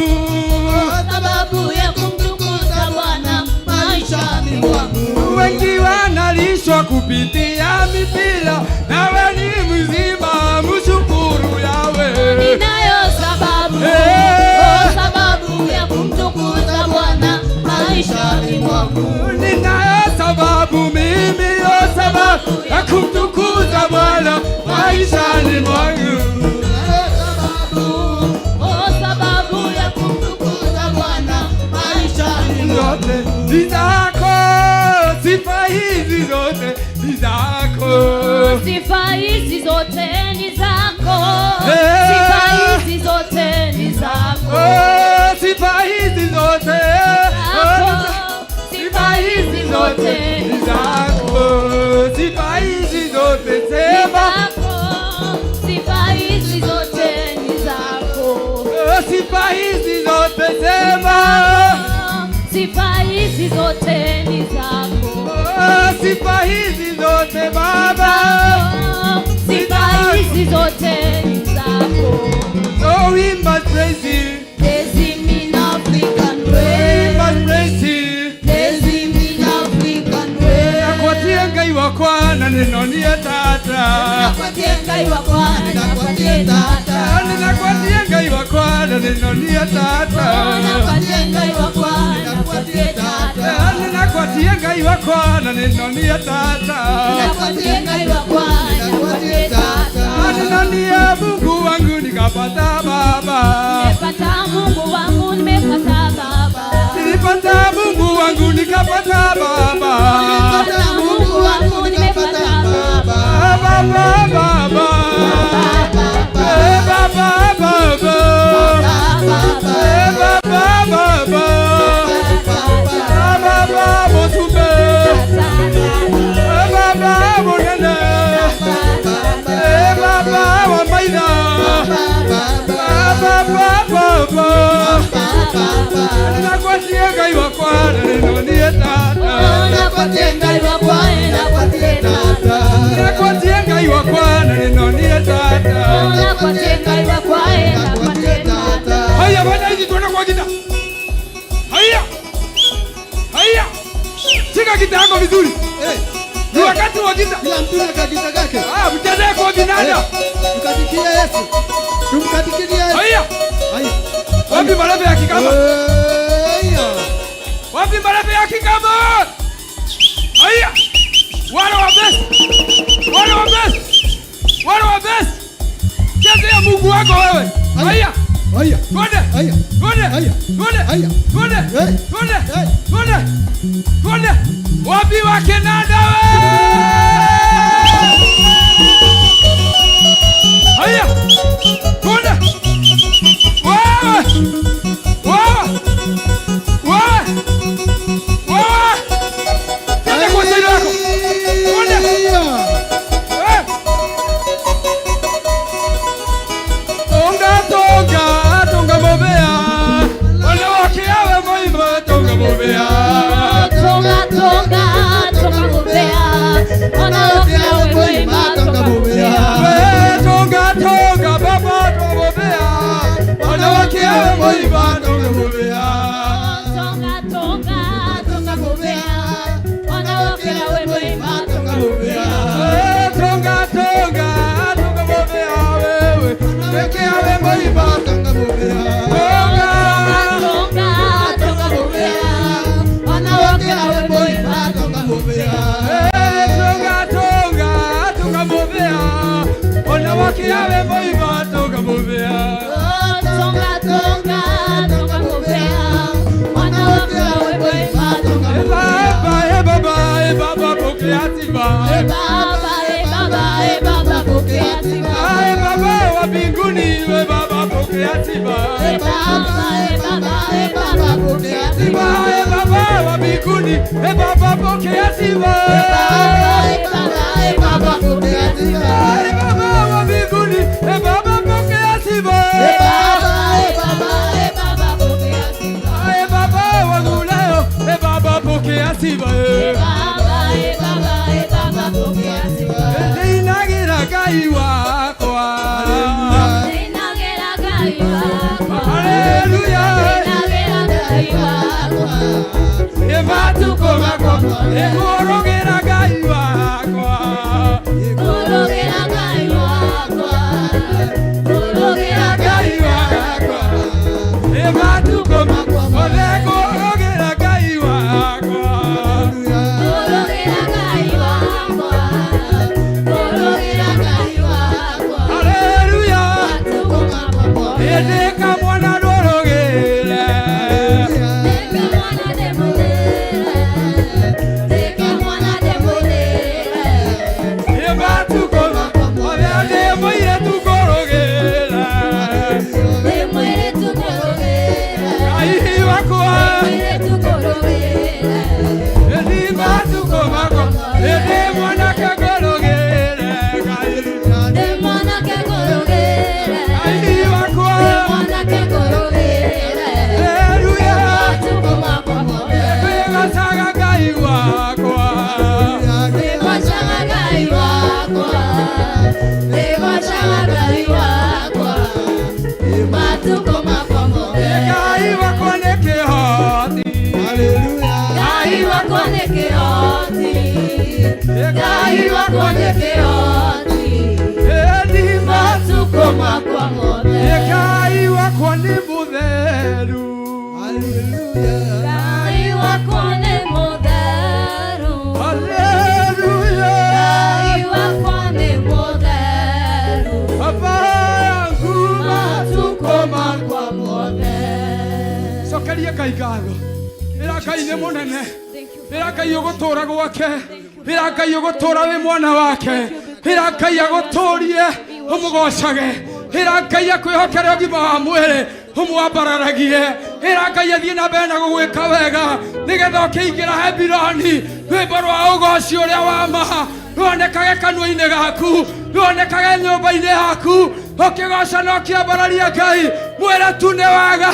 oh sababu ya kumtukuza Bwana maishani mwangu. Wengi wanalishwa kupitia mipira, nawe ni mzima, mshukuru Yahweh. Ninayo sababu, oh sababu ya kumtukuza Bwana maishani mwangu. Ninayo sababu mimi, oh sababu ya kumtukuza Bwana maishani mwangu. Oh sababu ya kumtukuza Bwana maishani mwangu. Zote ni zako, sifa hizi zote ni zako. Sifa hizi zote ni zako. Sifa hizi zote ni zako. Oh, sifa hizi zote, Zako. Sifa hizi zote ni zako. Sifa hizi zote sema. zako. Sifa hizi zote ni zako. Oh, sifa hizi zote sema. Sifa hizi zote ni zako. Oh, sifa hizi zote Baba. Sifa hizi zote ni zako. Oh, we must praise him. Praise him in African We way. must praise him. Praise him in African way. Nakwatie Ngai wakwa na ninonie tata. Nakwatie Ngai wakwa, nakwatie tata. Nakwatie Ngai wakwa na ninonie tata. Nakwatie Ngai wakwa, nakwatie tata. Nakwatie Ngai wakwa na ninonie tata. Nakwatie Ngai wakwa, nakwatie tata. Ninonie Mungu wangu nikapata Baba. Nimepata Mungu wangu, nimepata Baba. Nilipata Mungu wangu nikapata Baba. Nimepata Mungu wangu, nimepata Baba. Baba, Baba. Eh, Baba, Baba. Eh, Baba, Baba. Baba, motume. Eh, Baba, monene. Eh, Baba, wamaina. Baba, Baba. Nakwatie Ngai wakwa na ninonie tata. Nakwatie Ngai wakwa, nakwatie tata. Nakwatie Ngai wakwa na ninonie tata. Nakwatie Ngai wakwa, nakwatie tata. Haya bwana, hizi tuende kwa gita. Haya. Haya. Shika gita yako vizuri. Ni wakati wa gita. Kila mtu na kagita kake. Ah, mchezee kwa vinanda. Mkatikie Yesu. Tumkatikie Yesu. Haya. Haya. Wapi marefu ya kikama? Haya. Wapi marefu ya kikama? Haya. Wale wa best. Wale wa best. Wale wa best. Mungu wako wewe. Haya. Haya. Twende. Haya. Twende. Haya. Twende. Haya. Twende. Hey. Twende. Hey. Twende. Twende. Wapi wa Kenanda we? Haya. Twende. Wewe. Wewe. Wewe. Wewe. Twende kwa saido yako. Twende. Eh. Tonga tonga tonga mobea. Wanawake awe moima tonga mobea. Tonga tonga tonga mubea wanawake awe mwema tonga mubea We, tonga tonga baba tonga mobea. Wanawake awe moima tonga mobea. Tonga tonga tonga mubea wanawake awe mwema tonga mubea We, tonga tonga tonga mobea wewe. Wanawake awe moima Tonga mubea. tonga. Tonga tonga mubea wanawake awe mwema Tonga mubea. Eh, tonga tonga tonga mobea. Wanawake awe moima tonga mobea. Tonga tonga tonga mubea wanawake awe mwema tonga Eh, mubea baba, eh, baba, eh, baba, pokea sifa. Eh baba eh baba eh baba pokea sifa Ae baba wa mbinguni, we baba pokea sifa. Eh baba eh baba eh baba pokea sifa Sifa, eh baba wa mbinguni, eh baba pokea sifa. Eh baba eh baba eh baba pokea sifa Ae baba wa mbinguni, eh baba pokea sifa. Eh baba eh baba eh baba pokea sifa Ae baba wangu leo, eh baba pokea sifa. Eh baba eh baba eh baba pokea sifa Ninagira Ngai wakwa. Ninagera Ngai wakwa Haleluya. Ninagera Ngai wakwa Ĩ matukũ makwa, ĩ kũrũgĩra Ngai wakwa. Kũrũgĩra Ngai wakwa Kũrũgĩra Ngai wakwa. Ĩ matukũ makwa, mothe kũrũgĩra Ngai wakwa. Kũrũgĩra Ngai wakwa Kũrũgĩra Ngai wakwa Haleluya. Matukũ makwa mothe Ĩndĩ kamwana ndũrũgĩre. Ndĩka mwana ndĩmũrĩre Ndĩka mwana ndĩmũrĩre Ĩ matukũ makwa mothe ndĩ mũirĩtu ngũrũgĩre. Ndĩ mũirĩtu ngũrũgĩre Ngai wakwa. Mũirĩtu ngũrũgĩre Ĩndĩ matukũ makwa, ĩndĩ mwanake ngũrũgĩre. Ngai. Ndĩ mwanake ngũrũgĩre Ngai wakwa. Ndĩ mwanake ngũrũgĩre Haleluya. Matukũ makwa mothe Ngwĩgocaga Ngai wakwa. Ndĩgocaga Ngai wakwa Ndĩgocaga Ngai wakwa Matukũ makwa mothe Ngai wakwa nĩ kĩhoti. Ngai wakwa nĩ kĩhoti Ngai wakwa nĩ kĩhoti Ĩndĩ Matukũ makwa mothe Ngai wakwa nĩ mũtheru. Ngai wakwa nĩ mũtheru Haleluya. Ngai wakwa nĩ mũtheru Baba yangu Matukũ makwa mothe Cokeria Ngai ngatho. Ĩra Ngai nĩ mũnene. Ĩra Ngai ũgũtũũra gwake. Ĩra Ngai ũgũtũũra wĩ mwana wake. Ĩra Ngai agũtũũrie ũmũgocage. Ĩra Ngai akwĩhokere ũgima wa mwĩrĩ ũmwambararagie. Ĩra Ngai athiĩ na mbere na gũgwĩka wega nĩgetha ũkĩingĩra Hebironi rwĩmbo rwa ũgoci ũrĩa wa ma ruonekage kanua-inĩ gaku ruonekage nyũmba-inĩ yaku ũkĩgoca na ũkĩambararia Ngai mwĩre tu nĩ wega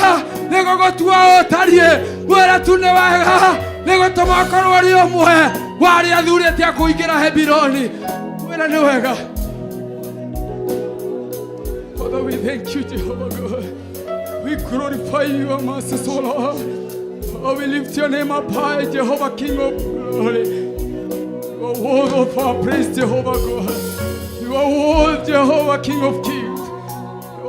nĩ gũgũtua ũtariĩ mwĩre tu nĩ wega nĩ gũtũma ũkorwo ũrĩ ũmwe wa arĩa athurĩte a kũingĩra Hebironi mwĩre nĩ wega. Father, we thank you, Jehovah God. We glorify you, our Master, so Lord. Oh, we lift your name up high, Jehovah, King of glory. You are worthy of our praise, Jehovah God. You are worthy, Jehovah, King of kings.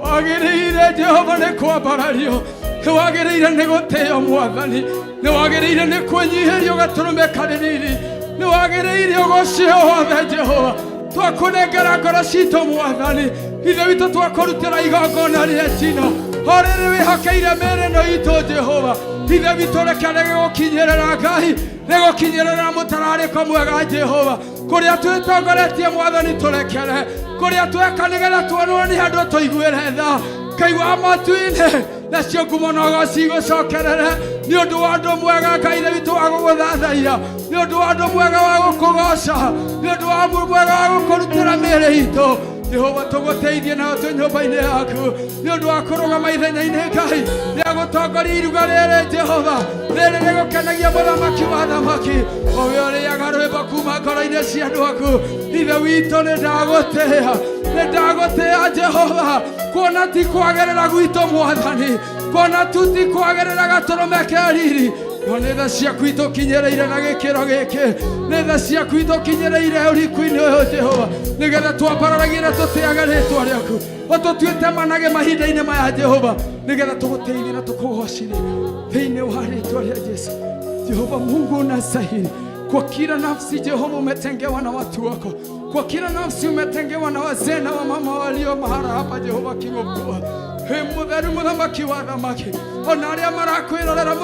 Wagĩrĩire Jehova nĩ kwambarario, nĩ wagĩrĩire nĩ gũtĩo Mwathani, nĩ wagĩrĩire nĩ kwĩnyihĩrio gatũrũme karĩ riri, nĩ wagĩrĩire ũgocio wothe Jehova. Twakũnengera ngoro citũ Mwathani, Ithe witũ twakũrutĩra igongona rĩa njino o rĩrĩ wĩhokeire mĩĩrĩ ĩno itũ Jehova. Ithe witũ reke rĩgũkinyĩrĩra Ngai, rĩgũkinyĩrĩra mũtararĩko mwega Jehova. Kũrĩa twĩtongoretie Mwathani tũrekere, kũrĩa tweka nĩgetha tuonwo nĩ andũ tũiguĩre tha. Ngai wa matu-inĩ, nacio ngumo na ũgoci igũcokerere nĩ ũndũ wa ũndũ mwega Ngai ithe witũ wa gũgũthathaiya, nĩ ũndũ wa ũndũ mwega wa gũkũgoca, nĩ ũndũ wa ũndũ mwega wa gũkũrutĩra mĩĩrĩ itũ. Jehova tũgũteithie nayo twĩ nyũmba-inĩ yaku nĩ ũndũ wa kũrũgama ithenya-inĩ Ngai rĩa gũtongoria iruga rĩrĩ Jehova, rĩrĩ rĩgũkenagia mũthamaki wa thamaki, o we ũrĩaga rwĩmbo kuma ngoro-inĩ cia andũ aku. Ithe witũ nĩ ndagũtĩĩa, nĩ ndagũtĩĩa Jehova, kuona ti kwagĩrĩra gwitũ Mwathani, kuona tu ti kwagĩrĩra gatũrũme ke riri, no nĩ tha ciaku itũkinyĩrĩire na gĩkĩro gĩkĩ, nĩ tha ciaku itũkinyĩrĩire ũriku-inĩ ũyũ Jehova, nĩgetha twambararagie na tũtĩage rĩtwa rĩaku, ũtũtuĩte manage mahinda-inĩ maya Jehova, nĩgetha tũgũteithie na tũkũgocithie thĩinĩ wa rĩtwa rĩa Jesu. Jehova Mungu unastahili kwa kila nafsi Jehova umetengewa na watu wako, kwa kila nafsi umetengewa na wazee na wamama walio mahala hapa Jehova kigokua he mutheru muthamaki wa thamaki, ona aria marakwirorera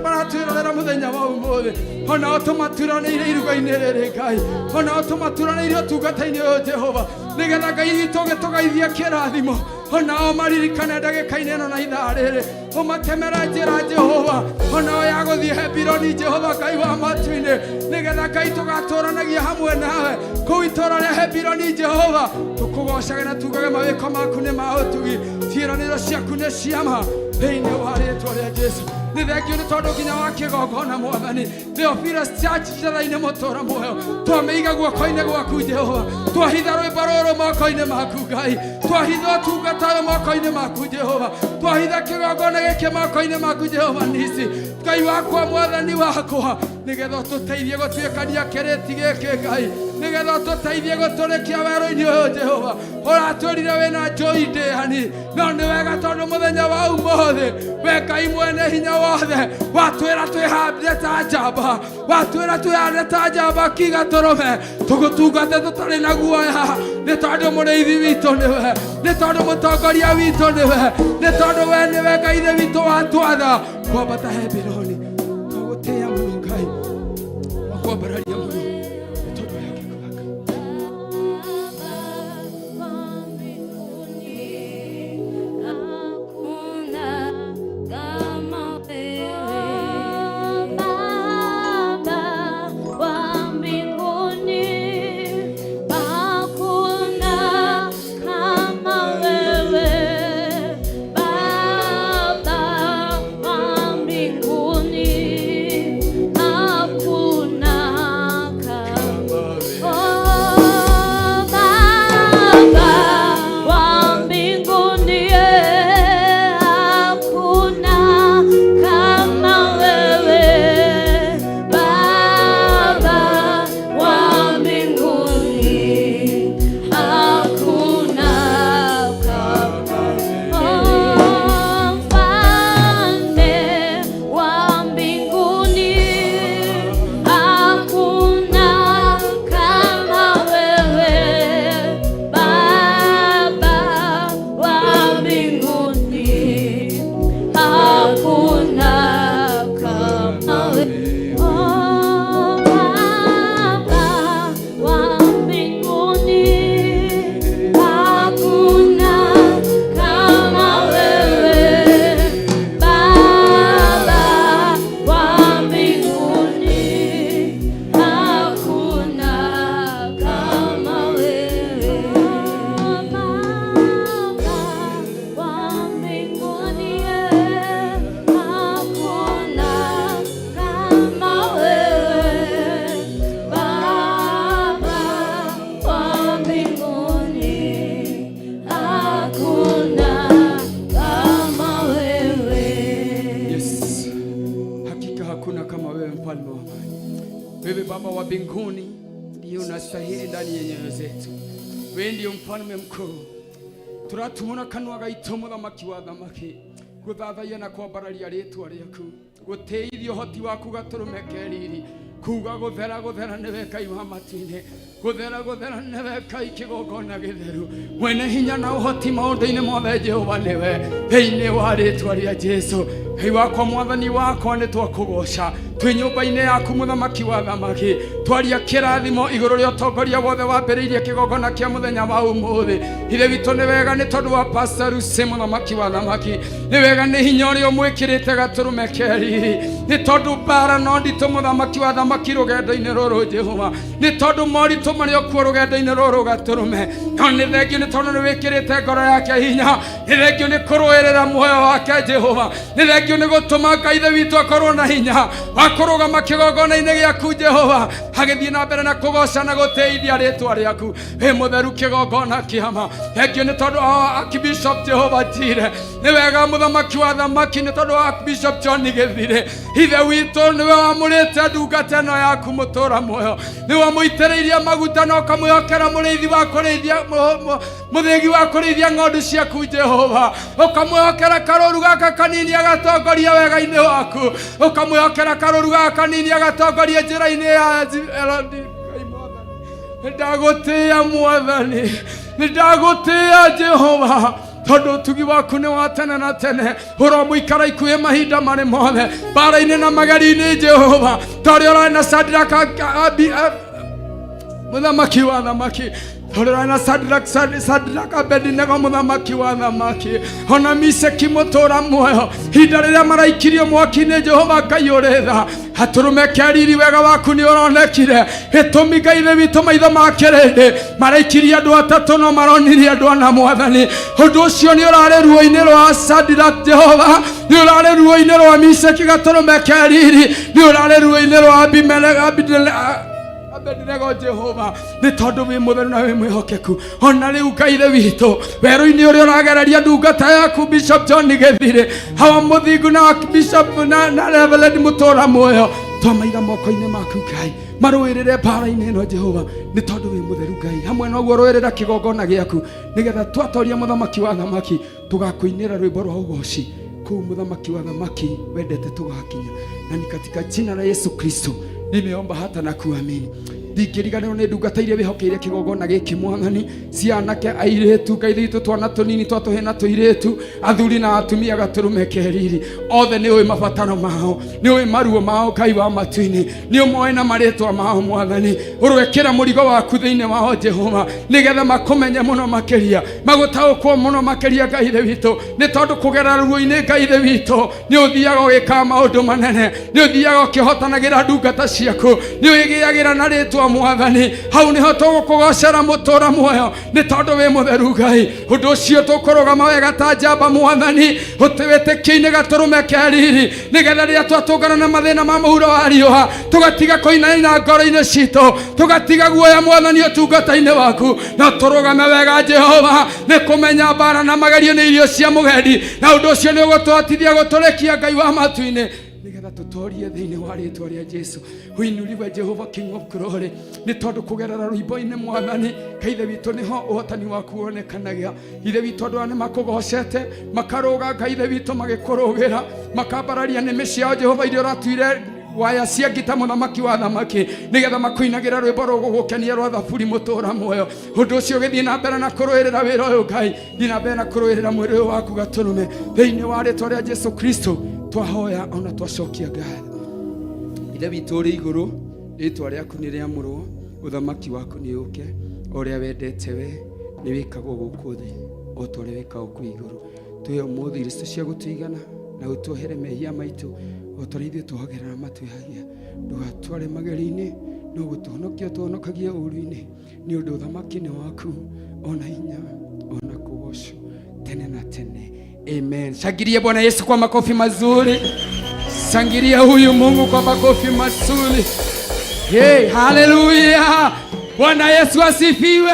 maratwirorera muthenya wa umuthi, ona o tũmaturanĩire iruga-inĩ rĩrĩ Ngai, ona o tũmaturanĩire ũtungata-inĩ ũyũ Jehova, nĩgetha Ngai witũ ũgĩtũgaithie kĩrathimo, ona o maririkane ndagĩka-inĩ ĩno na ithaa rĩrĩ, ũmatemere njĩra Jehova, ona o ya gũthiĩ Hebironi Jehova Ngai wa matu-inĩ, nĩgetha Ngai tũgatũranagia hamwe nawe kũu itũũra rĩa Hebironi Jehova, tũkũgocage na tugage mawĩko maku nĩ ma ũtugi, ciĩranĩro ciaku nĩ ciama thĩinĩ wa rĩtwa rĩa Jesu. Nĩ thengio nĩ tondũ nginya wa kĩgongona Mwathani, Theophilus Church njatha-inĩ mũtũũra muoyo, twamĩiga guoko-inĩ gwaku Jehova, twahitha rwĩmbo rũrũ moko-inĩ maku Ngai, twahitha ũtungata ũyũ moko-inĩ maku Jehova, twahitha kĩgongona gĩkĩ moko-inĩ maku Jehova nisi Ngai wakwa Mwathani wakwa, nĩgetha ũtũteithie gũtuĩkania kĩrĩti gĩkĩ Ngai, nĩgetha ũtũteithie gũtũrĩkia werũ-inĩ ũyũ Jehova. Ũratwĩrire wĩna njũi ndĩani, no nĩ wega tondũ mũthenya wa ũmũthĩ we Ngai mwene hinya wothe watwĩra twĩhande ta njamba, watwĩra twĩhande ta njamba kiga tũrũme tũgũtungate tũtarĩ na guoya, nĩ tondũ mũrĩithi witũ nĩwe, nĩ tondũ mũtongoria witũ nĩwe, nĩ tondũ we nĩwe Ngai ithe witũ watwatha kwambata Hebironi. Twagũtĩĩa mũno Ngai, twakwambararia mũno nĩ tondũ wa gĩko gĩaku. Hakuna kama wewe Baba wa mbinguni, hakuna kama wewe Baba wa mbinguni, hakuna kama Oh, Baba wa mbinguni, hakuna kama wewe Baba wa mbinguni, hakuna kama wewe. Mfalme wa mbinguni, hakuna kama wewe Baba wa mbinguni, hakuna kama wewe. Oh, Baba wa mbinguni, hakuna kama wewe Baba wa mbinguni, hakuna kama wewe Baba wa mbinguni, hakuna kama wewe Baba wa mbinguni, hakuna kama wewe. Yes. Hakika hakuna kama wewe mfalme wa amani. Wewe Baba wa mbinguni ndiye unastahili ndani ya nyoyo zetu. Wewe ndiye mfalme mkuu. Turatumuna kanua gaitũ mũthamaki wa thamaki gũthathaiya na kwambararia rĩtwa rĩaku gũtĩithia ũhoti waku gatũrũme ke riri. Kuga gũthera gũthera nĩwe Ngai wa matu-inĩ, gũthera gũthera nĩwe Ngai kĩgongona gĩtheru, mwene hinya na ũhoti maũndũ-inĩ mothe. Jehova nĩwe, thĩinĩ wa rĩtwa rĩa Jesu. Ngai wakwa, mwathani wakwa, nĩ twakũgoca twĩ nyũmba-inĩ yaku, mũthamaki wa thamaki. Twaria kĩrathimo igũrũ rĩa ũtongoria wothe wambĩrĩirie kĩgongona kĩa mũthenya wa ũmũthĩ. Ithe witũ, nĩ wega nĩ tondũ wa Pastor Lucy, mũthamaki wa thamaki. Nĩ wega nĩ hinya ũrĩa ũmwĩkĩrĩte gatũrũme keriri, nĩ tondũ mbara no nditũ, mũthamaki wa thamaki, rũgendo-inĩ rũrũ. Jehova, nĩ tondũ moritũ marĩa okuo rũgendo-inĩ rũrũ gatũrũme, no nĩ thengio nĩ tondũ nĩ wĩkĩrĩte ngoro yake hinya. Nĩ thengio nĩ kũrũĩrĩra muoyo wake. Jehova, nĩ thengio nĩ gũtũma Ngai ithe witũ akorwo na hinya wa kũrũgama kĩgongona-inĩ gĩaku. Jehova, agĩthiĩ na mbere na kũgoca na gũtĩithia rĩtwa rĩaku wĩ mũtheru, kĩgongona kĩama. Thengio nĩ tondũ wa Archbishop Jehova Jire. Nĩ wega, mũthamaki wa thamaki, nĩ tondũ wa Archbishop John Gĩthire. Ithe witũ, nĩwe wamũrĩte ndungata ĩno yaku mũtũra muoyo, nĩwe mũitĩrĩirie maguta na ũkamwĩhokera mũrĩithi wa kũrĩithia, mũthĩgi wa kũrĩithia ng'ondu ciaku. Jehova, ũkamwĩhokera karũru gaka kanini agatongoria wega-inĩ waku, ũkamwĩhokera karũru gaka kanini agatongoria njĩra-inĩ ya Ngai Mwathani. Nĩndagũtĩĩa Mwathani, nĩndagũtĩĩa Jehova, tondũ ũtugi waku nĩ wa tene na tene. Ũromũikara ikuhĩ mahinda marĩ mothe mbara-inĩ na mageri-inĩ. Jehova, ta ũrĩa ũrarĩ na Sadraka, mũthamaki wa thamaki, tondũ ũrarĩ na Sadraka, Abedinego, mũthamaki wa thamaki, ona Miseki, mũtũra muoyo, hinda rĩrĩa maraikirio mwaki-inĩ. Jehova Ngai ũrĩ tha, hatũrũme keriri, wega waku nĩ ũronekire. Gĩtũmi, Ngai ithe witũ, maitho ma kĩrĩndĩ maraikirie andũ atatũ no maronirie andũ ana. Mwathani, ũndũ ũcio nĩ ũrarĩ ruo-inĩ rwa Sadrak. Jehova, nĩ ũrarĩ ruo-inĩ rwa Miseki gatũrũme keriri, nĩ ũrarĩ ruo-inĩ rwa Abednego. Jehova, nĩ tondũ wĩ mũtheru na wĩ mwĩhokeku. Ona rĩu, Ngai ithe witũ, werũ-inĩ ũrĩa ũragereria ndungata yaku Bishop John Gĩthirĩ, hawa mũthingu na Bishop na Reverend mũtũra muoyo, twamaiga moko-inĩ maku, Ngai, marũĩrĩre mbara-inĩ ĩno. Jehova, nĩ tondũ wĩ mũtheru, Ngai, hamwe na ũguo rũĩrĩra kĩgongona gĩaku, nĩgetha twatoria, mũthamaki wa thamaki, tũgakũinĩra rwĩmbo rwa ũgoci kũu, mũthamaki wa thamaki, wendete tũgakinya. Na ni katika jina la Yesu Kristo nimeomba hata na kuamini. Ndingĩriganĩrwo nĩ ndungata iria wĩhokeire kĩgongona gĩkĩ, Mwathani, cia anake, airĩtu, Ngai witũ, twana tũnini twa tũhĩ na tũirĩtu, athuri na atumia, gatũrũme keriri, othe nĩ ũĩ mabataro mao, nĩ ũĩ maruo mao. Ngai wa matu-inĩ, nĩ ũmoĩ na marĩtwa mao. Mwathani, ũrwekĩra mũrigo waku thĩinĩ wao, Jehova, nĩgetha makũmenye mũno makĩria, magũtaũkwo mũno makĩria. Ngai ithe witũ, nĩ tondũ kũgerera ruo-inĩ, Ngai ithe witũ, nĩ ũthiaga ũgĩkaga maũndũ manene, nĩ ũthiaga ũkĩhotanagĩra ndungata ciaku, nĩ ũgĩagĩra na rĩtwa. Mwathani, hau nĩho tũgũkũgocera mũtũra muoyo, nĩ tondũ wĩ mũtheru, Ngai. Ũndũ ũcio tũkũrũgama wega ta njamba, Mwathani, wĩtĩkio-inĩ gatũrũme keriri, nĩgetha rĩrĩa twatũngana na mathĩna ma mũhuro wa riũa, tũgatiga kũinaina ngoro-inĩ citũ, tũgatiga guoya, Mwathani, ũtungata-inĩ waku, no tũrũgame wega. Jehova, nĩ kũmenya mbara na magerio nĩ irio cia mũgendi, na ũndũ ũcio nĩ ũgũtũhotithia gũtũrĩkia, Ngai wa matu-inĩ, nĩgetha tũtorie thĩinĩ wa rĩtwa rĩa Jesu. Uinuliwe Jehova, King of Glory, nĩ tondũ kũgerera rwĩmbo-inĩ, Mwathani Ngai ithe witũ, nĩho ũhotani waku wonekanagia. Ithe witũ, andũ aya nĩ makũgocete, makarũga, Ngai ithe witũ, magĩkũrũgĩra, makambararia nĩmĩ ciao, Jehova, iria ũratuire waya cia ngita, mũthamaki wa thamaki, nĩgetha makũinagĩra rwĩmbo rũgũgũkenia rwa thaburi, mũtũra muoyo. Ũndũ ũcio ũgĩthiĩ na mbere na kũrũĩrĩra wĩra ũyũ, Ngai, thiĩ na mbere na kũrũĩrĩra mwĩrĩ ũyũ waku gatũrũme. Thĩinĩ wa rĩtwa rĩa Jesu Kristo twahoya ona twacokia ngatho. Ithe witũ ũrĩ igũrũ, rĩtwa rĩaku nĩ rĩamũrwo, ũthamaki waku nĩ ũke, o ũrĩa wendete we nĩ wĩkagwo gũkũ thĩ o ta ũrĩa wĩkagwo kũu igũrũ. Tũhe ũmũthĩ irio citũ cia gũtũigana, na ũtuohere mehia maitũ o ta ũrĩa ithuĩ tuohagĩra matwĩhagia. Ndũgatware magerio-inĩ, no gũtũhonokia ũtũhonokagie ũũru-inĩ, nĩ ũndũ ũthamaki nĩ waku, ona hinya, ona kũgocwo tene na tene. Amen. Shangilie Bwana Yesu kwa makofi mazuri. Shangilia huyu Mungu kwa makofi mazuri. Hey, haleluya. Bwana Yesu asifiwe.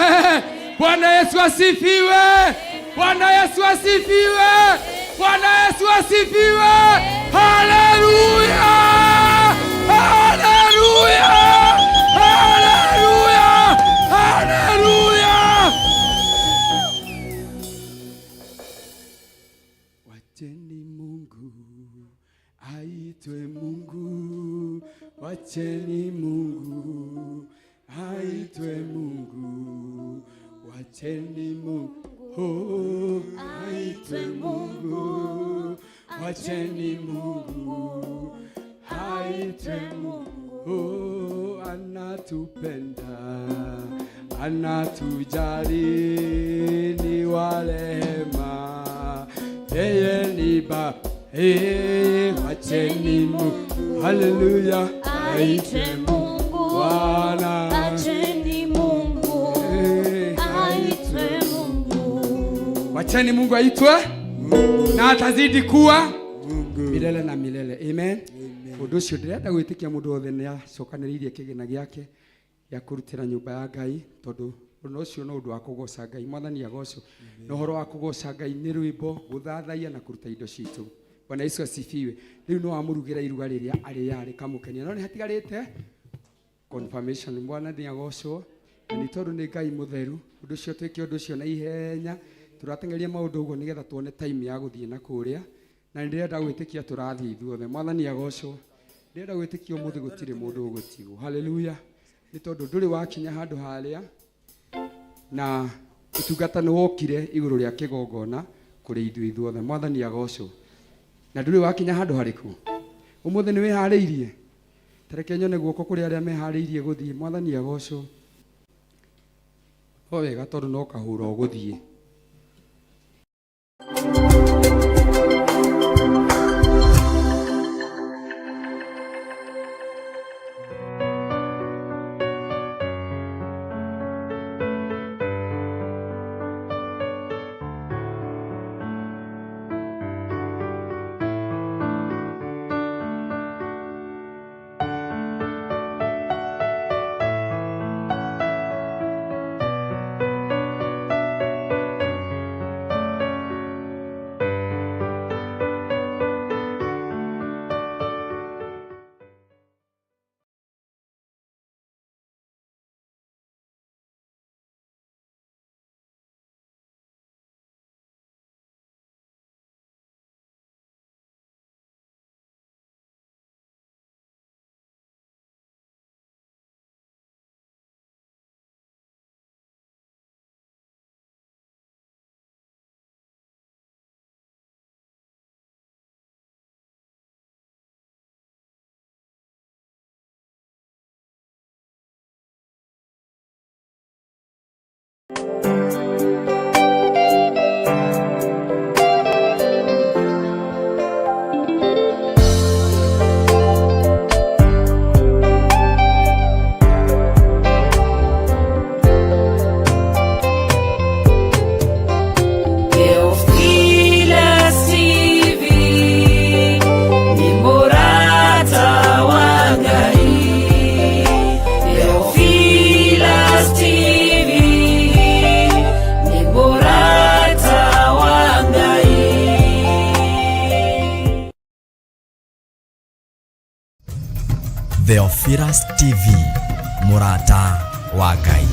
Bwana Yesu asifiwe. Bwana Yesu asifiwe. Bwana Yesu asifiwe. Haleluya. Haleluya. Haleluya. Haleluya. Wacheni Mungu aitwe Mungu. Wacheni Mungu aitwe Mungu, wacheni Mungu oh, aitwe Mungu, wacheni Mungu aitwe Mungu, oh, anatupenda anatujali, ni wa rehema, yeye ni Baba. Eh, wacheni Mungu, haleluya, Aitwe Mungu, Bwana. acheni Mungu, Eh, aitwe Mungu. Wacheni Mungu aitwe na atazidi kuwa milele na milele. Amen. Ũndũ ũcio ndĩrenda gwĩtĩkia mũndũ wothe nĩ acokanĩrĩirie kĩgĩna gĩake gĩa kũrutĩra nyũmba ya Ngai tondũ ũndũ ũcio no ũndũ wa kũgoca Ngai. Mwathani agocwo. Na ũhoro wa kũgoca Ngai nĩ rwĩmbo, gũthathaiya na kũruta indo citũ. Bwana Yesu asifiwe. Rĩu no amũrugĩra iruga rĩrĩa arĩaga rĩkamũkenia. No nĩ hatigarĩte confirmation. Bwana nĩ agocwo. Na nĩ tondũ nĩ Ngai mũtheru, ũndũ ũcio twĩke ũndũ ũcio na ihenya. Tũrateng'eria maũndũ ũguo nĩgetha tuone time ya gũthiĩ na kũrĩa. Na nĩ ndĩrenda gwĩtĩkia tũrathiĩ ithuothe. Mwathani agocwo. Ndĩrenda gwĩtĩkia ũmũthĩ gũtirĩ mũndũ ũgũtigwo. Haleluya. Nĩ tondũ ndũrĩ wakinya handũ harĩa na ũtungata nĩ wokire igũrũ rĩa kĩgongona kũrĩ ithuĩ ithuothe. Mwathani agocwo. Na ndũrĩ wakinya handũ harĩkũ? Ũmũthĩ nĩ wĩharĩirie? Ta reke nyone guoko kũrĩ arĩa meharĩirie gũthiĩ. Mwathani agocwo. No wega tondũ no kahũra ũgũthiĩ. Theophilus TV ni murata wa Ngai. Theophilus TV ni murata wa Ngai. Theophilus TV mũrata wa Ngai.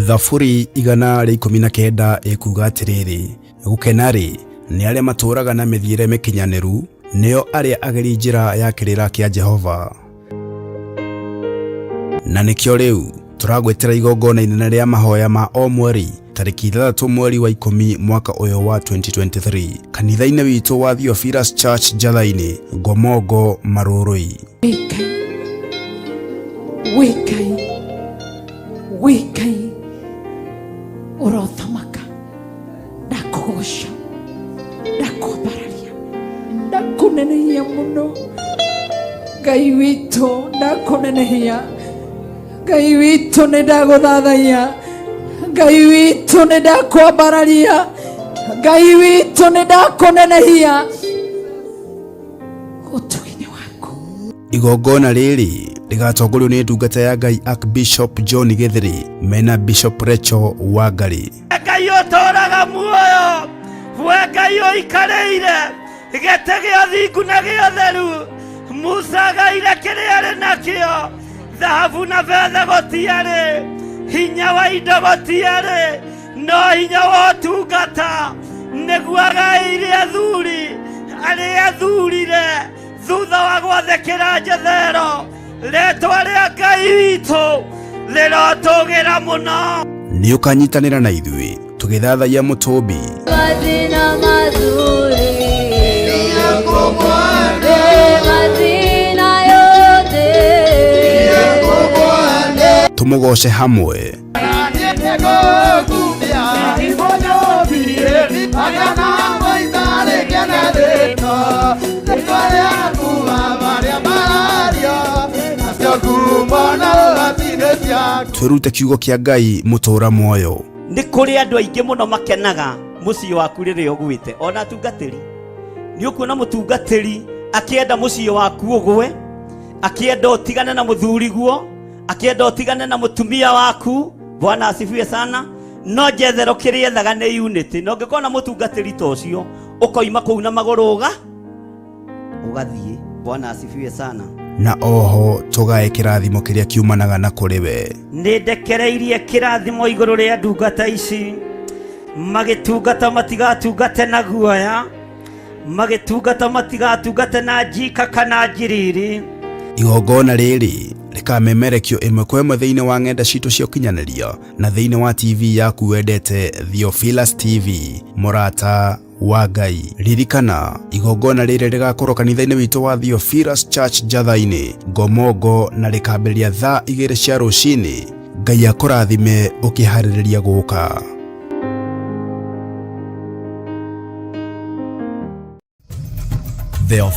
Thaburi 119 ĩkuuga atĩrĩrĩ, gũkena-rĩ, nĩ arĩa matũũraga na mĩthiĩre mĩkinyanĩru, nĩo arĩa ageri njĩra ya kĩrĩra kĩa Jehova. Na nĩkĩo rĩu tũragwĩtĩra igongona inene rĩa mahoya ma o mweri tarĩki 6 mweri wa 10 mwaka ũyũ wa 2023 kanitha-inĩ witũ wa Theophilus Church Njatha-inĩ, Ngomongo, Marũrũi. Wĩ Ngai, wĩ Ngai ũrothamaka, ndakũgoca, ndakwambararia, ndakũnenehia mũno. Ngai witũ, ndakũnenehia. Ngai witũ, nĩ ndagũthathaiya. Ngai witũ, nĩ ndakwambararia. Ngai witũ, nĩ ndakũnenehia. Ũtugi-inĩ waku. Igongona rĩrĩ rĩgatongorio nĩ ndungata ya Ngai Archbishop John Gĩthĩrĩ mena Bishop Rachel Wangari. Ngai ũtũũraga muoyo, we Ngai ũikarĩire gĩtĩ gĩa thingu na gĩa ũtheru. Musa agaire kĩrĩa arĩ nakĩo, thahabu na betha gũtiarĩ. Hinya wa indo gũtiarĩ, no hinya wa ũtungata nĩguo agaĩire athuri arĩa athurire thutha wa gwathĩkĩra Jethero. Rĩtwa rĩa Ngai witũ rĩrotũgĩra mũno. Nĩ ũkanyitanĩra na ithuĩ tũgĩthathaiya mũtũmbi. Majina mazuri majina yote Tũmũgoce hamwe. Twĩrute kiugo kĩa Ngai mũtũra muoyo. Nĩ kũrĩ andũ aingĩ mũno makenaga mũciĩ waku rĩrĩa ũgwĩte, ona atungatĩri. Nĩ ũkuona mũtungatĩri akĩenda mũciĩ waku ũgwe, akĩenda ũtigane na mũthuriguo, akĩenda ũtigane na mũtumia waku. Bwana asifiwe sana. No Jethero kĩrĩa ethaga nĩ unity. Na ũngĩkorwo na mũtungatĩri ta ũcio, ũkoima kũu na magũrũ ũgathiĩ. Bwana asifiwe sana. Na oho tũgae kĩrathimo kĩrĩa kiumanaga na kũrĩ we. Nĩ ndekereirie kĩrathimo igũrũ rĩa ndungata ici, magĩtungata matigatungate na guoya, magĩtungata matigatungate na njika kana njiriri. Igongona rĩrĩ rĩkamemerekio ĩmwe kwa ĩmwe thĩinĩ wa ng'enda citũ cia ũkinyanĩria na thĩinĩ wa TV yaku wendete Theophilus TV, mũrata wa Ngai. Ririkana, igongona rĩrĩ rĩgakorwo kanitha-inĩ witũ wa Theophilus Church Njatha-inĩ, Ngomongo, na rĩkambĩrĩria thaa 2 cia rũcinĩ. Ngai akũrathime ũkĩharĩrĩria gũka.